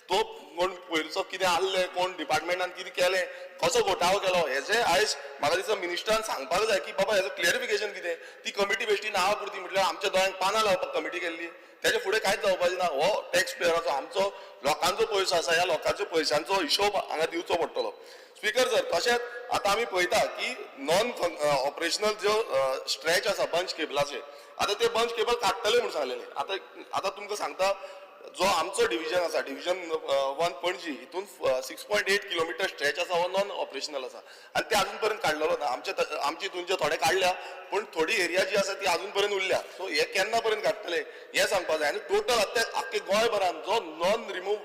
तो कोण पयरचो कितें आहले, कोण डिपार्टमेंटान कितें केलें, कसो घोटाळो केलो, हेजें आयज म्हाका दिसता मिनिस्टरान सांगपाक जाय की बाबा हेजो क्लियरिफिकेशन कितें. ती कमिटी बेश्टी नांवा पुरती, म्हटल्यार आमच्या दोळ्यांक पानां लावपाक कमिटी केल्ली, तेजे फुडें कांयच जावपाचें ना. हो टॅक्स पेयराचो, आमचो लोकांचो पयसो आसा. ह्या लोकांचो पयशांचो हिशोब हांगा दिवचो पडटलो. स्पीकर सर, तशेंच आतां आमी पळयता की नॉन ऑपरेशनल ज्यो स्ट्रेच आसा बंच केबलाचे, आतां ते बंच केबल काडटले म्हूण सांगलेले. आतां आतां तुमकां सांगता, जो आमचो डिविजन आसा, डिविजन 1 पणजी, हितून 6.8 kilometer stretch आसा हो नॉन ऑपरेशनल आसा आनी ते अजून पर्यंत काडलेलो ना. आमचे आमची हितून जे थोडे काडल्या, पूण थोडी एरिया जी आसा ती अजून पर्यंत उरल्या. सो हे केन्ना पर्यंत काडटले हें सांगपाक जाय. आनी टोटल आतां आख्खे गोंयभरान जो नॉन रिमूव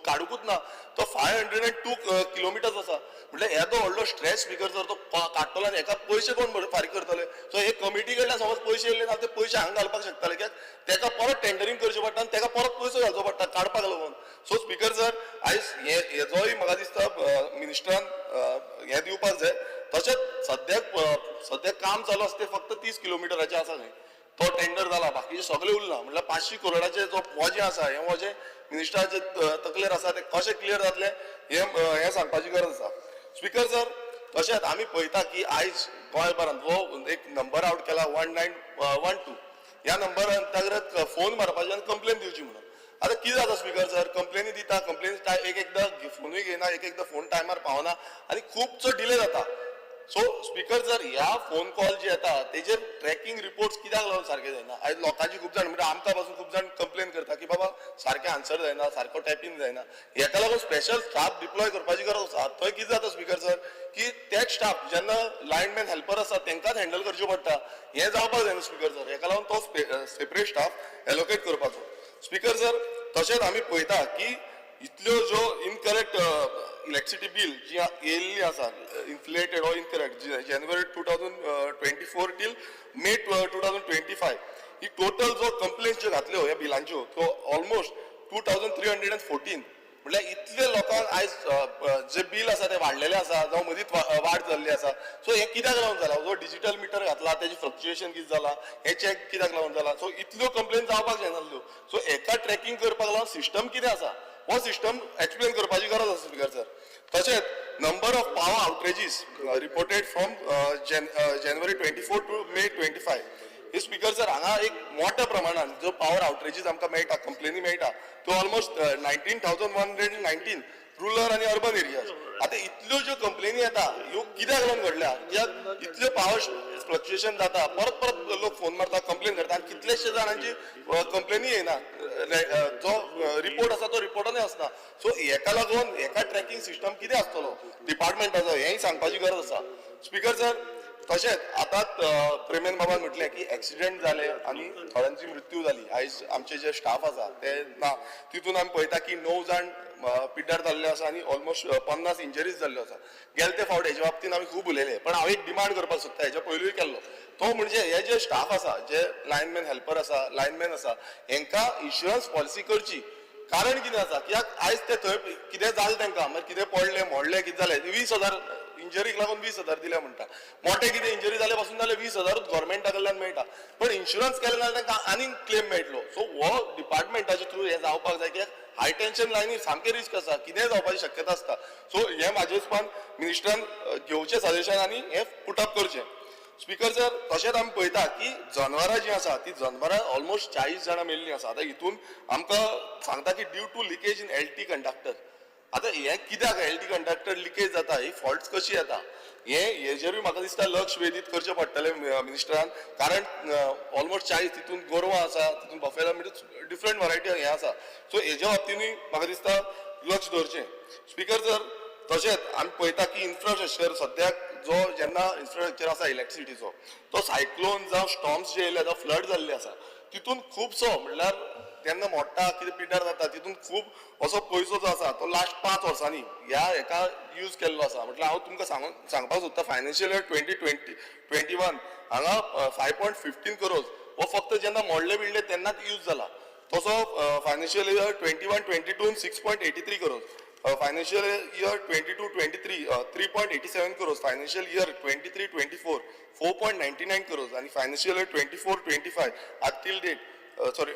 काडुकूच ना तो 502 kilometers आसा. म्हटल्यार येदो व्हडलो स्ट्रेच, स्पीकर सर, तो काडटलो आनी हेका पयशे कोण फारीक करतले? सो हे कमिटी कडल्यान समज पयशे येयले ना, ते पयशे हांगा घालपाक शकताले, कित्याक तेका परत टेंडरींग करचें पडटा आनी तेका परत पयसो घालचो पडटा काडपाक लागून. सो स्पीकर सर, आयज हे हेजोय म्हाका दिसता मिनिस्टरान हें दिवपाक जाय. तशेंच सद्याक सद्याक काम चालू आसा ते फक्त 30 किलोमिटराचें आसा न्हय, तो टेंडर जाला, बाकीचे सगळे उरला. म्हटल्यार 500 करोडाचे जो वजें आसा, हें वजें मिनिस्टराचे तकलेर आसा, ते कशें क्लियर जातलें हें हें सांगपाची गरज आसा. स्पीकर सर, तशेंच आमी पळयता की आयज गोंयभरांत हो एक नंबर आवट केला, 1912, ह्या नंबर अंतर्गत फोन मारपाची आनी कंप्लेन दिवची म्हणून. आतां कितें जाता स्पीकर सर, कंप्लेनी दिता, कंप्लेन एक एकदां फोनूय घेयना, एक एकदां फोन टायमार पावना आनी खुबसो डिले जाता. सो स्पीकर सर, ह्या फोन कॉल जे येता तेजेर ट्रॅकिंग रिपोर्ट्स कित्याक लागून सारके जायना? आयज लोकांची खूब जाण, म्हणजे आमकां पासून खूब जाण कंप्लेन करता की बाबा सारकें आन्सर जायना, सारको टॅपींग जायना. हेका लागून स्पेशल स्टाफ डिप्लॉय करपाची गरज आसा. थंय कितें जाता स्पीकर सर, की तेच स्टाफ जेन्ना लायनमॅन हेल्पर आसा तेंकांच हँडल करचें पडटा, हें जावपाक जायना स्पीकर सर. हेका लागून तो सेपरेट स्टाफ एलोकेट करपाचो. स्पीकर सर, तशेंच आमी पळयता की इतल्यो ज्यो इनकरेक्ट इलेक्ट्रिसिटी बील जी येयल्ली आसा, inflated or incorrect, January 2024 till May 2025, he total जो कंप्लेन्स ज्यो घातल्यो ह्या बिलांच्यो त्यो almost 2314. म्हटल्यार इतले लोकांक आयज जे बील आसा ते वाडलेले आसा जावं मदींच वाड जाल्ली. आसा. सो हें कित्याक लागून जाला? जो डिजिटल मिटर घातला तेजें फ्लक्च्युएशन कितें जाला हें चॅक कित्याक लागून जाला? सो इतल्यो कंप्लेन जावपाक जायनासल्यो. सो हेका ट्रॅकिंग करपाक लागून सिस्टम कितें आसा हो सिस्टम एक्सप्लेन करपाची गरज आसा स्पीकर सर. तशेंच number of power outages reported from January 24 to May 25. Hey speaker sir हांगा एक मोठ्या प्रमाणान जो पावर आवटरेजीस आमकां मेळटा, कंप्लेनी मेळटा, त्यो ऑलमोस्ट 19,119 रुरल आनी अर्बन एरियाज. आतां इतल्यो ज्यो कंप्लेनी येता ह्यो कित्याक लागून घडल्या? कित्याक इतल्यो पावर फ्लक्च्युएशन जाता? परत परत लोक फोन मारता, कंप्लेन करता आनी कितलेशे जाणांची कंप्लेनी येना, जो रिपोर्ट आसा तो रिपोर्टानूय आसना. सो हेका लागून हेका ट्रॅकिंग सिस्टम कितें आसतलो डिपार्टमेंटाचो हेंय सांगपाची गरज आसा स्पीकर सर. तशेंच आतां प्रेमेन बाबान म्हटलें की एक्सिडेंट जाले आनी थोड्यांची मृत्यू जाली. आयज आमचे जे स्टाफ आसा ते ना, तितून आमी पळयता की 9 जाण पिड्ड्यार जाल्ले आसा आनी ऑलमोस्ट 50 इंजरीज जाल्ल्यो आसा. गेले ते फावट हेजे बाबतीन आमी खूब उलयले, पण हांव एक डिमांड करपाक सोदता, हेजे पयलूय केल्लो तो म्हणजे हे जे स्टाफ आसा, जे लायनमॅन हेल्पर आसा, लायनमॅन आसा, हेंकां इन्शुरन्स पॉलिसी करची. कारण कितें आसा कित्याक आयज ते थंय कितें जालें तांकां, मागीर कितें पडलें मोडलें कितें जालें, 20,000 इंजरीक लागून 20,000 दिले म्हणटा. मोठे कितें इंजरी जाले पासून जाल्यार 20,000 गव्हर्मेंटा कडल्यान मेळटा, पण इन्शुरन्स केलें जाल्यार तांकां आनीक क्लेम मेळटलो. सो हो डिपार्टमेंटाचे थ्रू हें जावपाक जाय कित्याक हाय टेन्शन लायनी सामकें रिस्क आसा, कितेंय जावपाची शक्यता आसता. सो हें म्हाजे हिसपान मिनिस्टरान घेवचें सजेशन आनी हें पुटअप करचें स्पीकर सर. तशेंच आमी पळयता की जनवरां जीं आसा ती जनवरां ऑलमोस्ट 40 जाणां मेल्लीं आसा. आतां हितून आमकां सांगता की due to leakage in LT conductor. आतां हें कित्याक एल टी कंडक्टर लिकेज जाता, ही फॉल्ट्स कशी येता, हें हेजेरूय म्हाका दिसता लक्ष वेधीत करचें पडटलें मिनिस्टरान. कारण ऑलमोस्ट 40 तितून गोरवां आसा, तितून बफेलो, म्हणजे डिफरंट वरायटी हें आसा. सो हेज्या बाबतीनूय म्हाका दिसता लक्ष दवरचें स्पीकर सर. तशेंच आमी पळयता की इन्फ्रास्ट्रक्चर सद्याक जो जेन्ना इन्फ्रास्ट्रक्चर आसा इलेक्ट्रिसिटीचो तो सायक्लोन जावं स्टॉर्म्स जे येयले जावं फ्लड जाल्ले आसा तितून खुबसो म्हणल्यार तेन्ना मोडटा कितें पिड्ड्यार जाता तितून खूब असो पयसो जो आसा तो लास्ट 5 वर्सांनी ह्या हेका यूज केल्लो आसा. म्हटल्यार हांव तुमकां सांगपाक सोदता फायनान्शियल इयर 2020-21 हांगा 5.15 करोज हो फक्त जेन्ना मोडले बिडले तेन्नाच यूज जाला. तसो financial year 21-22 6.83 crores, financial year 22-23 3.87 crores, financial year 23-24 4.99 crores आनी फायनान्शियल इयर 24-25 आतां टील डेट सॉरी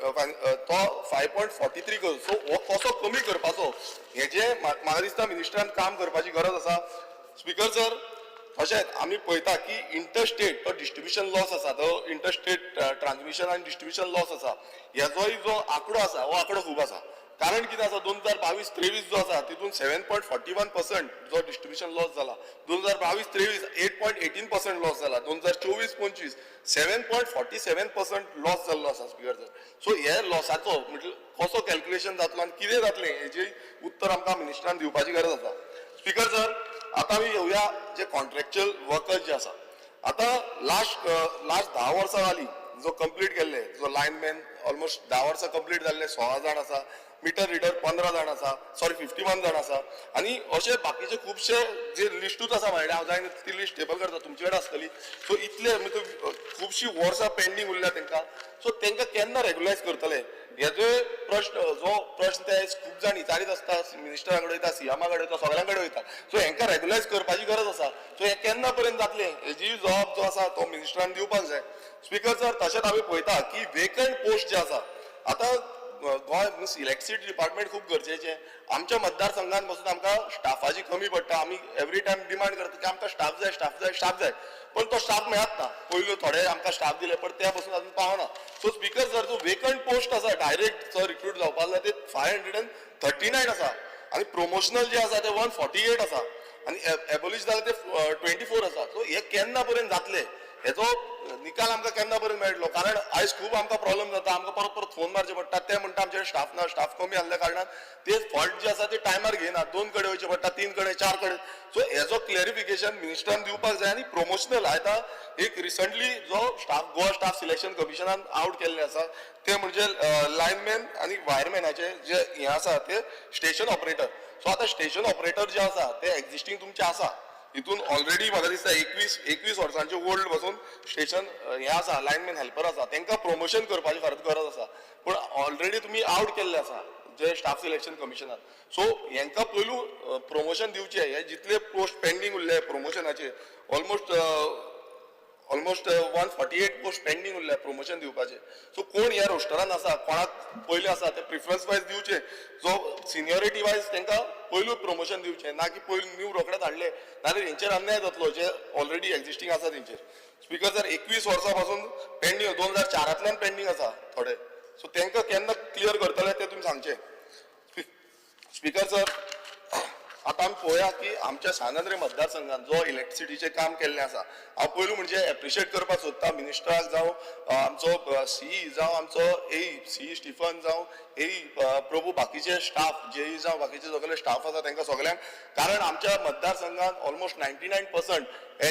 तो 5.43 करोज. सो हो कसो कमी करपाचो हेजें म्हाका दिसता मिनिस्टरान काम करपाची गरज आसा स्पीकर सर. तशेंच आमी पळयता की इंटरस्टेट तो डिस्ट्रिब्युशन लॉस आसा, तो इंटरस्टेट ट्रान्समिशन आनी डिस्ट्रिब्युशन लॉस आसा हेजोय जो आंकडो आसा हो आंकडो खूब आसा. कारण कितें आसा 2022-23 जो आसा तितून 7.41% जो डिस्ट्रिब्युशन लॉस जाला, 2022-23 8.18% लॉस जाला, 2024-25 7.47% लॉस जाल्लो आसा स्पीकर सर. सो हे लॉसाचो म्हटल्यार कसो कॅल्क्युलेशन जातलो आनी कितें जातलें हेजें उत्तर आमकां मिनिस्टरान दिवपाची गरज आसा स्पीकर सर. आतां आमी येवया जे कॉन्ट्रॅक्च्युअल वर्कर्स जे आसा, आतां लास्ट 10 वर्सां जालीं जो कंप्लीट केल्ले, जो लायनमॅन ऑलमोस्ट 10 वर्सां कंप्लीट जाल्ले 16 जाण आसा, मिटर रिडर 15 जाण आसा, सॉरी 51 जाण आसा आनी अशे बाकीचे खुबशे जे लिस्टूच आसा म्हाजे हांव जायना ती लिस्ट टेबल करता तुमचे कडेन आसतली. सो इतले म्हणजे खुबशी वर्सां पेंडींग उरल्या तांकां. सो तांकां केन्ना रेगुलायज करतले हेजोय प्रश्न, जो प्रश्न ते खूब जाण विचारीत आसता, मिनिस्टरा कडेन वयता, सीएमा कडेन वयता, सगळ्यां कडेन वयता. सो हेंकां रेगुलायज करपाची गरज आसा. सो हें केन्ना पर्यंत जातलें हेजी जबाब जो आसा तो मिनिस्टरान दिवपाक जाय स्पीकर सर. तशेंच आमी पळयता की वेकंट पोस्ट जे आसा, आतां गोंय मिन्स इलेक्ट्रिसिटी डिपार्टमेंट खूब गरजेचें. आमच्या मतदारसंघात पासून आमकां स्टाफाची कमी पडटा. आमी एवरी टायम डिमांड करता की आमकां स्टाफ जाय, स्टाफ जाय, स्टाफ जाय, पण तो स्टाफ मेळत ना. पयलू थोडे आमकां स्टाफ दिले पण त्या पासून अजून पावना. सो स्पीकर सर जो वेकंट पोस्ट आसा डायरेक्ट सर रिक्रूट जावपाक जाय ते 539 आसा आनी प्रोमोशनल जे आसा ते 148 आसा आनी एबोलिश जाले ते 24 आसा. सो हे केन्ना पर्यंत जातले हेचो निकाल आमकां केन्ना पर्यंत मेळटलो? कारण आयज खूब आमकां प्रॉब्लम जाता, आमकां परत परत फोन मारचे पडटा, ते म्हणटा आमचे स्टाफ ना, स्टाफ कमी आहल्या कारणान ते फॉल्ट जे आसा ते टायमार घेयना, 2 कडेन वयचे पडटा, 3 कडेन, 4 कडेन. सो हेजो क्लॅरिफिकेशन मिनिस्टरान दिवपाक जाय आनी प्रोमोशनल आतां एक रिसंटली जो स्टाफ गोवा स्टाफ सिलेक्शन कमिशनान आवट केल्ले आसा ते म्हणजे लायनमॅन आनी वायरमॅनाचे जे हें आसा ते स्टेशन ऑपरेटर. सो आतां स्टेशन ऑपरेटर जे आसा ते एक्झिस्टींग तुमचे आसा, हितून ऑलरेडी म्हाका दिसता 21 वर्सांचे ओल्ड पासून स्टेशन हें आसा, लायनमॅन हेल्पर आसा, तांकां प्रमोशन करपाची खरेंच गरज आसा. पूण ऑलरेडी तुमी आवट केल्ले आसा जे स्टाफ सिलेक्शन कमिशनान. सो हेंकां पयलू प्रमोशन दिवचें. हे जितले पोस्ट पेंडींग उरले प्रमोशनाचे, almost 148 post pending उरले प्रमोशन दिवपाचे. सो कोण ह्या रोस्टरान आसा, कोणाक पयलें आसा ते प्रिफरन्स वायज दिवचे. जो सिनियोरिटी वायज तांकां पयलू प्रमोशन दिवचें, ना की पयलू न्यू रोखडेच हाडले नाजाल्यार हेंचेर अन्याय जातलो जे ऑलरेडी एग्जिस्टींग आसा तेंचेर. स्पिकर सर, 21 वर्सां पासून पेंडींग, 2004 पेंडींग आसा थोडे. सो तांकां केन्ना क्लियर करतले ते तुमी सांगचे. स्पिकर सर, आतां आमी पळोवया की आमच्या सांत आंद्रे मतदारसंघात जो इलेक्ट्रिसिटीचें काम केल्लें आसा, हांव पयलू म्हणजे एप्रिशिएट करपाक सोदता मिनिस्टराक जावं, आमचो सीई जावं, आमचो एई सीई स्टिफन जावं, एई प्रभू, बाकीचे स्टाफ जेई जावं, बाकीचे सगळे स्टाफ आसा तांकां सगळ्यांक. कारण आमच्या मतदारसंघात ऑलमोस्ट 99%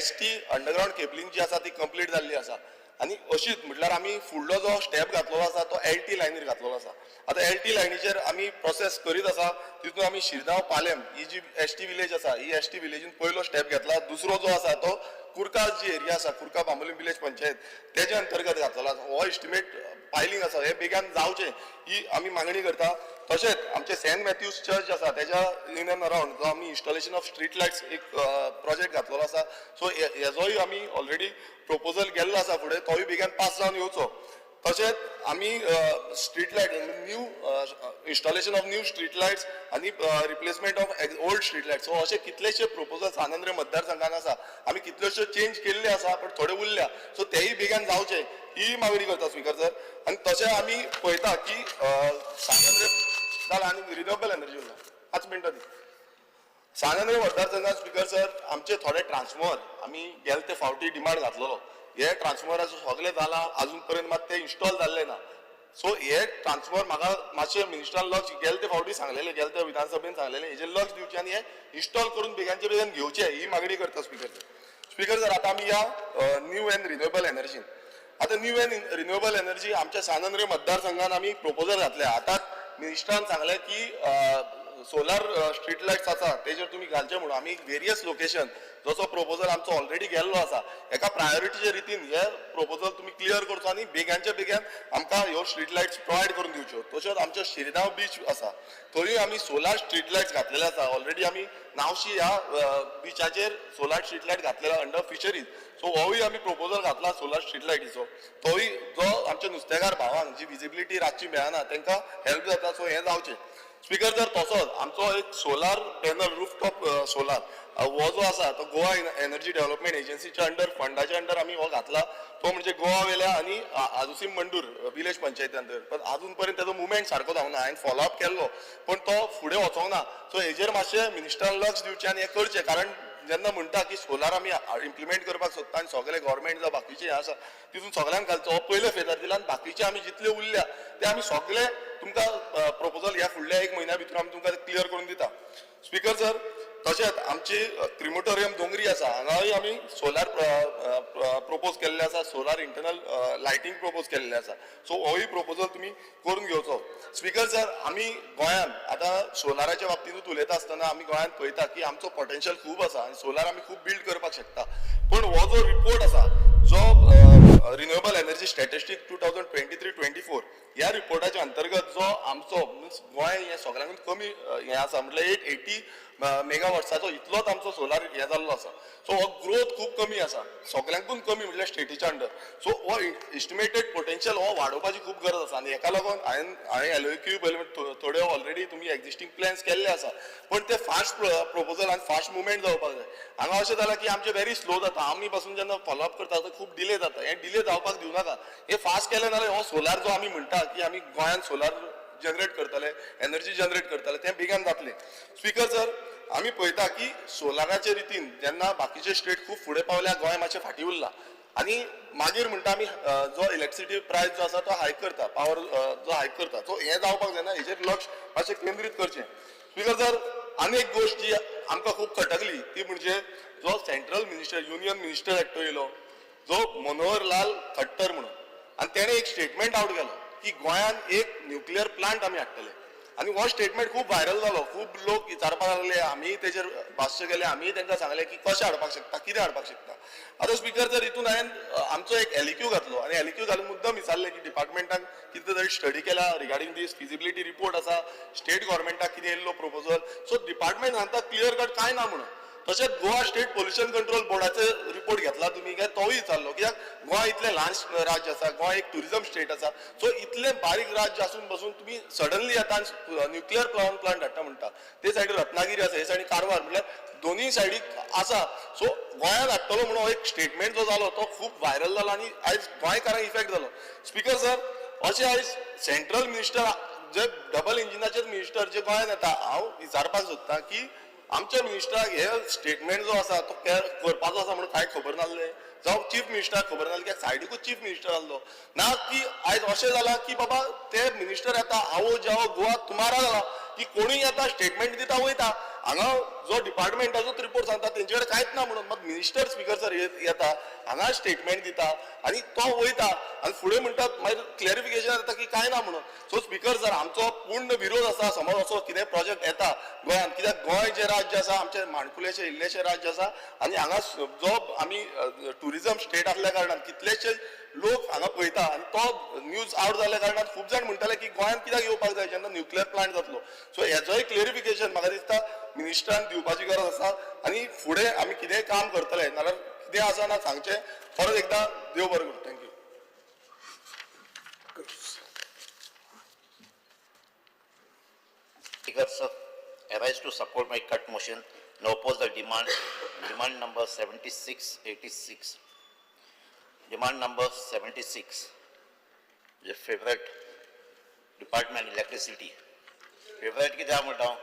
HT underground cabling जी आसा ती कंप्लीट जाल्ली आसा. आनी अशीच म्हटल्यार आमी फुडलो जो स्टेप घातलेलो आसा तो LT लायनीर घातलेलो आसा. आतां LT लायनीचेर आमी प्रोसेस करीत आसा. तितून आमी शिरगांव पालेम ही जी ST village आसा, ही ST विलेजीन पयलो स्टेप घेतला. दुसरो जो आसा तो कुरका जी एरिया आसा, कुरका बांबोलीम विलेज पंचायत, तेजे अंतर्गत घातलेलो आसा. हो एस्टिमेट पायलींग आसा, हे बेगान जावचें ही आमी मागणी करता. तशेंच आमचे सेंट मॅथ्यूज चर्च आसा तेज्या इन एंड अरावंड जो आमी इन्स्टॉलेशन ऑफ स्ट्रीट लायट्स एक प्रोजेक्ट घातलेलो आसा. सो हेजोय आमी ऑलरेडी प्रपोजल गेल्लो आसा फुडें, तोय बेगान पास जावन येवचो. तशेंच आमी street light new installation of new street lights आनी replacement of old street lights, so अशे कितलेशे प्रपोजल सांत आंद्रे मतदारसंघान आसा. आमी कितल्योश्यो चेंज केल्ले आसा पण थोडे उरल्या, सो तेय बेगान जावचे ही मागणी करता स्पिकर सर. आनी तशें आमी पळयता की सांत आंद्रे जालां आनी रिन्युएबल एनर्जी उरला 5 मिनटां दी. सांत आंद्रे मतदारसंघात स्पिकर सर, आमचे थोडे ट्रान्सफॉर्मर आमी गेले ते फावटी डिमांड घातलेलो, हे ट्रान्सफॉर्मराचो सगळें जालां, अजून पर्यंत मात ते इन्स्टॉल जाल्ले ना. सो हे ट्रान्सफॉर्मर म्हाका मातशें मिनिस्टरान लक्ष, गेले ते फावटी सांगलेले, गेले ते विधानसभेन सांगलेले, हेजेर लक्ष दिवचें आनी हे इन्स्टॉल करून बेगानचे बेगीन घेवचे ही मागणी करता स्पिकर सर. स्पिकर सर, आतां आमी या न्यू एंड रिन्युएबल एनर्जीन. आतां न्यू एंड रिन्युएबल एनर्जी आमच्या सांत आंद्रे मतदारसंघान आमी प्रपोजल घातले. आतां मिनिस्टरान सांगलें की सोलार स्ट्रीट लायट्स आसा तेजेर तुमी घालचे म्हणून. आमी वेरियस लोकेशन जसो प्रपोजल आमचो ऑलरेडी गेल्लो आसा, एका प्रायोरिटीचे रितीन हे प्रपोजल तुमी क्लियर करचो आनी बेगानच्या बेगान आमकां ह्यो स्ट्रीट लायट्स प्रोवायड करून दिवच्यो. तशेंच आमच्यो शिरगांव बीच आसा थंय आमी सोलार स्ट्रीट लायट्स घातलेले आसा. ऑलरेडी आमी नावशी ह्या बिचाचेर सोलार स्ट्रीट लायट घातलेला अंडर फिशरीज. सो होवूय आमी प्रपोजल घातला सोलार स्ट्रीट लायटीचो, तोय जो आमच्या नुस्तेकार भावांक जी विजिबिलिटी रातची मेळना तांकां हेल्प जाता. सो हें जावचें. स्पिकर सर, तसोच आमचो एक सोलार पॅनल रुफटॉप सोलार हो जो आसा तो गोवा एनर्जी डेव्हलपमेंट एजन्सीच्या अंडर फंडाच्या अंडर आमी हो घातला, तो म्हणजे गोवा वेल्या आनी आजुसीम मंडूर विलेज पंचायती अंडर. पण अजून पर्यंत तेजो मुवमेंट सारको जावना. हांवें फॉलो अप केल्लो पण तो फुडें वचोंक ना. सो हेजेर मातशें मिनिस्टरान लक्ष दिवचें आनी हें करचें. कारण जेन्ना म्हणटा की सोलार आमी इम्प्लिमेंट करपाक सोदता आनी सगळे गव्हर्मेंट जावं बाकीचे हें आसा तितून सगळ्यांक घालचो, हो पयले फेजार दिला आनी बाकीचे आमी जितले उरल्या ते आमी सगळे तुमकां प्रपोजल ह्या फुडल्या 1 म्हयन्या भितर आमी तुमकां क्लियर करून दिता. स्पिकर सर, तशेंच आमची क्रिमोटोरियम दोंगरी आसा हांगाय आमी सोलार प्रपोज केल्ले आसा, सोलार इंटरनल लायटींग प्रपोज केल्ले आसा. सो होय प्रपोजल तुमी करून घेवचो. स्पिकर सर, आमी गोंयांत आतां सोलाराच्या बाबतींतूच उलयता आसतना आमी गोंयांत पळयता की आमचो पोटेन्शियल खूब आसा आनी सोलार आमी खूब बिल्ड करपाक शकता. पूण हो जो रिपोर्ट आसा जो रिन्युएबल एनर्जी स्टॅटिस्टीक 2023-24 ह्या रिपोर्टाच्या अंतर्गत जो आमचो मिन्स गोंय हें सगळ्यांकून कमी हें आसा, म्हटल्यार 880 मेगावॉट्साचो इतलोच आमचो सोलार हें जाल्लो आसा. सो हो ग्रोथ खूब कमी आसा, सगळ्यांकून कमी म्हटल्यार स्टेटीच्या अंडर. सो हो एस्टिमेटेड पोटेन्शियल हो वाडोवपाची खूब गरज आसा. आनी हेका लागून हांवें LOQ पयलें थोड्यो ऑलरेडी तुमी एग्जिस्टींग प्लॅन्स केल्ले आसा, पण ते फास्ट प्रपोजल आनी फास्ट मुवमेंट जावपाक जाय. हांगा अशें जालां की आमचें व्हेरी स्लो जाता, आमी पासून जेन्ना फॉलोअप करता तो खूब डिले जाता. हें डिले जावपाक दिवं नाका, हें फास्ट केलें जाल्यार हो सोलार जो आमी म्हणटा की आमी गोंयांत सोलार जनरेट करतले, एनर्जी जनरेट करतले, तें बेगान जातलें. स्पिकर सर, आमी पळयता की सोलाराचे रितीन जेन्ना बाकीचे स्टेट खूब फुडें पावल्या, गोंय मातशें फाटीं उरला. आनी मागीर म्हणटा आमी जो इलेक्ट्रिसिटी प्रायस जो आसा तो हायक करता, पावर जो हायक करता. सो हें जावपाक जायना, हेजेर लक्ष मातशें केंद्रीत करचें. स्पिकर सर, आनी एक गोश्ट जी आमकां खूब खटकली ती म्हणजे जो सेंट्रल मिनिस्टर, युनियन मिनिस्टर एकटो येयलो जो मनोहर लाल खट्टर म्हणून, आनी तेणें एक स्टेटमेंट आवट केलो की गोंयांत एक न्युक्लियर प्लांट आमी हाडटले. आनी हो स्टेटमेंट खूब व्हायरल जालो. खूब लोक विचारपाक लागले, आमी तेजेर भाश्य केलें, आमी तांकां सांगलें की कशें हाडपाक शकता, कितें हाडपाक शकता. आतां स्पीकर सर, हितून हांवें आमचो एक एलइक्यू घातलो आनी एलइक्यू घालून मुद्दम विचारलें की डिपार्टमेंटान कितें तरी स्टडी केला रिगार्डींग दीस, फिजिबिलिटी रिपोर्ट आसा, स्टेट गव्हर्मेंटाक कितें येयल्लो प्रपोजल. सो डिपार्टमेंट सांगता क्लियर कट कांय ना म्हणून. तशेंच गोवा स्टेट पोल्युशन कंट्रोल बोर्डाचो रिपोर्ट घेतला तुमी काय, तोय विचारलो, कित्याक गोवा इतलें ल्हान राज्य आसा, गोवा एक ट्युरिजम स्टेट आसा. सो इतलें बारीक राज्य आसून बसून तुमी सडनली आतां न्युक्लियर पावर प्लांट हाडटा म्हणटा. ते सायडीन रत्नागिरी आसा, हे सायडीन कारवार, म्हणल्यार दोनूय सायडीक आसा. सो गोंयांत हाडटलो म्हणून हो एक स्टेटमेंट जो जालो तो खूब व्हायरल जालो आनी आयज गोंयकारांक इफेक्ट जालो. स्पीकर सर, अशें आयज सेंट्रल मिनिस्टर जे डबल इंजिनाचेच मिनिस्टर जे गोंयांत येता, हांव विचारपाक सोदतां की आमच्या मिनिस्टराक हे स्टेटमेंट जो आसा तो करपाचो आसा म्हणून कांय खबर नासलें, जावं चीफ मिनिस्टराक खबर नासलें, कित्याक सायडीकूच चीफ मिनिस्टर आसलो ना. की आयज अशें जालां की बाबा ते मिनिस्टर येता, आओ जाओ गोवा तुम्हारा जाला की कोणूय येता स्टेटमेंट दिता वयता. हांगा जो डिपार्टमेंटाचोच रिपोर्ट सांगता तेंचे कडेन कांयच ना म्हणून. मात मिनिस्टर स्पीकर सर येता हांगा स्टेटमेंट दिता आनी तो वयता आनी फुडें म्हणटात मागीर क्लॅरिफिकेशन येता की कांय ना म्हणून. सो स्पीकर सर, आमचो पूर्ण विरोध आसा समज असो कितें प्रोजेक्ट येता गोंयांत, कित्याक गोंय जें राज्य आसा आमचें माणकुलेशें इल्लेशें राज्य आसा आनी हांगा जो आमी ट्युरिजम स्टेट आसल्या कारणान कितलेशे लोक हांगा पळयता आनी तो न्यूज आवट जाल्ल्या कारणान खूब जाण म्हणटाले की गोंयांत कित्याक येवपाक जाय जेन्ना न्युक्लियर प्लांट जातलो. सो हेजोय क्लेरिफिकेशन म्हाका दिसता मिनिस्टरान दिवपाची गरज आसा आनी फुडें आमी कितेंय काम करतले, नाल्यार कितें आसा ना सांगचें. परत एकदां देव बरें करूं. Thank you. Speaker sir, I rise to support my cut motion and oppose the demand, demand number 7686. Demand number 76, the favorite department electricity. Favorite कित्याक म्हणटा हांव,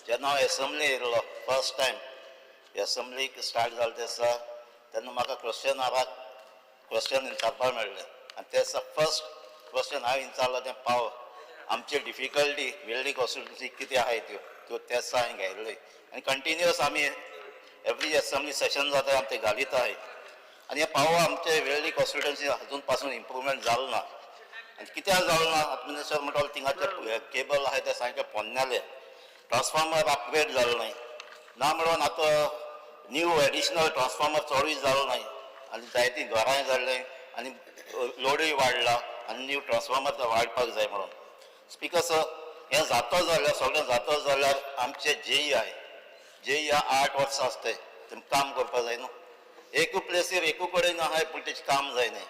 जेन्ना हांव एसेंब्ली येयल्लो फर्स्ट टायम एसेंब्लीक स्टार्ट जालें ते दिसा, तेन्ना म्हाका क्वेश्चन आवराक क्वेश्चन विचारपाक मेळ्ळें आनी ते दिसा फर्स्ट क्वेश्चन हांवें विचारलो तें पावर आमचे डिफिकल्टी वेल्ली कॉन्स्टिट्युन्सी कितें आहाय त्यो त्यो ते दिसा हांवें घायल्ले आनी कंटिन्युअस आमी एवरी एसेंब्ली सेशन जाता आमी ते घालीत आहाय. आनी हे पावर आमचे वेल्ली कॉन्स्टिट्युन्सी अजून पासून इम्प्रुवमेंट जालो ना आनी कित्याक जालो ना, आतां मिनिस्टर म्हणटालो थिंगाचे केबल आहाय ते सामके पोन्नेले, ट्रान्सफॉर्मर अपग्रेड जालो न्हय ना म्हणून आतां न्यू एडिशनल ट्रान्सफॉर्मर चडूय जालो न्हय आनी जायतीं घरांय जाल्लीं आनी लोडूय वाडला आनी न्यू ट्रान्सफॉर्मर वाडपाक जाय म्हणून. स्पीकर सर, हें जातो जाल्यार सगळें जातो जाल्यार आमचे जेई आहाय, जेई 8 वर्सां आसताय, तेम काम करपाक जाय न्हू. एकू प्लेसीर एकू कडेन आहाय पूण तेजें काम जायना.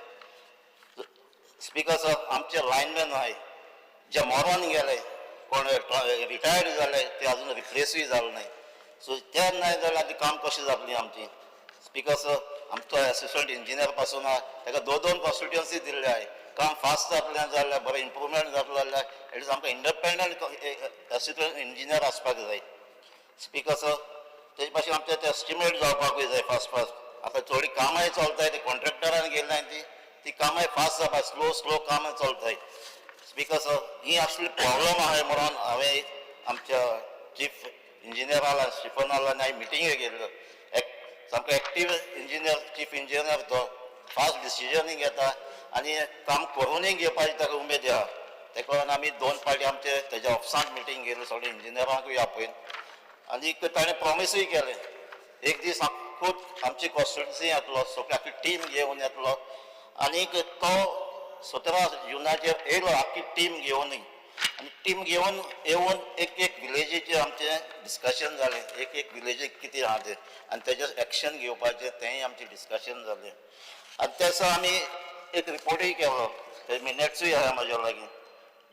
स्पीकर सर, आमचे लायनमॅन आहाय जे मरोन गेले, कोण रिटायर्ड जाले, ते अजून रिप्लेसूय जाले न्हय. सो ते नाय जाल्यार आतां काम कशें जातलें आमचें. स्पीकर सर, आमचो एसिस्टंट इंजिनियर पासून आहा ताका 2-2 कॉन्स्टिट्युएन्सी दिल्ले आहाय. काम फास्ट जातलें जाल्यार बरें इम्प्रुवमेंट जातलो जाल्यार एटलीस्ट आमकां इंडिपेंडंट एसिस्टंट इंजिनियर आसपाक जाय. स्पीकर सर, तेजे भाशेन आमचें तें एस्टिमेट जावपाकूय जाय फास्ट फास्ट. आतां थोडीं कामांय चलताय ते कॉन्ट्रॅक्टरान गेल्ले ती ती कामांय फास्ट जावपाक स्लो स्लो कामां चलताय. स्पीकर सर, ही असली प्रॉब्लम आहाय म्हणून हांवें आमच्या चीफ इंजिनियराला स्टिफनाला आनी हांवें मिटिंगेक गेल्लो. सामको एक्टीव इंजिनियर चीफ इंजिनियर, तो फास्ट डिसिजनूय घेता आनी काम करुनूय घेवपाची ताका उमेद आहा. तेका लागून आमी 2 फावटी आमचे तेज्या ऑफिसांत मिटींग घेयली, सगळे इंजिनियरांकूय आपयन आनी ताणें प्रॉमिसूय केलें एक दीस खूब आमची कॉन्स्टिट्युन्सी येतलो, सगळी आख्खी टीम घेवन येतलो. आनीक तो 17 जुनाचेर येयलो आख्खी टीम घेवनूय आनी टीम घेवन येवन एक एक विलेजीचें आमचें डिस्कशन जालें, एक एक विलेजीक कितें आहा तें आनी तेजेर एक्शन घेवपाचें तेंय आमचें डिस्कशन जालें. आनी त्या दिसा आमी एक रिपोर्टूय केलो, ते मिनट्सूय आहा म्हाज्या लागीं.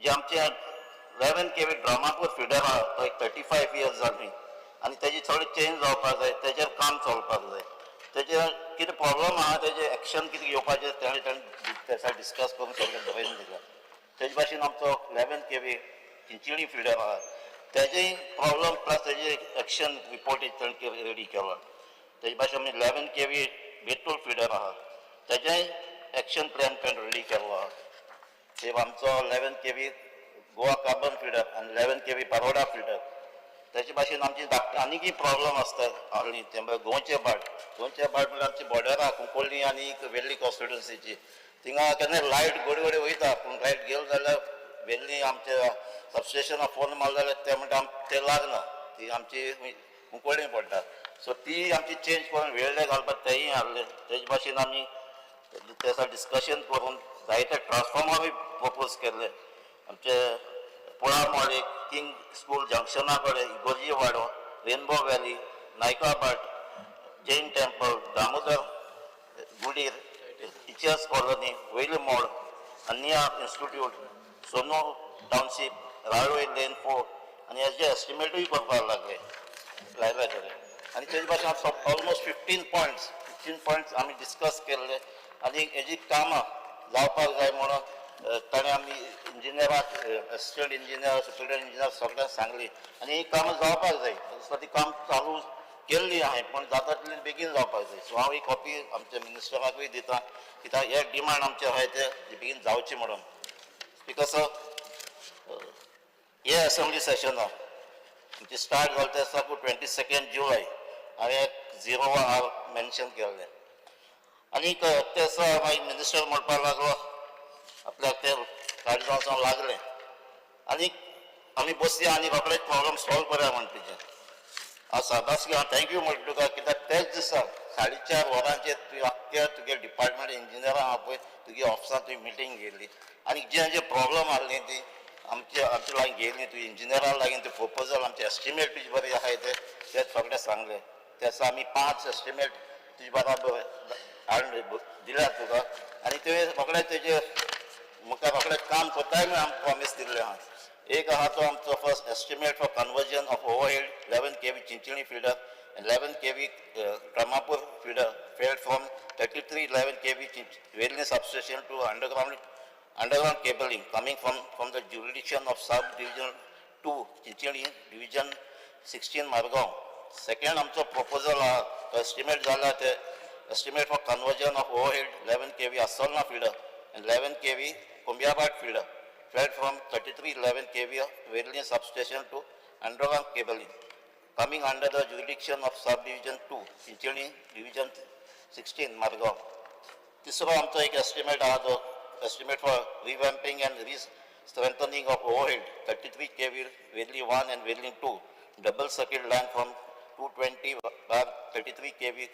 जे आमचें 11 kV Dramapur feeder आहा तो एक 35 इयर्स जाली आनी तेजी थोडी चेंज जावपाक जाय, तेजेर काम चलपाक जाय. तेजेर कितें प्रॉब्लम आहा तेजें एक्शन कितें घेवपाचें तेणें तेणें डिस्कस करून सगळें बरोवन दिलां. तेजे भाशेन आमचो 11 kV Chinchinim feeder आहा तेजेय प्रॉब्लम प्लस तेजे एक्शन रिपोर्ट ताणें रेडी केला. तेजे भाशेन आमी 11 kV Betul feeder आहा तेजेय एक्शन प्लॅन ताणें रेडी केल्लो आहा. ते आमचो 11 kV Goa carbon feeder आनी 11 kV Baroda feeder. तेजे भाशेन आमची आनीकय प्रॉब्लम आसता आनी ते गोंयचे भाट, गोंयचे भाट म्हणल्यार आमची बॉर्डर आहा कुंकळ्ळी आनी वेल्ली कॉन्स्टिट्युन्सीची. थिंगा केन्ना लायट गोडे गोडे वयता पूण लायट गेली जाल्यार वेल्ली आमच्या सबस्टेशनाक फोन मारलो जाल्यार ते म्हणटा ते लागना, ती आमची कुंकळ्ळी पडटा. सो ती आमची चेंज करून वेळ्ळे घालपाक तेय आहले. तेज भाशेन आमी तेसा डिस्कशन करून जायते ट्रान्सफॉर्मरूय प्रपोज केल्ले आमचे पोळामोळ एक किंग स्कूल जंक्शना कडेन, इगोर्जी वाडो, Rainbow Valley, Naikabat, Jain temple, Damodar Gudir, teachers colony, Vailimod, Anya institute, Sono township, Raloi lane 4 आनी हेजे एस्टिमेटूय करपाक लागले लायले सगळे. आनी तेजे भाशेन ऑलमोस्ट 15 पॉयंट्स आमी डिस्कस केल्ले आनी हेजी कामां जावपाक जाय म्हणून ताणें आमी इंजिनियराक, असिस्टंट इंजिनियर, सुप्रिटेंडंट इंजिनियर सगळ्यांक सांगली आनी ही कामां जावपाक जाय. ती काम चालू केल्ली आहाय, पूण जाता तितले बेगीन जावपाक जाय. सो हांव ही कॉपी आमच्या मिनिस्टराकूय दिता, कित्याक हे डिमांड आमचे आहाय ते बेगीन जावचे म्हणून. स्पिकर सर, हे असेंब्ली सेशनाक आमचे स्टार्ट जालें ते आसा 22 जुलय हांवें 0 आवर मेन्शन केल्लें. आनीक ते दिसा मागीर मिनिस्टर म्हणपाक लागलो आपल्याक ते काळजां लागलें आनी आमी बसया आनी रोखडेच प्रॉब्लम सॉल्व करूया म्हण. तुजें हांव सदांच हांव thank you म्हणटा तुका, कित्याक तेच दिसा 4:30 वरांचेर तुवें आख्ख्या तुगे डिपार्टमेंट इंजिनियरां आपय तुगे ऑफिसान तुवें मिटींग घेयली आनी जे जे प्रॉब्लम आहली ती आमचे आमचे लागीं घेयली. तुवें इंजिनियरां लागीं ते प्रपोजल, आमचे एस्टिमेट तुजे बरें आहाय ते ते सगळे सांगले. ते दिसा आमी 5 एस्टिमेट तुजे बराबर हाडून दिल्या तुका आनी तुवें रोखडे तेजे मुखार रोखडें काम करताय म्हूण आमकां प्रॉमीस दिल्लें आहा. एक आहा तो आमचो first estimate for conversion of overhead 11 kV Chinchinim feeder, 11 kV Dramapur feeder fed from 33 11 kV Vellim substation to underground cabling coming from the jurisdiction of sub-division 2, Chinchinim, division 16, Margao. Second आमचो proposal आहा, तो estimate जाला ते estimate for conversion of overhead 11 kV Assolna feeder and 11 kV Kombiabat feeder fed from 33 11 kV Vellim substation to underground cabling coming under the jurisdiction of subdivision 2, Chinchinim, division 16, Margao. तिसरो आमचो एक estimate आहा तो estimate for revamping and re-strengthening of overhead 33 kV Vellim 1 and Vellim 2 double circuit line from 220/33 kV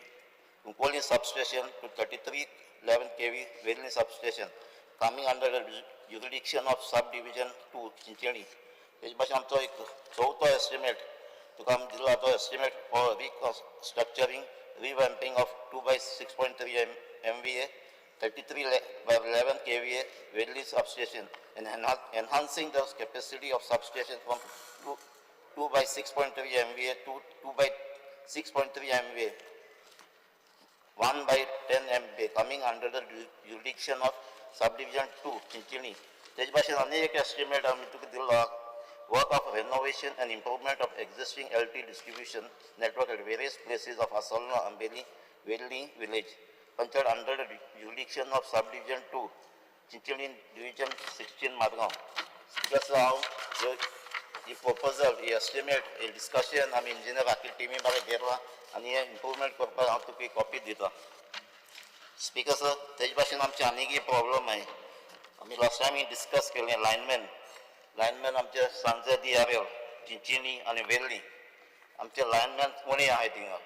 Cuncolim substation to 33 11 kV Vellim substation coming under the jurisdiction of subdivision 2, Chinchinim. तेजे भाशेन आमचो एक चवथो एस्टिमेट तुका आमी दिला तो estimate for restructuring, revamping of 2 by 6.3 MVA 33 by 11 kVA Vellim substation and enhancing the capacity of substation from 2 by 6.3 MVA to 2 by 6.3 MVA 1 by 10 MVA coming under the jurisdiction of subdivision 2, Chinchinim. तेज भाशेन आनी एक estimate आमी तुका दिल्लो, work of renovation and improvement of existing LT distribution network at various places of Assolna, Ambeli, Velli village, panchayat under the jurisdiction of subdivision 2, Chinchinim, division 16, Margao. Speaker sir, हांव ही proposal, ही estimate, ही discussion आमी engineer आखी टिमी बरें घेतला आनी हे improvement करपाक हांव तुका कॉपी दिता. स्पीकर सर, तेजे भाशेन आमचे आनीक प्रॉब्लम आहे. आमी लास्ट टायम डिस्कस केलें लायनमॅन. लायनमॅन आमचे सांजे दियारेल, चिंचिणी आनी वेल्ली आमचे लायनमॅन कोणी आहाय थिंगा,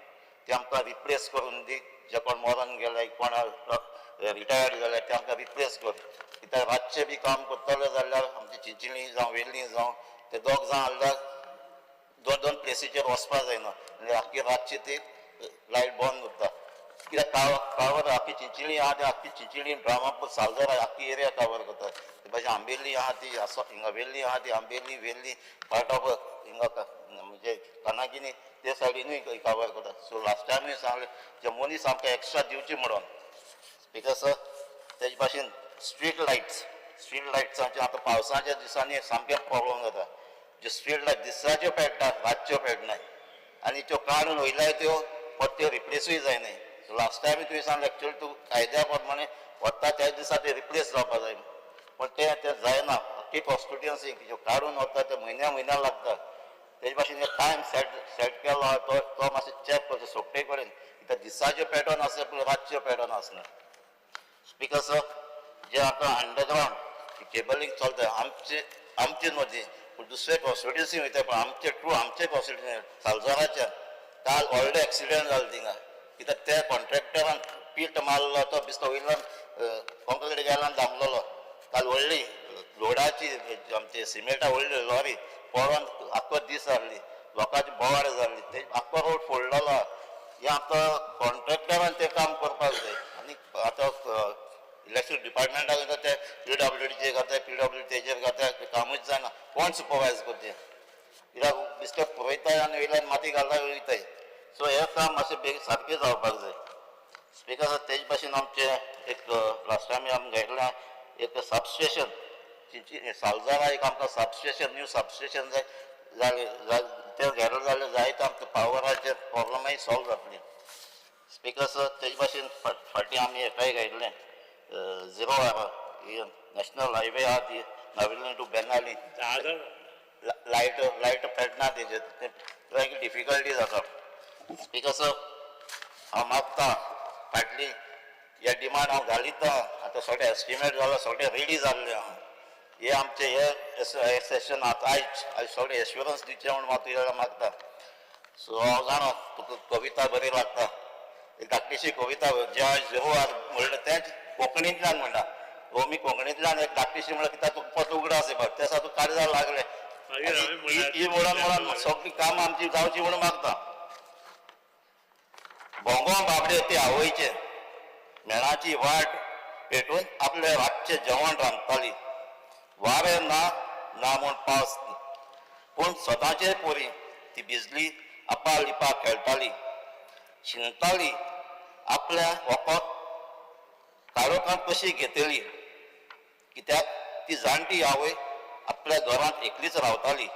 ते आमकां रिप्लेस करून दी. जे कोण मरोन गेले, कोण रिटायर्ड जाले, ते आमकां रिप्लेस कर, कित्याक रातचें बी काम करतले जाल्यार आमचे चिंचिणी जावं वेल्ली जावं ते दोग जाण आहल्यार दोन दोन प्लेसीचेर वचपा जायना आनी आख्खी रातची ती लायट बंद उरता, कित्याक कावर आख्खी चिंचिणी आहा ती आख्खी चिंचिणी, ड्रामापूर, सालदर आख्खी एरिया कवर करता. ते भाशेन आंबेली आहा ती आसो हिंगा वेल्ली आहा ती आंबेली, वेल्ली, पार्ट ऑफ हिंगा म्हणजे कानागिनी ते सायडीनूय कवर करता. सो लास्ट टायमूय सांगलें जे मनीस आमकां एक्स्ट्रा दिवचे म्हणून. स्पीकर सर, तेजे भाशेन स्ट्रीट लायट्स, स्ट्रीट लायट्सांचे आतां पावसाच्या दिसांनी सामकें प्रॉब्लम जाता. ज्यो स्ट्रीट लायट दिसाच्यो पेट्टा, रातच्यो पेटनाय आनी त्यो काडून वयल्यार त्यो परत्यो रिप्लेसूय जायनाय. सो लास्ट टायम तुवें सांगलें, एक्चुअली तूं कायद्या प्रमाणे वता त्याच दिसा ते रिप्लेस जावपा जाय, पूण तें तें जायना. आख्खी कॉन्स्टिट्युएन्सी ज्यो काडून वता ते म्हयन्या म्हयन्या लागता. तेजे भाशेन टायम सेट केलो आहा तो तो मातसो चॅक करचो सोगटे कडेन, कित्याक दिसाच्यो पॅटर्न आसता पूण रातच्यो पॅटर्न आसना. स्पीकर सर, जे आतां अंडरग्रावंड केबलींग चलता आमचे आमचे न्हू ती पूण दुसरे कॉन्स्टिट्युन्सी वयता पण आमचे ट्रू आमचे कॉन्स्टिट्युन्सी सालजोराच्या काल व्हडले एक्सिडंट जालो थिंगा कित्याक त्या कॉन्ट्रॅक्टरान पीट मारलो तो बिस्तो वयल्यान कॉन्क्रीट गेला दामलेलो. काल व्हडली लोडाची आमचे सिमेंटा व्हडली लॉरी पडोन आख्खो दीस जाल्ली, लोकांची बोवाळ जाल्ली, ते आख्खो रोड फोडलेलो. हें आतां कॉन्ट्रॅक्टरान तें काम करपाक जाय आनी आतां इलेक्ट्रीक डिपार्टमेंटाक ते पीडब्ल्यूडीचेर घालता, पीडब्ल्यू तेजेर घालता, तें कामूच जायना. कोण सुपरवायज करचें? कित्याक बिस्टे पुरयताय आनी वयल्यान माती घालता वयताय. सो हें काम मातशें बेगीन सारकें जावपाक जाय. स्पिकर तेज भाशेन आमचें एक लास्ट टायम आमी घेतलां एक सबस्टेशन सालजारा एक आमकां सबस्टेशन न्यू सबस्टेशन जाय जालें तें घेतलें जाल्यार जायते आमकां पावराचेर प्रॉब्लमय सॉल्व जातली. स्पिकर सर तेज भाशेन फाटीं आमी हेकाय घेतलें झिरो नॅशनल हायवे आहा ती नावेली टू बेनाली लायट लायट पेटना तेजेर तें डिफिकल्टी जाता. स्पिकर सर हांव मागता फाटली हे डिमांड हांव घालिता. आतां सगळें एस्टिमेट जाला, सगळें रेडी जाल्लें आहा. हे आमचे हे सेशन आतां आयज आयज सगळें एश्युरन्स दिवचें म्हूण हांव तुज्या मागता. सो हांव जाणा तुका कविता बरी लागता, एक धाकटीशी कविता ज्या झिरो आर म्हणलें तेंच कोंकणींतल्यान म्हणटा. हो मी कोंकणींतल्यान एक धाकटीशी म्हणल्यार कित्याक तुका परतो उगडास येवपाक त्या दिसा तुका काळजार लागलें ही म्हणून म्हणून सगळीं कामां आमची जावची म्हणून मागता. भोंगो बाबडे ते आवयचे मेणाची वाट पेटून आपले रातचें जेवण रांदताली. वारें ना ना म्हूण पावस पूण सदांचे पोरी ती भिजली आपा लिपा खेळटाली, शिंकताली, आपल्या वखद काळोखांत कशी घेतली. कित्याक ती जाणटी आवय आपल्या घरांत एकलीच रावताली.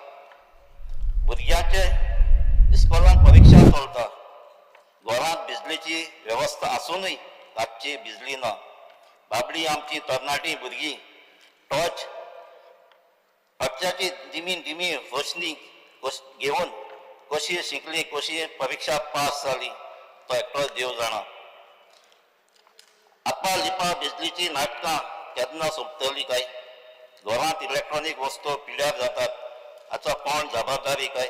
भुरग्यांचे इस्कोलांत परिक्षा चलता, घरांत बिजलीची वेवस्था आसुनूय रातची बिजली ना. बाबडी आमची तरणाटी भुरगीं टॉर्च टॉर्चाची दिमी दिमी रोशनी घेवन कशी शिकली, कशी परिक्षा पास जाली तो एकटोच देव जाणा. आपा लिपा बिजलीची नाटकां केन्ना सोंपतली काय? घरांत इलेक्ट्रॉनीक वस्तू पिड्यार जातात, हाचो कोण जबाबदारी काय?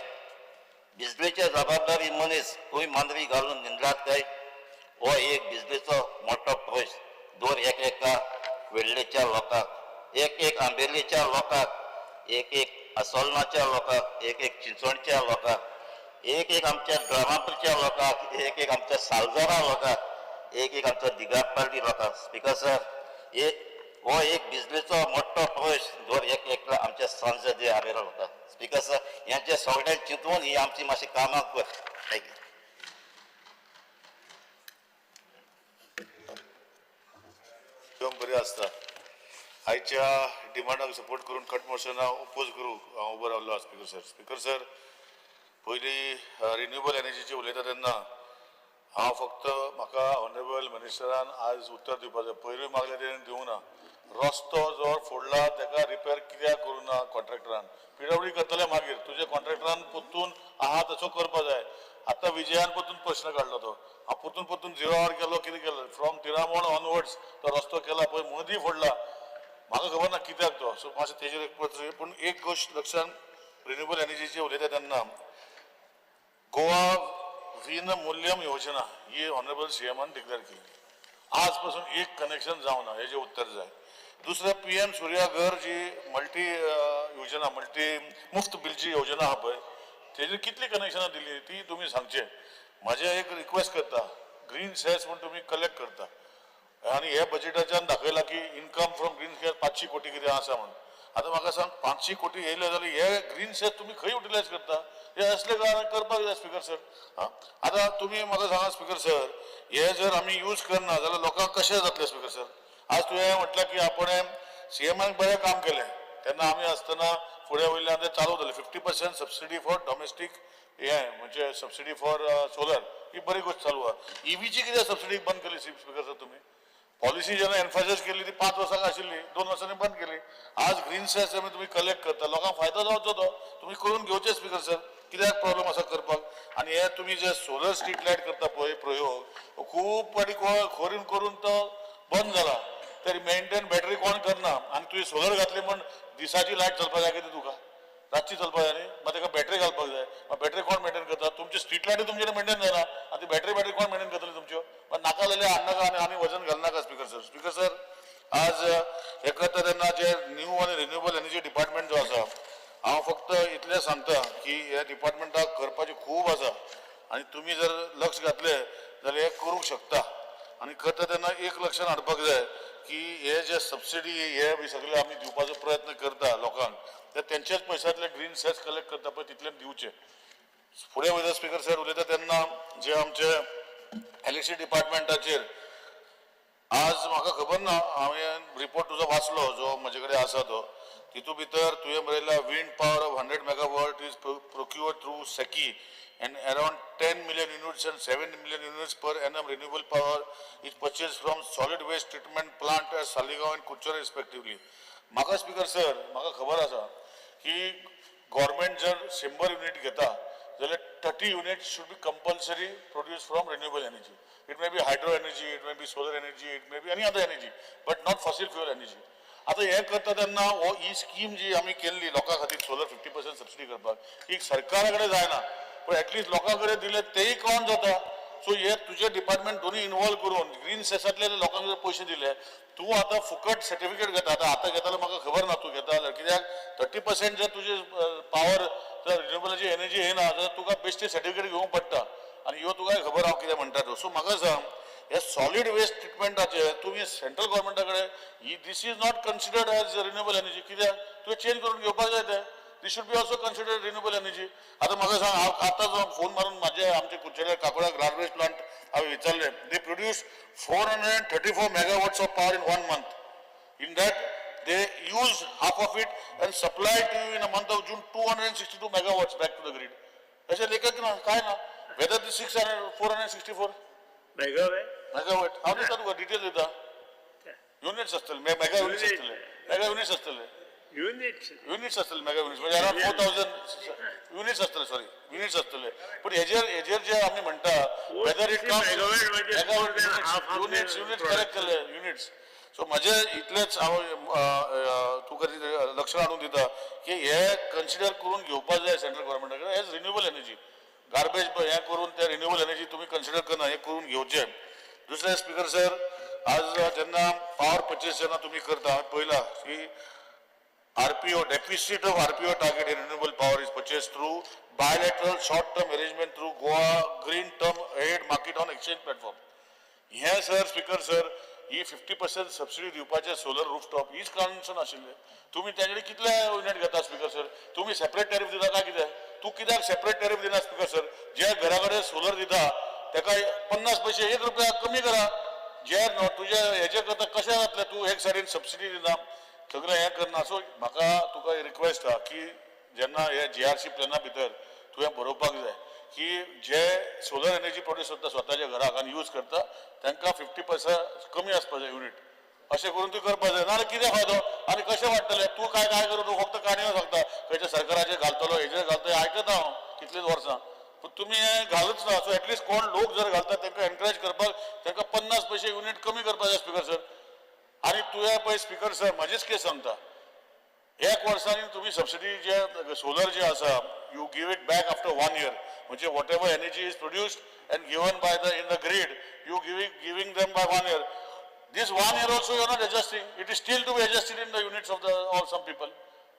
बिजलीचे जबाबदारी मनीस खंय मांद्री घालून न्हिदलात काय? हो एक बिजलीचो मोठो प्रश्न दर एक एका वेल्लेच्या लोकांक, एक एक आंबेलीच्या लोकांक, एक एक आसोलनाच्या लोकांक, एक एक चिंचवणच्या लोकांक, एक एक आमच्या ड्रामापूरच्या लोकांक, एक एक आमच्या सालजरा लोकांक, एक एक आमच्या दिगापाली लोकांक. स्पिकर सर एक हो एक बिजलीचो मोठो प्रश्न दर एक एकला आमच्या संसदीय आरेरा लोकांक. स्पिकर सर हेंचे सगळें चिंतून ही आमची मातशी कामां कर. Thank you. बरी आसता आयच्या डिमांडाक सपोर्ट करून कट मोशनाक ओपोज करूंक हांव उबो रावलो. स्पिकर सर, स्पिकर सर पयलीं रिन्युएबल एनर्जीची उलयता तेन्ना हांव फक्त म्हाका ऑनरेबल मिनिस्टरान आज उत्तर दिवपाक जाय. पयरूय मागलें तेणें दिवंक ना. रस्तो जो फोडला ताका रिपेर कित्याक करूं ना कॉन्ट्रॅक्टरान? पीडब्ल्यूडी करतले मागीर तुजे कॉन्ट्रॅक्टरान परतून आहा तसो करपा जाय. आतां विजयान परतून प्रश्न काडलो तो हांव परतून परतून झिरो our केलो कितें केलो फ्रॉम तिरामोण ऑनवर्ड्स तो रस्तो केला पळय मदीं फोडला, म्हाका खबर ना कित्याक तो. सो मातशें तेजेर एक पत्र. पूण एक गोश्ट लक्षान रिन्युएबल एनर्जीची उलयता तेन्ना गोवा वीन मूल्यम योजना ही ऑनरेबल सीएमान डिक्लेअर केली. आज पासून एक कनेक्शन जावना हेजें उत्तर जाय. दुसरें पीएम सूर्या घर जी मल्टी योजना मल्टी मुफ्त बिलची योजना आहा पळय तेजेर कितली कनेक्शनां दिली ती तुमी सांगचें. म्हाजें एक रिक्वेस्ट करता, ग्रीन सेस म्हूण तुमी कलेक्ट करता आनी हे बजेटाच्यान दाखयलां की इन्कम फ्रॉम ग्रीन सेस 500 कोटी कितें आसा म्हूण. आतां म्हाका सांग 500 कोटी येयले जाल्यार हे ग्रीन सेस तुमी खंय युटिलायज करता? हे असले कारण करपाक जाय स्पिकर सर. आतां तुमी म्हाका सांगा स्पिकर सर, हे जर आमी यूज करना जाल्यार लोकांक कशें जातलें स्पिकर सर? आज तुवें म्हटलें की आपण सीएमान बरें काम केलें तेन्ना आमी आसतना फुडें वयल्यान ते चालू जालें 50% सबसिडी फॉर डॉमेस्टीक हें म्हणजे सबसिडी फॉर सोलर ही बरी गोश्ट चालू आहा. ईव्हीची कित्याक सबसिडी बंद केली स्पिकर सर तुमी? पॉलिसी जेन्ना एनफासायज केली ती 5 वर्सांक आशिल्ली, 2 वर्सांनी बंद केली. आज ग्रीन सेस तुमी कलेक्ट करता, लोकांक फायदो जावचो तो तुमी करून घेवचे स्पिकर सर. कित्याक प्रॉब्लम आसा करपाक? आनी हे तुमी जे सोलर स्ट्रीट लायट करता पळय प्रयोग खूब फाटी खोरीन करून तो बंद जाला. तरी मेंटेन बॅटरी कोण करना. आनी तुवें सोलर घातली म्हण दिसाची लायट चलपाक जाय कितें तुका, रातची चलपाक जाय न्ही, मागीर ताका बॅटरी घालपाक जाय. मागीर बॅटरी कोण मेंटेन करता? तुमची स्ट्रीट लायटी तुमचे मेंटेन जायना, आनी बॅटरी बॅटरी कोण मेंटेन करतली तुमच्यो? मागीर नाका जाल्यार हाडनाका आनी आनी वजन घालनाका स्पीकर सर. स्पीकर सर, आज हे करता तेन्ना जे न्यू आनी रिन्युएबल एनर्जी डिपार्टमेंट जो आसा, हांव फक्त इतलें सांगता की ह्या डिपार्टमेंटाक करपाचें खूब आसा आनी तुमी जर लक्ष घातलें जाल्यार हें करूंक शकता. आनी करता तेन्ना एक लक्षान हाडपाक जाय की हे जे सबसिडी हे बी सगळे आमी दिवपाचो प्रयत्न करता लोकांक, ते तेंच्याच पयशांतले ग्रीन सेस कलेक्ट करता पळय तितले दिवचे. फुडें वयता स्पीकर सर उलयता तेन्ना जे आमचे इलेक्ट्रिसिटी डिपार्टमेंटाचेर आज म्हाका खबर ना, हांवें रिपोर्ट तुजो वाचलो जो म्हजे कडेन आसा तो, तितू भितर तुवें बरयला wind power of 100 megawatt is procured through SECI and around 10 million units and 7 million units per annum renewable power is purchased from solid waste treatment plant at Saligao and Curchorem respectively. म्हाका speaker sir, म्हाका खबर आसा की government जर 100 unit घेता जाल्यार 30 units should be compulsory produce from renewable energy. It may be hydro energy, it may be solar energy, it may be any other energy, but not fossil fuel energy. आतां हें करता तेन्ना हो ही scheme जी आमी केल्ली लोकां खातीर सोलर 50% सबसिडी करपाक, ही सरकारा कडेन जायना, पूण एटलिस्ट लोकां कडेन दिले तेय काउंट जाता. सो हे तुजे डिपार्टमेंट दोनूय इनवॉल्व करून ग्रीन सेसांतले लोकांक जर पयशे दिले, तूं आतां फुकट सर्टिफिकेट घेता. आतां आतां घेता म्हाका खबर ना तूं घेता जाल्यार, कित्याक 30% जर तुजे पावर जर रिन्युएबलाची एनर्जी येना जाल्यार तुका बेश्टी सर्टिफिकेट घेवंक पडटा. आनी ह्यो तुका खबर हांव कितें म्हणटा तो. सो म्हाका सांग, हे सॉलीड वेस्ट ट्रिटमेंटाचे तुमी सेंट्रल गव्हर्मेंटा कडेन ही this is not considered as renewable energy, कित्याक तुवें चेंज करून घेवपाक जाय तें. This should be also considered renewable energy. आतां म्हाका सांग, हांव आतांच फोन मारून म्हाजे आमचे कुडचड्यार काकोडा गार्बेज प्लांट हांवें विचारलें, they produce 434 megawatts of power in 1 month. In that they use half of it and supply to you in a month of June 262 megawatts back to the grid. अशें लेखक ना, काय ना, whether the 600 464 megawatt megawatt. हांव दिता तुका detail दिता. Units आसतले, मेगा युनिट्स आसतले, मेगा युनिट्स आसतले, युनिट्स युनिट्स आसतले, मेगा युनिट्स म्हणजे अराउंड 4000 युनिट्स आसतले, सॉरी युनिट्स आसतले. पूण हेजेर हेजेर जे आमी म्हणटा whether it comes megawatt units units correct केले युनिट्स. सो म्हजे इतलेच हांव तुका लक्षात हाडून दिता की हे कन्सिडर करून घेवपाक जाय सेंट्रल गव्हर्मेंटा कडेन एज रिन्युएबल एनर्जी. गार्बेज हें करून ते रिन्युएबल एनर्जी तुमी कन्सिडर करना, हें करून घेवचें. दुसरें स्पीकर सर, आज जेन्ना पावर पर्चेस जेन्ना तुमी करता, हांवें पळयलां की RPO, deficit of RPO target in renewable power is purchased through bilateral short-term arrangement through Goa Green Term Ahead Market on Exchange platform. हें सर स्पीकर सर, ही 50% सबसिडी दिवपाचें सोलर रूफटॉप हीच concern आशिल्लें. तुमी तेजे कडेन कितले युनिट घेता speaker sir? तुमी सेपरेट टॅरिफ दिता काय कितें? तूं कित्याक सेपरेट टॅरिफ दिना स्पीकर सर? जे घरा कडेन सोलर दिता तेका 50 पयशे 1 रुपया कमी करा. जे तुजे हेजे करता कशें जातलें? तूं एक सायडीन सबसिडी दिना, सगळें हें करना. सो म्हाका तुका रिक्वेस्ट आहा की जेन्ना हे जीआरसी प्लॅना भितर तुवें बरोवपाक जाय की जे सोलर एनर्जी प्रोड्यूस करता स्वताच्या घराक आनी यूज करता तांकां 50% कमी आसपाक जाय युनिट. अशें करून तूं करपाक जाय, नाजाल्यार कितें फायदो आनी कशें वाडटलें? तूं काय काय करून तूं फक्त काणयो सांगता, खंयच्या सरकाराचेर घालतलो हेजेर घालतलो, आयकता हांव कितलींच वर्सां, पूण तुमी हें घालूच ना. सो एटलिस्ट कोण लोक जर घालता तांकां एनकरेज करपाक तांकां 50 पयशे युनिट कमी करपाक जाय स्पीकर सर. आनी तुवें पळय स्पीकर सर, म्हजीच केस सांगता, एक वर्सांनी तुमी सबसिडी जे सोलर जे आसा you give it back after 1 year, म्हणजे whatever energy is produced and given by the in the grid you giving them by 1 year. This 1 year also you are not adjusting, it is still to be adjusted in the units of the of some people.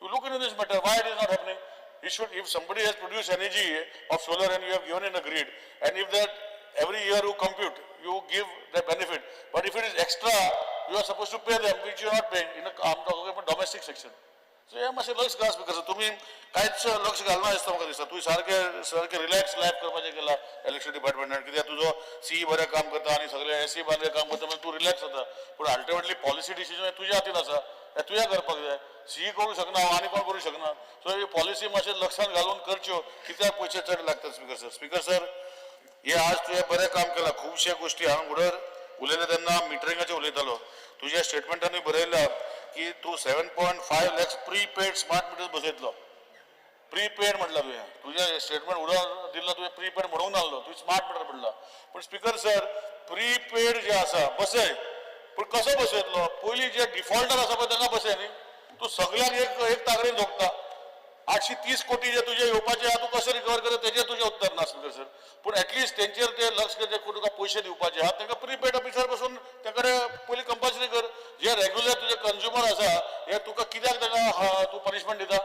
You look into this matter, why it is not happening? You should, if somebody has produced energy of solar and you have given in the grid, and if that every year you compute, you give the benefit, but if it is extra, you are supposed to pay them, which you are not paying. In a, I am talking about domestic section. So हे मातशें लक्ष घाल speaker sir, तुमी कांयच लक्ष घालना दिसता म्हाका दिसता. तूं सारकें सारकें रिलॅक्स लायफ करपाचें केलां इलेक्ट्रिसिटी डिपार्टमेंटान, कित्याक तुजो सी बरें काम करता आनी सगळें एसी बरें काम करता, म्हणजे तूं रिलॅक्स जाता. पूण अल्टिमेटली पॉलिसी डिसिजन तुज्या हातीन आसा, हें तुवें करपाक जाय. सी करूंक शकना आनी कोण करूंक शकना. सो ही पॉलिसी मातशें लक्षांत घालून करच्यो, कित्याक पयशे चड लागतात स्पीकर सर. स्पीकर सर, हे आज तुवें बरें काम केलां, खुबशे गोश्टी हांव उडर उलयलें तेन्ना मिटरिंगाचें उलयतालो. तुज्या स्टेटमेंटानूय बरयलां की तूं 7.5 लॅक्स प्रीपेड स्मार्ट मिटर्स बसयतलो. प्रीपेड म्हटलां तुवें, तुज्या स्टेटमेंट उडोवन दिल्लो तुवें प्रीपेड म्हणूंक नासलो, तुवें स्मार्ट मिटर म्हणलां. पूण स्पीकर सर, प्रीपेड जे आसा बसय, पूण कसो बसयतलो? पयलीं जे डिफॉल्टर आसा पळय तांकां बसय न्ही. तूं सगल्यांक एक एक तागडेन जोखता. 830 कोटी जे तुजे येवपाचे आहा, तूं कशें रिकवर करता तेजेर तुजें उत्तर ना स्पीकर सर. पूण एटलिस्ट तेंचेर ते लक्ष जे तुका पयशे दिवपाचे आहा तांकां प्रीपेड ऑफिसर बसून तेंकडे पयलीं कंपल्सरी कर. जे रेग्युलर तुजे कंज्युमर आसा हे तुका कित्याक तांकां तूं पनिशमेंट दिता?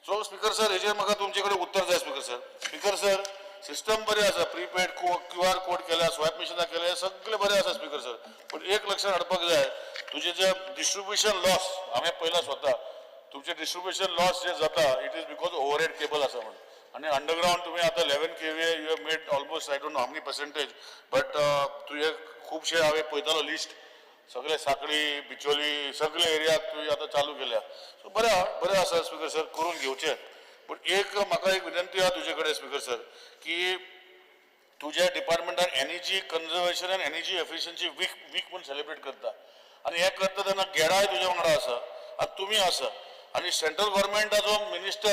सो स्पीकर सर, हेजेर म्हाका तुमचे कडेन उत्तर जाय speaker sir. Speaker sir, system बरें आसा, प्रीपेड क्यू आर कोड केल्या, स्वायप मिशनां केल्या, सगळें बरें आसा स्पीकर सर. पूण एक लक्षात हाडपाक जाय, तुजें जे डिस्ट्रिब्युशन लॉस हांवें पळयलां स्वता, तुमचें डिस्ट्रिब्युशन लॉस जे जाता it is because overhead cable आसा म्हणून. आनी अंडरग्रावंड तुमी आतां 11 kVA you have made almost, I don't know how many percentage, but तुजें खुबशे हांवें पळयतालो लिस्ट, सगळे साकळी बिचोली सगळे एरियाक तुवें आतां चालू केल्या. सो बरें आहा, बरें आसा स्पीकर सर, करून घेवचें. पूण एक म्हाका एक विनंती आहा तुजे कडेन स्पीकर सर, की तुज्या डिपार्टमेंटान energy conservation and energy efficiency week week म्हूण सेलिब्रेट करता आनी हें करता तेन्ना गेडाय तुज्या वांगडा आसा आनी तुमी आसा आनी central गव्हर्मेंटाचो minister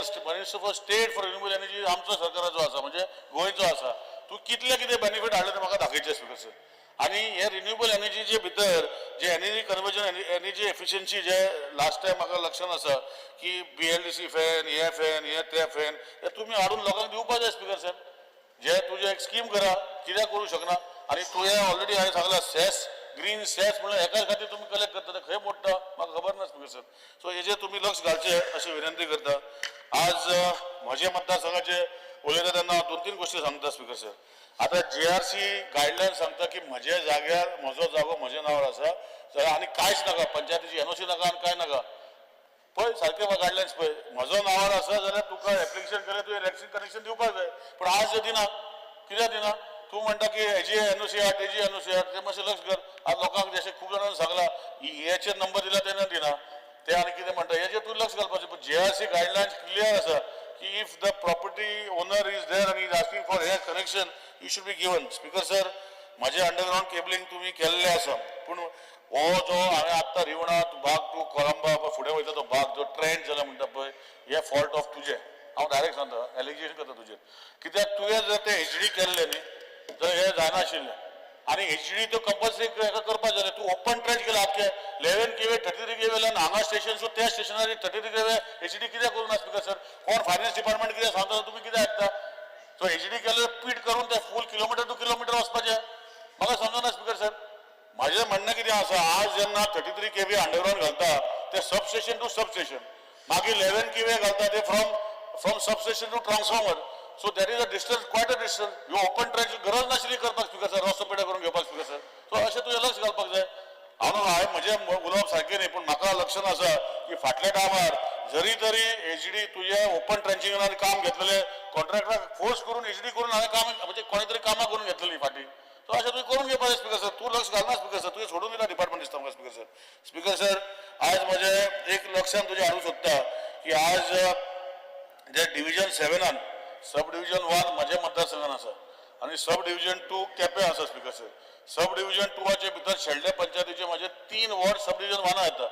for state for renewable energy आमचो सरकाराचो आसा, म्हणजे गोंयचो आसा. तूं कितले कितें बेनिफीट हाडले ते म्हाका दाखयचे स्पीकर सर. आनी हे रिन्युएबल एनर्जीचे भितर जे एनर्जी कन्वर्जन एनर्जी एफिशियन्सी जे लास्ट टायम म्हाका लक्षान आसा की BLDC fan, हे फॅन, हे ते फॅन, हे तुमी हाडून लोकांक दिवपा जाय स्पीकर सर. जे तुजें एक स्कीम करा, कित्याक करूं शकना? आनी तुवें ऑलरेडी हांवें सांगलां सेस, ग्रीन सेस म्हणल्यार एकाच खातीर तुमी कलेक्ट करता, ते खंय मोडटा म्हाका खबर ना स्पीकर सर. सो हेजेर तुमी लक्ष घालचें अशें विनंती करता. आज म्हज्या मतदारसंघाचे उलयता तेन्ना दोन तीन गोश्टी सांगता स्पीकर सर. आतां GRC guideline सांगता की म्हज्या जाग्यार म्हजो जागो म्हज्या नांवार आसा जाल्यार आनी कांयच नाका, पंचायतीची NOC नाका आनी कांय नाका. पळय सारकें गायडलायन्स पळय, म्हजो नांवार आसा जाल्यार तुका एप्लिकेशन केलें तुवें इलेक्ट्रीक कनेक्शन दिवपाक जाय. पूण आज जे दिना, कित्याक दिना? तूं म्हणटा की हेजी NOC आहा, तेजी NOC आहा, तें मातशें लक्ष कर. आज लोकांक जशें खूब जाणांनी सांगलां, हेचेर नंबर दिला तेन्ना दिना, ते आनी कितें म्हणटा हेजेर तूं लक्ष घालपाचें. पूण GRC guidelines clear आसा की if the property owner is there आनी is asking for hair connection, you should be given. Speaker sir, म्हजें अंडरग्रावंड केबलिंग तुमी केल्लें आसा, पूण हो जो हांवें आत्तां रिवणा भाग टू कोलंबा फुडें वयता तो भाग जो ट्रेंड जाला म्हणटा पळय, हे फॉल्ट ऑफ तुजें. हांव डायरेक्ट सांगता, एलिगेशन करता तुजेर, कित्याक तुवें जर तें HD केल्लें न्ही जाल्यार हें जायनाशिल्लें. आनी HD त्यो कंपल्सरी हेका करपाक जाय. तूं ओपन ट्रेंच केला आख्खें 11 kVA 33 kVA वयल्यान हांगा स्टेशन सो त्या स्टेशनार 33 kVA HD कित्याक करूं ना स्पीकर सर? कोण फायनान्स डिपार्टमेंट कितें सांगता तुमी कितें आयकता? सो HD केल्यार पीट करून ते फूल किलोमिटर टू किलोमिटर वचपाचें, म्हाका समजना स्पीकर सर. म्हाजें म्हणणें कितें आसा, आज जेन्ना 33 kVA underground घालता ते सबस्टेशन टू सबस्टेशन, मागीर 11 kVA घालता ते from substation to transformer. So that is a distance, quite a distance. You open trench गरज नाशिल्ली करपाक स्पीकर सर, रस्तो पेडे करून घेवपाक स्पीकर सर. सो अशें तुजें लक्ष घालपाक जाय. हांव हांवें म्हजें उलोवप सारकें न्ही, पूण म्हाका लक्षात आसा की फाटल्या टायमार जरी तरी HD तुजें ओपन ट्रेंचिंगान काम घेतलेलें, कॉन्ट्रॅक्टराक फोर्स करून HD करून हांवें काम, म्हणजे कोणी तरी कामां करून घेतलेलीं फाटीं. सो अशें तुवें करून घेवपाक जाय स्पीकर सर. तूं लक्ष घालना स्पीकर सर, तुवें सोडून दिला डिपार्टमेंट दिसता म्हाका स्पीकर सर. स्पीकर सर, आज म्हजें एक लक्षान तुजें हाडूंक सोदता की आज जे डिविजन 7 सब डिविजन 1 म्हज्या मतदारसंघान आसा आनी सब डिविजन 2 केपें आसा स्पीकर सर. सब डिविजन 2 भितर शेल्डें पंचायतीचे म्हजे 3 वॉर्ड सब डिविजन 1 येता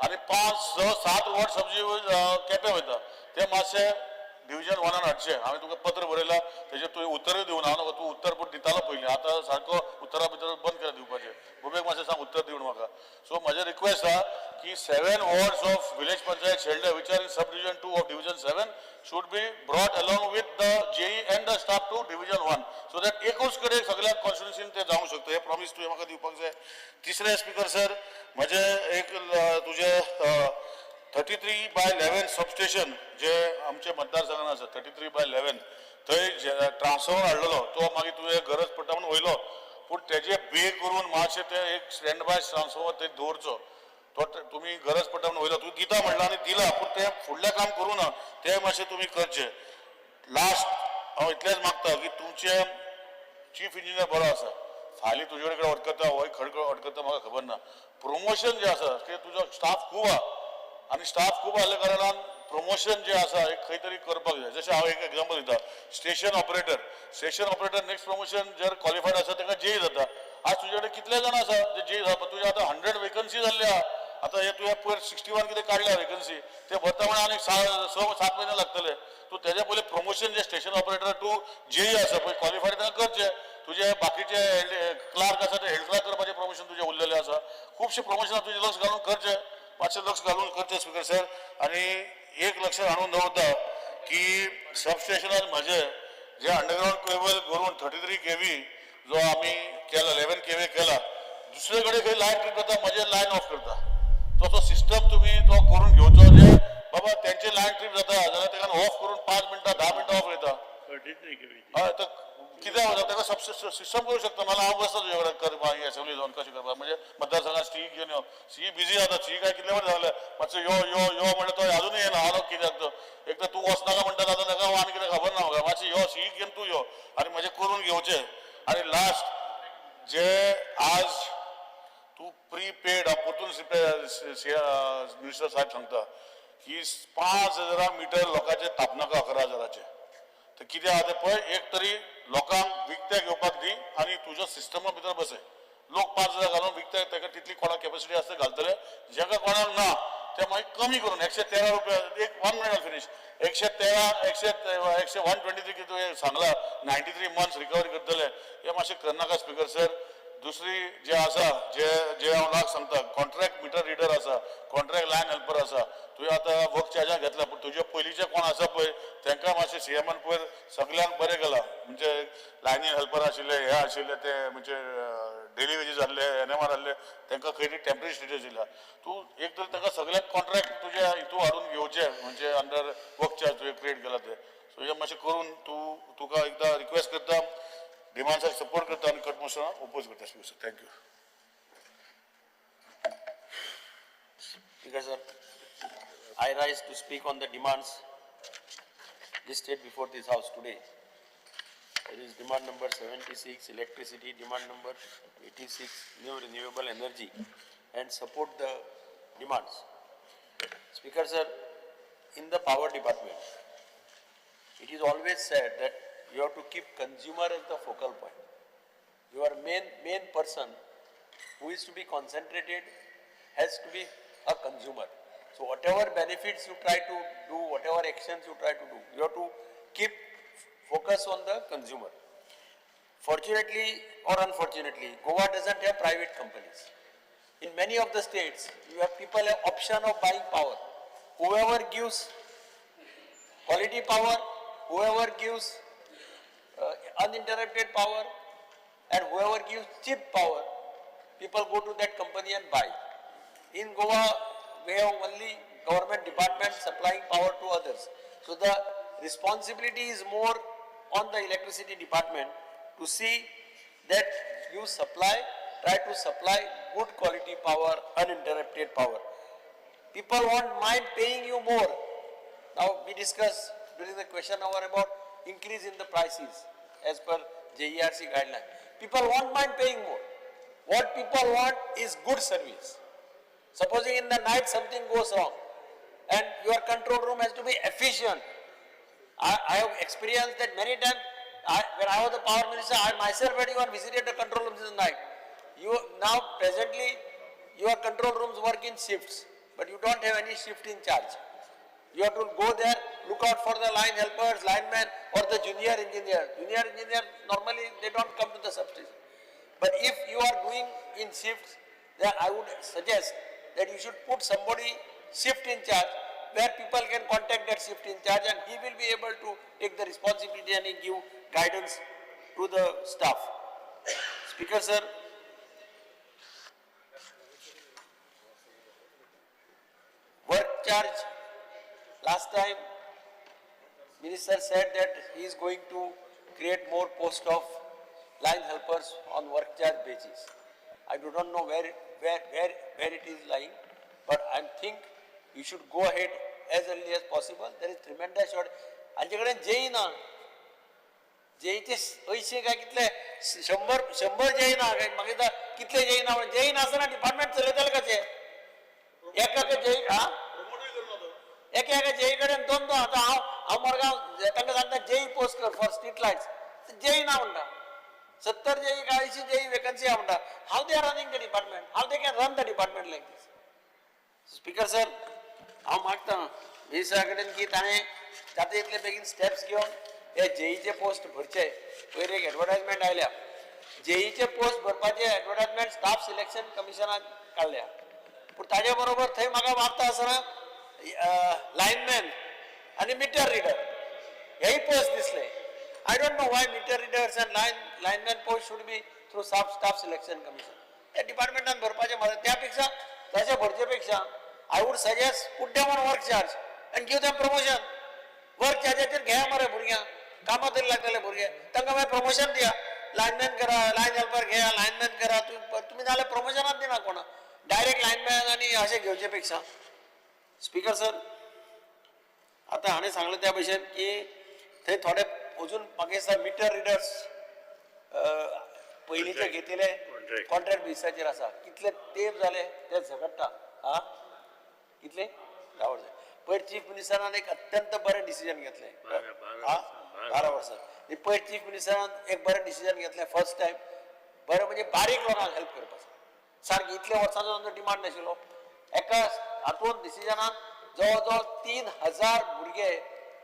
आनी 5 6 7 वॉर्ड सब डिविजन केपें वयता, ते मातशे डिविजन 1 हाडचे. हांवें तुका पत्र बरयलां, तेजेर तुवें उत्तरूय दिवना. हांव तूं उत्तर पूण दितालो पयलीं, आतां सारको उत्तरा भितर बंद केला दिवपाचें. गोबेक मातशें सांग उत्तर दिवन म्हाका. सो म्हजें रिक्वेस्ट आहा की 7 wards of village panchayat Sheldem which are in sub division 2 of division 7 should be brought along with the JE and the staff to division 1 so that एकूच कडेन सगळ्या कॉन्स्टिट्युन्सीन ते जावंक शकता. हे प्रॉमीस तुवें म्हाका दिवपाक जाय. तिसरें स्पीकर सर, म्हजें एक तुजें 33/11 सबस्टेशन जे आमचे मतदारसंघान आसा, 33/11 थंय ट्रान्सफॉर्मर हाडलेलो, तो मागीर तुवें गरज पडटा म्हणून वयलो, पूण तेजे बे करून मातशें ते एक स्टँड बाय ट्रान्सफॉर्मर थंय दवरचो. तो तुमी गरज पडटा म्हणून वयलो, तूं दिता म्हणलां आनी दिला, पूण तें फुडलें काम करूं ना, तें मातशें तुमी करचें. लास्ट हांव इतलेंच मागता की तुमचें चीफ इंजिनियर बरो आसा, फाल्यां तुजे कडेन अडकता होय खंय अडकता म्हाका खबर ना. प्रमोशन जें आसा की तुजो स्टाफ खूब आहा आनी स्टाफ खूब आहल्या कारणान प्रमोशन जें आसा एक खंय तरी करपाक जाय. जशें हांव एक एग्जाम्पल दिता, station operator next promotion जर क्वॉलिफायड आसा ताका जेई जाता. आज तुजे कडेन कितले जाण आसा जे जेई जाता? तुजे आतां 100 वेकन्सी जाल्ली आहा. आतां हे तुवें पयर 61 कितें काडल्या वेकन्सी, ते भरता म्हणल्यार आनीक 6-7 म्हयने लागतले. तूं तेज्या पयलीं प्रमोशन जे स्टेशन ऑपरेटर टू जेई आसा पळय क्वॉलिफायड ताका करचें. तुजे बाकीचे क्लार्क आसा ते हेड क्लार्क करपाचें प्रमोशन प्रमोशन तुजें उरलेलें आसा. खुबशे प्रमोशनां तुजें लक्ष घालून करचें, मातशें लक्ष घालून करचें स्पिकर सर. आनी एक लक्षात हाडून दवरता की सबस्टेशनार म्हजें जे अंडरग्रावंड केबल करून 33 kV जो आमी केला, 11 kV केला, दुसरे कडेन खंय लायन ट्रीप जाता म्हजें लायन ऑफ करता. तसो सिस्टम तुमी तो करून घेवचो जे बाबा तेंचे लायन ट्रीप जाता जाल्यार तेका ऑफ करून 5 मिनटां 10 मिनटां ऑफ वयता. 33 kV. हय, तर कितें जाता तेका सिस्टम करूं शकता. नाल्यार हांव बसता तुजे कडेन करपाक एसेंब्ली जावन कशें करपाक, म्हणजे मतदारसंघात सी घेवन यो, सी बिजी जाता, सी काय कितले फावटी सांगलें मातसो यो यो यो म्हणल्यार तो अजुनूय येना. हांव कित्याक तो एक तर तूं वचनाका म्हणटा, आतां ताका आनी कितें खबर ना म्हाका, मातशें यो सी घेवन तूं यो आनी म्हजें करून घेवचें. आनी लास्ट जे आज तूं प्रीपेड परतून मिनिस्टर साहेब सांगता की 5,000 मिटर लोकांचे तापनाका 11,000चे, तर कितें आहा तें पळय, एक तरी लोकांक विकतें घेवपाक दी आनी तुज्या सिस्टमा भितर बसय. लोक 5,000 घालून विकते ताका तितली कोणाक कॅपॅसिटी आसता घालतले, जेका कोणाक ना ते मागीर कमी करून 113 रुपया, एक 1 मिनट फिनीश, 113 100 123 कितें तुवें सांगला 93 मंथ्स रिकवरी करतले, हे मातशें करनाका स्पिकर सर. दुसरी जे आसा जे जे हांव लाग सांगता, कॉन्ट्रॅक्ट मिटर रिडर आसा, कॉन्ट्रॅक्ट लायन हेल्पर आसा, तुवें आतां वर्क चार्जाक घेतला पूण तुजे पयलींचे कोण आसा पळय तांकां मातशें सीएमान पयर सगल्यांक बरें केलां, म्हणजे लायनी हेल्पर आशिल्ले हे आशिल्ले ते म्हणजे डेली वेजीस आहले एनएमआर आहले तांकां खंय तरी टेम्पररी स्टेटस दिला. तूं एक तर तांकां सगल्यांक कॉन्ट्रॅक्ट तुज्या हितू हाडून घेवचें, म्हणजे अंडर वर्क चार्ज तुवें क्रिएट केला तें. सो हें मातशें करून तूं तुका एकदां रिक्वेस्ट करता, डिमांड्साक सपोर्ट करता आनी कट मोशनाक ओपोज करता. Speaker sir, thank you. Speaker sir, I rise to speak on the demands listed before this house today. There is demand number 76, electricity, demand number 86, new renewable energy, and support the demands. Speaker sir, in the power department, it is always said that you have to keep consumer as the focal point. Your main person who is to be concentrated has to be a consumer. So whatever benefits you try to do, whatever actions you try to do, you have to keep focus on the consumer. Fortunately or unfortunately, Goa doesn't have private companies. In many of the states, you have people have option of buying power. Whoever gives quality power, whoever gives uninterrupted power, and whoever gives cheap power, people go to that company and buy. In Goa, we have only government departments supplying power to others. So the responsibility is more on the electricity department to see that you supply, try to supply good quality power, uninterrupted power. People won't mind paying you more. Now we discussed during the question hour about increase in the prices as per JERC guideline. People won't mind paying more. What people want is good service. Supposing in the night something goes wrong and your control room has to be efficient. I have experienced that many times. When I was the power minister, I myself had even visited the control rooms in the night. You now presently your control rooms work in shifts, but you don't have any shift in charge. You have to go there, look out for the line helpers, linemen, or the junior engineer. Junior engineer normally they don't come to the substation. But if you are doing in shifts, then I would suggest that you should put somebody shift in charge where people can contact that shift in charge and he will be able to take the responsibility and he give guidance to the staff. Speaker sir, work charge, last time minister said that he is going to create more post of line helpers on work charge basis. I do not know where it is lying, but I think you should go ahead as early as possible. There is tremendous short. आमचे कडेन JEE ना, जेईचे अंयशीं काय कितले 100 JEE ना, काय मागीर कितले जेई ना, जेई नासतना डिपार्टमेंट चलयतले कशें? एका जेई हा एका एका जेई कडेन दोन दोन. आतां हांव मडगांव तांकां सांगता जेई पोस्ट कर फॉर स्ट्रीट लायट्स, जेई ना म्हणटा. 70 जेई काय 80 जेई वेकन्सी आहा म्हणटा. How they are running the department? How they can run the department like this? Speaker sir, हांव मागता मिनिस्टरा कडेन की ताणें जाता तितले बेगीन स्टेप्स घेवन हे जेईचे पोस्ट भरचे. पयर एक एडवर्टायजमेंट आयल्या, जेईचे पोस्ट भरपाचे एडवर्टायजमेंट स्टाफ सिलेक्शन कमिशनान काडल्या, पूण ताजे बरोबर थंय म्हाका वाचता आसतना लायनमॅन आनी मिटर रिडर हेय पोस्ट दिसले. I don't know why meter readers and lineman post should be through staff selection commission. त्या डिपार्टमेंटान भरपाचें म्हाका त्या पेक्षा तशें भरचे पेक्षा I would suggest put them on work charge and give them promotion. Work चार्जाचेर घेया मरे भुरग्यांक, कामां तरी लागतले भुरगे, तांकां मागीर प्रमोशन दिया, लायनमॅन करा, लायन हेल्पर घेया, लायनमॅन करा. तुमी नाजाल्यार प्रमोशनाच दिना कोणाक, डायरेक्ट लायनमॅन आनी अशें घेवचे पेक्षा. स्पिकर सर, आतां हाणें सांगलें त्या भशेन की थंय थोडे अजून म्हाका दिसता मिटर रिडर्स पयलींचे घेतिले कॉन्ट्रॅक्ट बेसिसाचेर आसा. कितले तेंप जाले ते झगडटा. हा, कितले 10 वर्सां. पयर चीफ मिनिस्टरान एक अत्यंत बरें डिसिजन घेतलें. 12 वर्सां पयर चीफ मिनिस्टरान एक बरें डिसिजन घेतलें फर्स्ट टायम. बरें म्हणजे बारीक लोकांक हेल्प करपाचें. सारकें इतल्या वर्सांचो तांचो डिमांड नाशिल्लो. एका हातून डिसिजनान जवळ जवळ 3,000 भुरगे,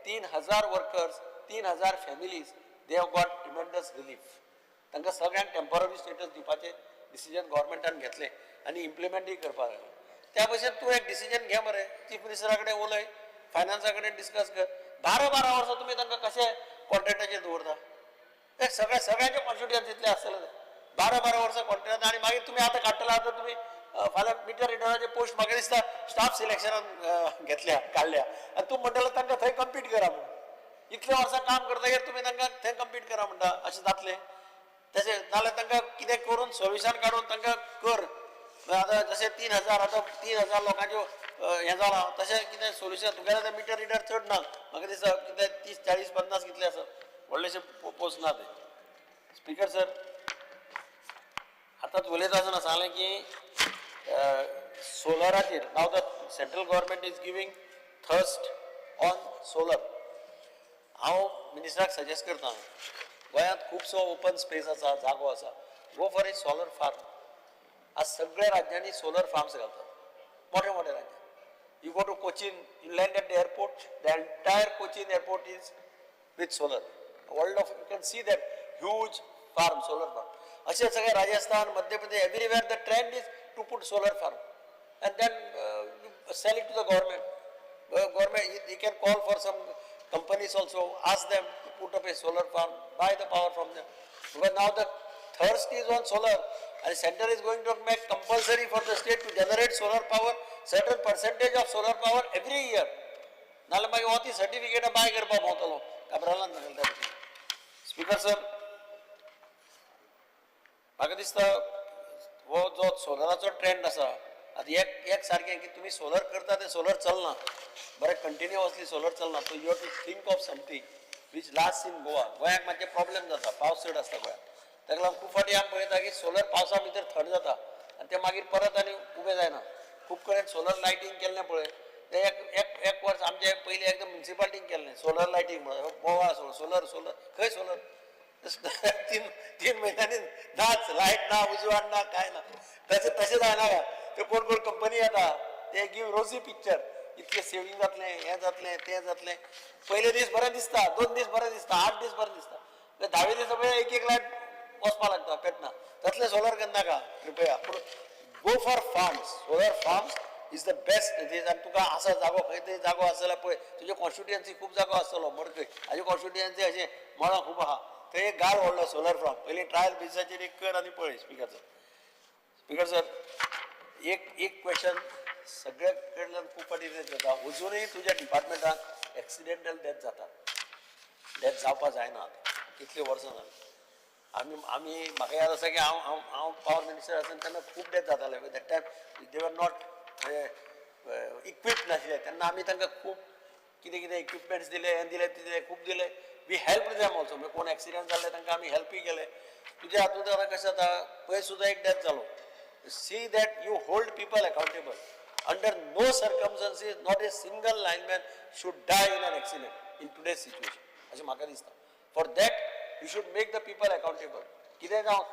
3,000 workers, 3,000 families, they have got tremendous relief. तांकां सगळ्यांक टेम्पररी स्टेटस दिवपाचें डिसिजन गव्हर्मेंटान घेतलें आनी इम्प्लिमेंटूय करपाक लागलें. त्या भशेन तूं एक डिसिजन घे मरे, चीफ मिनिस्टरा कडेन उलय, फायनान्सा कडेन डिस्कस कर. 12-12 वर्सां तुमी तांकां कशें कॉन्ट्रॅक्टाचेर दवरता? ते सगळ्यांचे कॉन्स्टिट्युएन्सींतले आसतले 12-12 वर्सां कॉन्ट्रॅक्ट, आनी मागीर तुमी आतां काडटले. आतां तुमी फाल्यां मिटर रिडराचे पोस्ट म्हाका दिसता स्टाफ सिलेक्शनान घेतल्या काडल्या, आनी तूं म्हणटलो तांकां थंय कम्पीट करा म्हणून. इतल्या वर्सां काम करतकीर तुमी तांकां थंय कम्पीट करा म्हणटा, अशें जातलें? तशें नाजाल्यार तांकां कितें करून सोल्युशन काडून तांकां कर. आतां जशें 3,000, आतां 3,000 लोकांच्यो हें जालां, तशें कितें सोल्युशन तुगेलें तें मिटर रिडर चड ना, म्हाका दिसता कितें 30, 40, 50 कितले आसा, व्हडलेशे पोस्ट ना ते. स्पिकर सर, आतांच उलयता आसतना सांगलें की सोलराचेर now the central government is giving thrust on solar. हांव मिनिस्टराक सजेस्ट करता, गोंयांत खुबसो ओपन स्पेस आसा, जागो आसा, go for a solar farm. आज सगळ्या राज्यांनी सोलर फार्म्स घालतात, मोठे मोठे राज्यां. You go to Cochin, you land at the airport, the entire Cochin airport is with solar. World of you can see that huge farm, solar farm. अशे सगळे Rajasthan, Madhya Pradesh, everywhere the trend is to put solar farm and then sell it to the government. Government, you can call for some companies also, ask them to put up a solar farm, buy the power from them. Because now the thirst is on solar, and center is going to make compulsory for the state to generate solar power, certain percentage of solar power every year. नाल्यार मागीर हो ती certificate बाय करपाक भोंवतलो काब्रालान सांगता. Speaker sir, म्हाका दिसता हो जो सोलराचो ट्रेंड आसा आतां एक सारकें की तुमी सोलर करता तें सोलर चलना बरें, कंटिन्युअसली सोलर चलना. So you have to think of something which last in Goa. गोंयाक मातशें प्रॉब्लेम जाता, पावस चड आसता गोंयांत, ताका लागून खूब फावटी आमी पळयता की सोलर पावसा भितर थंड जाता आनी तें मागीर परत आनी उबें जायना. खूब कडेन सोलर लायटींग केल्लें पळय, तें एक एक वर्स आमचें पयलीं एकदम म्युनिसिपालिटीन केल्लें सोलर लायटींग म्हणून, गोवा सोलर सोलर खंय सोलर 3 म्हयन्यांनी नाच, लायट ना, उजवाड ना, कांय ना. तशें तशें जायना काय ते कोण कोण कंपनी येता ते गिव रोजी पिक्चर, इतलें सेवींग जातलें, हें जातलें, तें जातलें. पयले दीस बरें दिसता, 2 दीस बरें दिसता, 8 दीस बरें दिसता, 10वे दिसा पळय एक एक लायट वचपा लागता पेटना. तसलें सोलर करनाका कृपया, पूण go for farms. Solar farms is the best. आनी तुका आसा जागो, खंय तरी जागो आसा जाल्यार पळय, तुजे कॉन्स्टिट्युएन्सी खूब जागो आसतलो, मडकय हाजी कॉन्स्टिट्युएन्सी अशें मळां खूब आहा, थंय एक घाल व्हडलो सोलर फार्म, पयलीं ट्रायल बेजिसाचेर एक कर आनी पळय. स्पिकर सर, स्पिकर सर, एक क्वेश्चन सगळ्या कडल्यान खूब फावटी जाता, अजुनूय तुज्या डिपार्टमेंटान एक्सिडेंटल डेथ जाता, डेथ जावपा जायना. आतां कितलीं वर्सां जालीं आमी आमी म्हाका याद आसा की हांव हांव हांव पावर मिनिस्टर आसतना तेन्ना खूब डेथ जाताले. That time they were not equip नाशिल्ले, तेन्ना आमी तांकां खूब कितें कितें इक्विपमेंट्स दिले, हें दिले, दिले, खूब दिले. We help them also, म्हणजे कोण एक्सिडंट जाल्ले तांकां आमी हेल्पूय केले. तुज्या हातूंत आतां कशें जाता, पयर सुद्दां एक डेथ जालो. See that you hold people accountable. Under no circumstances not a single lineman should die in an accident in today's situation, अशें म्हाका दिसता. For that you should make the people accountable. कितें जावं,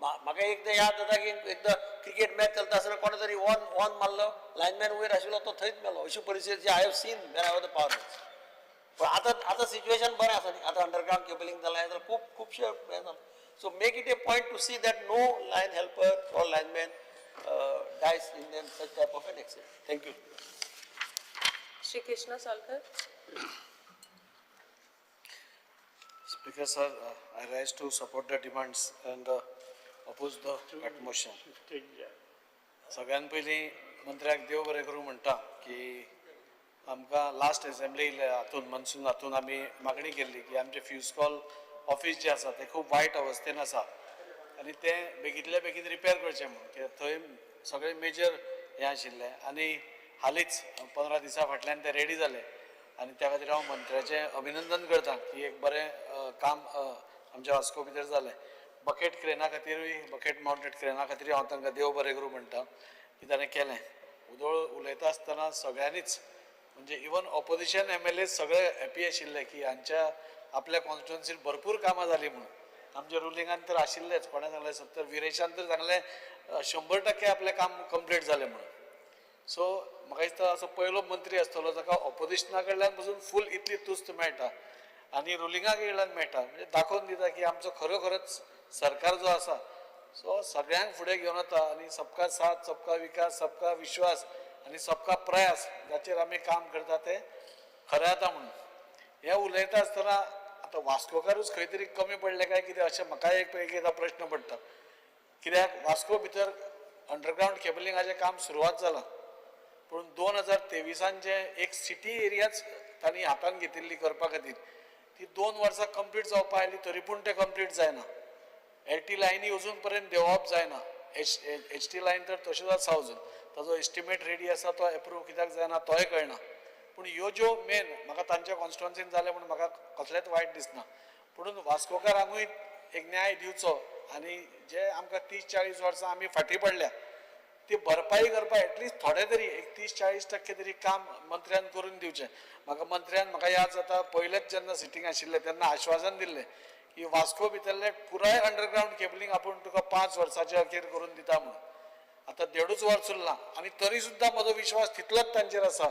म्हाका एकदां याद जाता की एकदां क्रिकेट मॅच चलता आसतना कोणे तरी ऑन मारलो, लायनमॅन वयर आशिल्लो तो थंयच मेलो. अशी परिस्थिती I have seen when I was the power minister. पूण आतां आतां सिच्युएशन बरें आसा न्ही, आतां अंडरग्रावंड केबलिंग जालां, जाल्यार खूब खुबशें हें जालां. So make it a point to see that no line helper or lineman dies in such type of an accident. Thank you. Shri Krishna Salkar. Speaker sir, I rise to support the demands and oppose the cut motion. सगळ्यान पयलीं मंत्र्याक देव बरें करूं म्हणटा की आमकां last assembly हातून मनसून हातून आमी मागणी केल्ली की आमचें फ्यूज कॉल ऑफीस जें आसा तें खूब वायट अवस्थेन आसा आनी तें बेगींतल्या बेगीन रिपेर करचें म्हणून, कित्याक थंय सगळें मेजर हें आशिल्लें आनी हालींच 15 दिसां फाटल्यान तें रेडी जालें आनी त्या खातीर हांव मंत्र्याचें अभिनंदन करता की एक बरें काम आमच्या वास्को भितर जालें. बकेट क्रेना खातीरूय, बकेट मावंटेड क्रेना खातीरूय हांव तांकां देव बरें करूं म्हणटा की ताणें केलें. उदोळ उलयता आसतना सगळ्यांनीच म्हणजे इवन ऑपोजिशन MLA सगळे हॅपी आशिल्ले की हांच्या आपल्या कॉन्स्टिट्युएन्सीन भरपूर कामां जालीं म्हणून. आमच्या रुलिंगान तर आशिल्लेच, कोणें सांगलें सत्तर विरेशान तर सांगलें 100% आपलें काम कंप्लीट जालें म्हणून. सो म्हाका दिसता असो पयलो मंत्री आसतलो जाका ऑपोजिशना कडल्यान पसून फूल इतली तुस्त मेळटा आनी रुलिंगा कडल्यान मेळटा, म्हणजे दाखोवन दिता की आमचो खरोखरच सरकार जो आसा सो सगळ्यांक फुडें घेवन वता आनी सबका साथ, सबका विकास, सबका विश्वास आनी सबका प्रयास जाचेर आमी काम करता तें खरें जाता म्हणून. हें उलयता आसतना आतां वास्कोकारूच खंय तरी कमी पडले काय कितें अशें म्हाका एक एकदां प्रश्न पडटा, कित्याक वास्को भितर अंडरग्रावंड केबलिंगाचें काम सुरवात जालां, पूण 2023 जे एक सिटी एरियाच तांणी हातान घेतिल्ली करपा खातीर ती 2 वर्सां कंप्लीट जावपा आयली तरी पूण तें कंप्लीट जायना. एल टी लायनी अजून पर्यंत देंवप जायना, एच टी लायन तर तश्योच आसा अजून, ताजो एस्टिमेट रेडी आसा तो एप्रूव कित्याक जायना तोय कळना. पूण ह्यो ज्यो मेन म्हाका तांच्या कॉन्स्टिट्युएन्सीन जालें म्हूण म्हाका कसलेंच वायट दिसना, पूण वास्कोकारांकूय एक न्याय दिवचो आनी जे आमकां 30-40 वर्सां आमी फाटीं पडल्या ती भरपाई करपाक एटलिस्ट थोडे तरी एक 30-40% तरी काम मंत्र्यान करून दिवचें. म्हाका मंत्र्यान म्हाका याद जाता पयलेच जेन्ना सिटींग आशिल्लें तेन्ना आश्वासन दिल्लें की वास्को भितरलें पुराय अंडरग्रावंड केबलिंग आपूण तुका 5 वर्साच्या अखेर करून दिता म्हणून. आतां 1.5 वर्स उरलां आनी तरी सुद्दां म्हजो विश्वास तितलोच तांचेर आसा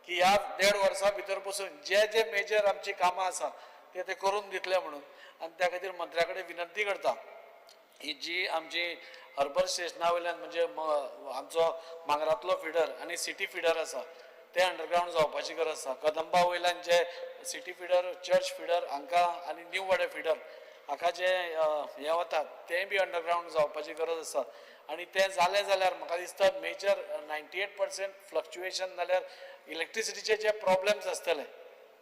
की ह्या 1.5 वर्सां भितर पसून जे जे मेजर आमची कामां आसा ते ते करून दितले म्हणून. आनी त्या खातीर मंत्र्या कडेन विनंती करता ही जी आमची हर्बर स्टेशना वयल्यान म्हणजे आमचो मांगरांतलो फिडर आनी सिटी फिडर आसा ते अंडरग्रावंड जावपाची गरज आसा. कदंबा वयल्यान जे सिटी फिडर, चर्च फिडर हांकां आनी न्यू वाडे फिडर हाका जे हें वता तें बी अंडरग्रावंड जावपाची गरज आसा. आनी तें जालें जाल्यार म्हाका दिसता मेजर 98% फ्लक्चुएशन जाल्यार इलेक्ट्रिसिटीचे जे प्रॉब्लम्स आसतले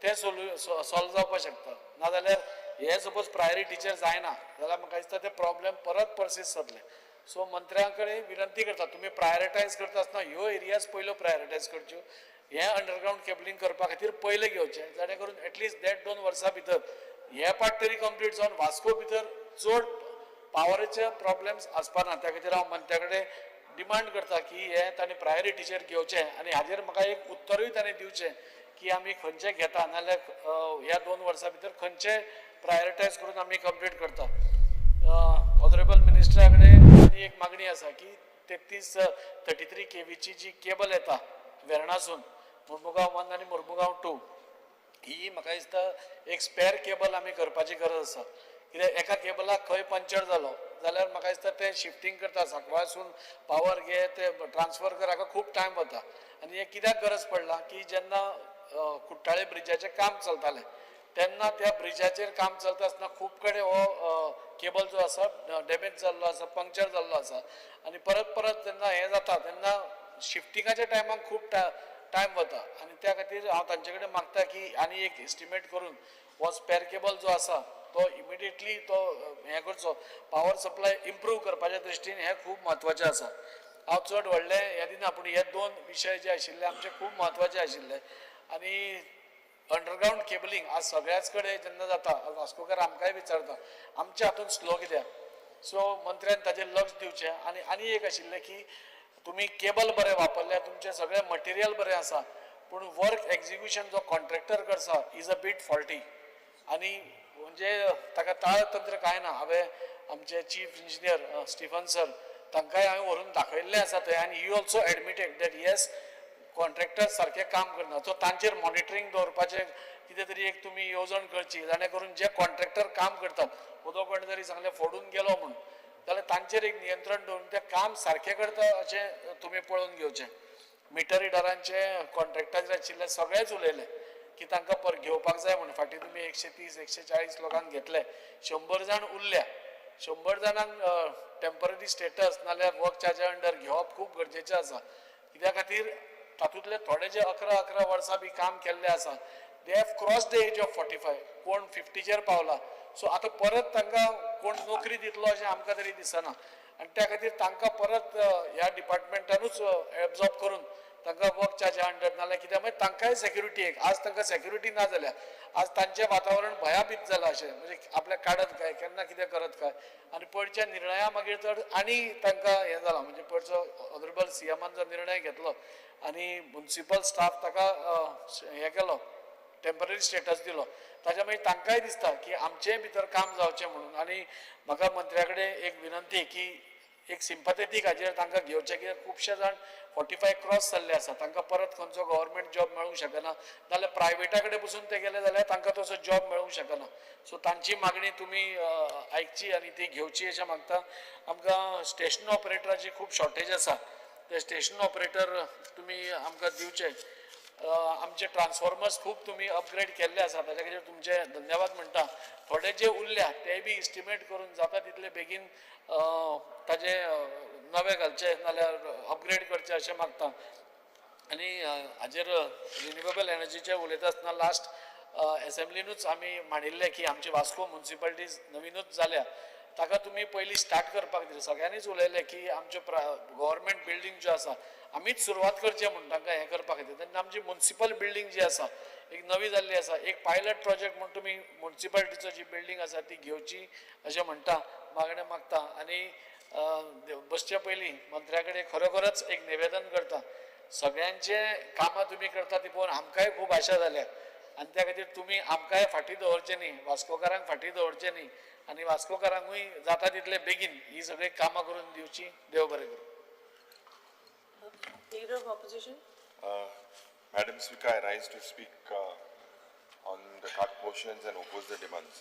ते सॉल्व जावपाक शकता. नाजाल्यार हे सपोज प्रायोरिटीचेर जायना जाल्यार म्हाका दिसता ते प्रॉब्लम परत परसिस्ट जातले. सो मंत्र्यां कडेन विनंती करता तुमी प्रायोरिटायज करता आसतना ह्यो एरियाज पयल्यो प्रायोरिटायज करच्यो, हें अंडरग्रावंड केबलिंग करपा खातीर पयलें घेवचें, जाणे करून एटलिस्ट 1.5-2 वर्सां भितर हे पार्ट तरी कंप्लीट जावन वास्को भितर चड पावराचे प्रॉब्लम्स आसपा ना. त्या खातीर हांव मंत्र्या कडेन डिमांड करता की हें तांणी प्रायोरिटीचेर घेवचें आनी हाजेर म्हाका एक उत्तरूय तांणी दिवचें की आमी खंयचें घेता नाजाल्यार ह्या 2 वर्सां भितर खंयचे प्रायोरिटायज करून आमी कंप्लीट करता. ऑनरेबल मिनिस्टरा कडेन आनी एक मागणी आसा की 33 केवीची जी केबल येता वेर्णासून मुर्मुगांव 1 आनी मुर्मुगांव 2 ही म्हाका दिसता एक स्पेर केबल आमी करपाची गरज आसा. कित्याक एका केबलाक खंय पंक्चर जालो जाल्यार म्हाका दिसता तें शिफ्टींग करता, सांकवाळसून पावर घे ते ट्रान्सफर कर, हाका खूब टायम वता. आनी हें कित्याक गरज पडला की जेन्ना कुट्टाळे ब्रिजाचें काम चलतालें तेन्ना त्या ब्रिजाचेर काम चलता आसतना खूब कडेन हो केबल जो आसा डॅमेज जाल्लो आसा, पंक्चर जाल्लो आसा आनी परत परत जेन्ना हें जाता तेन्ना शिफ्टिंगाच्या टायमाक खूब टायम वता. आनी त्या खातीर हांव तांचे कडेन मागता की आनी एक एस्टिमेट करून हो स्पेर केबल जो आसा तो इमिडिएटली तो हें करचो, पावर सप्लाय इम्प्रूव करपाच्या दृश्टीन हें खूब म्हत्वाचें आसा. हांव चड व्हडलें हें दिना, पूण हे 2 विशय जे आशिल्ले आमचे खूब म्हत्वाचे आशिल्ले. आनी अंडरग्रावंड केबलिंग आज सगळ्याच कडेन जेन्ना जाता, वास्कोकार आमकांय विचारता आमच्या हातून स्लो कित्याक, सो मंत्र्यान ताजेर लक्ष दिवचें. आनी आनी एक आशिल्लें की तुमी केबल बरें वापरल्या, तुमचें सगळें मटेरियल बरें आसा, पूण वर्क एक्जिक्युशन जो कॉन्ट्रॅक्टर करता is a bit faulty आनी म्हणजे ताका ताळतंत्र कांय ना. हांवें आमचे चीफ इंजिनियर स्टिफन सर तांकांय हांवें व्हरून दाखयल्लें आसा थंय आनी he also admitted that yes contractor सारकें काम करना. सो तांचेर मॉनिटरींग दवरपाचें कितें तरी एक तुमी येवजण करची, जाणे करून जे कॉन्ट्रॅक्टर काम करतात उदक कोणें तरी सांगलें फोडून गेलो म्हूण, जाल्यार तांचेर एक नियंत्रण दवरून तें काम सारकें करता अशें तुमी पळोवन घेवचें. मिटर रिडरांचे कॉन्ट्रेक्टाचेर आशिल्ले सगळेच उलयले की तांकां पर घेवपाक जाय म्हूण. फाटीं तुमी 130 140 लोकांक घेतले, 100 जाण उरल्या. 100 जाणांक टेंपररी स्टेटस नाल्यार वर्क चार्जा अंडर घेवप खूब गरजेचें आसा. कित्या खातीर तातूंतले थोडे जे 11-11 वर्सां बी काम केल्लें आसा, they have cross the age of 45, कोण 50चेर पावला. सो आतां परत तांकां कोण नोकरी दितलो अशें आमकां तरी दिसना आनी त्या खातीर तांकां परत ह्या डिपार्टमेंटानूच एब्जॉर्ब करून तांकां वर्क चार्जा अंडर, नाल्यार कित्याक मागीर तांकांय सेक्युरिटी एक, आज तांकां सेक्युरिटी ना जाल्या, आज तांचें वातावरण भयाभीत जालां अशें, म्हणजे आपल्याक काडत काय केन्ना कितें करत काय. आनी पयरच्या निर्णया मागीर तर आनी तांकां हें जालां, म्हणजे पयरचो ऑनरेबल सीएमान जो निर्णय घेतलो आनी मुन्सिपल स्टाफ ताका हें केलो, टेंपररी स्टेटस दिलो, ताच्या मागीर तांकांय दिसता की आमचेय भितर काम जावचें म्हणून. आनी म्हाका मंत्र्या कडेन एक विनंती की एक सिंपथेटीक हाजेर तांकां घेवचें, कित्याक खुबशे जाण 45 क्रॉस जाल्ले आसा, तांकां परत खंयचो गव्हर्मेंट जॉब मेळूंक शकना, नाल्यार प्रायवेटा कडेन पसून ते गेले जाल्यार तांकां तसो जॉब मेळूंक शकना. सो तांची मागणी तुमी आयकची आनी ती घेवची अशें मागता. आमकां स्टेशन ऑपरेटराची खूब शॉर्टेज आसा, ते स्टेशन ऑपरेटर तुमी आमकां दिवचे. आमचे ट्रान्सफॉर्मर्स खूब तुमी अपग्रेड केल्ले आसा, ताच्या खातीर तुमचे धन्यवाद म्हणटा. थोडे जे उरल्या ते बी इस्टिमेट करून जाता तितले बेगीन ताजे नवे घालचे नाल्यार अपग्रेड करचे अशें मागता. आनी हाजेर रिन्युएबल एनर्जीचेर उलयता आसतना लास्ट एसेंब्लीनूच आमी मांडिल्लें की आमची वास्को मुन्सिपालिटीज नवीनूच जाल्या, ताका तुमी पयलीं स्टार्ट करपाक दिलें. सगळ्यांनीच उलयलें की आमच्यो गव्हर्मेंट बिल्डींग ज्यो आसा आमीच सुरवात करचें म्हूण तांकां हें करपा खातीर. तेन्ना आमची मुन्सिपल बिल्डींग जी आसा एक नवी जाल्ली आसा, एक पायलट प्रोजेक्ट म्हूण तुमी मुन्सिपालिटीचो जी बिल्डींग आसा ती घेवची अशें म्हणटा, मागणें मागता. आनी बसचे पयलीं मंत्र्या कडेन खरोखरच एक निवेदन करता, सगळ्यांचें कामां तुमी करता ती पळोवन आमकांय खूब आशा जाल्या आनी त्या खातीर तुमी आमकांय फाटीं दवरचें न्ही, वास्कोकारांक फाटीं दवरचें न्ही आनी वास्कोकारांकूय जाता तितले बेगीन ही सगळीं कामां करून दिवची. देव बरें करूं. Leader of Opposition. Madam Speaker, I rise to speak on the cut motions and oppose the demands.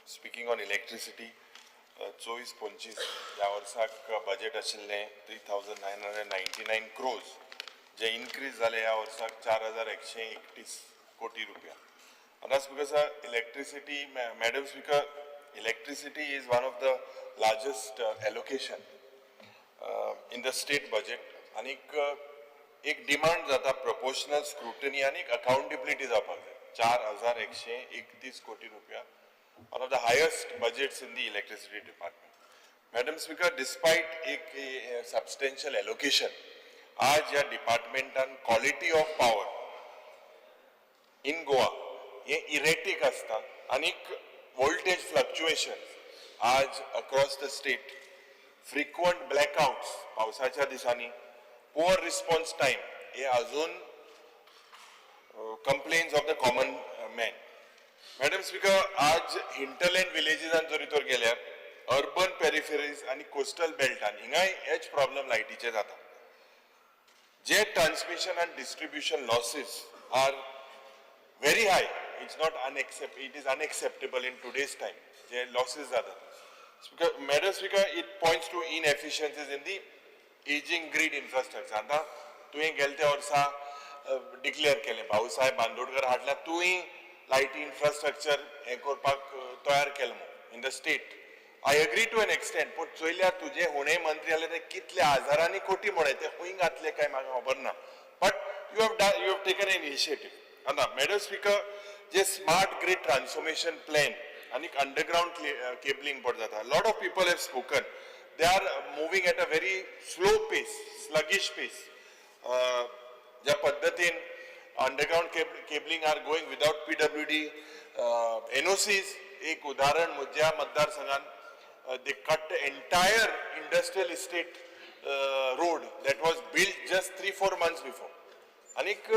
Speaking on electricity, 24-25 ह्या वर्साक बजेट आशिल्लें 3,999 crores, जे इन्क्रीज जाले ह्या वर्साक 4,131 कोटी रुपया. आतां speaker sir, electricity, madam speaker, electricity is one of the largest allocation in the state budget. आनीक एक डिमांड जाता प्रोपोर्शनल स्क्रुटनी आनी अकाउंटेबिलिटी जावपाक जाय. 4,131 कोटी रुपया, one of the highest budgets in the electricity department. Madam speaker, despite एक substantial allocation, आज ह्या डिपार्टमेंटान quality of power in Goa हें इरेटीक आसता आनीक वोल्टेज फ्लक्चुएशन आज across the state, frequent blackouts पावसाच्या दिसांनी, पुअर रिस्पॉन्स टायम हे अजून complaints of the common man. Madam speaker, आज हिंटरलँड विलेजीसान जरी तर गेल्यार अर्बन पेरिफेरीज आनी कोस्टल बेल्टान हिंगाय हेच प्रॉब्लम लायटीचे जाता. जे ट्रान्समिशन आनी distribution losses are very high, it's not it is unacceptable in today's time J losses जातात. Speaker, madam speaker, it points to inefficiencies in the ageing grid infrastructure. आतां तुवें गेले त्या वर्सा डिक्लेअर केलें, भाऊसाहेब बांदोडकर हाडल्या, तुवें लायटी इन्फ्रास्ट्रक्चर हें करपाक तयार केलें म्हूण in the state. I agree to an extent, पूण चोयल्यार तुजे हुणे मंत्री जाल्यार ते कितले हजारांनी कोटी म्हळे ते खंय घातले काय म्हाका खबर ना, but you have taken an initiative. आतां मॅडम स्पिकर, जे स्मार्ट ग्रीड ट्रान्सफॉर्मेशन प्लॅन आनी अंडरग्रावंड केबलिंग पड जाता, lot of people have spoken, they are moving at a very slow pace, sluggish pace. ज्या पद्दतीन underground cabling are going without PWD NOCs, एक उदाहरण म्हज्या मतदारसंघात, they cut the entire industrial estate road that was built just 3-4 months before. आनीक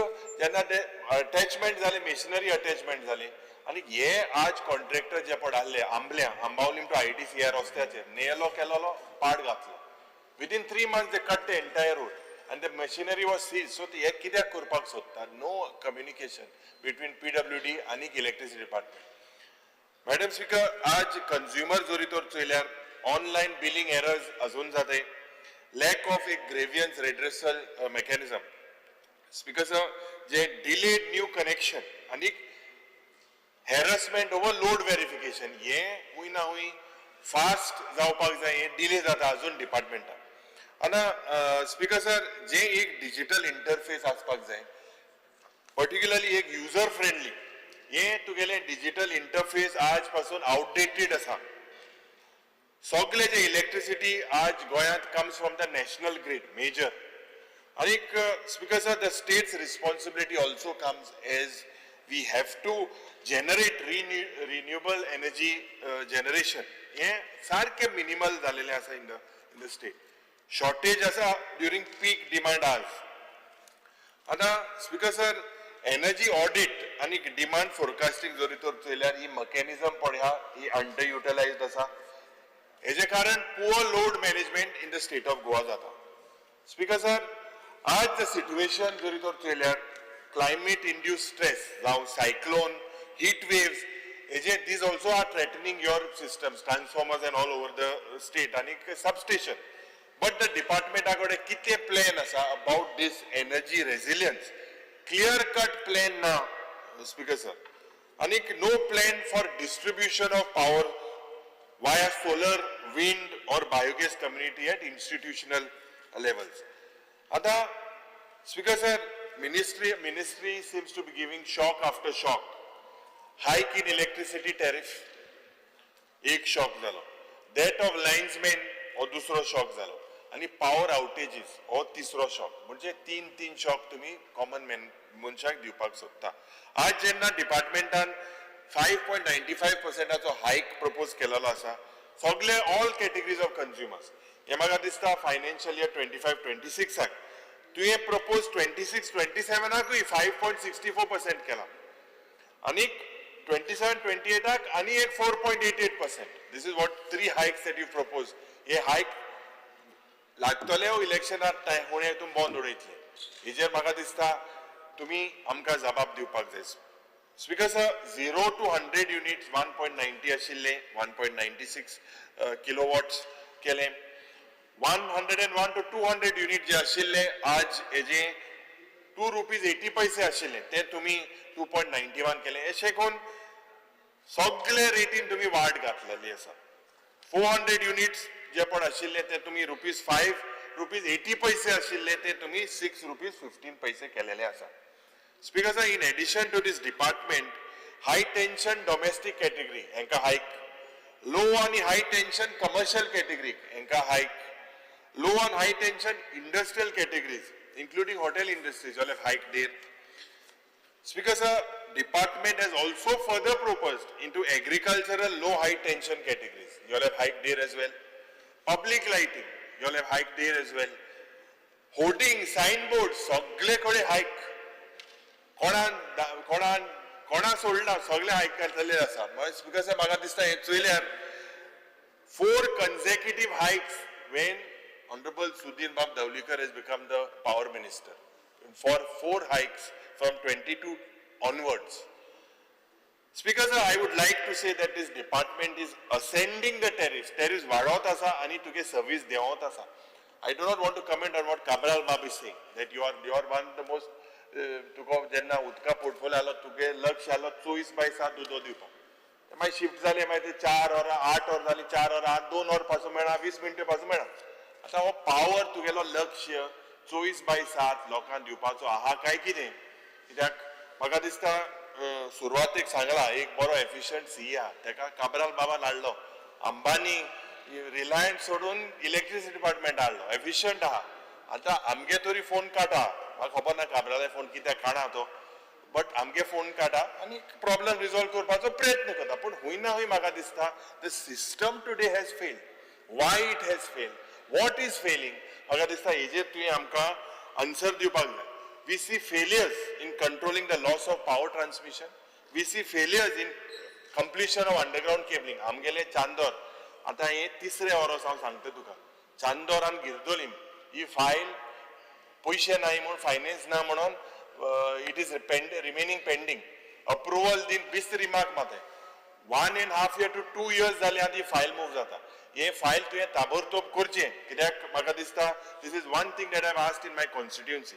जेन्ना ते attachment जाले, मेशिनरी अटॅचमेंट जाली आनी हे आज कॉन्ट्रॅक्टर जे पड आहले आंबल्या आंबावलीम टू आयटीसी ह्या रस्त्याचेर नेलो केलोलो पाड घातलो, within 3 months they cut the entire road and the machinery was seized. So ते हे कित्याक करपाक सोदता? No communication between PWD आनी इलेक्ट्रिसिटी डिपार्टमेंट. मॅडम स्पीकर, आज कंज्युमर जरी तर चोयल्यार ऑनलायन बिलिंग एरर्स अजून जाताय, लॅक ऑफ एक grievance redressal mechanism. Speaker sir, J delayed new connection आनी हॅरसमेंट ओवर लोड वेरिफिकेशन हे हुंय ना हुंय फास्ट जावपाक जाय, हे डिले जाता अजून डिपार्टमेंटान. आतां स्पीकर सर, जे एक डिजिटल इंटरफेस आसपाक जाय, पर्टिक्युलरली एक युजर फ्रेंडली, हे तुगेलें डिजिटल इंटरफेस आज पासून आउटडेटेड आसा. सगळे जे इलेक्ट्रिसिटी आज गोंयांत comes from the national grid major. आनीक Speaker sir, the state's responsibility also comes as we have to generate renewable energy generation. हे सारकें मिनिमल जालेलें आसा in the state. Shortage आसा ड्युरींग पीक डिमांड आज. आतां स्पीकर सर, एनर्जी ऑडिट आनी demand फोरकास्टींग जरी तर चोयल्यार ही मॅकॅनिजम पळया ही अंडर युटिलायज्ड आसा. हेजे कारण poor load management in the state of Goa जाता. स्पीकर सर, आज the situation जरी तर चोयल्यार क्लायमेट इंड्यूस स्ट्रेस जावं सायक्लोन, हीट वेव्स हेजे, these also are threatening your systems, transformers and all over the state आनी सबस्टेशन. बट the डिपार्टमेंटा कडेन कितें plan आसा about this energy resilience? Clear cut plan ना speaker sir. आनीक no plan for distribution of power via solar, wind or biogas community at institutional levels. आता Speaker sir, ministry seems to be giving shock after shock. Hike in electricity tariff, एक shock जालो. Death of linesman हो दुसरो shock जालो आनी power आउटेजीस हो तिसरो shock. म्हणजे तीन तीन शॉक तुम्ही कॉमन मॅन मनशाक दिवपाक सोदता. आज जेन्ना डिपार्टमेंटान 5.95 पर्सेंटाचो हायक प्रपोज केलेलो आसा सगळे ऑल कॅटेगरीज ऑफ कंज्युमर्स, हे म्हाका दिसता फायनान्शियल इयर 25-26 आक तुवें प्रपोज 26-27 आकूय 5.64% केला आनी 27-28 आक आनी एक 4.88%. This is what three hikes that you propose. हे हायक लागतले इलेक्शनाक हुणे तुमी बंद उडयतले. हेजेर म्हाका दिसता तुमी आमकां जबाब दिवपाक जाय. Speaker sir, 0 to 100 units 1.90 आशिल्ले, 1.96 kilowatts केले. 101 to 200 unit जे आशिल्ले, आज हेजे 2 रुपीज 80 पैसे आशिल्ले, ते तुमी 2.91 केले. अशें करून सगळे रेटीन तुमी वाड घातलेली आसा. 400 युनिट्स जे पण आशिल्ले ते तुमी रुपीज 5 रुपीज 80 पैसे आशिल्ले, ते तुमी 6 रुपीज 15 पैसे केलेले आसा. Speaker sir, in addition to this department, high tension domestic category हांकां हायक, लो आनी हाय टेन्शन कमर्शियल कॅटेगरी हांकां hike, low and high tension industrial categories including hotel industries all have hike there. Speaker sir, department has also further proposed into agricultural low high tension categories. You all have hiked there as well. Public lighting, you all have hiked there as well. Hoarding, signboards, सगळे कडेन हायक. कोणान कोणान कोणा सोडना, सगळे हायक घातलेले आसा. Speaker sir, म्हाका दिसता हें चोयल्यार four consecutive hikes when Honorable Sudhir Bab Dhavalikar has become the power minister. For four hikes from 22 onwards. Speaker sir, I would like to say that this department is ascending the tariffs. Tariffs वाडोवत आसा आनी तुगे service देंवत आसा. I do not want to comment on what Cabral Bab is saying, that you are one of the most, तुका जेन्ना उदका portfolio आलो, तुगे लक्ष आलो 24/7 उदक दिवपाक. मागीर शिफ्ट जाले, मागीर ते 4 वरां 8 वर जाली, 4 वरां 8, 2 वर पासून मेळना, 20 मिनटां पासून मेळना. आतां हो पावर तुगेलो लक्ष 24/7 लोकांक दिवपाचो आहा काय कितें? कित्याक म्हाका दिसता सुरवातेक सांगला एक बरो एफिशियंट सी आहा, तेका काब्राल बाबान हाडलो. अंबानी रिलायन्स सोडून इलेक्ट्रिसिटी डिपार्टमेंट हाडलो, एफिशियंट आहा. आतां आमगे तरी फोन काडटा, म्हाका खबर ना काब्राले फोन कित्याक काडा तो, बट आमगे फोन काडा आनी प्रॉब्लम रिजॉल्व करपाचो प्रयत्न करता. पूण हुंय ना हुंय म्हाका दिसता the system today has failed. Why it has failed, what is failing, म्हाका दिसता हेजेर तुवें आमकां आन्सर दिवपाक जाय. We see failures in controlling the loss of power transmission. We see failures in completion of underground cabling. आमगेले चांदोर, आतां हे तिसरें वर्स हांव सांगता तुका, चांदोर आनी गिरदोलीम ही फायल पयशे नाय म्हूण, फायनान्स ना म्हणून it is remaining pending. Approval दिन बिस्त रिमार्क माताय. 1.5 year to 2 years जाले आनी फायल मूव जाता. हे फायल तुवें ताबडतोब करचें, कित्याक म्हाका दिसता this is one thing that I asked in my constituency.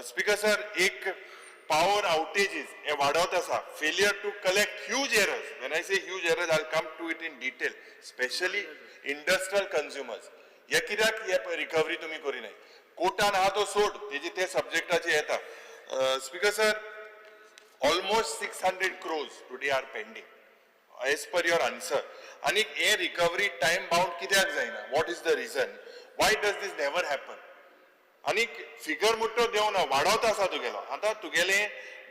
Speaker sir, एक पावर आउटेजीस हे वाडत आसा, failure to collect huge errors. When I say huge errors, I come to it in detail, specially industrial consumers. हे कित्याक हे recovery तुमी करिनाय? कोर्टान आहा तो सोड, तेजी ते सब्जेक्टाचे येता. Speaker sir, almost 600 crores today are pending as per your answer. आणि हे रिकवरी टाइम बाउंड कित्याक जायना? What is the reason? Why does this never happen? आनी फिगर मुट्टो देवना, वाडत आसा तुगेलो. आतां तुगेले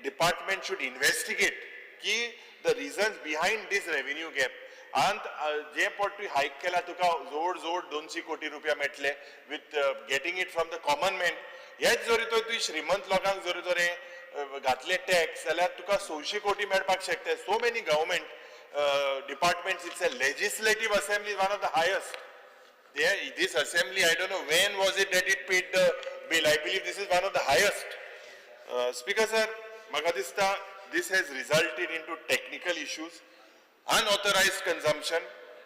डिपार्टमेंट should investigate की the reasons behind this revenue gap. आनी जे पट तुवें हायक केला, तुका जोड जोड 200 कोटी रुपया मेळटले with getting it from the common man. हेच जरी तर तुवें श्रीमंत लोकांक जरी तर हे घातले टॅक्स जाल्यार तुका 600 कोटी मेळपाक शकता. So many government departments, it's a legislative assembly, one of the highest. There, this assembly, I don't know when was it that it paid the bill. I believe this is one of the highest. Speaker sir, म्हाका दिसता this has resulted into technical issues, unauthorized consumption,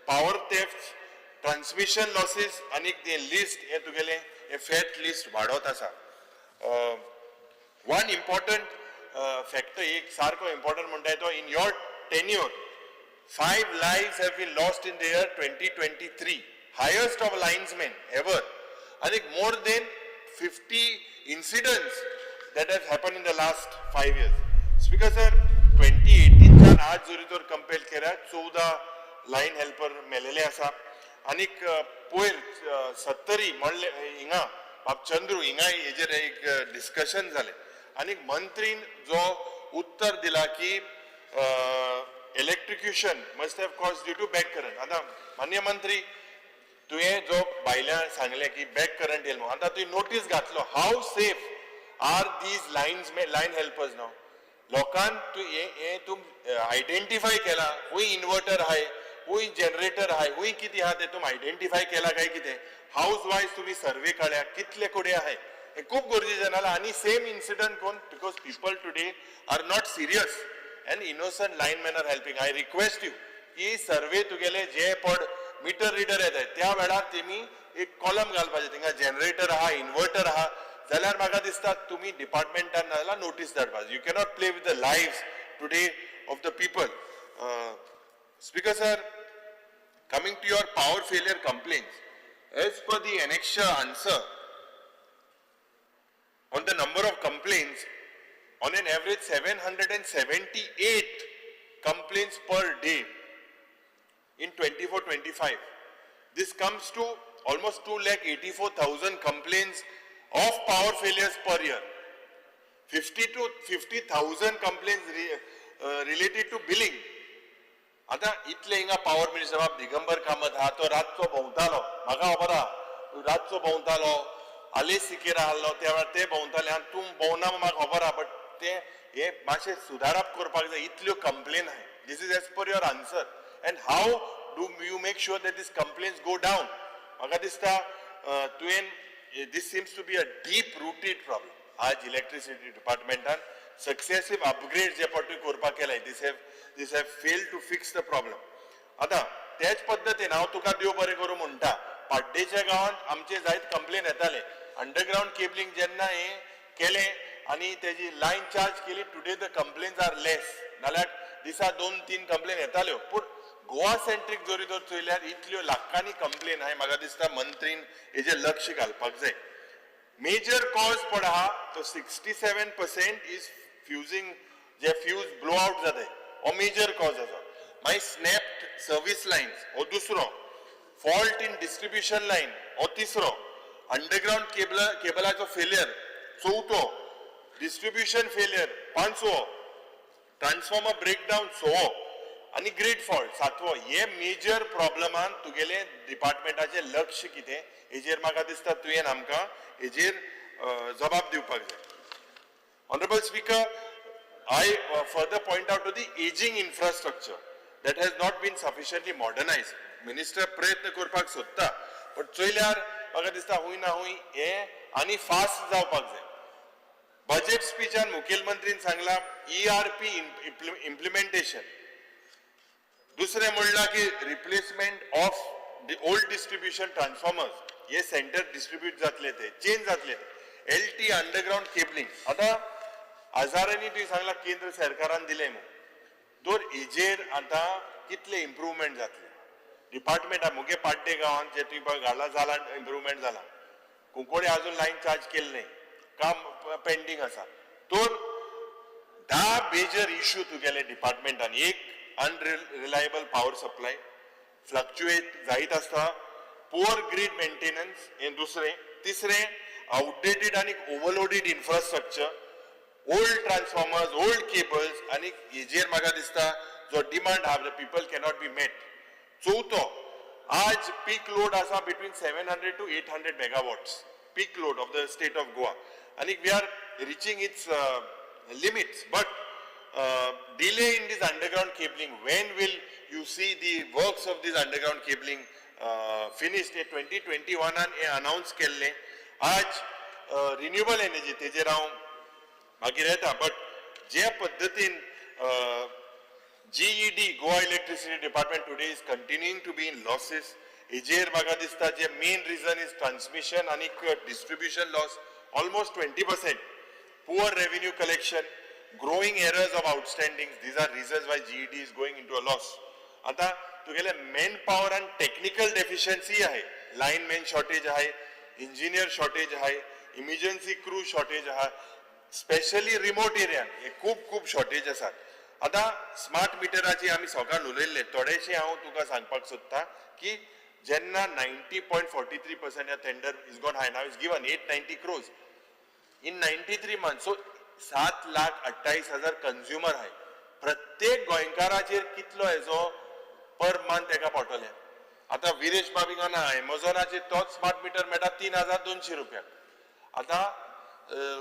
power thefts, transmission losses, आनी ते list हे तुगेले हे fat list वाडत आसा. One important factor, एक सारको important म्हणटा तो, in your tenure, five lives have been lost in the year 2023, highest of linesmen ever. I think more than 50 incidents that have happened in the last 5 years. Speaker sir, 2018 च्यान आज जरी तर compare केल्यार 14 line helper मेलेले आसा. आनीक पयर सत्तरी म्हणले हिंगा बाब चंद्रू हिंगा हेजेर एक डिस्कशन जालें आनी मंत्रीन जो उत्तर दिला की electrocution must have cause due to back current. आतां मान्य मंत्री, तुवें जो भायल्यान सांगलें की बॅक करंट येयलो म्हणून, आतां तुवें नोटीस घातलो, how safe are these lines line helpers now? लोकांक तूं हे हे तूं आयडेंटिफाय केला, खंय इन्वर्टर आहाय, खंय जनरेटर आहाय, खंय कितें आहा तें तूं आयडेंटिफाय केला काय कितें? हावज वायज तुमी सर्वे काडल्या, कितले कडेन आहाय, हें खूब गरजेचें जाला. आनी सेम इन्सिडंट कोण, because people today are not serious and innocent linemen are helping. I request you की सर्वे तुगेले जे पड मिटर रिडर येताय त्या वेळार तेमी एक कॉलम घालपाचें, थिंगा जनरेटर आहा, इन्वर्टर आहा जाल्यार म्हाका दिसता तुमी डिपार्टमेंटान नाजाल्यार नोटीस धाडपाक. You cannot play with the lives today of the people. Speaker sir, coming to your power failure complaints, as per the annexure answer, on the number of complaints, on an average 778 complaints per day in 24-25. This comes to almost 2 lakh 84,000 complaints of power failures per year. 50 to 50,000 complaints related to billing. आतां इतले हिंगा power minister बाब दिगंबर कामत आहा, तो रातचो भोंवतालो, म्हाका खबर आहा, रातचो भोंवतालो. आलेस सिकेरा आहलो त्या वेळार ते भोंवताले आनी तूं भोंवना म्हाका खबर आहा, बट ते हे मातशें सुदारप करपाक जाय. इतल्यो कंप्लेन आहाय, this is as per your answer, and how do you make sure that these complaints go down? म्हाका दिसता तुवें this seems to be a deep rooted problem. आज इलेक्ट्रिसिटी डिपार्टमेंटान सक्सेसीव अपग्रेड जे पट करपाक केले, this have fail to fix the problem. आतां तेच पद्दतीन हांव तुका देव बरें करूं म्हणटा, पाड्डेच्या गांवांत आमचे जायत कंप्लेन येताले. अंडरग्रावंड केबलिंग जेन्ना हे केलें आनी तेजी लायन चार्ज केली, today the complains are less. नाल्यार दिसा दोन तीन कंप्लेन येताल्यो. पूण गोवा सेंट्रीक जरी तर चोयल्यार इतल्यो लाखांनी कंप्लेन आहाय. म्हाका दिसता मंत्रीन हेजेर लक्ष घालपाक जाय. मेजर कॉज पड आहा तो 67% is fusing, J fuse blow out जाताय हो मेजर कॉज आसा. मागीर स्नॅप्ड सर्वीस लायन्स हो दुसरो, फॉल्ट इन डिस्ट्रिब्युशन लायन हो तिसरो, अंडरग्रावंड केबल केबलाचो फेलियर चवथो, डिस्ट्रिब्युशन फेलियर पांचवो, ट्रान्सफॉर्मर ब्रेकडावन सवो आनी ग्रीड फॉल्ट सातवो. हे मेजर प्रॉब्लमान तुगेले डिपार्टमेंटाचें लक्ष कितें हेजेर म्हाका दिसता तुवें आमकां हेजेर जबाब दिवपाक जाय. Honorable Speaker, I further point out to the aging infrastructure that has not been sufficiently modernized. Minister प्रयत्न करपाक सोदता, पण चोयल्यार म्हाका दिसता हुंय ना हुंय हे आनी फास्ट जावपाक जाय. बजेट स्पीचान मुखेलमंत्रीन सांगला ERP implementation. दुसरें म्हणलां की replacement of the old distribution transformers हे सेंटर डिस्ट्रिब्यूट जातले, ते चेंज जातले, एल टी अंडरग्रावंड केबलिंग. आतां हजारांनी तुवें सांगला केंद्र सरकारान दिलें म्हूण, तर हेजेर आतां कितले इम्प्रुवमेंट जातले डिपार्टमेंटा? मुगे पाड्डे गांवांत जे तुवें पळय घाला जालां, इम्प्रुवमेंट जालां. कुंकोडे अजून लायन चार्ज केले न्ही, काम पेंडींग आसा. तर 10 मेजर इश्यू तुगेले डिपार्टमेंटान. एक, अनरिलायबल पावर सप्लाय, फ्लक्च्युएट जायत आसता. पुअर ग्रीड मेंटेनन्स हें दुसरें. तिसरें, आउटडेटेड आनी overloaded infrastructure, old transformers, old cables. आनी हेजेर म्हाका दिसता जो डिमांड आहा, the people cannot be met. चवथो, आज पीक लोड आसा between 700 to 800 megawatts, peak load of the state of Goa, आनी we are reaching its limits. But delay in this underground cabling, when will you see the works of this underground cabling finished? हे 2021 हे announce केल्ले. आज renewable energy, तेजेर हांव मागीर येता, but जे पद्दतीन GED, Goa Electricity Department, today is continuing to be in losses, हेजेर म्हाका दिसता जे मेन रिजन is transmission आनी distribution loss almost 20%, poor revenue collection, growing arrears of outstandings. These are reasons why GED is going into a loss. आता तुगेले man power आनी technical deficiency आहे, line man shortage आहे, engineer shortage आहे, emergency crew shortage आहा, specially remote एरियान हे खूब खूब शॉर्टेज आसात. आतां स्मार्ट मिटराची आमी सकाळ उलयल्ले थोडेशे. हांव तुका सांगपाक सोदता की जेन्ना 90.43% ह्या tender is gone high, now is given 890 crores in 93 month, so 7,28,000 consumer आहे. प्रत्येक गोंयकाराचेर कितलो हेजो पर मंथ तेका पडटले? आतां विरेश बाबीक ना, एमेझॉनाचेर तोच स्मार्ट मिटर मेळटा 3200 रुपया. आतां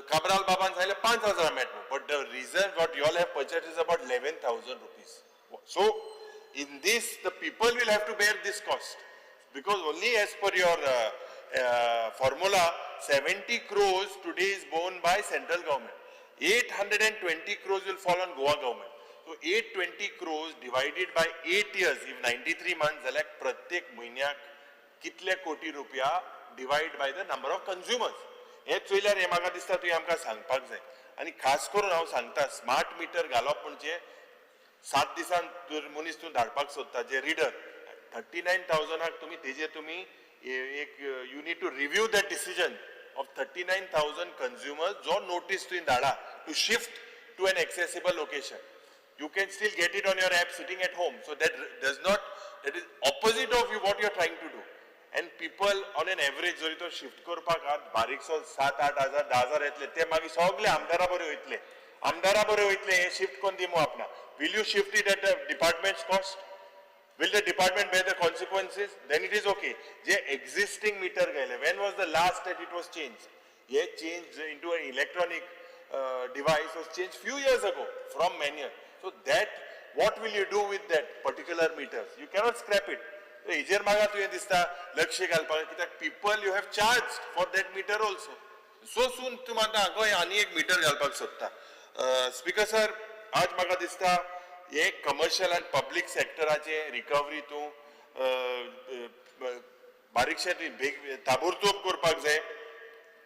काब्राल बाबान सांगलें 5000 मेळटा, but the reason what you all have purchase is about ₹11,000. So in this the people will have to bear this cost, because only as per your formula, 70 crores today is borne by central government, 820 crores will fall on Goa government. So 820 crores divided by 8 years, if 93 months जाल्यार प्रत्येक म्हयन्याक कितले कोटी रुपया, divide by the number of consumers. हे चोयल्यार हे म्हाका दिसता तुवें आमकां सांगपाक जाय. आनी खास करून हांव सांगता, स्मार्ट मिटर घालप म्हणजे 7 दिसान मनीस तूं धाडपाक सोदता जे रिडर 39,000 तुमी तेजेर तुमी एक, you need to review that decision of 39,000 consumers. जो नोटीस तुवें धाडा to shift to an accessible location, you can still get it on your app sitting at home. So that does not, that is opposite of you what you are trying to do. And people on an average जरी तो shift करपाक आत बारीकसो 7-8 हजार, 10,000 येतले, ते मागीर सगळे आमदारा बरे वयतले, आमदारा बरे वयतले, हे शिफ्ट करून दी मू आपणा. Will you shift it at the department's cost? Will the department bear the consequences? Then it is okay. J existing meter गेले, when was the last that it was changed? Hey change into an electronic device was changed few years ago from manual. So that, what will you do with that particular meters? You cannot scrap it. So हेजेर म्हाका तुवें दिसता लक्ष घालपाक, कित्याक people, you have charge for that meter also. So soon तूं आतां हांगा आनी एक मिटर घालपाक सोदता. स्पीकर सर, आज म्हाका दिसता हे कमर्शियल आनी पब्लीक सेक्टराचे रिकवरी तूं बारीकशें तुवें बेग ताबडतोब करपाक जाय.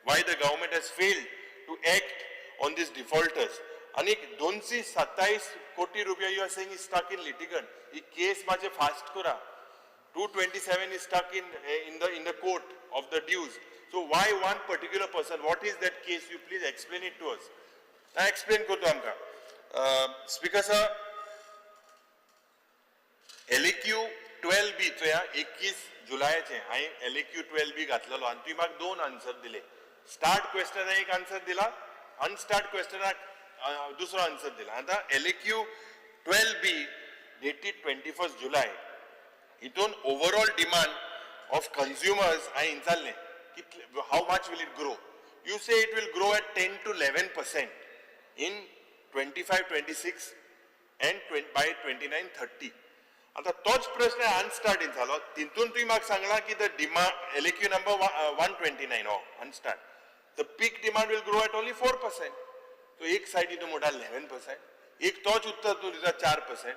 Why the government has failed to act on these defaulters? आणि 227 कोटी रुपया you are saying is stuck in litigant. He case मातशें फास्ट करा. 227 is stuck in the court of the dues. So why one particular person? What is that case? You please explain it to us. Explain करतो आमकां. Speaker sir, LAQ 12B चोया, 21 जुलयाचे हांवें एलएक्यू 12B घातलेलो आनी तुवें म्हाका दोन आन्सर दिले. स्टार्ड क्वेश्चनाक एक आन्सर दिला, अनस्टार्ड क्वेश्चनाक दुसरो आन्सर दिला. आतां LAQ 12B dated 21 July, हितून ओवरऑल डिमांड ऑफ कन्झ्युमर्स हांवें विचारलें कितले, how much will it grow? You say it will grow at 10 to 11% in 25-26 and by 29-30. आता तोच प्रश्न अनस्टार्ड जालो, तितून तुवें म्हाका सांगला की the demand, LAQ number 129 हो unstarred, the peak demand will grow at only 4%. So एक सायडी तूं म्हणटा 11%, एक तोच उत्तर तूं दिता 4%.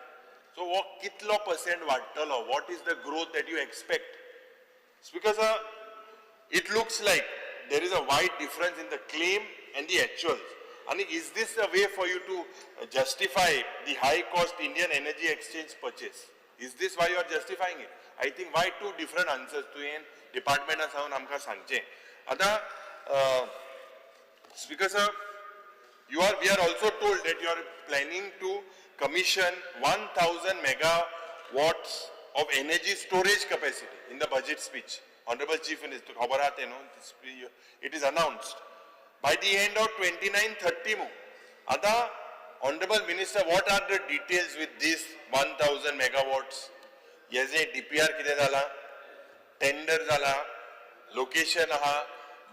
सो हो कितलो पर्सेंट वाडटलो? What is the growth that you expect? Speaker sir, it looks like there is a wide difference in the claim and the actuals. And is this a way for you to justify the high cost Indian Energy Exchange purchase? Is this why you are justifying it? I think why two different answers? तुवें डिपार्टमेंटा सावन आमकां सांगचें. आतां Speaker sir, you are we are also told that you are planning to commission 1000 megawatts of energy storage capacity in the budget speech. Honorable Chief Minister, खबर आहा तें न्हू, it is announced by the end of 29-30 मु. आतां Honorable Minister, what are the details with this 1000 megawatts? हेजे DPR कितें जाला, tender जाला, लोकेशन आहा,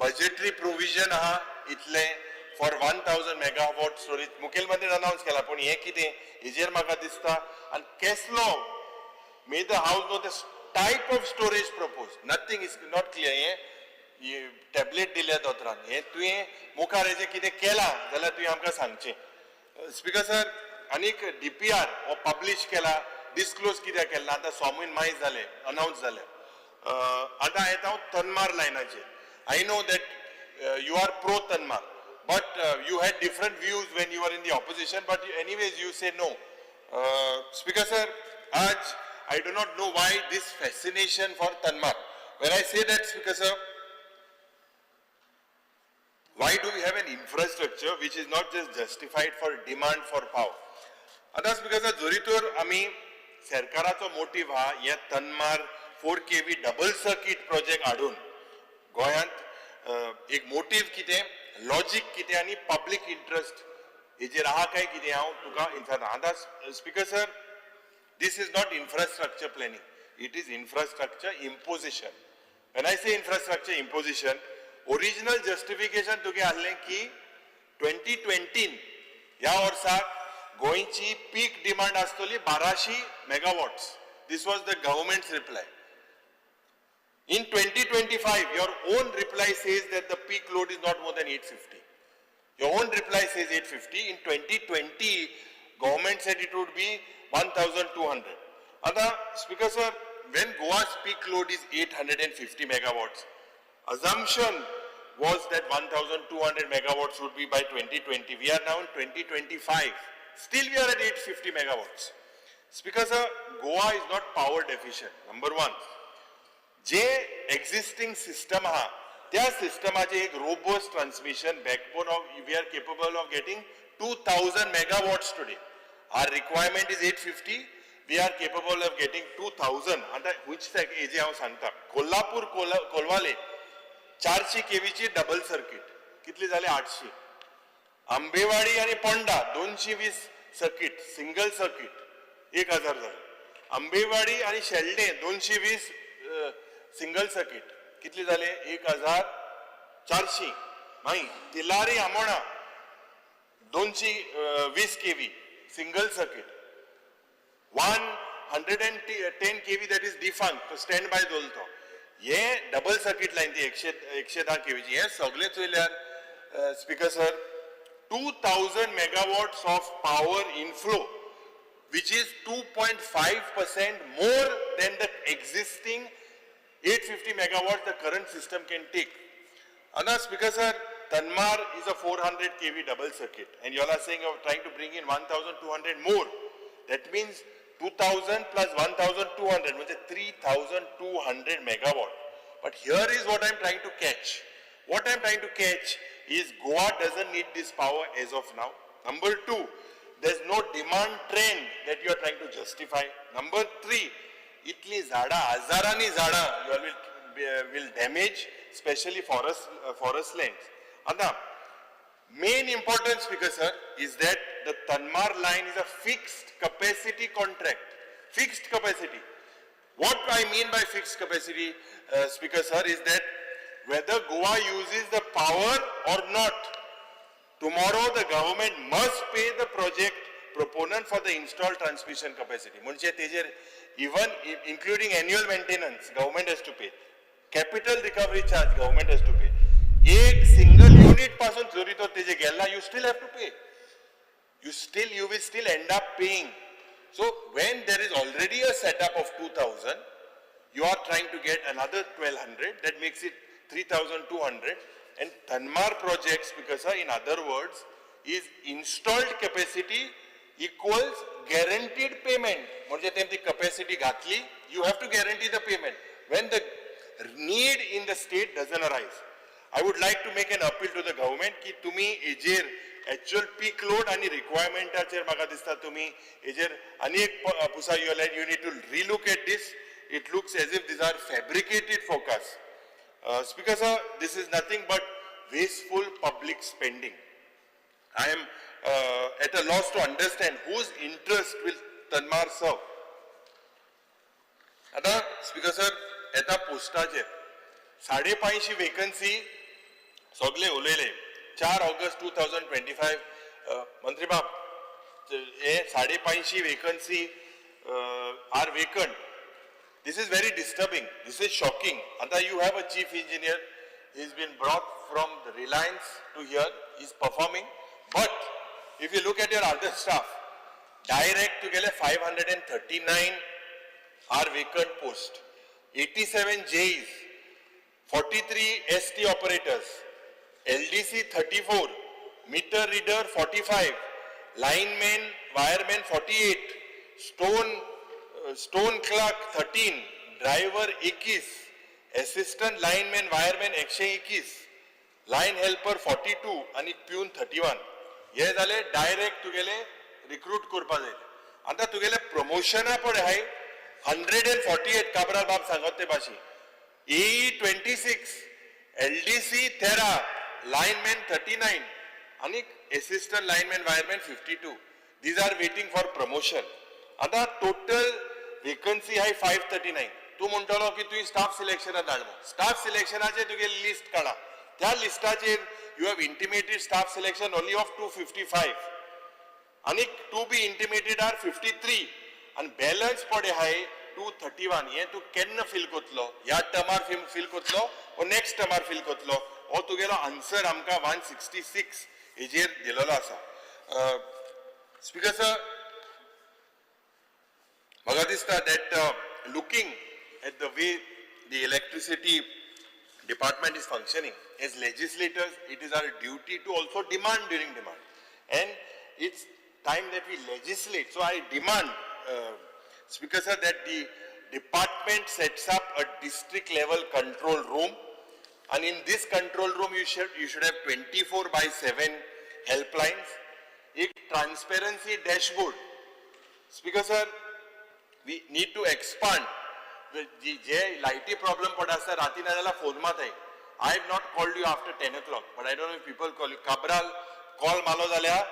बजेटरी प्रोविजन आहा इतलें फॉर 1000 मेगावॉट स्टोरेज? मुखेलमंत्रीन अनाउन्स केला, पूण हें कितें हेजेर म्हाका दिसता. आनी केसलो, may the house know the type of storage proposed. Nothing is not clear. हें टॅबलेट दिल्या दोतोरान, हें तुवें मुखार हेजें कितें केलां जाल्यार तुवें आमकां सांगचें. स्पिकर सर, आनीक डीपीआर हो पब्लीश केला, डिस्क्लोज कित्याक केलें ना? आतां सोमून मायज जालें अनाउन्स जालें. आतां येता हांव तन्मार लायनाचेर. I know that you are pro Tanmar, but you had different views when you are in the opposition, but anyways you say no. Speaker sir, आज I do not know why this fascination for Tanmar. When I say that, Speaker sir, why do we have an infrastructure which is not just justified for demand for power? आतां speaker sir, जरी तर आमी सरकाराचो motive आहा हे तन्मार 4 kV double circuit project हाडून गोंयांत, एक मोटीव कितें, लॉजीक कितें आनी पब्लीक इंट्रस्ट हेजेर आहा काय कितें, हांव तुका विचारता. आतां speaker sir, this is not infrastructure planning, it is infrastructure imposition. When I say infrastructure imposition, original justification तुगे आहलें की 2020 ह्या वर्साक गोंयची पीक डिमांड आसतली 1200 megawatts. This was the government's reply. In 2025, your own reply says that the peak load is not more than 850. Your own reply says 850. In 2020, government said it would be 1200. Other, Speaker sir, when Goa's peak load is 850 megawatts, assumption was that 1200 megawatts would be by 2020. We are now in 2025. Still we are at 850 megawatts. Speaker sir, Goa is not power deficient, number one. J existing system आहा त्या सिस्टमाचे एक robust transmission backbone of we are capable of getting 2000 megawatts today. Our requirement is 850, we are capable of getting 2000. आतां which हेजे हांव सांगता, Kolhapur Colvale 400 केवीची double circuit, कितली जाले? 800. आंबेवाडी आनी पोंडा 220 सर्किट, सिंगल सर्किट, 1000 जाले. आंबेवाडी आनी शेल्डें 220 सिंगल सर्किट, कितली जाले? 1400. मागीर Tillari Amona 220 kV single circuit, 110 kV that is defunct, stand by दवरलो तो. हे डबल सर्किट लायन ती 110 केवीची. हे सगळे चोयल्यार, speaker sir, 2000 megawatts of power inflow, which is 2.5% more than the existing 850 megawatts the current system can take. Another, Speaker sir, Tanmar is a 400 kV double circuit and you all are saying of trying to bring in 1200 more. That means 2000 plus 1200, which is 3200 megawatt. But here is what I am trying to catch. What I am trying to catch is Goa doesn't need this power as of now. Number two, there's no demand trend that you are trying to justify. Number three, इतली झाडां, हजारांनी झाडां you all will damage, especially forest lands. आतां main important, Speaker sir, is that the Tanmar line is a fixed capacity contract. Fixed capacity. What I mean by fixed capacity, Speaker sir, is that whether Goa uses the power or not, tomorrow the government must pay the project proponent for the installed transmission capacity. म्हणजे तेजेर even including annual maintenance, government has to pay. Capital recovery charge, government has to pay. एक single unit पासून जरी तो तेजे गेला, you still have to pay. You will still end up paying. So when there is already a setup of 2,000, you are trying to get another 1,200, that makes it 3,200. And Tanmar projects, because in other words, is installed capacity equals guaranteed payment. म्हणजे तेम ती capacity घातली, you have to guarantee the payment when the need in the state doesn't arise. I would like to make an appeal to the government की तुम्ही हेजेर actual peak load आणि रिक्वायरमेंटाचेर म्हाका दिसता तुम्ही हेजेर आनी एक पुसा you you need to relook at this. It looks as if these are fabricated forecast. Speaker sir, this is nothing but wasteful public spending. I am at a loss to understand whose interest will Tanmar serve. आतां speaker sir, येता पोस्टाचेर 550 vacancy सगळे उलयले. 4 August 2025, मंत्री बाब, हे 550 vacancy are vacant. This is very disturbing. This is shocking. आतां you have a chief engineer, he has been brought from the Reliance to here, he is performing. But if you look at your other staff, direct तुगेले 539 are vacant post, 87 JEs, 43 ST operators, LDC 34, meter reader 45, lineman, wireman 48, stone clerk 13, driver 21, assistant lineman, wireman 121, line helper 42 आनी peon 31. हे जाले direct तुगेले recruit करपा जाय. आतां तुगेले प्रमोशना पळय हाय 148, काब्राल बाब सांगत ते भाशेन, AE 26, LDC 13, lineman 39 आनी assistant lineman wireman 52. These are waiting for promotion. आतां टोटल वेकन्सी हाय 539. तूं म्हणटलो की तुवें स्टाफ सिलेक्शनाक धाड म्हूण. स्टाफ सिलेक्शनाचेर तुगे लिस्ट काडा, त्या लिस्टाचेर you have intimated staff selection only of 255 आनी to be intimated are 53 आनी बॅलन्स पडे हाय 231. हें तूं केन्ना फील करतलो? ह्या टर्मार फील करतलो ओ नेक्स्ट टर्मार फील करतलो? हो तुगेलो आन्सर आमकां 166 हेजेर दिलेलो आसा. स्पीकर सर, म्हाका दिसता that looking at the way the electricity department is functioning, as legislators, it is our duty to also demand during demand. And it's time that we legislate. So I demand, Speaker sir, that the department sets up a district level control room. And in this control room, you should have 24/7 helplines, a transparency dashboard. Speaker sir, we need to expand. जे लायटी problem पड आसता राती ना जाल्यार phone मारताय. I have not called you after 10 o'clock, but I don't know people call you. Cabral call मारलो जाल्यार,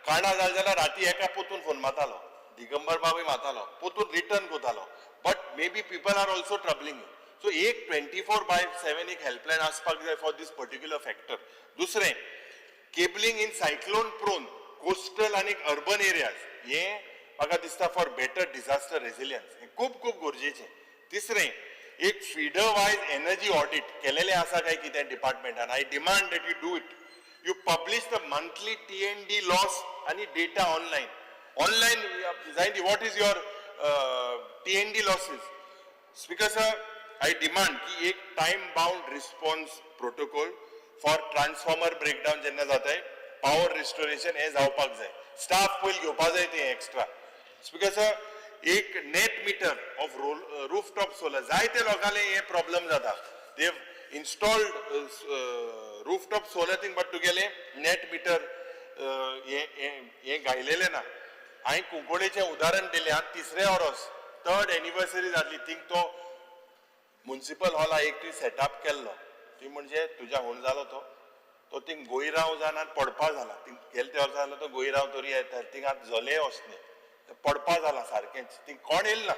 काणा जालें जाल्यार राती एका पोतून फोन मारतालो, दिगंबर बाबूय मारतालो, पोतून रिटर्न करतालो, but maybe people are also troubling you. So एक 24/7 एक हेल्पलायन आसपाक जाय फॉर these particular factor. दुसरें, cabling in cyclone prone coastal आनी अर्बन एरियाज, हे म्हाका दिसता फॉर बेटर डिझास्टर रेझिलियन्स हें खूब खूब गरजेचें. तिसरें, एक फिडर वायज एनर्जी ऑडिट केलेलें आसा काय कितें डिपार्टमेंटान? I demand that you do it. You publish the monthly T&D loss आनी डेटा ऑनलायन. ऑनलायन जाय, what is your T&D losses. Speaker sir, I demand की एक time bound response protocol for transformer breakdown जेन्ना जाताय, power restoration हें जावपाक जाय. Staff पयलीं घेवपा जाय तें एक्स्ट्रा. स्पीकर सर, एक net meter of roof top solar. जायते लोकांले हे प्रॉब्लम जाता, they installed roof top solar thing, but तुगेले नेट मिटर हें घायलेलें ना. हांवें कुंकळेचें उदाहरण दिलें. आतां तिसऱ्या वर्स, थर्ड एनिवर्सरी जातली. थिंग तो मुन्सिपल हॉला एक तुवें सेटअप केल्लो, ती म्हणजे तुज्या हून जालो तो तो थिंग गोयराव जावन आनी पडपा जाला. थिंग गेले ते वर्सा जालो तो गोयराव तरी येता. थिंग आतां जले वचने पडपा जाला सारकेंच. थिंग कोण येयल ना.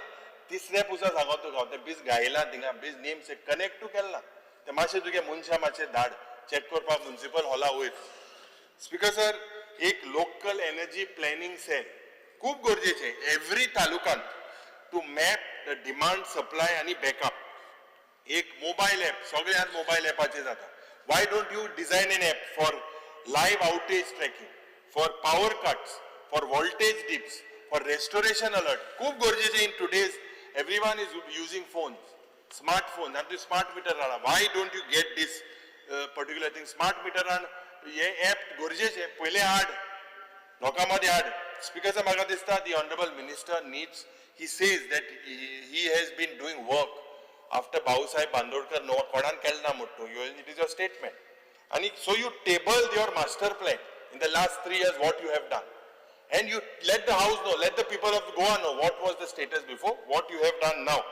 तिसऱ्या पुसा सांगो तुका हांव, तें बीज गायला थिंगा, बीज नेम से कनेक्टू केल ना. ते मातशें तुगे मनशां मातशें धाड चॅक करपाक मुन्सिपल हॉला वयर. स्पीकर सर, एक लोकल एनर्जी प्लॅनिंग सेल खूब गरजेचें एवरी तालुकांत to map the demand, supply आनी बॅकअप. एक मोबायल ऍप, सगळे आज मोबायल ऍपाचेर जाता. Why don't you design an app for live outage tracking, for power cuts, for voltage dips, for for restoration alert खूब गरजेचें. In today's, everyone is using phones, smartphone. आनी smart meter हाडा. Why don't you get this particular thing? Smart मिटरान हे app गरजेचें. पयलें हाड, लोकां मदीं हाड. स्पिकर, म्हाका दिसता the honourable minister needs, he says that he has been doing work after Bhausaheb Bandodkar. No, कोणान केलें ना म्हणटा तूं. It is your statement. आनी so you table your master plan in the last 3 years, what you have done, and you let the house know, let the people of Goa know what was the status before, what you have done now.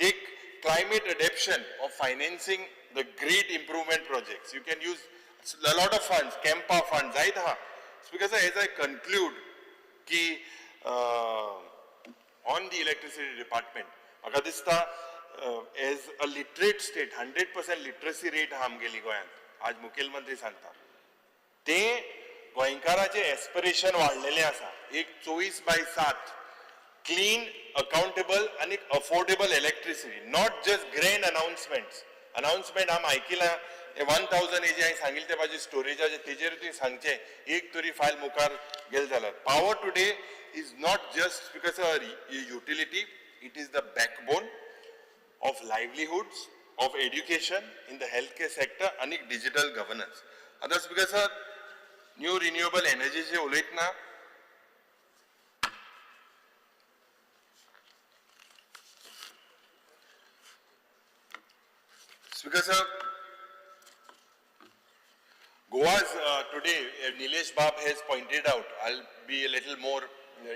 एक climate adaptation of financing the grid improvement projects. You can use a lot of funds, CAMPA funds, जायत आहा. Because as I conclude की on the electricity department, म्हाका दिसता as a literate state, 100% literacy rate आहा आमगेली गोंयांत, आज मुखेलमंत्री सांगता, ते गोंयकाराचें एस्पिरेशन वाडलेलें आसा. एक 24/7 क्लीन, अकाउंटेबल आनी affordable electricity, not just grand announcements. Announcement आम आयकिलां. 1000 एजी हांवें सांगिल्लें ते पाजी स्टोरेजाचे, तेजेर तुवें सांगचें एक तरी फायल मुखार गेले जाल्यार. Power today is not just because a utility, it is the backbone of livelihoods, of education, in the healthcare sector आनी डिजिटल गव्हर्नन्स. आतां स्पीकर सर, न्यू रिन्युएबल एनर्जीचे उलयतना speaker sir, Goa's today, Nilesh Bab has pointed out, I'll be a little more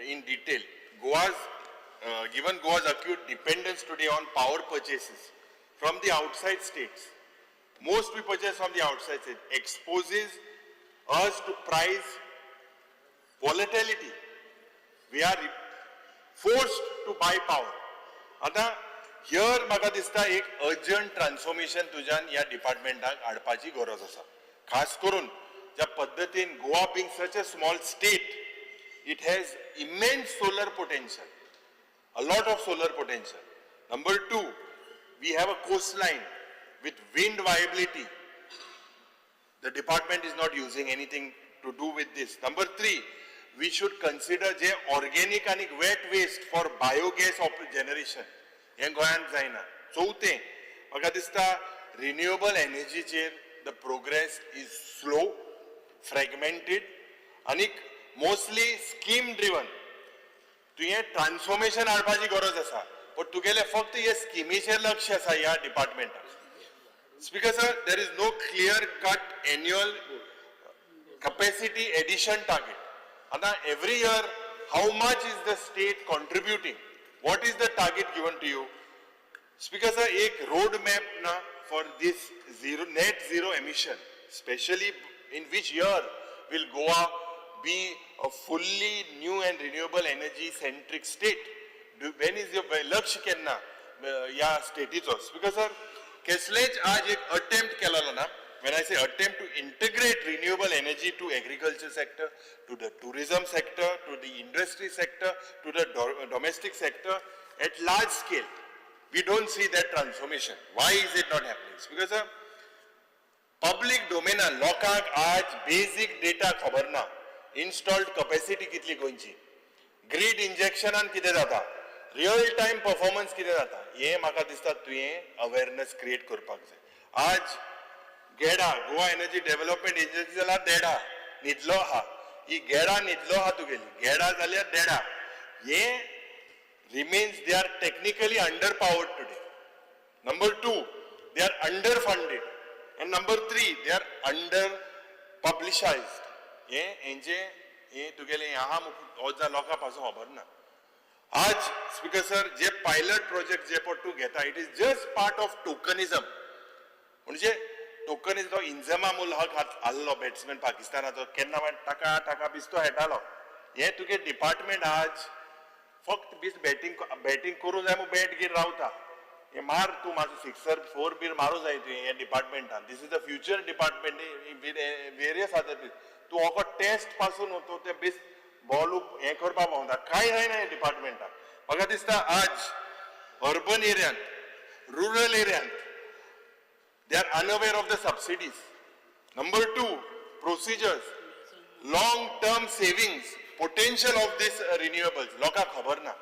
in detail. Goa's, given Goa's acute dependence today on power purchases from the outside states, most we purchase from the outside states, exposes us to price volatility. We are forced to buy power. आतां here म्हाका दिसता एक urgent transformation तुज्यान ह्या डिपार्टमेंटाक हाडपाची गरज आसा. खास करून ज्या पद्दतीन Goa being such a small state, it has immense solar potential, a lot of solar potential. Number two, we have a coastline with wind viability. The department is not using anything to do with this. Number three, we should consider J organic आनी wet waste for biogas generation. हें गोंयांत जायना. चवथें, म्हाका दिसता renewable एनर्जीचेर the progress is slow, fragmented आनी mostly scheme driven. तुवें ट्रान्सफॉर्मेशन हाडपाची गरज आसा, पण तुगेलें फक्त हे स्किमीचेर लक्ष आसा ह्या डिपार्टमेंटाक. Speaker sir, there is no clear cut annual capacity addition target. आतां every year how much is the state contributing? What is the target given to you? Speaker sir, एक रोड मॅप ना for this zero net zero emission, specially in which year will Goa be a fully new and renewable energy centric state? When is your लक्ष केन्ना ह्या स्टेटीचो? Speaker sir, कसलेच आज एक attempt केलेलो ना. When I say attempt to integrate renewable energy to agriculture sector, to the tourism sector, to the industry sector, to the domestic sector at large scale, we don't see that transformation. Why is it not happening? Because public डोमेनान लोकांक आज basic data खबर ना. Installed capacity कितली गोंयची, grid इंजेक्शनान कितें जाता, real time performance कितें जाता, हें म्हाका दिसता तुवें अवेरनस क्रिएट करपाक जाय. आज गेडा, गोवा एनर्जी डेव्हलपमेंट एजन्सी जाल्यार देडा न्हिदलो आहा. ही गेडा न्हिदलो आहा तुगेली, गेडा जाल्यार देडा. हे remains, they are technically under powered today. Number two, they are under funded, and number three, they are under publicised. हे हेंचे हे तुगेलें आहा वजा लोकां पासून खबर ना. आज स्पीकर सर, जे पायलट प्रोजेक्ट जे पट तूं घेता, it is just part of tokenism. म्हणजे टोकनिझम, तो इंजमाम उल हक आहलो बॅट्समॅन पाकिस्तानाचो, केन्ना मागीर टाका टाका बिस्तो खेळटालो. हे तुगे डिपार्टमेंट आज फक्त बीस बॅटींग बॅटींग करूं जाय म्हूण बॅट घेवन रावता. हे मार तूं मातसो सिक्सर फोर बीर मारूं जाय तुवें हे डिपार्टमेंटान. This is the future department with various other. तूं हो टेस्ट पासून तूं ते बेस बॉल हें करपाक पावना, कांय जायना हे डिपार्टमेंटाक. म्हाका दिसता आज urban एरियांत, rural एरियांत, they are unaware of the subsidies. Number two, procedures, long term savings. potential of this renewables लोकांक खबर ना.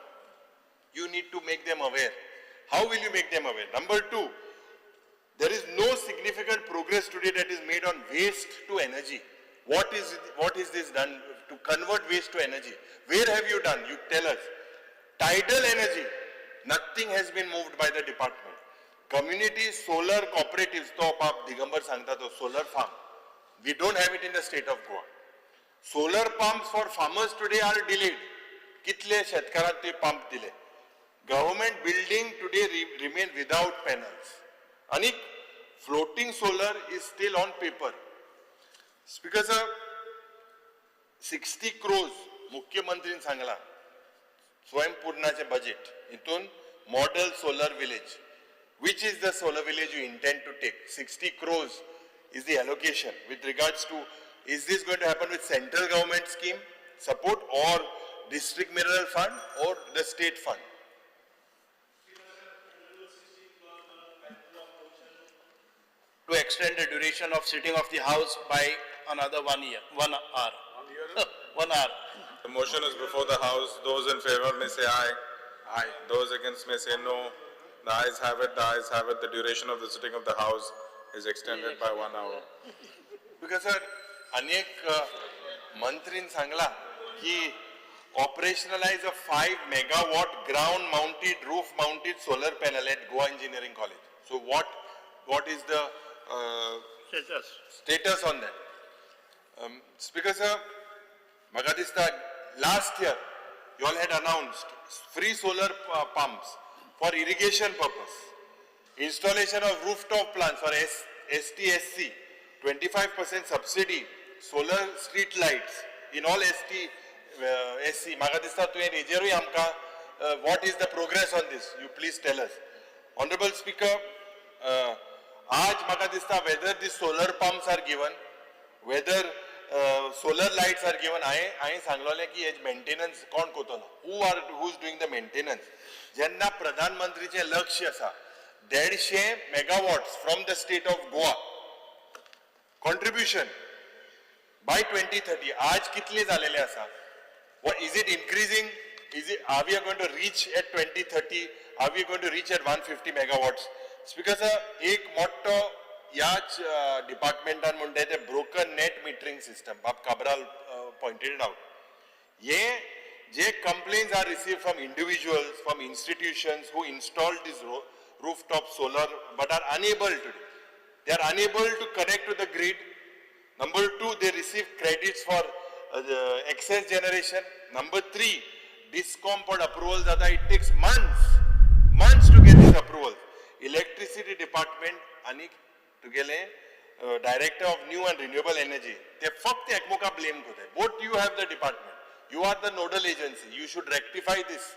You need to make them aware. How will you make them aware? Number two, there is no significant progress today that is made on waste to energy. What is this done to convert waste to energy? Where have you done? You tell us. Tidal energy, nothing has been moved by the department. Community solar cooperatives, तो बाब दिगंबर सांगता तो solar farm. We don't have it in the state of Goa. Solar pumps for farmers today are delayed. कितले शेतकारांक ते pump दिले? Government building today remain without panels. आणि floating solar is still on paper. Speaker sir, 60 crores मुख्यमंत्रीन सांगला स्वयंपूर्णाचे budget हितून model solar village. Which is the solar village you intend to take? 60 crores is the allocation with regards to, is this going to happen with central government scheme support or district mineral fund or the state fund? To extend the duration of sitting of the House by another one year, 1 hour. 1 hour. The motion is before the House. Those in favor may say aye. Aye. Those against may say no. The ayes have it, the ayes have it. The duration of the sitting of the House is extended by 1 hour. Because sir, अनेक मंत्रीन सांगला की operationalize a 5 megawatt ground mounted, roof mounted solar panel at Goa Engineering College. So what is the Status. Status on that? Speaker sir, म्हाका दिसता last year you all had announced free solar pumps for irrigation purpose, installation of rooftop plants for STSC, 25% subsidy, solar street lights in all ST, SC. म्हाका दिसता तुवें हेजेरूय आमकां what is the progress on this? You please tell us. Honorable Speaker, आज म्हाका दिसता whether the solar pumps are given, whether solar lights are given. हांवें सांगलोलें की has maintenance कोण करतलो? Who is doing the maintenance? जेन्ना प्रधानमंत्रीचें लक्ष आसा 150 megawatts from the state of Goa contribution by 2030, आज कितले झालेले आसा? What is it increasing? Is it, are we going to reach at 2030? Are we going to reach at 150 megawatts? Speaker sir, एक मोठो ह्याच डिपार्टमेंटान म्हणटा ते ब्रोकन नेट मिटरींग सिस्टम. बाब काब्राल पॉइंटेड आउट. हे जे complaints are received from individuals, from institutions who installed this rooftop solar but are unable to. They are unable to connect to the grid. Number two, they receive credits for the excess generation. Number three, DISCOM for approval जाता. It takes months, months to get this approval. Electricity department आणि तुगेले director of new and renewable energy ते फक्त एकमेका blame करतात. Both you have the department, you are the nodal agency, you should rectify this.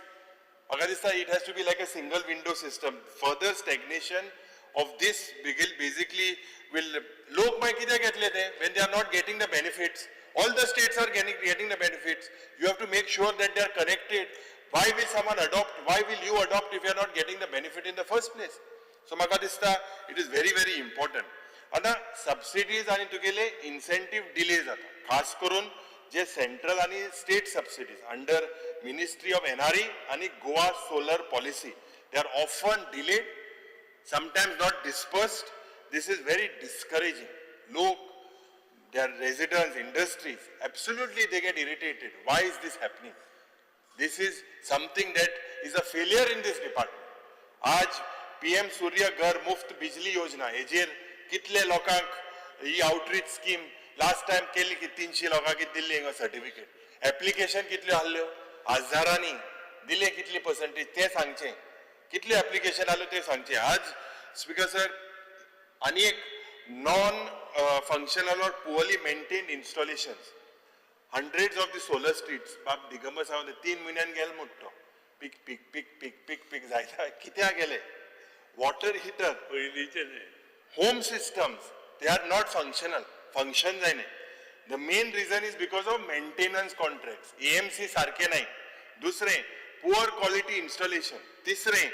म्हाका दिसता it has to be like a single window system. Further stagnation of this basically will, लोक मागीर कित्याक घेतले ते when they are not getting the benefits? All the states are getting the benefits. You have to make sure that they are connected. Why will someone adopt? Why will you adopt if you are not getting the benefit in the first place? So म्हाका दिसता it is very, very important. आतां subsidies आनी तुगेले incentive delay जाता, खास करून जे central आनी state subsidies under Ministry of NRE आनी Goa solar policy, they are often delayed, sometimes not disbursed. This is very discouraging. लोक, their residents, industries, absolutely they get irritated. Why is this happening? This is something that is a failure in this department. आज PM सूर्य घर मुफ्त बिजली योजना हेजेर कितले लोकांक ही outreach scheme last time केली की 300 लोकांक दिल्ली हिंगा सर्टिफिकेट, एप्लिकेशन कितल्यो आहल्यो हजारांनी दिले, कितली पर्संटेज ते सांगचे, कितले एप्लिकेशन आल्यो ते सांगचे. आज स्पीकर सर, आनी एक non functional or poorly maintained installations, hundreds of the solar streets. बाब दिगंबर सावंत 3 म्हयन्यान गेले म्हणटा तो पीक पीक पीक पीक पीक पीक जायता कित्याक गेले? वॉटर हिटर पयलींचे न्ही. Home systems, they are not functional, function जायना. The main reason is because of maintenance contracts, AMC सारखे नाही. दुसरें, पुअर क्वालिटी इन्स्टॉलेशन. तिसरें,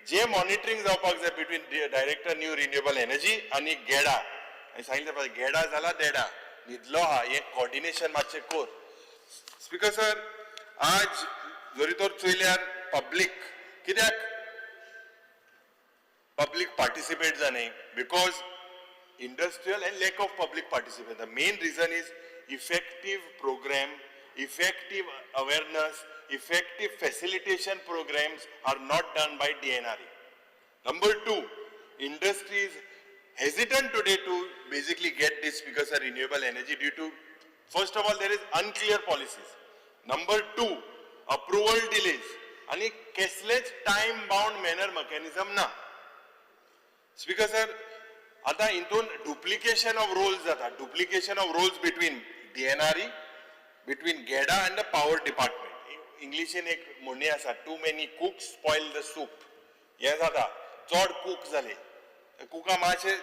जे मॉनिटरींग जावपाक जाय between director new renewable energy आनी गेडा. हांवें सांगितलें पळय, गेडा जाला देडा न्हिदलो आहा. हें कॉर्डिनेशन मातशें कर. स्पीकर स्पीकर सर, आज जरी तर चोयल्यार पब्लीक कित्याक पब्लीक पार्टिसिपेट जाय? Because industrial and lack of public participation. The main reason is effective program, effective awareness, effective facilitation programs are not done by DNRE. Number two, industry is hesitant today to basically get this because of renewable energy due to, first of all, there is unclear policies. Number two, approval delays. आणि कसलेच time bound manner mechanism ना. Speaker sir, आता हितून duplication of roles जाता, duplication of roles between DNRE, between GEDA and the power department. इंग्लिशीन एक म्हणणी आसा, "Too many cooks spoil the soup." हें जाता, चड कूक जाले, कुका मातशें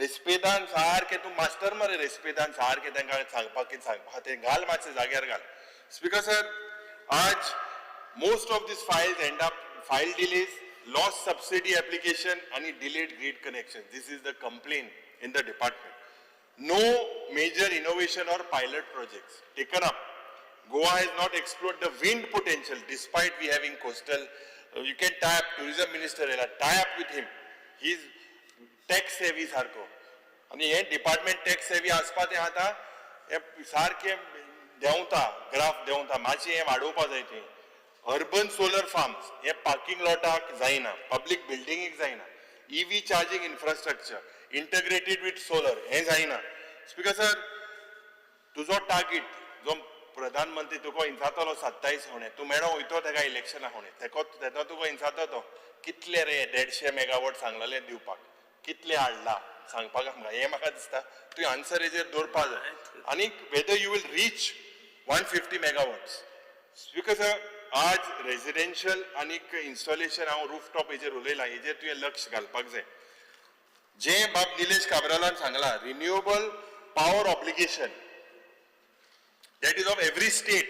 रेस्पेदान सारकें, तूं मास्टर मरे, रेस्पेदान सारकें तांकां सांगपाक कितें सांगपा तें घाल, मातशें जाग्यार घाल. स्पीकर सर, आज most of these files end up file delays, lost subsidy application and delayed grid connection. This is the complaint in the department. No major innovation or pilot projects taken up. Goa has not explored the wind potential despite we having coastal. You can tie up tourism minister, tie up with him. He is tax savvy सारको आनी हे department tax सेवी आसपा तें आतां हें सारकें देंवता, ग्राफ देंवता. मातशें हें वाडोवपा जाय. तें अर्बन सोलर फार्म्स हे पार्किंग लॉटाक जायना, पब्लीक बिल्डिंगेक जायना. EV charging infrastructure integrated with solar हें जायना. स्पीकर सर, तुजो टार्गेट जो प्रधानमंत्री तुका इंचातलो 27 होणे, तूं मेळो वयतो तेका इलेक्शना होणे, तेको तेन्ना तुका इंचातो तो कितले रे 150 मेगावॉट सांगलेले दिवपाक, कितले हाडला सांगपाक आमकां. हें म्हाका दिसता तुवें आन्सर हेजेर दवरपा जाय. आनी whether you will reach 150 megawatts. Speaker sir, आज रेजिडेन्शियल आनीक इन्स्टॉलेशन, हांव रूफटॉप हेजेर उलयलां, हेजेर तुवें लक्ष घालपाक जाय. जें बाब निलेश काब्रालान सांगलां, renewable power obligation, that is of every state.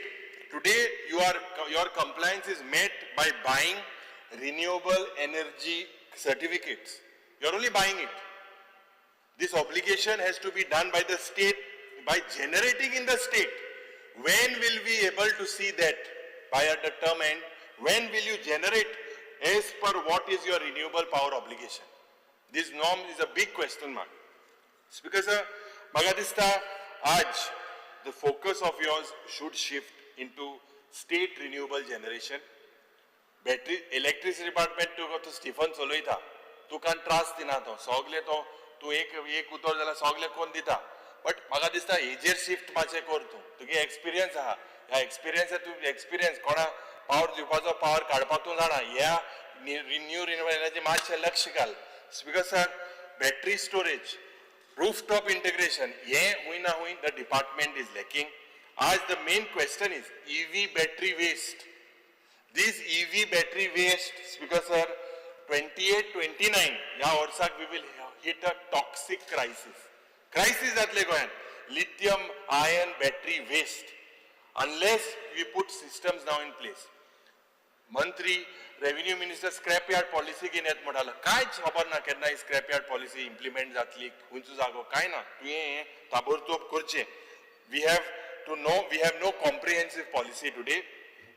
Today, your compliance is met by buying renewable energy certificates. You are only buying it. This obligation has to be done by the state, by generating in the state. When will we able to see that by at the term end? When will you generate as per what is your renewable power obligation? This norm is a big question mark. Speaker sir, म्हाका दिसता आज the focus of yours should shift into state renewable generation. Battery, electricity department तुका तो Stephen चलयता, तुका त्रास दिना तो, सगले तो तूं एक एक उतर जाल्यार सगले कोन्न दिता. बट म्हाका दिसता हेजेर शिफ्ट मातशें कर तूं. तुगे एक्सपिरियन्स आहा, ह्या एक्सपिरियन्स, तूं एक्सपिरियन्स कोणा पावर दिवपाचो, पावर काडपाक तूं जाणा. ह्या न्यू रिन्युएबल एनर्जी मातशें लक्ष घाल. Speaker sir, battery storage, rooftop integration हे हुंय ना हुंय the department is lacking. आज the main question is EV battery waste. This EV battery waste, Speaker sir, 28, 29 ह्या वर्साक we will hit a toxic crisis. Crisis जातले गोंयांत, lithium ion battery waste, unless we put systems now in place. मंत्री, revenue minister scrap yard policy घेवन येत म्हणटालो, कांयच खबर ना केन्ना ही स्क्रॅप यार्ड पॉलिसी इम्प्लिमेंट जातली, खंयचो जागो कांय ना. तुवें हें ताबडतोब करचें. We have to know, we have no comprehensive policy today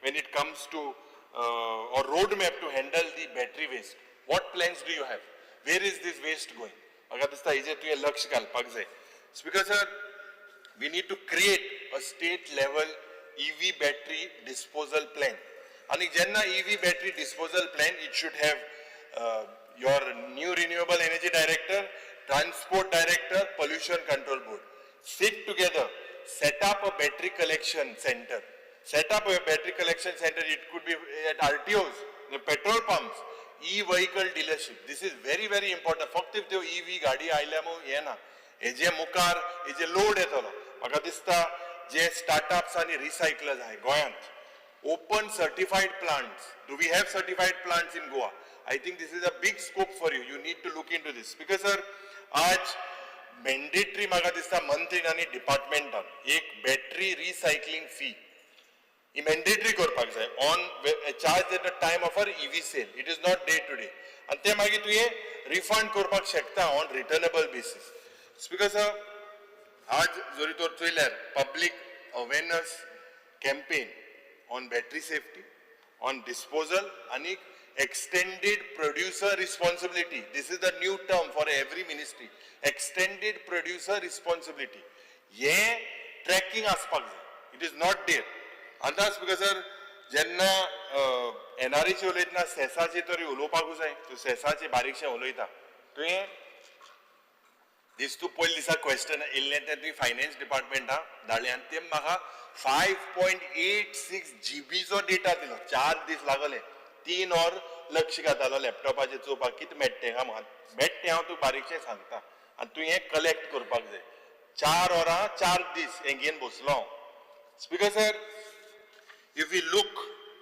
when it comes to or roadmap to handle the battery waste. What plans do you have? Where is this waste going? म्हाका दिसता हेजेर तुवें लक्ष घालपाक जाय. Speaker sir, we need to create a state level EV battery disposal plan. आणि जेन्ना EV battery disposal plan, it should have your new renewable energy director, transport director, pollution control board. Sit together, set up a battery collection center. Set up a battery collection center, it could be at RTOs, the petrol pumps, e-vehicle dealership. This is very, very important. फक्त त्यो EV गाडी आयल्या म्हूण हें ना, हेजे मुखार हेजे लोड येतलो. म्हाका दिसता जे स्टार्टअप्स आनी रिसायकलर्स आहाय गोंयांत, open certified plants. Do we have certified plants in Goa? I think this is a big scope for you. You need to look into this. Because sir, आज mandatory म्हाका दिसता मंत्रीन आनी डिपार्टमेंटान एक बॅटरी रिसायकलिंग फी ही mandatory करपाक जाय, on charge at the time of our EV sale. It is not day to day. आनी ते मागीर तुवें रिफंड करपाक शकता on returnable basis. Speaker sir, आज जरी तर चोयल्यार public awareness campaign on battery safety, on disposal आनी extended producer responsibility. This is the new term for every ministry. Extended producer responsibility. हे ट्रॅकिंग आसपाक जाय. It is not there. आतां speaker sir, जेन्ना एनआरएची उलयतना सेसाचे तरी उलोवपाकूच जाय. तूं सेसाचे बारीकशें उलयता. तुवें दीस तूं पयले दिसा क्वेश्चन येयल्लें तें तुवें फायनान्स डिपार्टमेंटाक धाडलें आनी ते म्हाका 5.86 जीबीचो डेटा दिलो. 4 दीस लागले. 3 वर लक्ष घातालो लॅपटॉपाचेर चोवपाक कितें मेळटा तें. मेळटा तें हांव तुका बारीकशें सांगता आनी तूं हें कलेक्ट करपाक जाय. 4 वरां 4 दीस हें घेवन बसलो हांव. Speaker sir, if we look,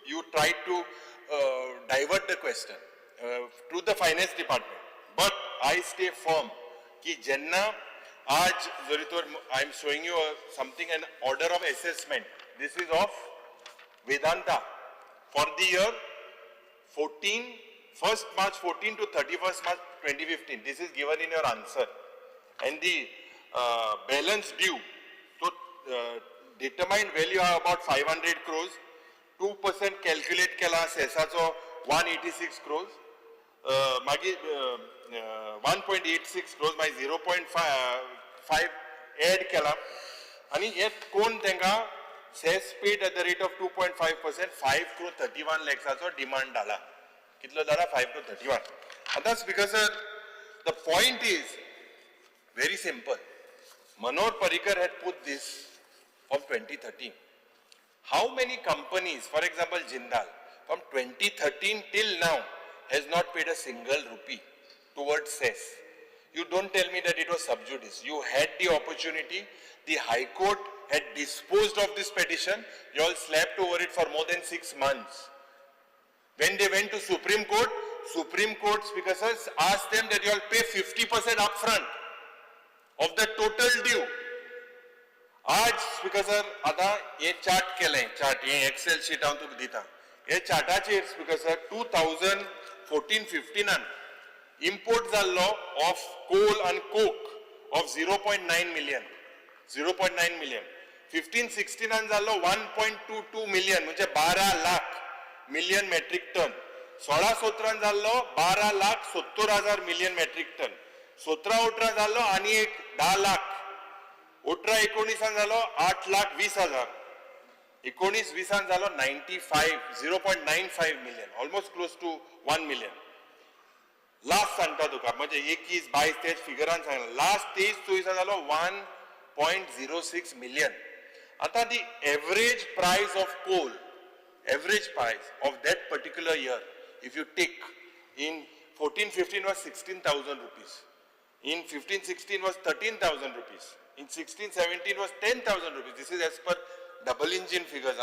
you try to divert the question to the finance department, but I stay firm की जेन्ना आज जरी तर I am showing you something, an order of assessment. This is of Vedanta for the year 14, 1st March 14 to 31st March 2015. This is given in your answer. And the balance due, so determined value are about 500 crores, 2% calculate केला सेसाचो 186 crores, मागीर 1.86 crores, मागीर 0.5 add केला. आनी हे कोण तांकां cess paid at the rate of 2.5%, 5 crore 31 लॅक्साचो demand धाडला. कितलो धाडला? 5 crore 31. आतां speaker sir, the point is very simple. Manohar Parrikar had put this from 2013. How many companies, for example Jindal, from 2013 till now has not paid a single rupee towards cess? You don't tell me that it was sub judice. You had the opportunity. The High Court had disposed of this petition. You all slept over it for more than 6 months. When they went to Supreme Court, Supreme Court, Speaker sir, asked them that you all pay 50% upfront of the total due. आज speaker sir, आतां हे chart केलें, chart हे XL sheet हांव तुका दिता. हे चार्टाचेर speaker sir, 2014-15 import जाल्लो ऑफ कोल आनी coke of 0.9 million, 0.9 million. 15-16 जाल्लो 1.22 मिलियन, म्हणजे 12 लाख मिलियन मेट्रीक टन. 16-17 जाल्लो 12,70,000 मिलियन मेट्रीक टन. 17-18 जाल्लो आनी एक 10 लाख. 18-19 जालो 8,20,000. 19-20 जालो 95, 0.95 million, almost close to 1 million. Last सांगता तुका, म्हणजे 21-22 तेच फिगरान सांगला. लास्ट 23-24 जालो 1.06 मिलियन. आतां the average price of coal, average price of that particular year, if you take in 14-15 was 16,000 rupees, in 15-16 was 13,000 rupees, in 16-17 was 10,000 rupees. This is as per double engine figures.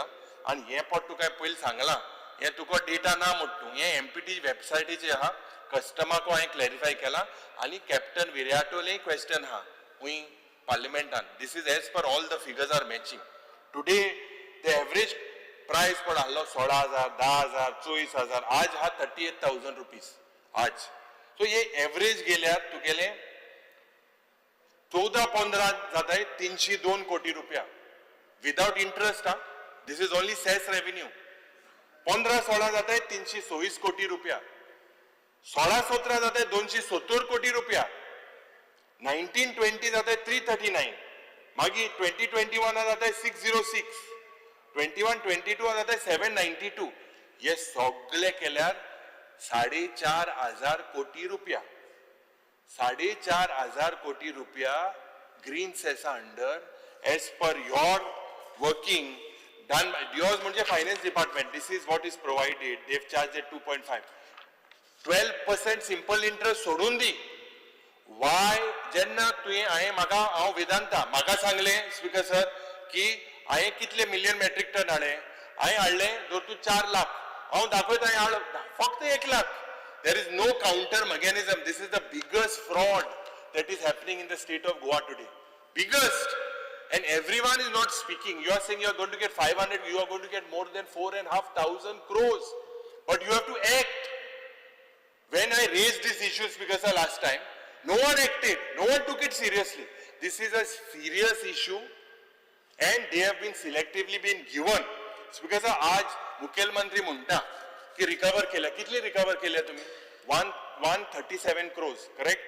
आनी हें पट तुका पयलीं सांगलां, हें तुका data ना म्हणटा तूं, हें एमपीटी वेबसायटीचेर आहा. कस्टमाकूय हांवें क्लॅरिफाय केलां आनी कॅप्टन विर्याटोलें क्वेश्चन आहा खूंय पार्लिमेंटान. This is as per all the figures are matching. Today the average price कोण आहलो 16,000, 10,000, 24,000, आज हा 38,000 रुपीज आज. सो हे एवरेज गेल्यार तुगेले 14-15 जाताय 302 कोटी रुपया विदाउट इंट्रस्ट. हा, this is only cess revenue. 15-16 जाताय 326 कोटी रुपया. 16-17 जाताय 270 कोटी रुपया. 19-20 जाताय 339. मागीर 2021 जाताय 606. 21-22 जाताय 792. हे सगळे केल्यार 4,500 कोटी रुपया. 4,500 कोटी रुपया ग्रीन सेसा under as per your working done. Yours म्हणजे finance department. This is what is provided. They've charge 2.5, 12% simple interest सोडून दी. वाय जेन्ना तुवें हांवें म्हाका, हांव वेदांता म्हाका सांगलें स्पीकर सर की हांवें कितले मिलियन मेट्रीक टन हाडले. हांवें हाडले धर तूं 4 लाख, हांव दाखयता हांवें हाडलो फक्त 1 lakh. There is no counter mechanism. This is the biggest fraud that is happening in the state of Goa today. Biggest. And everyone is not speaking. You are saying you are going to get 500, you are going to get more than 4,500 crores. But you have to act. When I raised this issue, Speaker sir, last time, no one acted. No one took it seriously. This is a serious issue. And they have been selectively been given. Because आज मुखेलमंत्री म्हणटा की recover केल्या. कितली recover केल्या तुम्ही? 137 crores, correct?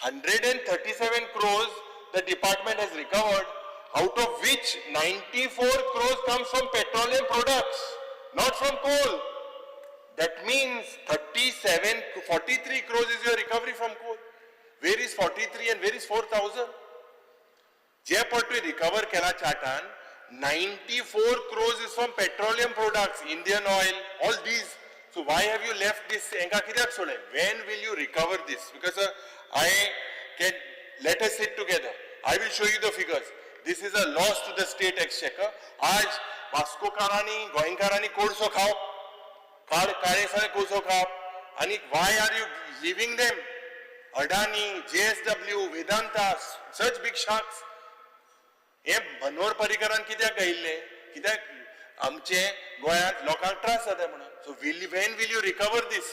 137 crores the department has recovered, out of which 94 crores comes from petroleum products, not from coal. That means 43 crores is your recovery from coal. Where is 43 and where is 4,000? जे पट recover केला चार्टान, 94 crores is from petroleum products, Indian Oil, all these. So why have you left this? Enka kityak sodle? When will you recover this? Because I can, let us sit together. I will show you the figures. This is a loss to the state exchequer. आज वास्कोकारांनी, गोंयकारांनी कोळसो खावप, काळे सगळे कोळसो खावप, आनी why are you leaving them? Adani, JSW, Vedanta, such big sharks. हे मनोहर पर्रीकरान कित्याक गायिल्ले? कित्याक आमचे गोंयांत लोकांक त्रास जाता म्हणून. So when will you recover this?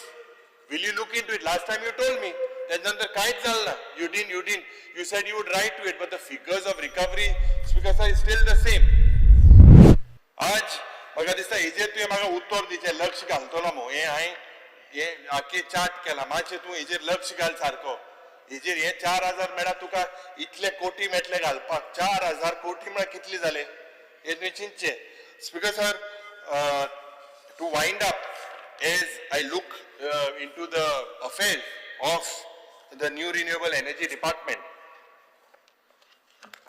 Will you look into it? Last time you told me, तेच्या नंतर कांयच जालें ना. You didn't. You said you would write to it, but the figures of recovery, Speaker sir, is still the same. आज म्हाका दिसता हेजेर तुवें म्हाका उत्तर दिचें, लक्ष घालतलो मो. हें हांवें हें आख्खें चार्ट केलां, मातशें तूं हेजेर लक्ष घाल सारको. हेजेर हे 4,000 मेळ्ळा तुका, इतले कोटी मेळटले घालपाक. 4,000 कोटी म्हळ्यार कितले जाले हें तुवें चिंतचें. Speaker sir, to wind up, as I look into the affairs of the new renewable energy department,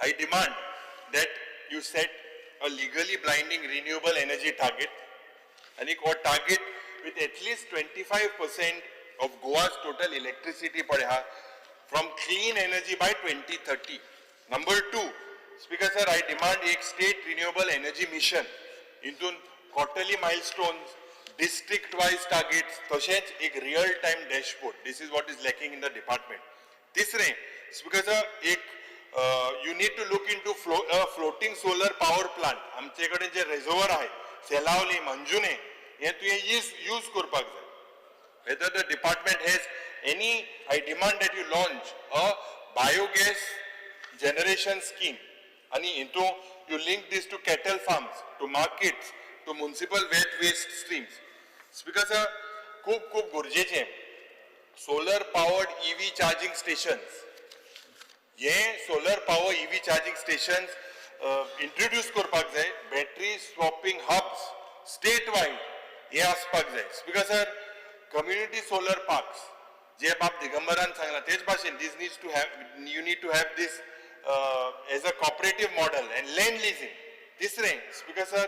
I demand that you set a legally blinding renewable energy target, and a target with at least 25% of Goa's total electricity per hour from clean energy by 2030. Number 2, Speaker sir, I demand a state renewable energy mission into quarterly milestones, district-wise targets, तशेंच एक real-time dashboard. This is what is lacking in the department. तिसरें, Speaker sir, एक you need to look into floating solar power plant. आमचे कडेन जे reservoir आहे, सेलावली, मंजुने, हे तुवें use करपाक जाय. Whether the department has any, I demand that you launch a biogas generation scheme. And into you link this to cattle farms, to markets, to municipal wet waste streams. Speaker sir, खूब खूब गरजेचें solar powered EV charging stations. हे solar power EV charging stations introduce करपाक जाय. Battery swapping hubs state wide हे आसपाक जाय. Speaker sir, community solar parks जे बाब दिगंबरान सांगला तेच भाशेन this needs to have, you need to have this as a cooperative model and land leasing. तिसरें, स्पीकर सर,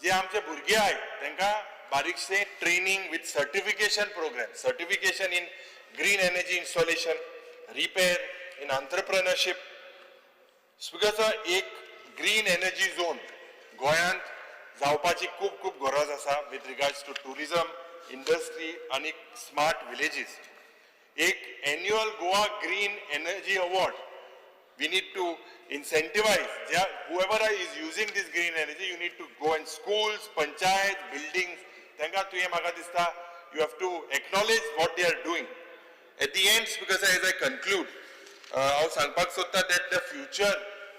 जे आमचे भुरगे आहाय तांकां बारीकशें training with certification program, certification in green energy installation, repair, in entrepreneurship. Speaker sir, एक green energy zone गोंयांत जावपाची खूब खूब गरज आसा with regards to tourism, industry आनी स्मार्ट विलेजीस. एक annual Goa green energy award. We need to incentivize whoever is using this green energy. You need to go in schools, panchayat, buildings. तांकां तुवें म्हाका दिसता you have to acknowledge what they are doing. At the end, because as I conclude, हांव सांगपाक सोदता that the future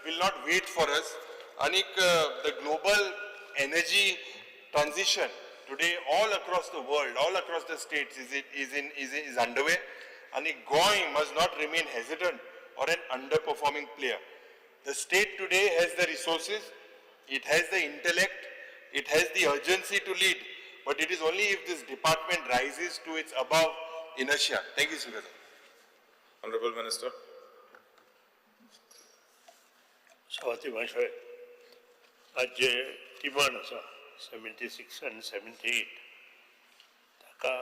will not wait for us. आनीक the global energy transition today all across the world, all across the states is underway. आनी Goa must not remain hesitant or an underperforming player. The state today has the resources, it has the intellect, it has the urgency to lead, but it is only if this department rises to its above inertia. Thank you, Speaker. Honorable Minister. Swati Mashe, आज जे demand आसा 76 आनी 78 ताका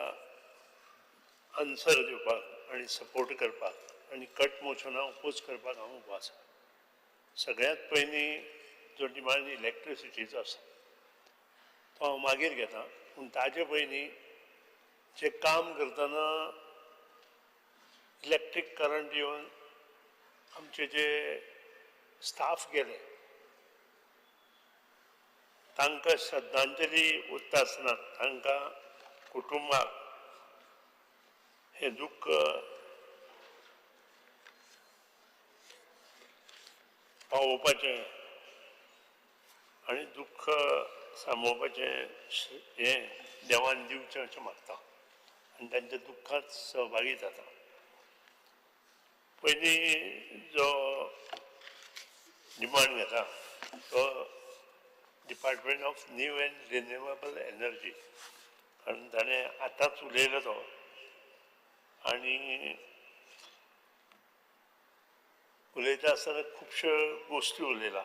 answer दिवपाक आनी support करपाक आनी cut मोशनाक oppose करपाक हांव उबो आसा. सगळ्यांत पयलीं जो डिमांड इलेक्ट्रिसिटीचो आसा तो हांव मागीर घेता, पूण ताजे पयलीं जे काम करतना इलेक्ट्रीक करंट येवन आमचे जे स्टाफ गेले तांकां श्रद्धांजली उरता आसतना तांकां कुटुंबाक हें दुख्ख पावोवपाचें आनी दुख्ख सांबाळपाचें हें देवान दिवचें अशें मागता आनी तांच्या दुख्खांत सहभागी जाता. पयलीं जो डिमांड घेता तो department of new and renewable energy, कारण ताणें आतांच उलयलो तो आनी उलयता आसतना खुबश्यो गोश्टी उलयला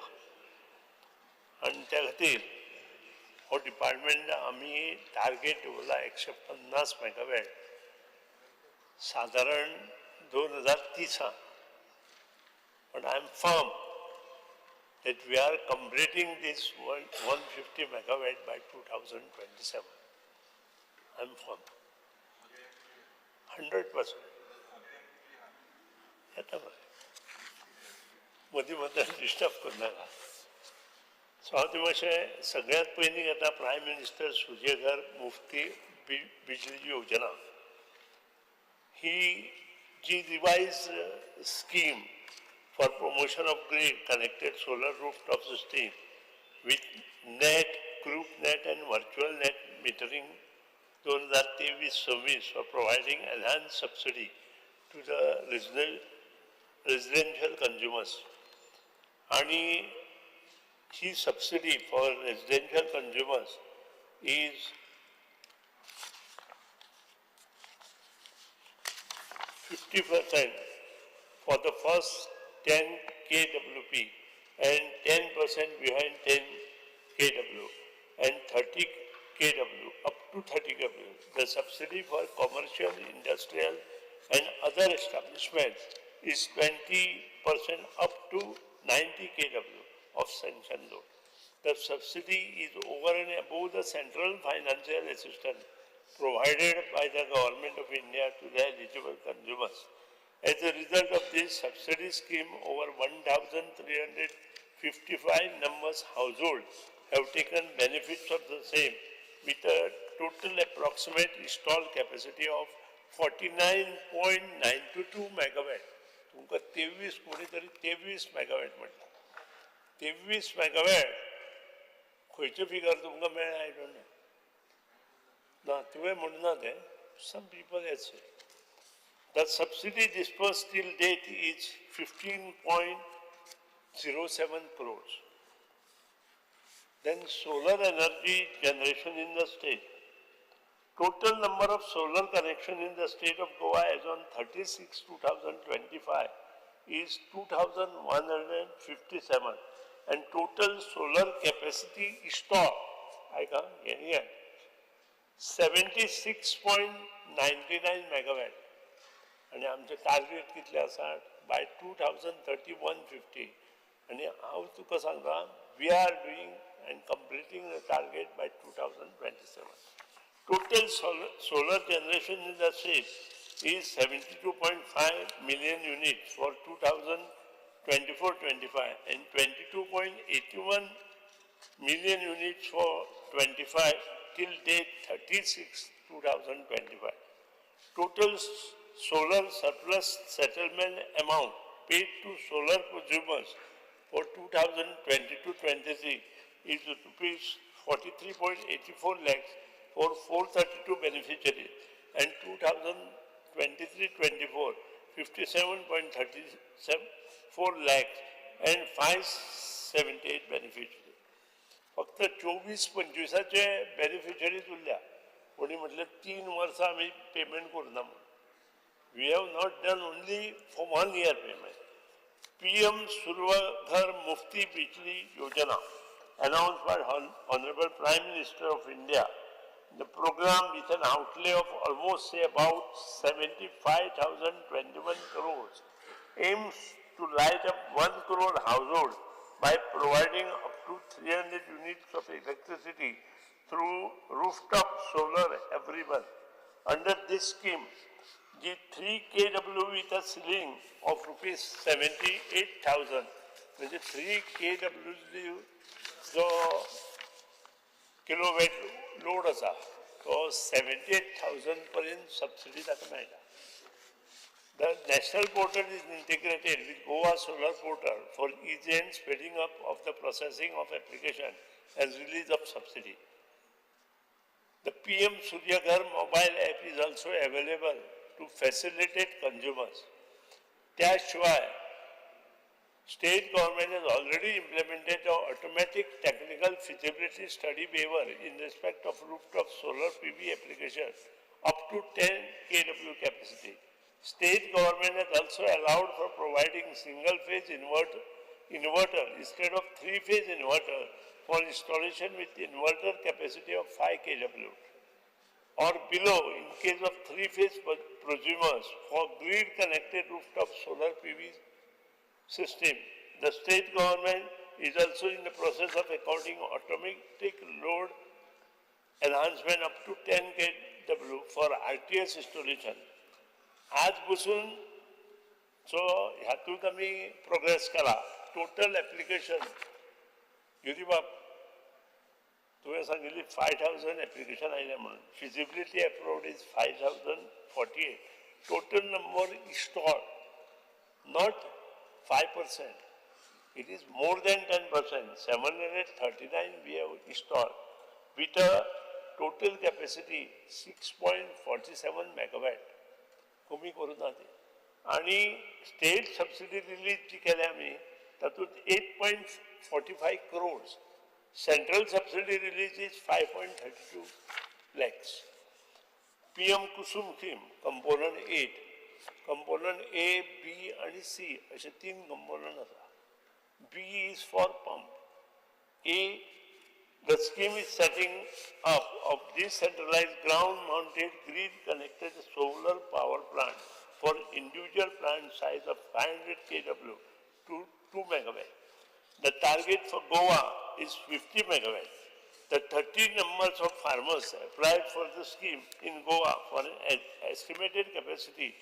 आनी त्या खातीर हो डिपार्टमेंट आमी टार्गेट दवरला 150 मेगावॅट सादारण 2030. पण I am firm that we are completing this 150 megawatt by 2027. I am firm. 100%. येता मरे, मदीं मदीं डिस्टर्ब करनाका. सो हांव ते मातशें सगळ्यांत पयलीं घेता प्रायम मिनिस्टर सूर्यघर मुफ्ती बिजली योजना. ही जी revise scheme for promotion of grid connected solar rooftop system with net, group net and virtual net metering 2023-26 for providing enhanced subsidy to the residential consumers. आणि ही subsidy for residential consumers is 50% for the first 10 kWp and 10% behind 10 kW and 30 kW up to 30 kW. The subsidy for commercial, industrial and other establishments is 20% up to 90 kW of sanction load. The subsidy is over and above the central financial assistance provided by the Government of India to the eligible consumers. As a result of this subsidy scheme, over 1,355 numbers households have taken benefits of the same, with a total approximate installed capacity of 49.922 megawatt. तुमकां 23 कोणी तरी 23 megawatt म्हटलां. 23 megawatt खंयचें figure तुमकां मेळ्ळें I don't know. ना तुवें म्हणना तें, some people has said. The subsidy disbursed till date is 15.07 crores. Then solar energy generation in the state. Total number of solar connection in the state of Goa as on 36/2025 is 2,157 and total solar capacity installed, आयका हें 76.99 megawatt. आनी आमचें target कितलें आसा बाय 2030 150. आनी हांव तुका सांगता we are doing and completing the target by 2027. Total solar generation in the state is 72.5 million units for 2024-25 and 22.81 million units for 25 till date 36/2025. Total solar surplus settlement amount paid to solar consumers for 2022-23 is rupees 43.84 lakhs for 432 beneficiaries and 2023-24 57.34 lakhs and 578 beneficiaries. फक्त 24-25 beneficiaries उरल्या. कोणी म्हटलें 3 वर्सां आमी payment करुना म्हणून. We have not done only for 1 year payment. PM Surya Ghar Mufti Bijli Yojana announced by Honorable Prime Minister of India. The program with an outlay of almost say about 75,021 crores aims to light up 1 crore households by providing up to 300 units of electricity through rooftop solar every month. Under this scheme, the 3 kW with a ceiling of rupees 78,000, म्हणजे 3 kW जो kilowatt load आसा तो 78,000 पर्यंत subsidy ताका मेळटा. The national portal is integrated with Goa Solar Portal for easy and speeding up of the processing of application and release of subsidy. The PM Surya Ghar mobile app is also available to facilitate consumers. त्या शिवाय state government has already implemented an automatic technical feasibility study waiver in respect of rooftop solar PV application up to 10 kW capacity. State government has also allowed for providing single phase inverter instead of three phase inverter for installation with inverter capacity of 5 kW or below in case of three-phase prosumers for grid-connected rooftop solar PV system. The state government is also in the process of according automatic load enhancement up to 10 kW for RTS installation. आज बसून so हातूंत आमी progress केला. Total application, Yuri बाब, तुवें सांगिल्ली 5,000 application आयलें म्हणून, feasibility approved is 5,048. Total number installed, not 5%, it is more than 10%, 739 we have installed with a total capacity 6.47 megawatt. कमी करूं ना ती. आनी स्टेट सबसिडी रिलीज जी केल्या आमी, तातूंत 8.45 crores, central subsidy release is 5.32 lakhs. PM Kusum scheme component 8, component A, B आनी सी अशे तीन कंपोनंट आसा. B is for pump. A, the scheme is setting up of decentralized ground-mounted grid-connected solar power plant for individual plant size of 500 kW to 2 megawatt. The target for Goa is 50 megawatt. The 30 numbers of farmers applied for the scheme in Goa for an estimated capacity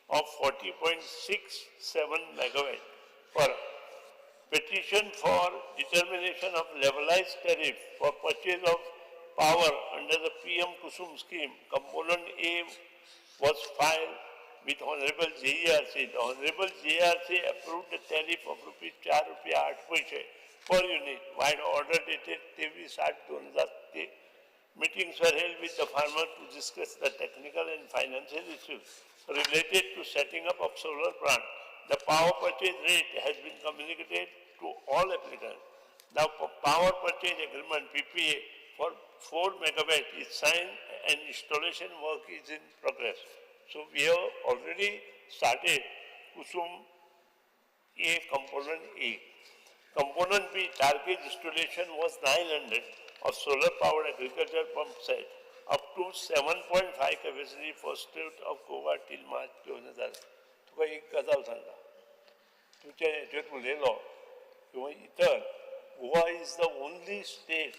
of 40.67 megawatt per. Petition for determination of levelized tariff for purchase of power under the PM Kusum scheme, component A, was filed with Honorable JERC. The Honorable JERC approved the tariff of rupees 4 rupiah 8 paise per unit while order dated 23/8/2003. Meetings were held with the farmer to discuss the technical and financial issues related to setting up of solar plant. The power purchase rate has been communicated to all applicants. Now, power purchase agreement PPA for 4 megawatt is signed and installation work is in progress. So we have already started Kusum A component A. Component B target installation was 900 of solar powered agriculture pump set up to 7.5 capacity for state of Goa till March 2000. तुका एक गजाल सांगता, तुज्या हेजेर उलयलो किंवा इतर, Goa is the only state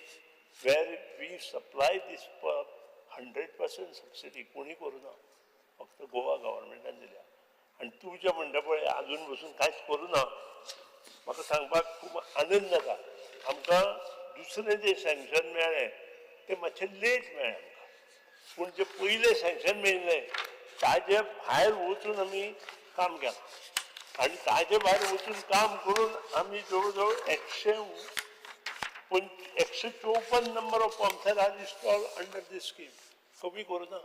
where we supply this 100% subsidy. कोणी करूं ना, फक्त गोवा गव्हर्मेंटान दिल्या. आनी तूं जें म्हणटा पळय, आजून बसून कांयच करूं ना, म्हाका सांगपाक खूब आनंद जाता. आमकां दुसरें जें सँक्शन मेळ्ळें तें मातशें लेट मेळ्ळें आमकां, पूण जें पयलें सँक्शन मेळिल्लें ताजे भायर वचून आमी काम केलां आनी ताजे भायर वचून काम करून आमी जवळ जवळ 154 number of pumps are install under this scheme. कमी करूं ना.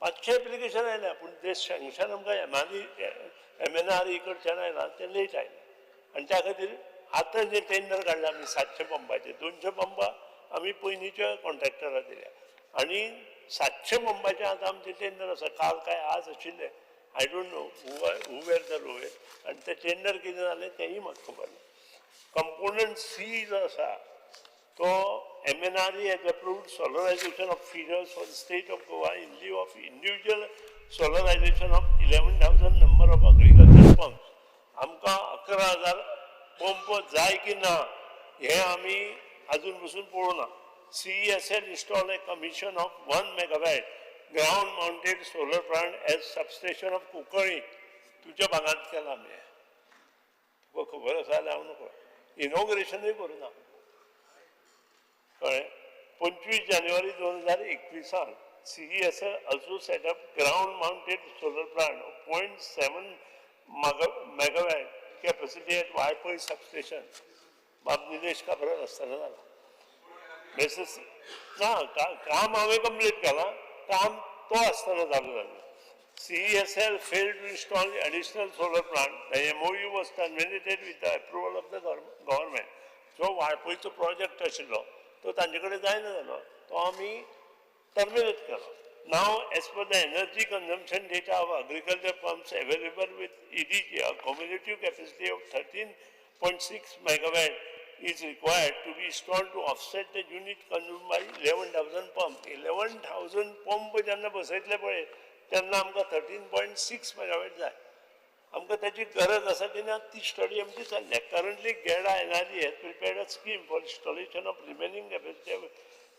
500 एप्लिकेशन आयल्या, पूण तें सँक्शन आमकां MNRE कडच्यान आयलां तें लेट आयलें. आनी त्या खातीर आतां जें टेंडर काडलां आमी 700 पंपाचें, 200 पंपां आमी पयलींच्या कॉन्ट्रॅक्टराक दिल्या आनी 700 पंपाचें आतां आमचें टेंडर आसा. काल काय आज आशिल्लें, I don't know who were the lowest, आनी तें टेंडर कितें जालें तेंय म्हाका खबर ना. कंपोनंट सी जो आसा तो MNRE has approved solarization of feeders for the state of Goa in lieu of individual solarization of 11,000 number of agriculture pumps. आमकां 11,000 पंप जाय की ना हें आमी आजून पसून पळोवना. CESL install a commission of 1 megawatt ground mounted solar plant at substation of Cuncolim. तुज्या भागांत केलां आमी, तुका खबर आसा जाल्यार हांव नकळो. इनॉग्रेशनूय करूं ना, कळ्ळें. 25 जानेवारी 2021 CESL also set up ground mounted solar plant of 0.7 megawatt capacity at Valpoi substation. बाब निलेश काब्राल आसतना जाला. बेसिस ना, काम हांवें कंप्लीट केलां, काम तो आसतना चालू जालें. CESL failed to install additional solar plant. The MOU was terminated with the approval of the government. जो वाळपयचो प्रोजेक्ट आशिल्लो तो तांचे कडेन जायना जालो, तो आमी टर्मिनेट केलो. Now, as per the energy consumption data of agriculture pumps available with EDG, a cumulative capacity of 13.6 megawatt is required to be installed to offset the unit consumed by 11,000 pump. 11,000 pump जेन्ना बसयतले पळय तेन्ना आमकां 13.6 megawatt जाय. आमकां ताची गरज आसा तेन्ना ती स्टडी आमची चल्ल्या. Currently GEDA NRG has prepared a scheme for installation of remaining capacity of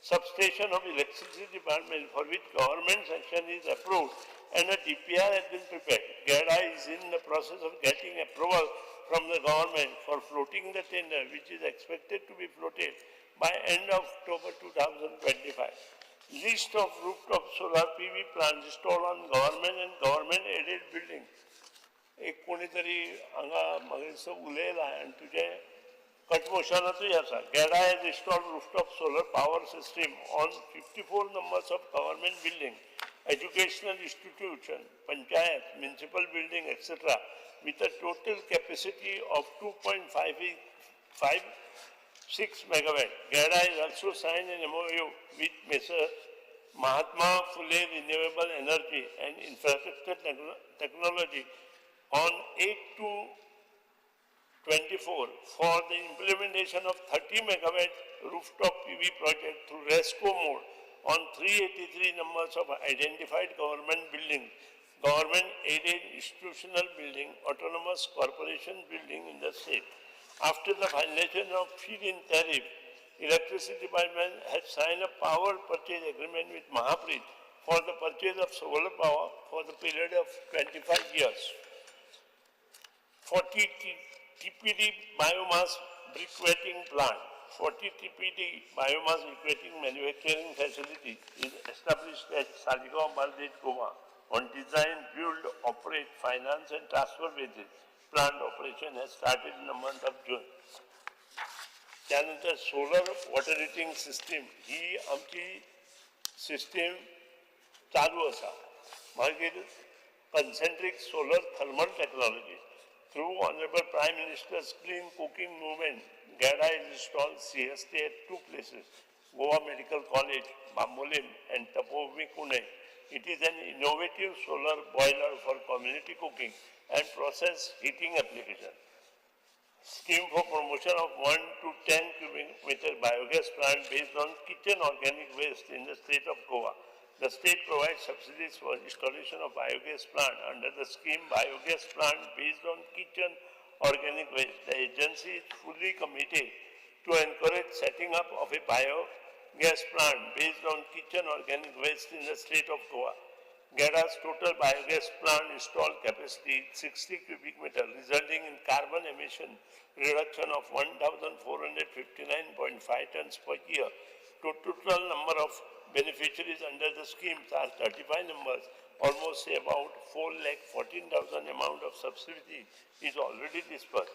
substation of electricity department for which government sanction is approved and a DPR has been prepared. GEDA is in the process of getting approval from the government for floating the tender, which is expected to be floated by end of October 2025. List of rooftop solar PV plants installed on government and government aided building. एक कोणी तरी हांगा म्हाका उलयला आनी तुजें cut मोशनाचूय आसा. GEDA has installed rooftop solar power system on 54 numbers of government building, educational institution, panchayat, municipal building, etcetera, with a total capacity of 2.56 megawatt. GEDA is also signed an MOU with Mr. Mahatma Phule Renewable Energy and Infrastructure Technology on 8/2/24 for the implementation of 30 megawatt rooftop PV project through RESCO mode on 383 numbers of identified government buildings, government aided institutional building, autonomous corporation building in the state. After the finalization of feed-in tariff, Electricity Department has signed a power purchase agreement with Mahapreet for the purchase of solar power for the period of 25 years. 40 TPD biomass briquetting plant, 40 TPD biomass briquetting manufacturing facility is established at Saligao, Bardez, Goa on design, build, operate, finance and transfer basis. Plant operation has started in the month of June. त्यानंतर solar water हिटींग system ही आमची system चालू आसा. मागीर concentric solar thermal technology through Honorable Prime Minister's Clean Cooking Movement, GEDA has installed CST at 2 places, Goa Medical College, Bambolim and Tapobhumi, Pune. It is an innovative solar boiler for community cooking and process heating application. Scheme for promotion of 1 to 10 cubic meter biogas plant based on kitchen organic waste in the state of Goa. The state provides subsidies for installation of biogas plant under the scheme Biogas Plant based on kitchen organic waste. The agency is fully committed to encourage setting up of a biogas plant based on kitchen organic waste in the state of Goa. GEDA's total biogas plant installed capacity is 60 cubic meter, resulting in carbon emission reduction of 1,459.5 tons per year. The total number of beneficiaries under the schemes are 35 numbers, almost say about 4,14,000 amount of subsidy is already disbursed.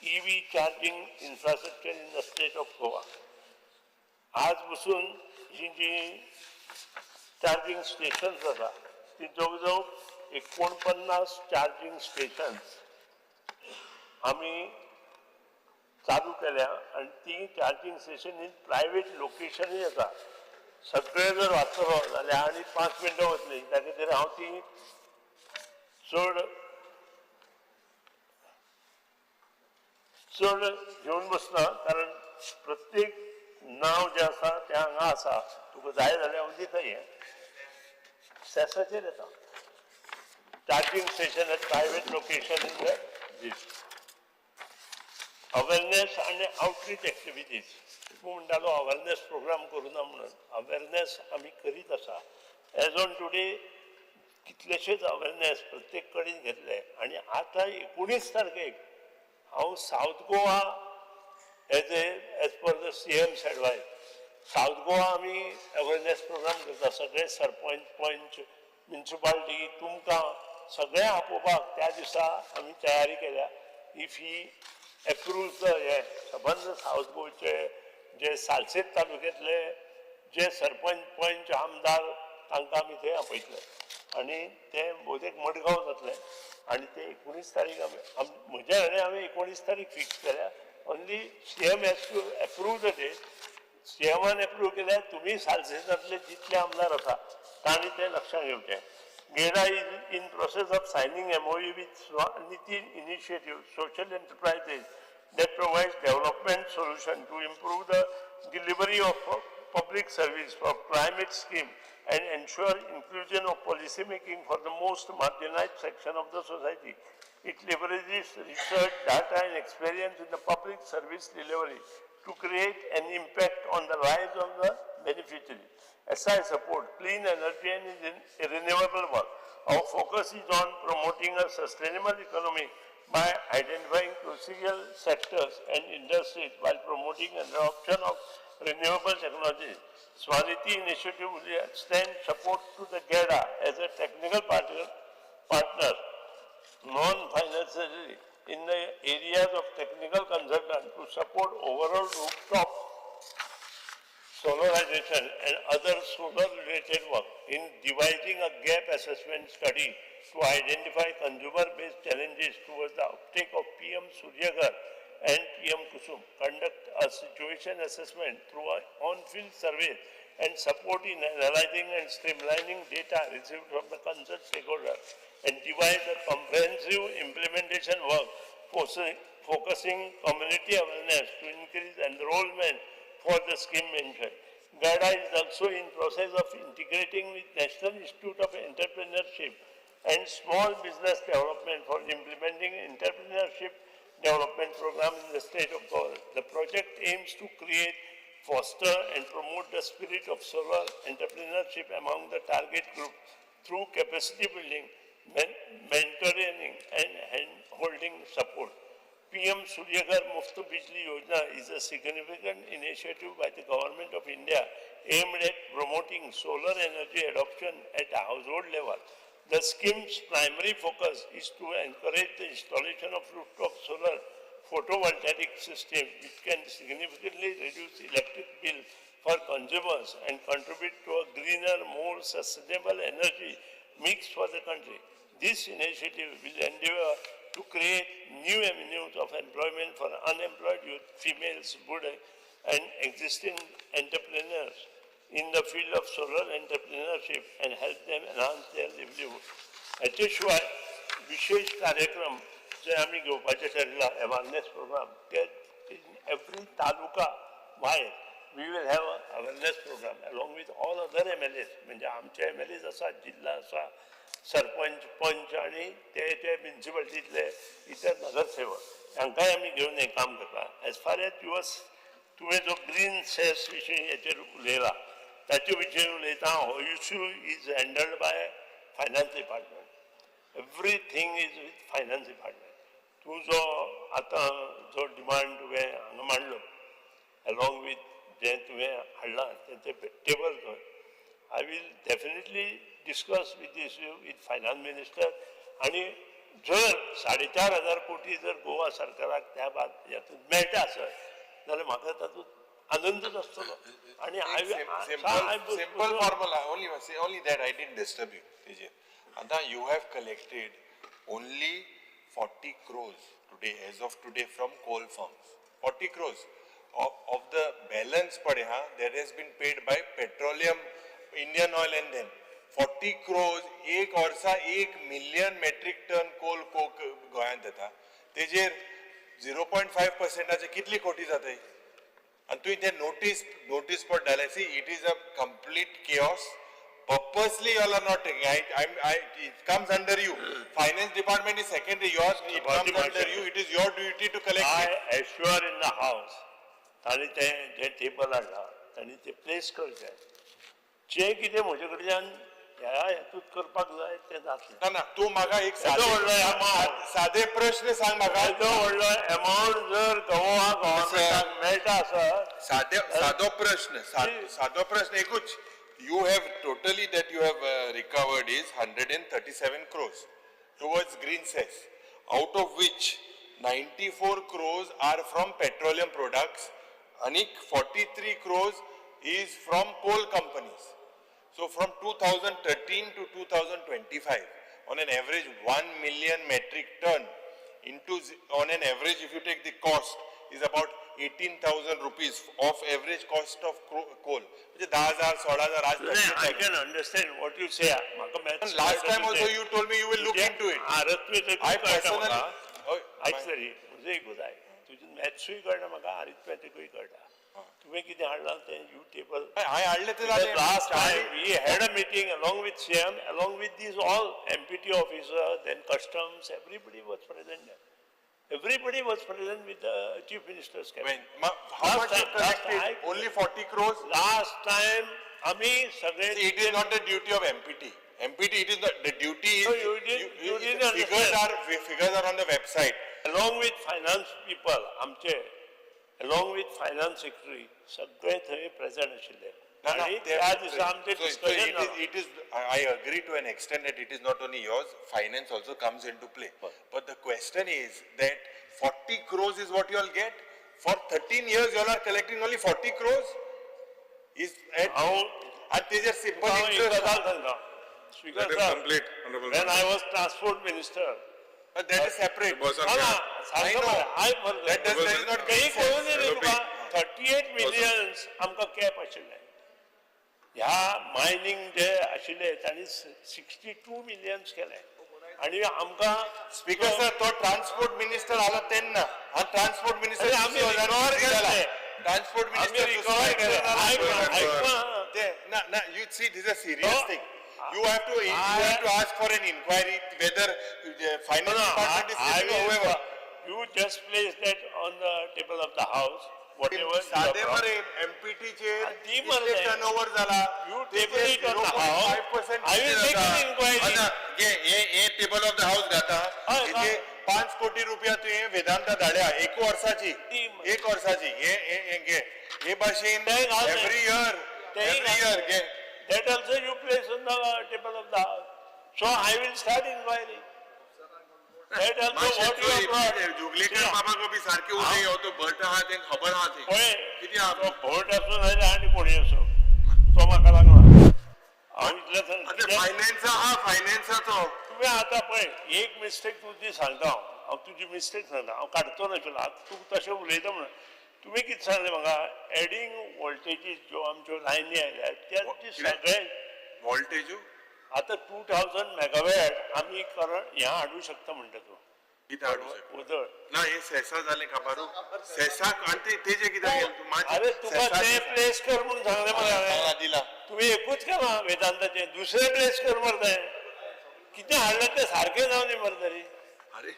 EV charging infrastructure in the state of Goa. आज बसून ही जी charging stations आसा ती जवळ जवळ 49 charging stations आमी चालू केल्या आनी ती चार्जिंग स्टेशन इन प्रायवेट लोकेशनूय आसा. सगळे जर वाचतलो जाल्यार आनी 5 मिनटां वतली, त्या खातीर हांव ती चड चड घेवन बसना, कारण प्रत्येक नांव जें आसा तें हांगा आसा. तुका जाय जाल्यार हांव दिता. हें सेसाचेर येता. Charging station at private location in the this. Awareness आनी आउटरीच एक्टिविटीज. तूं म्हणटालो अवेरनेस प्रोग्राम करुना म्हणून. अवेरनेस आमी करीत आसा. एज ऑन टुडे कितलेशेच अवेरनेस प्रत्येक कडेन घेतले आनी आतां 19 तारखेक हांव South Goa as per the CM's advice south Goa आमी अवेरनेस प्रोग्राम करता. सगळे सरपंच, पंच, म्युनिसिपालिटी तुमकां सगळें आपोवपाक त्या दिसा आमी तयारी केल्या. If he approves the हें सबंद सावथ गोंयचे जे सालसेत तालुक्यांतले जे सरपंच, पंच, आमदार तांकां आमी थंय आपयतले आनी ते भोवतेक मडगांव जातले आनी ते 19 तारीख आमी म्हज्या हाणें आमी 19 तारीख फिक्स केल्या. Only CM has to approve the date. सीएमान approve केल्यार तुमी सालसेतांतले जितले आमदार आसा तांणी तें लक्षांत घेवचें. GEDA is in process of signing MOU with Swaniti initiative social enterprises that provides development solution to improve the delivery of public service for climate scheme and ensure inclusion of policy making for the most marginalized section of the society. It leverages research, data and experience in the public service delivery to create an impact on the lives of the beneficiaries. SI support clean energy and renewable work. Our focus is on promoting a sustainable economy by identifying crucial sectors and industries while promoting an adoption of renewable technologies. Swaniti initiative will extend support to the GEDA as a technical partner, non-financially, in the areas of technical consultant to support overall rooftop solarization and other solar-related work in devising a gap assessment study to identify consumer-based challenges towards the uptake of PM Suryaghar and PM Kusum, conduct a situation assessment through an on-field survey and support in analyzing and streamlining data received from the concerned stakeholders, and devise a comprehensive implementation work focusing community awareness to increase enrollment for the scheme mentioned. GEDA is also in process of integrating with National Institute of Entrepreneurship and Small Business Development for implementing entrepreneurship development program in the state of Goa. The project aims to create, foster and promote the spirit of solar entrepreneurship among the target group through capacity building, mentoring and hand-holding support. PM Suryaghar Muft Bijli Yojana is a significant initiative by the Government of India aimed at promoting solar energy adoption at the household level. The scheme's primary focus is to encourage the installation of rooftop solar photovoltaic system, which can significantly reduce electric bill for consumers and contribute to a greener, more sustainable energy mix for the country. This initiative will endeavor to create new avenues of employment for unemployed youth, females, women, and existing entrepreneurs in the field of solar entrepreneurship and help them enhance their livelihood. हाचे शिवाय विशेष कार्यक्रम जे आमी घेवपाचे ठरला awareness programme, ते in every taluka भायर we will have a awareness program along with all other MLAs. म्हणजे आमचे MLAs आसा, जिल्हा आसा, सरपंच, पंच आनी ते ते म्युनिसिपालिटींतले इतर नगरसेवक हांकांय आमी घेवन हें काम करता. एज फार एज युअर्स, तुवें जो ग्रीन सेस विशीं हेचेर उलयला ताचे विशीं उलयता, हो issue is handled by finance department. Everything is with finance department. तूं जो आतां जो डिमांड तुवें हांगा मांडलो अलॉंग विथ जें तुवें हाडलां तें टेबल कर, I will definitely discuss with this with finance minister. आनी जर 4,500 कोटी जर गोवा सरकाराक त्या बाद हेतून मेळटा आसत जाल्यार म्हाका तातूंत आनंदच आसतलो. आनी Simple formula, only that I didn't disturb you. आतां you have collected only 40 crores today, as of today, from coal firms. 40 crores of the balance पडे हा, that has been paid by petroleum, Indian Oil and them. 40 crores, एक वर्सा 1 million metric ton coal coke गोंयांत येता, तेजेर 0.5% कितली कोटी जाताय? आनी तुवें तें नोटीस पड धाडलें. See, it is a complete chaos. Purposely you all are not taking. It comes under you. Finance department is secondary. Yours, it comes under you. It is your duty to collect. I assure in the house, तांणी तें जें table हाडलां तांणी तें place करचें, जें कितें म्हजे कडल्यान ह्या हेतूत करपाक जाय तें जातलें. ना ना, तूं म्हाका एक सादे प्रश्न सांग म्हाका. येदो व्हडलो एमावंट जर गोवा गव्हर्मेंटाक मेळटा आसत, सादो प्रश्न, सादो प्रश्न एकूच. You have totally that you have recovered is 137 crores towards green cess, out of which 94 crores are from petroleum products and 43 crores is from coal companies. So from 2013 to 2025, on an average 1 million metric ton into, on an average if you take the cost is about 18,000 rupees of average cost of coal. म्हणजे 10,000 16,000 आज. I can understand what you say. म्हाका maths Last time also you told me you will look into it. Arithmetic I कळटा personally म्हाका. आयक तरी, म्हजें एकूच आयक, तुजें मॅथ्सूय कळटा म्हाका, अरिथमेटिकूय कळटा. तुवें कितें हाडलां तें you table. हांवें हाडलें तें जालें. Last time we had a meeting along with CM, along with these all MPT officer, then customs, everybody was present there. Everybody was present with the chief minister's cabinet. When? How much you collected? Only 40 crores? Last time, आमी सगळे. See, it is not the duty of MPT. MPT, it is not, the duty is. No, you didn't figures understand. are, figures are on the website. Along with finance people, आमचे, along with finance secretary, सगळे थंय present आशिल्ले. No, आनी त्या दिसा आमचें so discussion it is, it is, I agree to an extent that it is not only yours, finance also comes into play. But the question is that 40 crores is what you all get. For 13 years, you all are collecting only 40 crores? Is at, and तेजेर simple हांव एक interest. गजाल सांगता. Speaker Let him sir, complete, Honorable when Member. I was transport minister, But that is separate. Boss, ना ना, I सांगता know. मरे, आयक मरे. That does, that is not काही कळून येयलें LOP. तुका, 38 millions आमकां कॅप आशिल्लें. ह्या मायनींग जे आशिल्ले तांणी 62 मिलियन्स केले आनी आमकां. स्पीकर सर, तो ट्रान्सपोर्ट मिनिस्टर आला तेन्ना, हा ट्रान्सपोर्ट मिनिस्टर अरे आमी recover केले. ट्रान्सपोर्ट आमी मिनिस्टर recover केले. आयक आयक. ते ना ना, you see, this a serious No. Thing. You have to ask for an inquiry whether the finance No, department is I sleeping or will, whoever. you just place that on the table of the house, whatever you have सादे brought. मरे, empty चेर दी मरे. Turnover जाला. You table it on the house. I will make an inquiry. हे हे table of the house घाता. हय, हेजे हय. 5 कोटी रुपया तुवें वेदांता धाड्या एक वर्साची, दी मरे. एक वर्साची. हे हे हे घे, हे भाशेन तें घाल. एव्हरी इयर, तेंय एव्हरी घाल. इयर घे. That also you place on the table of the house. So I will start inquiry. That also what you have brought. Joglekar बाबा बी सारखे उलय, हो तो भट आहा, तेंका खबर आहा तें पळय, कितें आहा. तो भट आसूं नाजाल्यार आनी कोणी आसूं, तो म्हाका लागना. हांव इतलें आतां सांगता. फायनान्स आहा, फायनान्साचो. तुवें आतां पळय एक मिस्टेक तूं ती सांगता हांव, हांव तुजी मिस्टेक सांगता, हांव काडचो नाशिल्लो. आतां तूं तशें उलयता म्हणून तुवें कितें सांगलें म्हाका, एडींग वोल्टेजीस ज्यो आमच्यो लायनी आयल्यात त्या ती कितें? सगळे वोल्टेजू आतां 2000 मेगावॅट आमी करंट हें हाडूं शकता म्हणटा तूं. कितें हाडूं शकता? उदळ. ना, हे सेसा जालें खबरू, सेसाक आनी तेजें कित्याक गेलें तूं? मातशें अरे तुका सेसा तें प्लेस कर म्हणून सांगलें मरे हांवें. दिला. तुवें एकूच केलां वेदांताचें, दुसरें प्लेस कर मरे. तें कितें हाडलें तें सारकें जावं दी मरे तरी. अरे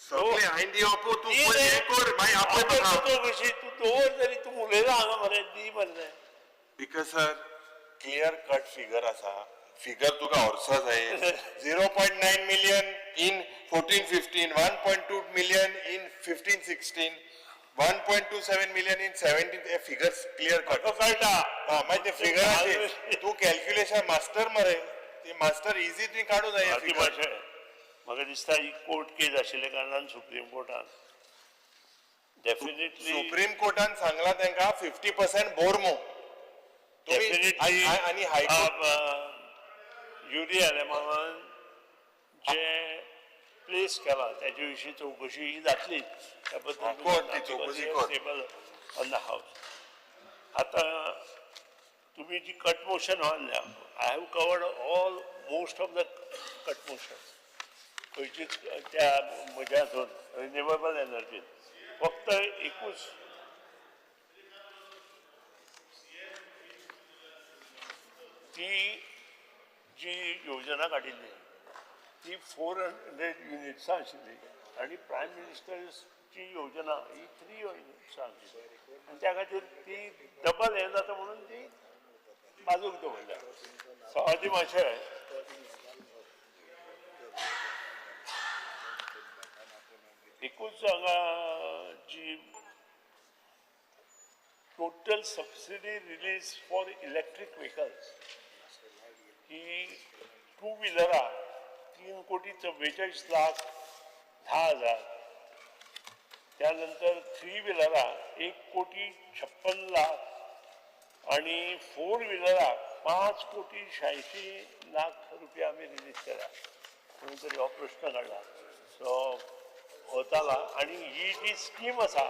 सगळें हांवें दिवप, तूं पळय हें कर मागीर आपय म्हाका. तूं कशी तूं दवर तरी, तूं उलयला हांगा मरे, दी मरे तें. Because sir, clear cut figure आसा. फिगर तुका वर्सा जाय. 0.9 million in 14-15, 1.2 million in 15-16, 1.27 million in 17. हे फिगर्स क्लियर कट. म्हाका कळटा. हा, मागीर ते फिगराचे तूं कॅल्क्युलेशन मास्टर मरे, ते मास्टर इजी तुवें काडूं जाय हे बाकी फिगर. भाशे म्हाका दिसता ही कोर्ट केस आशिल्ल्या कारणान सुप्रीम कोर्टान डेफिनेटली सुप्रीम कोर्टान सांगला तांकां 50% बोरमो तुमी डेफिनेटली आनी हायकोर्ट युरी आलेमांवान जे प्लेस केला त्याच्या विशीं चवकशी ही जातली, त्या हा, कर ती चवकशी कर. Table on the house. आतां तुमी जी कट मोशन हाडल्या, I have covered all most of the cut motion. खंयचीच त्या म्हज्या हातून रिन्युएबल एनर्जीन फक्त एकूच ती जी योजना काडिल्ली ती 400 युनिट्सां आशिल्ली आनी प्रायम मिनिस्टर्सची योजना ही 3 युनिट्सां आशिल्ली आनी त्या खातीर ती डबल हें जाता म्हणून ती बाजूक दवरल्या. सवादी मातशें एकूच हांगा जी total subsidy release for electric vehicles he to व्हिलराक 3,44,10,000, त्यानंतर थ्री व्हिलराक 1,56,00,000 आणि फोर व्हिलराक 5,86,00,000 रुपया आमी रिलीज केला. कोणी तरी हो प्रश्न काडला सो वताला. आनी ही जी स्कीम आसा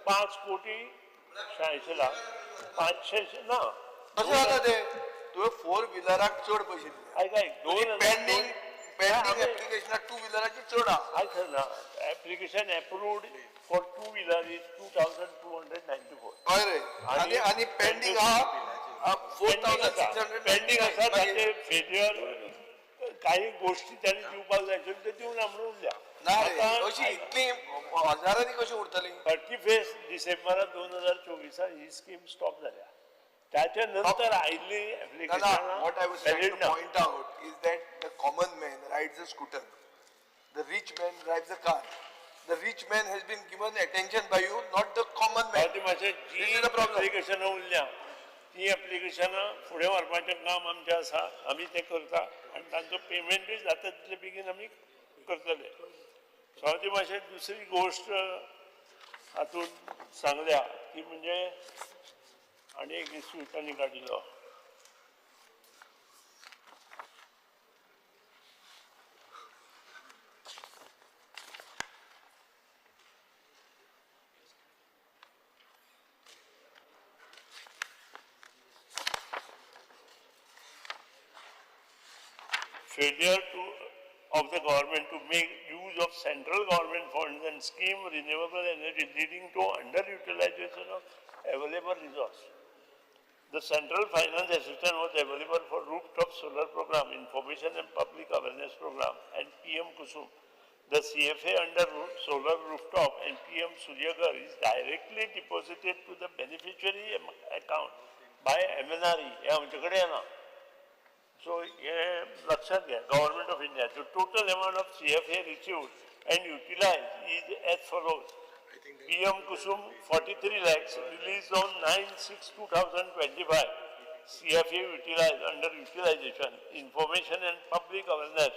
5,86,00,000 500 ना कशें जाता तें? तुवें फोर व्हिलराक चड पयशे दिले. आयक आयक, दोन पेंडींग पेंडींग एप्लिकेशनाक टू व्हिलराची चड आहा. आयक ना, application approved for two wheeler is 2,294. हय रे, आनी आनी पेंडींग आहा 4,600 पेंडींग आसा. ताचे फेल्युअर काही गोष्टी त्यांनी दिवपाक जाय आशिल्ल्यो त्यो दिवना म्हणून उरल्या. ना रे, अशी इतली हजारांनी कशी उरतली? 31 डिसेंबरा 2024 ही स्कीम स्टॉप जाल्या. त्याच्या नंतर आयिल्ली Nana, what I was trying to point out is that the common man rides a scooter, the rich man drives a car. The rich man has been given attention by you, not the common man. This is the problem. एप्लिकेशनां उरल्या ती एप्लिकेशनां फुडें व्हरपाचें काम आमचें आसा, आमी तें करता आनी तांचो पेमेंटूय जाता तितले बेगीन आमी करतले. सो मातशें दुसरी गोश्ट हातूंत सांगल्या ती म्हणजे आनी एक इश्यू तांणी काडिल्लो. Failure of the government to make use of central government funds and scheme renewable energy leading to underutilization of available resource. The central finance assistance was available for rooftop solar program, information and public awareness program, and PM Kusum. The CFA under solar rooftop and PM Suryaghar is directly deposited to the beneficiary account by MNRE. हे आमचे कडेन येना. So हे लक्षात घ्या. Government of India, the total amount of CFA received and utilized is as follows. PM Kusum 43 lakhs released on 9/6/2025. CFA utilized under utilization, information and public awareness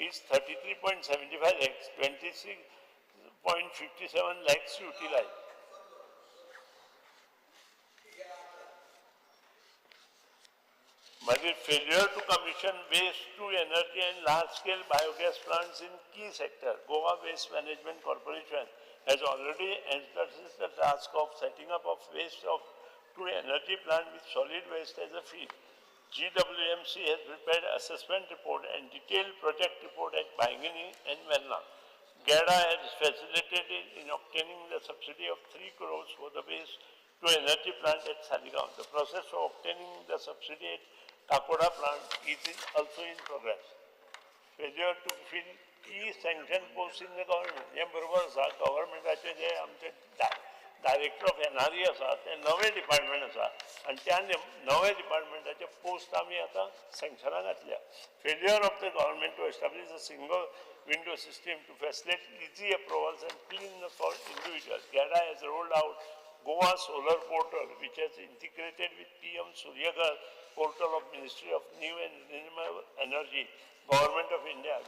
is 33.75 lakhs, 26.57 lakhs utilized. मागीर failure to commission waste to energy and large scale biogas plants in key sector. Goa Waste Management Corporation has already entrusted the task of setting up of waste of to energy plant with solid waste as a feed. GWMC has prepared assessment report and detailed project report at Baingini and Verna. GADA has facilitated in obtaining the subsidy of 3 crores for the waste to energy plant at Saligaon. The process of obtaining the subsidy at Kakoda plant is also in progress. Failure to fill key sanction posts in the government. हे बरोबर आसा. गव्हर्मेंटाचे जे आमचे director of NRE आसा ते नवे department आसा आनी त्या नवे डिपार्टमेंटाचे पोस्ट आमी आतां सँक्शनां घातल्या. Failure of the government to establish a single window system to facilitate easy approvals and cleanness for individuals. GADA has rolled out Goa Solar Portal, which has integrated with PM Suryaghar portal of Ministry of New and Renewable Energy, Government of India,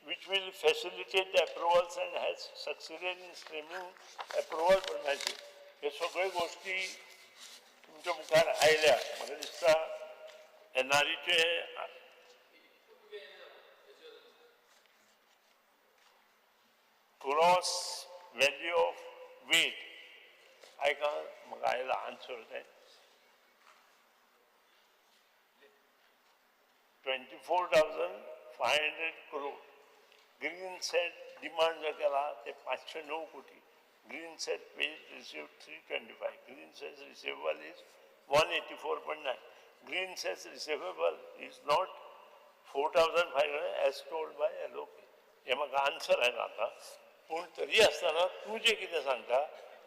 which will facilitate the approvals and has succeeded in streaming approval प्रणाली. हे सगळ्यो गोष्टी तुमच्या मुखार आयल्या. म्हाका दिसता एनआरईचे gross value of weight आयका म्हाका आयला आन्सर तें 24,500 crore. Green cess demand जो केला ते 509 कोटी. Green cess paid receive 325. Green cess receivable is 184.9. Green cess receivable is not 4,500 as told by LOK. हे म्हाका आन्सर आयला आतां. पूण तरी आसतना तूं जें कितें सांगता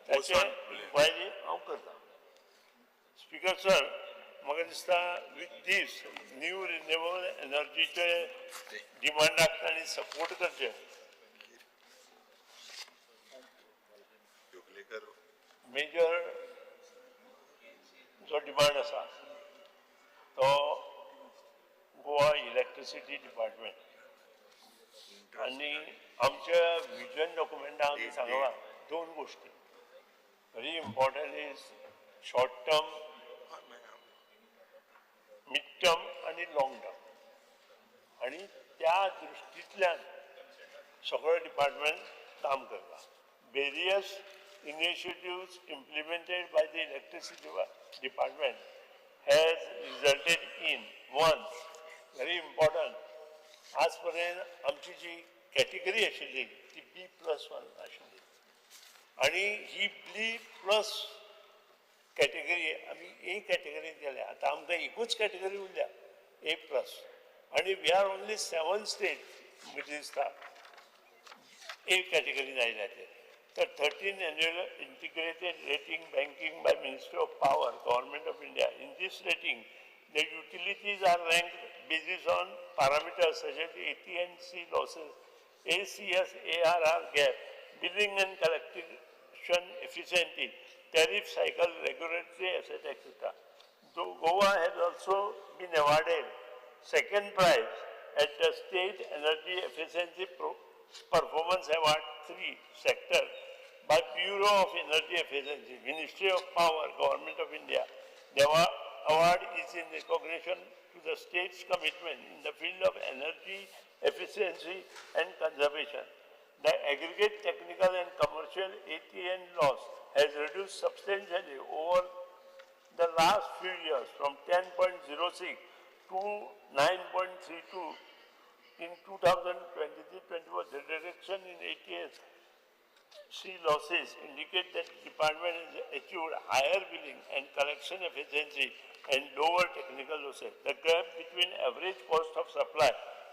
ताचें इन्क्वायरी हांव करता. स्पीकर सर, म्हाका दिसता विथ these new renewable एनर्जीचे डिमांडाक तांणी सपोर्ट करचें. मेजर जो डिमांड आसा तो गोवा इलेक्ट्रिसिटी डिपार्टमेंट आनी आमच्या विजन डॉक्युमेंटान आमी सांगलां दोन गोश्टी. Very important is short term, mid term आनी लाँग टर्म, आनी त्या दृश्टींतल्यान सगळें डिपार्टमेंट काम करता. Various initiatives implemented by the electricity department has resulted in one very important, आज पर्यंत आमची जी कॅटेगरी आशिल्ली ती B+1 आशिल्ली आनी ही B+ category आमी ए कॅटेगरीत गेल्या. आतां आमकां एकूच कॅटेगरी उरल्या A+, आनी we are only 7 state म्हजे दिसता ए कॅटेगरीन आयल्या ते. तर 13 annual integrated rating banking by Ministry of Power, Government of India. In this rating, the utilities are ranked basis on parameters such as AT&C losses, ACS ARR gap, billing and collection efficiency, tariff cycle, regulatory asset, etc. Though Goa has also been awarded second prize at the State Energy Efficiency Performance Award 3 sector by Bureau of Energy Efficiency, Ministry of Power, Government of India. The award is in recognition to the state's commitment in the field of energy efficiency and conservation. The aggregate technical and commercial ATN loss has reduced substantially over the last few years from 10.06 to 9.32 in 2023-24. The reduction in ATSC losses indicate that the department has achieved higher billing and collection efficiency and lower technical losses. The gap between average cost of supply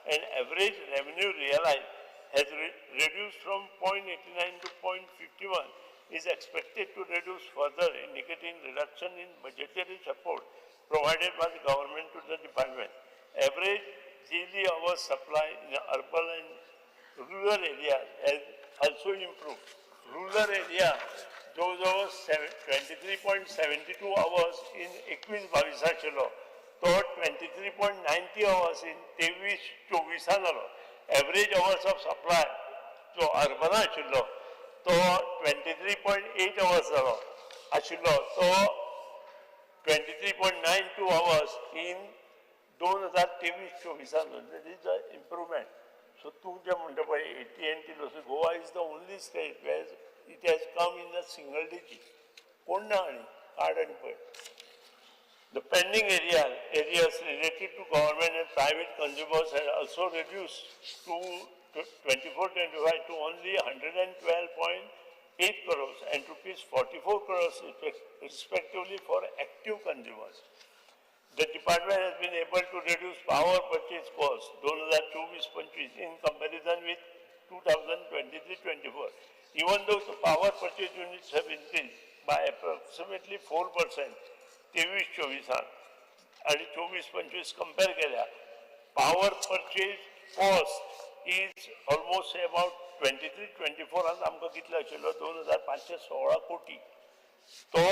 and average revenue realized has reduced from 0.89 to 0.51, is expected to reduce further, indicating reduction in budgetary support provided by the government to the department. Average daily hours supply in urban and rural areas has also improved. Rural area जवळ 23.72 hours in 21-22 आशिल्लो तो 23.90 hours in 23-24 जालो. Average hours of supply जो अर्बना आशिल्लो तो 23.8 hours जालो आशिल्लो तो 23.92 अवर्स इन 2023-24 जालो. That is a improvement. So तूं जें म्हणटा पळय AT&T losses, Goa is the only state where it has come in a single digit. कोण ना आनी काड आनी पळय. The pending areas related to government and private consumers has also reduced to 24-25 to only 112.8 crores and rupees 44 crores respectively for active consumers. The department has been able to reduce power purchase cost 2024-25 in comparison with 2023-24. Even though the power purchase units have increased by approximately 4% 23-24 आणि 24-25 compare केल्या, power purchase cost is almost about 23-24 आमकां कितलो आशिल्लो 2516 कोटी, तो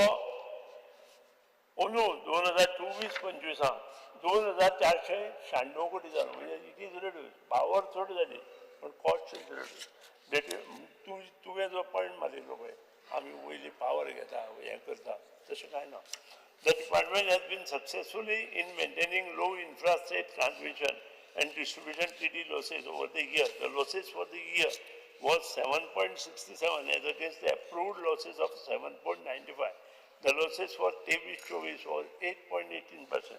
अंदू 2024-25 2496 कोटी जालो. म्हणजे it is reduce. Power चड जाली पण कॉस्ट is reduce. तुवें जो पॉयंट मारिल्लो पळय आमी वयली पावर घेता हें करता, तशें कांय ना. The department has been successfully in maintaining low infrastate transmission and distribution TD losses over the year. The losses for the year was 7.67 as against the approved losses of 7.95. The losses for 23-24 was 8.18%.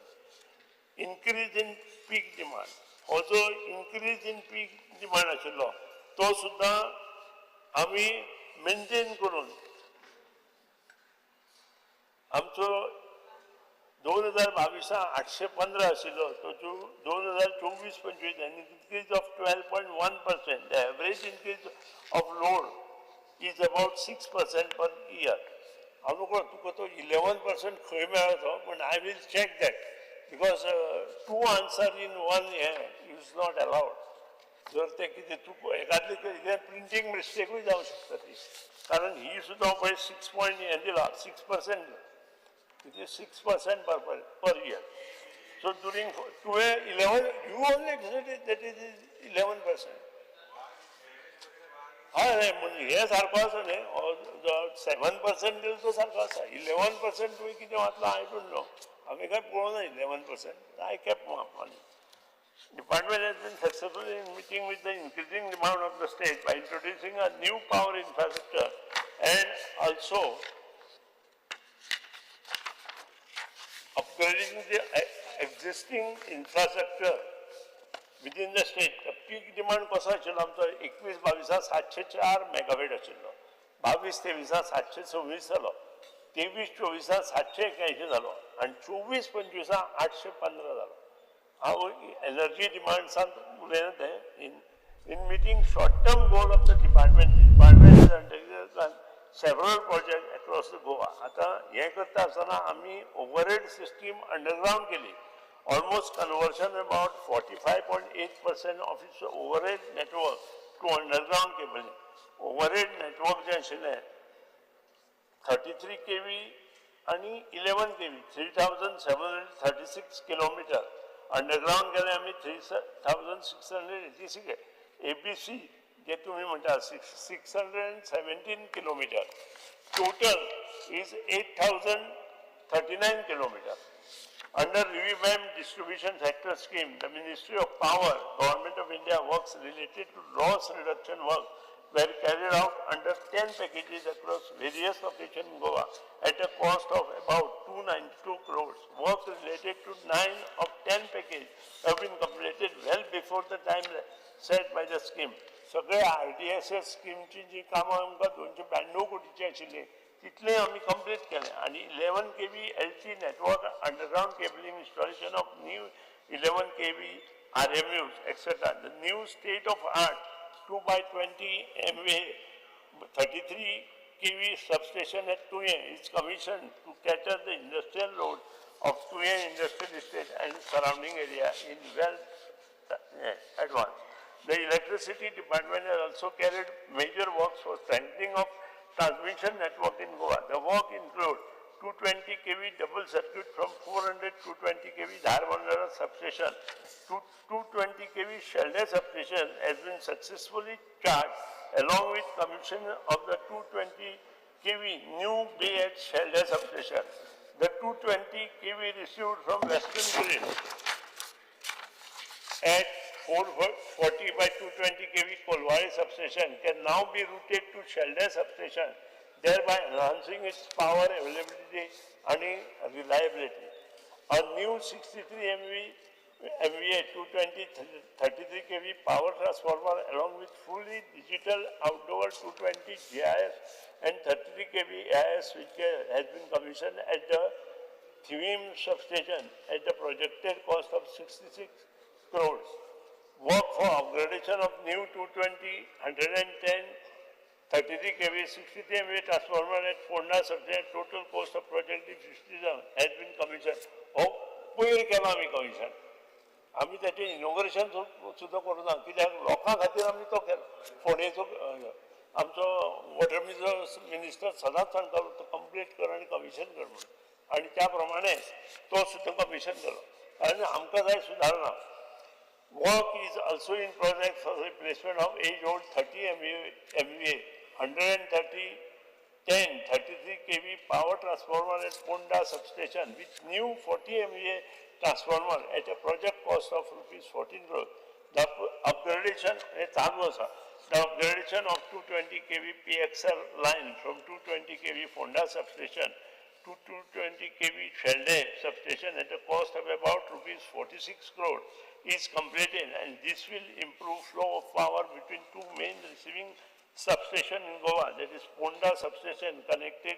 Increase in peak demand. Also increase in peak demand आशिल्लो तो सुद्दां आमी maintain करून आमचो 2022 815 आशिल्लो तो 2024-25 आनी increase of 12.1%. The average increase of load is about 6% per year. हांव नकळो तुका तो 11% खंय मेळ्ळो तो, पूण I will check that because two answer in one हें is not allowed. जर तें कितें तूं एकादली कितें प्रिंटींग मिस्टेकूय जावं शकता ती. कारण ही सुद्दां पळय सिक्स पॉयंट हें दिला 6%, it is 6% per year. So during तुवें 11, you only that is 11%. हय हय, म्हणजे हे सारको आसा न्ही, 7% दिलो तो सारको आसा. 11% तुवें कितें वाचलां I don't know, आमी काय पळोवना 11%. I kept money. Department has been successful in meeting with the increasing demand of the state by introducing a new power infrastructure and also upgrading the existing infrastructure within the state. The peak demand कसो आशिल्लो आमचो 21-22 704 मेगावेट आशिल्लो, 22-23 726 जालो, 23-24 781 जालो आनी 24-25 815 जालो. हांव energy डिमांड्सान उलयना तें. In meeting short term goal of the department, department several project across the Goa. आतां हें करता आसतना आमी ओवरहेड सिस्टीम अंडरग्रावंड केली. Almost conversion about 45.8% of its overhead network to underground cabling. Overhead network जें आशिल्लें 33 kV आनी 11 kV, 3736 kilometre underground केलें आमी 3686. ABC जे तुमी म्हणटा 617 kilometre, total is 8039 kilometre. Under revamped distribution sector scheme, the Ministry of Power, Government of India works related to loss reduction work were carried out under 10 packages across various locations in Goa at a cost of about 292 crores. Work related to 9 of 10 packages have been completed well before the time set by the scheme. सगळे RDSS स्किमची जी कामां आमकां 292 कोटीची आशिल्ली तितलें आमी complete केलें आनी 11 kV LT network underground cabling, installation of new 11 kV RMUs etcetera. The new state of art 2 by 20 MVA 33 kV substation at Tuye is commissioned to cater the industrial load of Tuye Industrial Estate and surrounding area in well advance. The electricity department has also carried major works for strengthening of transmission network in Goa. The work include 220 kV double circuit from 400 to 220 kV Dharbandora substation to 220 kV Shelde substation has been successfully charged along with commission of the 220 kV new bay at Shelde substation. The 220 kV received from Western Grid at 440 by 220 kV Colvale substation can now be routed to Shelde substation, thereby enhancing its power availability and reliability. A new 63 MVA 220 33 kV power transformer along with fully digital outdoor 220 GIS and 33 kV AIS switchgear has been commissioned at the Thivim substation at the projected cost of 66 crores. Work for upgradation of new 220, 110, 33 kV, 63 MVA transformer at Ponda substation, total cost of project is 57, has been commissioned. हो पयर केला आमी commission, आमी ताचें inauguration सुद्दां करूं ना कित्याक लोकां खातीर आमी तो केलो. फोंडेचो आमचो वॉटर मिनिस्टर सदांच सांगतालो तो कंप्लीट कर आनी कमिशन कर म्हणून, आनी त्या प्रमाणे तो सुद्दां कमिशन केलो. आनी आमकां जाय सुदारणा. Work is also in progress for replacement of age-old 30 MVA, 130, 10, 33 kV power transformer at Ponda substation with new 40 MVA transformer at a project cost of rupees 14 crore. The upgradation, चालू आसा. The upgradation of 220 kV PXR line from 220 kV Ponda substation to 220 kV Shelde substation at a cost of about rupees 46 crore is completed, and this will improve flow of power between two main receiving substation in Goa, that is Ponda substation connected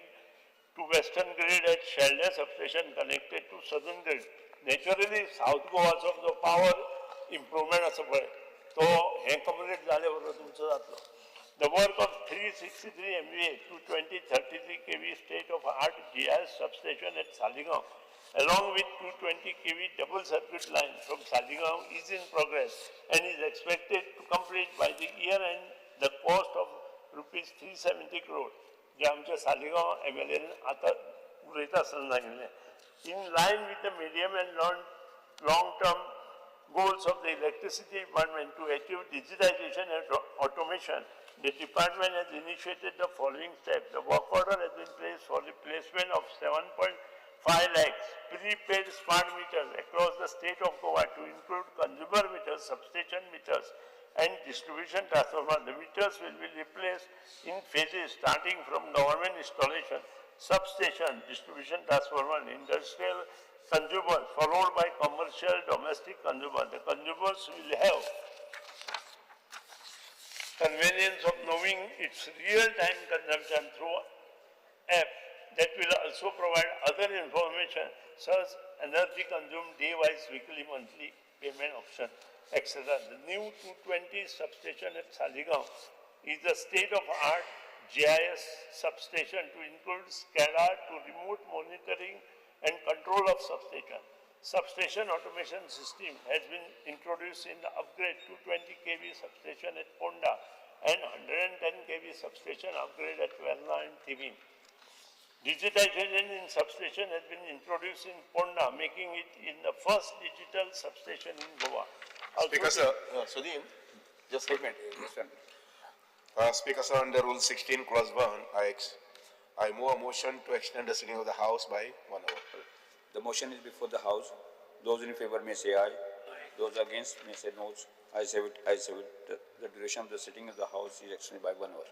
to Western Grid at Shelde substation connected to Southern Grid. Naturally, South Goaचो जो power improvement आसा पळय तो हें complete जाले बरोबर तुमचो जातलो. The work of 363 MVA 220 33 kV state of art GIS substation at Saligao along with 220 kV double circuit line from Saligao is in progress and is expected to complete by the year end. The cost of rupees 370 crore जे आमच्या Saligao M L N आतां उलयता आसतना सांगिल्लें. In line with the medium and long term goals of the electricity department to achieve digitization and automation, the department has initiated the following steps. The work order has been placed for the placement of 7.5 lakhs prepaid smart meters across the state of Goa to include consumer meters, substation meters, and distribution transformer. The meters will be replaced in phases starting from government installation, substation, distribution transformer, industrial consumers, followed by commercial, domestic consumers. The consumers will have convenience of knowing its real-time consumption through app that will also provide other information such as energy consumed day-wise, weekly, monthly payment option, etc. The new 220 substation at Saligao is a state-of-art GIS substation to include SCADA to remote monitoring and control of substation. Substation automation system has been introduced in the upgrade 220 kV substation at Ponda and 110 kV substation upgrade at Verna and Thivim. Digitization in substation has been introduced in Ponda, making it in the first digital substation in Goa. Speaker sir, Sudin, just a minute. Speaker sir, under Rule 16, Clause 1, I move a motion to extend the sitting of the House by 1 hour. The motion is before the House. Those in favor may say aye. Those against may say no. I say it. I say it. The duration of the sitting of the House is extended by 1 hour.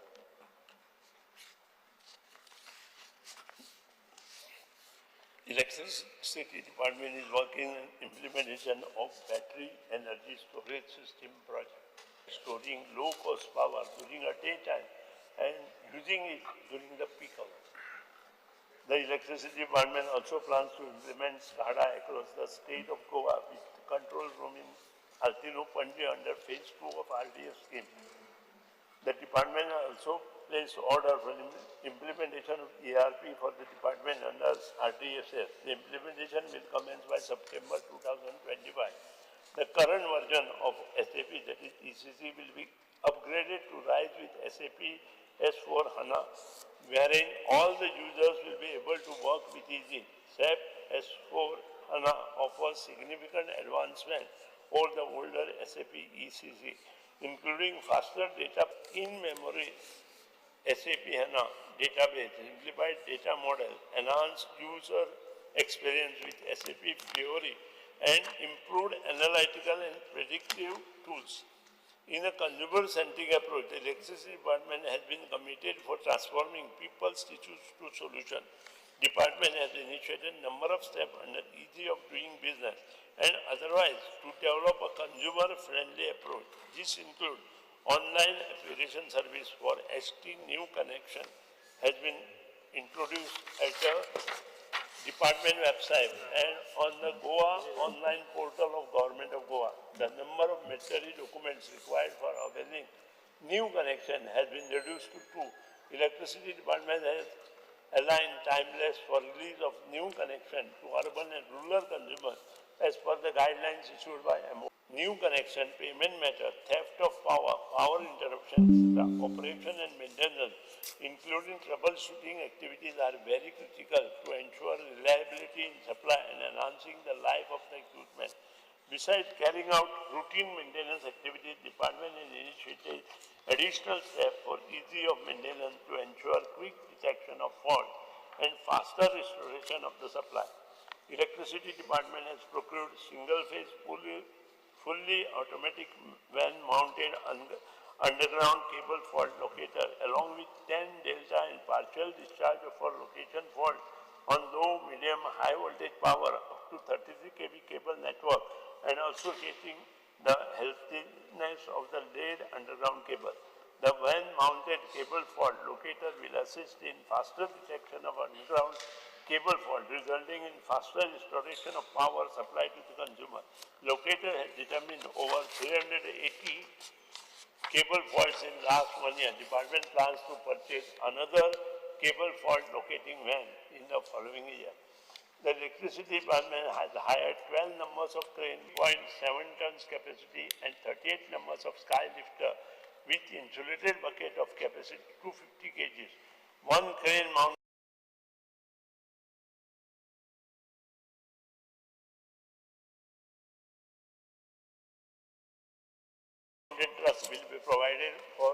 Electricity Department is working on implementation of battery energy storage system project, storing low-cost power during a daytime and using it during the peak hour. The Electricity Department also plans to implement SCADA across the state of Goa with control room in Altino Panje under Phase 2 of RDF scheme. The department also placed order for implementation of ERP for the department under RDSS. The implementation will commence by September 2025. The current version of SAP, that is ECC, will be upgraded to RISE with SAP S4 HANA, wherein all the users will be able to work with easy. SAP S4 HANA offers significant advancement over the older SAP ECC, including faster data in-memory SAP HANA database, simplified data model, enhanced user experience with SAP Fiori, and improved analytical and predictive tools. In a consumer-centric approach, the Electricity Department has been committed for transforming people's issues to solution. Department has initiated number of steps under easy of doing business and otherwise to develop a consumer-friendly approach. This includes online application service for ST new connection has been introduced at the department website and on the Goa online portal of Government of Goa. The number of mandatory documents required for availing new connection has been reduced to 2. Electricity Department has aligned timeless for release of new connection to urban and rural consumers as per the guidelines issued by MO. New connection, payment method, theft of power, power interruption, etc., operation and maintenance, including troubleshooting activities, are very critical to ensure reliability in supply and enhancing the life of the equipment. Besides carrying out routine maintenance activities, department has initiated additional steps for easy of maintenance to ensure quick detection of fault and faster restoration of the supply. Electricity Department has procured single-phase fully automatic van-mounted underground cable fault locator along with 10 delta and partial discharge for location fault on low, medium, high voltage power up to 33 kV cable network and also checking the healthiness of the laid underground cable. The van-mounted cable fault locator will assist in faster detection of underground cable fault, resulting in faster restoration of power supply to the consumer. Locator has determined over 380 cable faults in last 1 year. Department plans to purchase another cable fault locating van in the following year. The Electricity Department has hired 12 numbers of crane, 0.7 tons capacity and 38 numbers of sky lifter with insulated bucket of capacity 250 kgs, 1 crane mounted truck will be provided for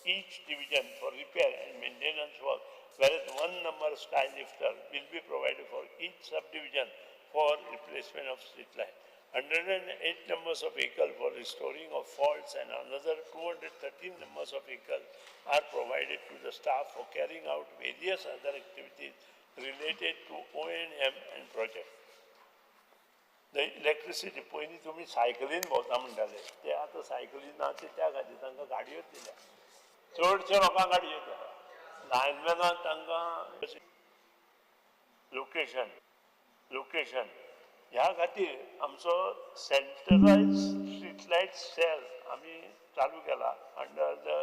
each division for repair and maintenance work, whereas 1 number sky lifter will be provided for each subdivision for replacement of street light. 108 numbers of vehicle for restoring of faults and another 213 numbers of vehicle are provided to the staff for carrying out various other activities related to O&M and project. The electricity पयलीं तुमी सायकलीन भोंवता म्हणटाले, ते आतां सायकलीन ना, ते त्या खातीर तांकां गाडयोच दिल्या. चडशे लोकांक गाडयो दिल्या. लायनमॅनाक तांकां लोकेशन लोकेशन ह्या खातीर आमचो सेंट्रलायज स्ट्रीट लायट सेल आमी चालू केला under the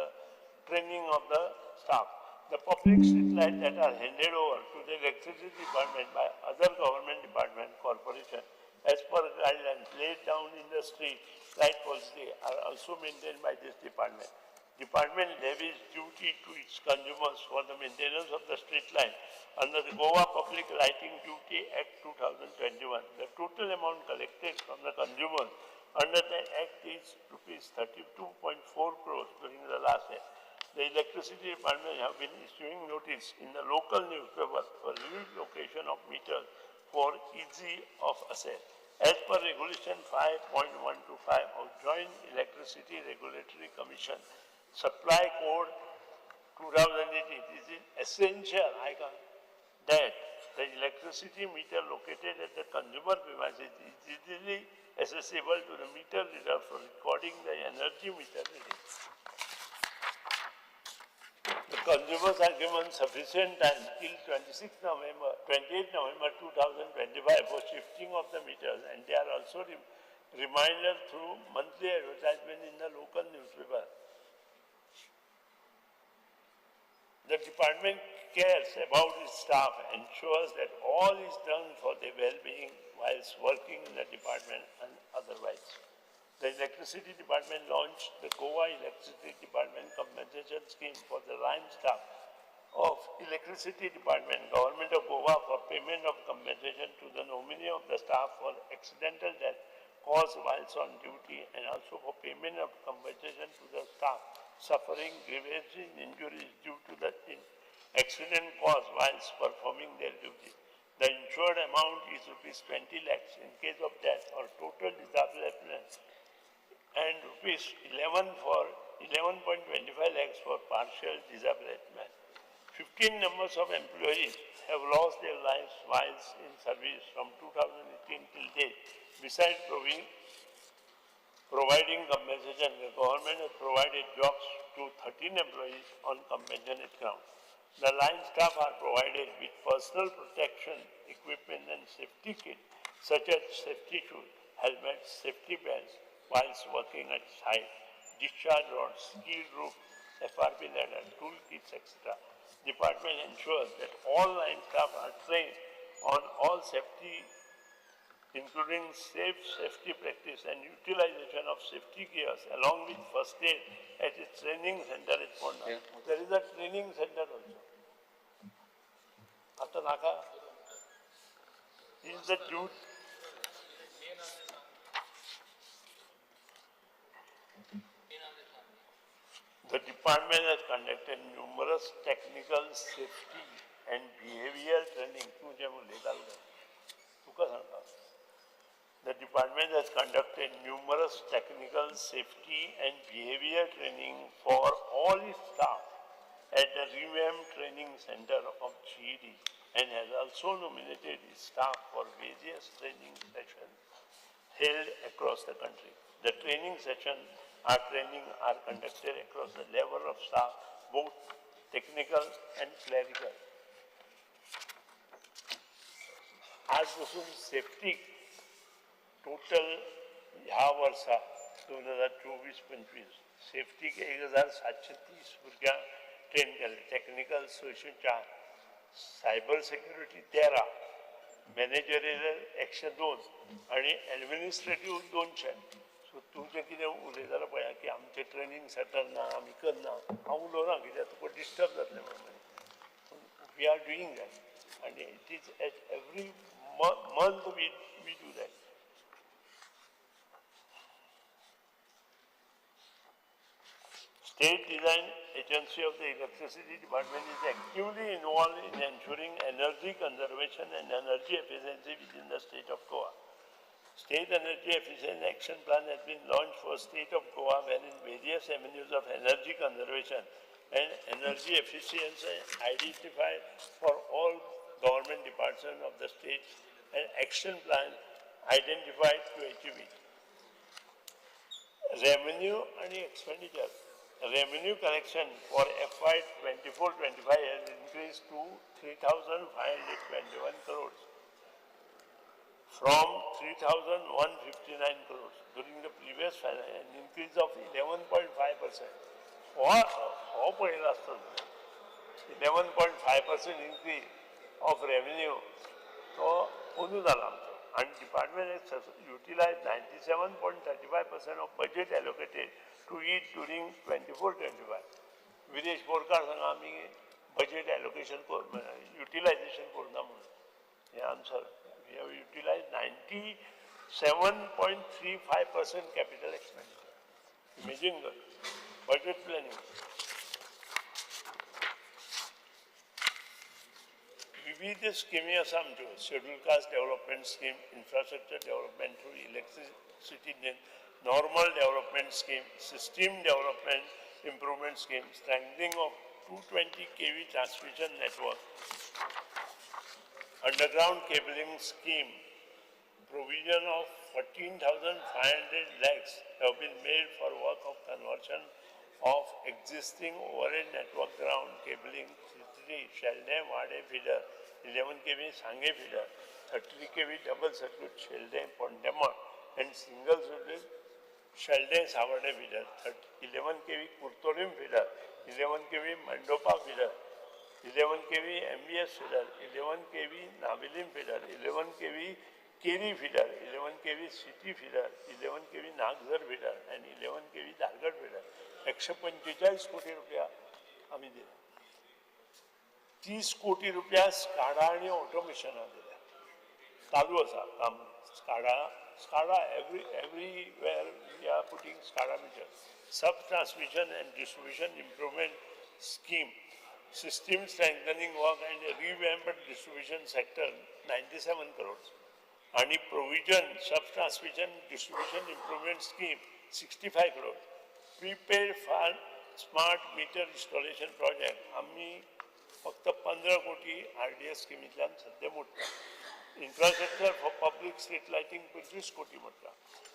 training of the staff. The public street light that are handed over to the electricity department by other government department corporation as per guidelines laid down in the street light policy are also maintained by this department. Department levies duty to its consumers for the maintenance of the street light under the Goa Public Lighting Duty Act 2021. The total amount collected from the consumers under the Act is rupees 32.4 crores during the last year. The electricity department have been issuing notice in the local newspaper for relocation of meters for easy of access. As per Regulation 5.125 of Joint Electricity Regulatory Commission, Supply Code 2018, it is essential that the electricity meter located at the consumer premises is easily accessible to the meter reader for recording the energy meter reading. The consumers are given sufficient time till 28 November 2025 for shifting of the meters, and they are also reminded through monthly advertisement in the local newspaper. The department cares about its staff, ensures that all is done for their well-being whilst working in the department and otherwise. The Electricity Department launched the Goa Electricity Department Compensation Scheme for the line staff of Electricity Department, Government of Goa, for payment of compensation to the nominee of the staff for accidental death caused whilst on duty, and also for payment of compensation to the staff suffering grievous injuries due to the accident caused whilst performing their duty. The insured amount is rupees 20 lakhs in case of death or total disablement, and rupees 11.25 lakhs for partial disablement. 15 numbers of employees have lost their lives whilst in service from 2018 till date. Besides providing compensation, the government has provided jobs to 13 employees on compassionate ground. The line staff are provided with personal protection equipment and safety kit such as safety shoes, helmets, safety belts whilst working at site, discharge rods, steel roof, FRP ladder, tool kits, etc. Department ensures that all line staff are trained on all safety, including safe safety practice and utilization of safety gears along with first aid at its training center at Ponda. Yeah. There is a training center also. After Naka is the duty. The department has conducted numerous technical safety and behavioral training. The department has conducted numerous technical safety and behavior training for all its staff at the revamped training center of GED, and has also nominated its staff for various training sessions held across the country. The training sessions are conducted across the level of staff, both technical and clerical. आज पासून safety total ह्या वर्सा 2024-25 septic 1730 भुरग्यांक train केले. Technical 604, cyber security 13, managerial 102 आनी administrative 200. So so तुमचें कितें उलयतालो पळया की आमचें ट्रेनींग सेंटर ना, आमी करना. हांव उलोवना कित्याक तुका डिस्टर्ब जातलें म्हणून. We are doing that आनी it is at every month we do that. State Design Agency of the Electricity Department is actively involved in ensuring energy conservation and energy efficiency within the state of Goa. State Energy Efficiency Action Plan has been launched for state of Goa, wherein various avenues of energy conservation and energy efficiency identified for all government departments of the state and action plan identified to achieve it. Revenue and expenditure. Revenue collection for FY 24-25 has increased to 3,521 crores from 3,159 crores during the previous financial, an increase of 11.5%. हो पळयला आसता 11.5% increase of revenue तो अंदू जाला आमचो. आनी department has utilized 97.35% of budget allocated to it during 24-25. Viresh Borkar सांगा आमी बजेट एलोकेशन युटिलायझेशन करुना म्हणून. हें answer. We have utilized 97.35% capital expenditure. Imagine कर. Budget planning. विविध स्किमी आसा आमच्यो. Schedule caste development scheme, infrastructure development through electricity, normal development scheme, system development improvement scheme, strengthening of 220 kV transmission network, underground cabling scheme, provision of 14,500 lakhs have been made for work of conversion of existing overhead network ground cabling, 3 Sheldem Wade feeder, 11 kV Sange feeder, 30 kV double circuit Sheldem Pondemar and single circuit Sheldem Savade feeder, 11 kV Curtorim feeder, 11 kV Mandopa feeder, 11 kV MBS feeder, 11 kV Navelim feeder, 11 kV Keri feeder, 11 kV city feeder, 11 kV Nagzar feeder and 11 kV Dhargal feeder. 145 कोटी रुपया आमी दिले. 30 कोटी रुपया SCADA आनी ऑटोमेशनाक दिल्या. चालू आसा काम. SCADA everywhere we are putting SCADA meter. Sub transmission and distribution improvement scheme, system strengthening work and revamped distribution sector 97 crores. आनी provision sub transmission distribution improvement scheme 65 crores. Prepaid smart meter installation project आमी फक्त 15 कोटी RDS स्किमींतल्यान सद्या मोडटा. Infrastructure for public street lighting 25 कोटी मोडटा.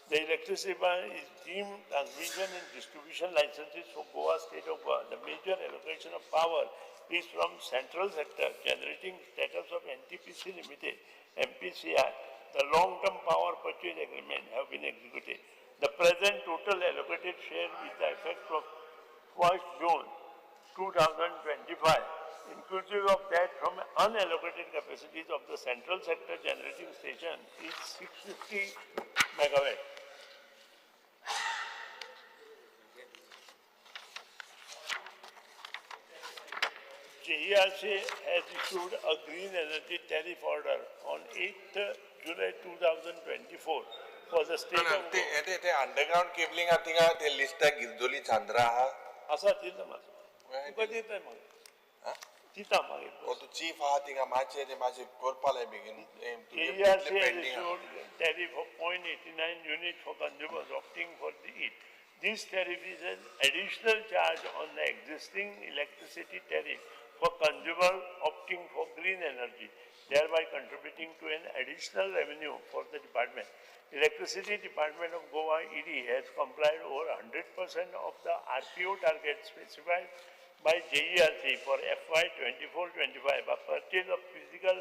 The electricity is deemed transmission and distribution licenses for Goa state of Goa. The major allocation of power is from central sector generating status of NTPC Limited, MPCI. The long-term power purchase agreement have been executed. The present total allocated share with the effect of 1st June 2025, inclusive of that from unallocated capacities of the central sector generating station, is 650 megawatt. JERC has issued a green energy tariff order on 8th July 2024 for the state of Goa. ते underground cabling आहा थिंगा ते लिस्टाक गिरदोली चांद्रा आहा. आसा दिता म्हाका. तुका दिता मागीर. दिता मागीर. तूं चीफ आहा थिंगा मातशें ते मातशें करपा लाय बेगीन. JERC has issued tariff of 0.89 unit for consumers opting for the it. This tariff is an additional charge on the existing electricity tariff for consumer opting for green energy, thereby contributing to an additional revenue for the department. Electricity Department of Goa ED has complied over 100% of the RPO target specified by JERC for FY 24-25 by purchase of physical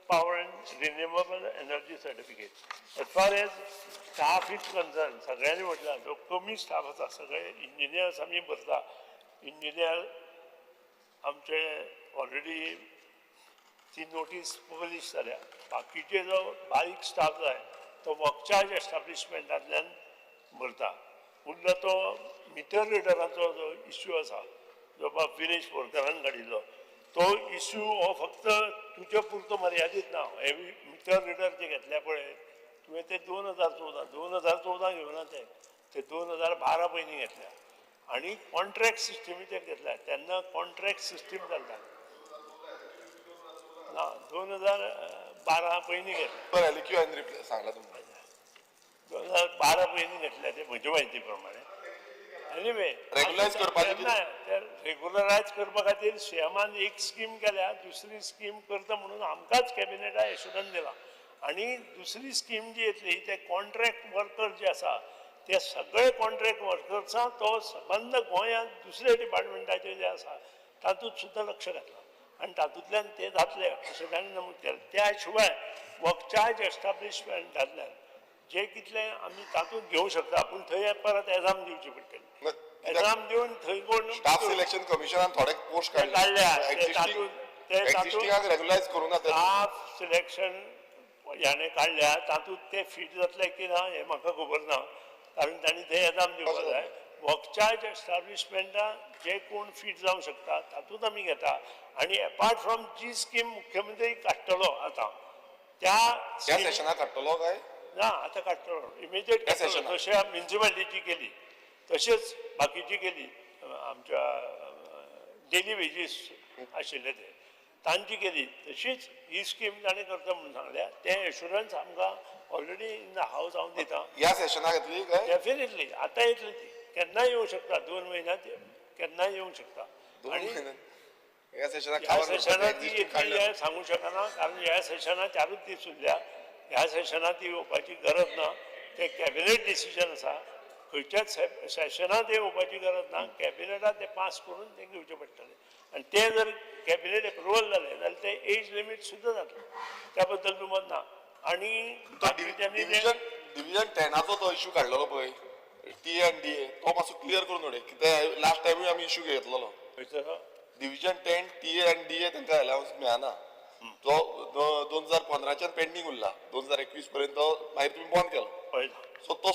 power and renewable energy certificate. As far as staff is concerned, सगळ्यांनी म्हटलं जो कमी staff आसा, सगळे engineers आमी भरता. Engineer आमचे already ती नोटीस पब्लीश जाल्या. बाकीचे जो बारीक स्टाफ जाय तो वर्क चार्ज एस्टाब्लिशमेंटांतल्यान भरता. उरला तो मिटर रिडराचो जो इश्यू आसा, जो बाब विरेश बोरकारान काडिल्लो तो इश्यू हो फक्त तुजे पुरतो मर्यादीत ना. हे मिटर रिडर जे घेतल्या पळय तुवें ते 2014 2014 घेवना, ते ते 2012 पयलीं घेतल्या आनी कॉन्ट्रॅक्ट सिस्टमीचेर घेतल्या. तेन्ना कॉन्ट्रॅक्ट सिस्टीम चलता ना, 2012 पयलीं घेतल्या. बरें, एलक्यू हांवें रिप्लाय सांगला तुमकां. 2012 पयलीं घेतल्या ते म्हजे म्हायती प्रमाणे. एनिवे, रेग्युलरायज करपाचें? ना, रेग्युलरायज करपा खातीर सीएमान एक स्कीम केल्या, दुसरी स्कीम करता म्हणून आमकांच कॅबिनेटा एश्युरन्स दिला. आनी दुसरी स्कीम जी येतली ते कॉन्ट्रॅक्ट वर्कर जे आसा ते सगळे कॉन्ट्रॅक्ट वर्कर्सां तो सबंद गोंयांत दुसरे डिपार्टमेंटाचे जे आसा तातूंत सुद्दां लक्ष घातलां आनी तातूंतल्यान ते जातले अशें ताणें नमूद केलें. त्या शिवाय वर्क चार्ज एस्टाब्लिशमेंटांतल्यान जे कितले आमी तातूंत घेवं शकता, पूण थंय परत एजाम दिवची पडटली. एजाम दिवन थंय कोण स्टाफ सिलेक्शन कमिशनान थोडे पोस्ट काडल्या, एक्झिस्टिंगाक रेग्युलरायज करूं ना. स्टाफ सिलेक्शन ह्याणे काडल्या तातूंत ते फीट जातले की ना हें म्हाका खबर ना, कारण तांणी थंय एजाम दिवपाक जाय. वर्क चार्ज एस्टाब्लिशमेंटान जे कोण फीट जावंक शकता तातूंत आमी घेता. आनी एपार्ट फ्रॉम जी स्कीम मुख्यमंत्री काडटलो आतां त्या सेशनाक काडटलो काय ना, आतां काडटलो इमिजिएट काडटलो. जशें म्युनिसिपालिटीची केली तशेंच बाकीची केली, आमच्या डेली वेजीस आशिल्ले ते तांची केली, तशीच ही स्कीम ताणें करता म्हणून सांगल्या. तें एश्युरन्स आमकां ऑलरेडी इन the house हांव दिता. ह्या सेशनाक येतली काय? डेफिनेटली आतां येतली ती, केन्नाय येवंक शकता, 2 म्हयन्यांत केन्नाय येवंक शकता. आनी ह्या सेशनाक ती येतली हें सांगूंक शकना, कारण ह्या सेशनाक 4 दीस उरल्या. ह्या सेशनाक ती येवपाची गरज ना, तें कॅबिनेट डिसिजन आसा. खंयच्याच सेशनांत येवपाची गरज ना, कॅबिनेटात ते पास करून ते घेवचें पडटलें. आनी तें जर कॅबिनेट एप्रुवल जालें जाल्यार तें एज लिमीट सुद्दां जातलें, त्या बद्दल दुमत ना. आनी डिविजन 10आचो तो इश्यू काडलेलो पळय, टी एन डी ए, तो मातसो क्लियर करून उडय. कित्याक लास्ट टायमूय आमी इश्यू घेतलेलो. Division 10 T A आनी डी ए तांकां अलावन्स मेळना, तो 2015च्यान पेंडींग उरला, 2021 पर्यंत मागीर तुमी बंद केलो. सो तो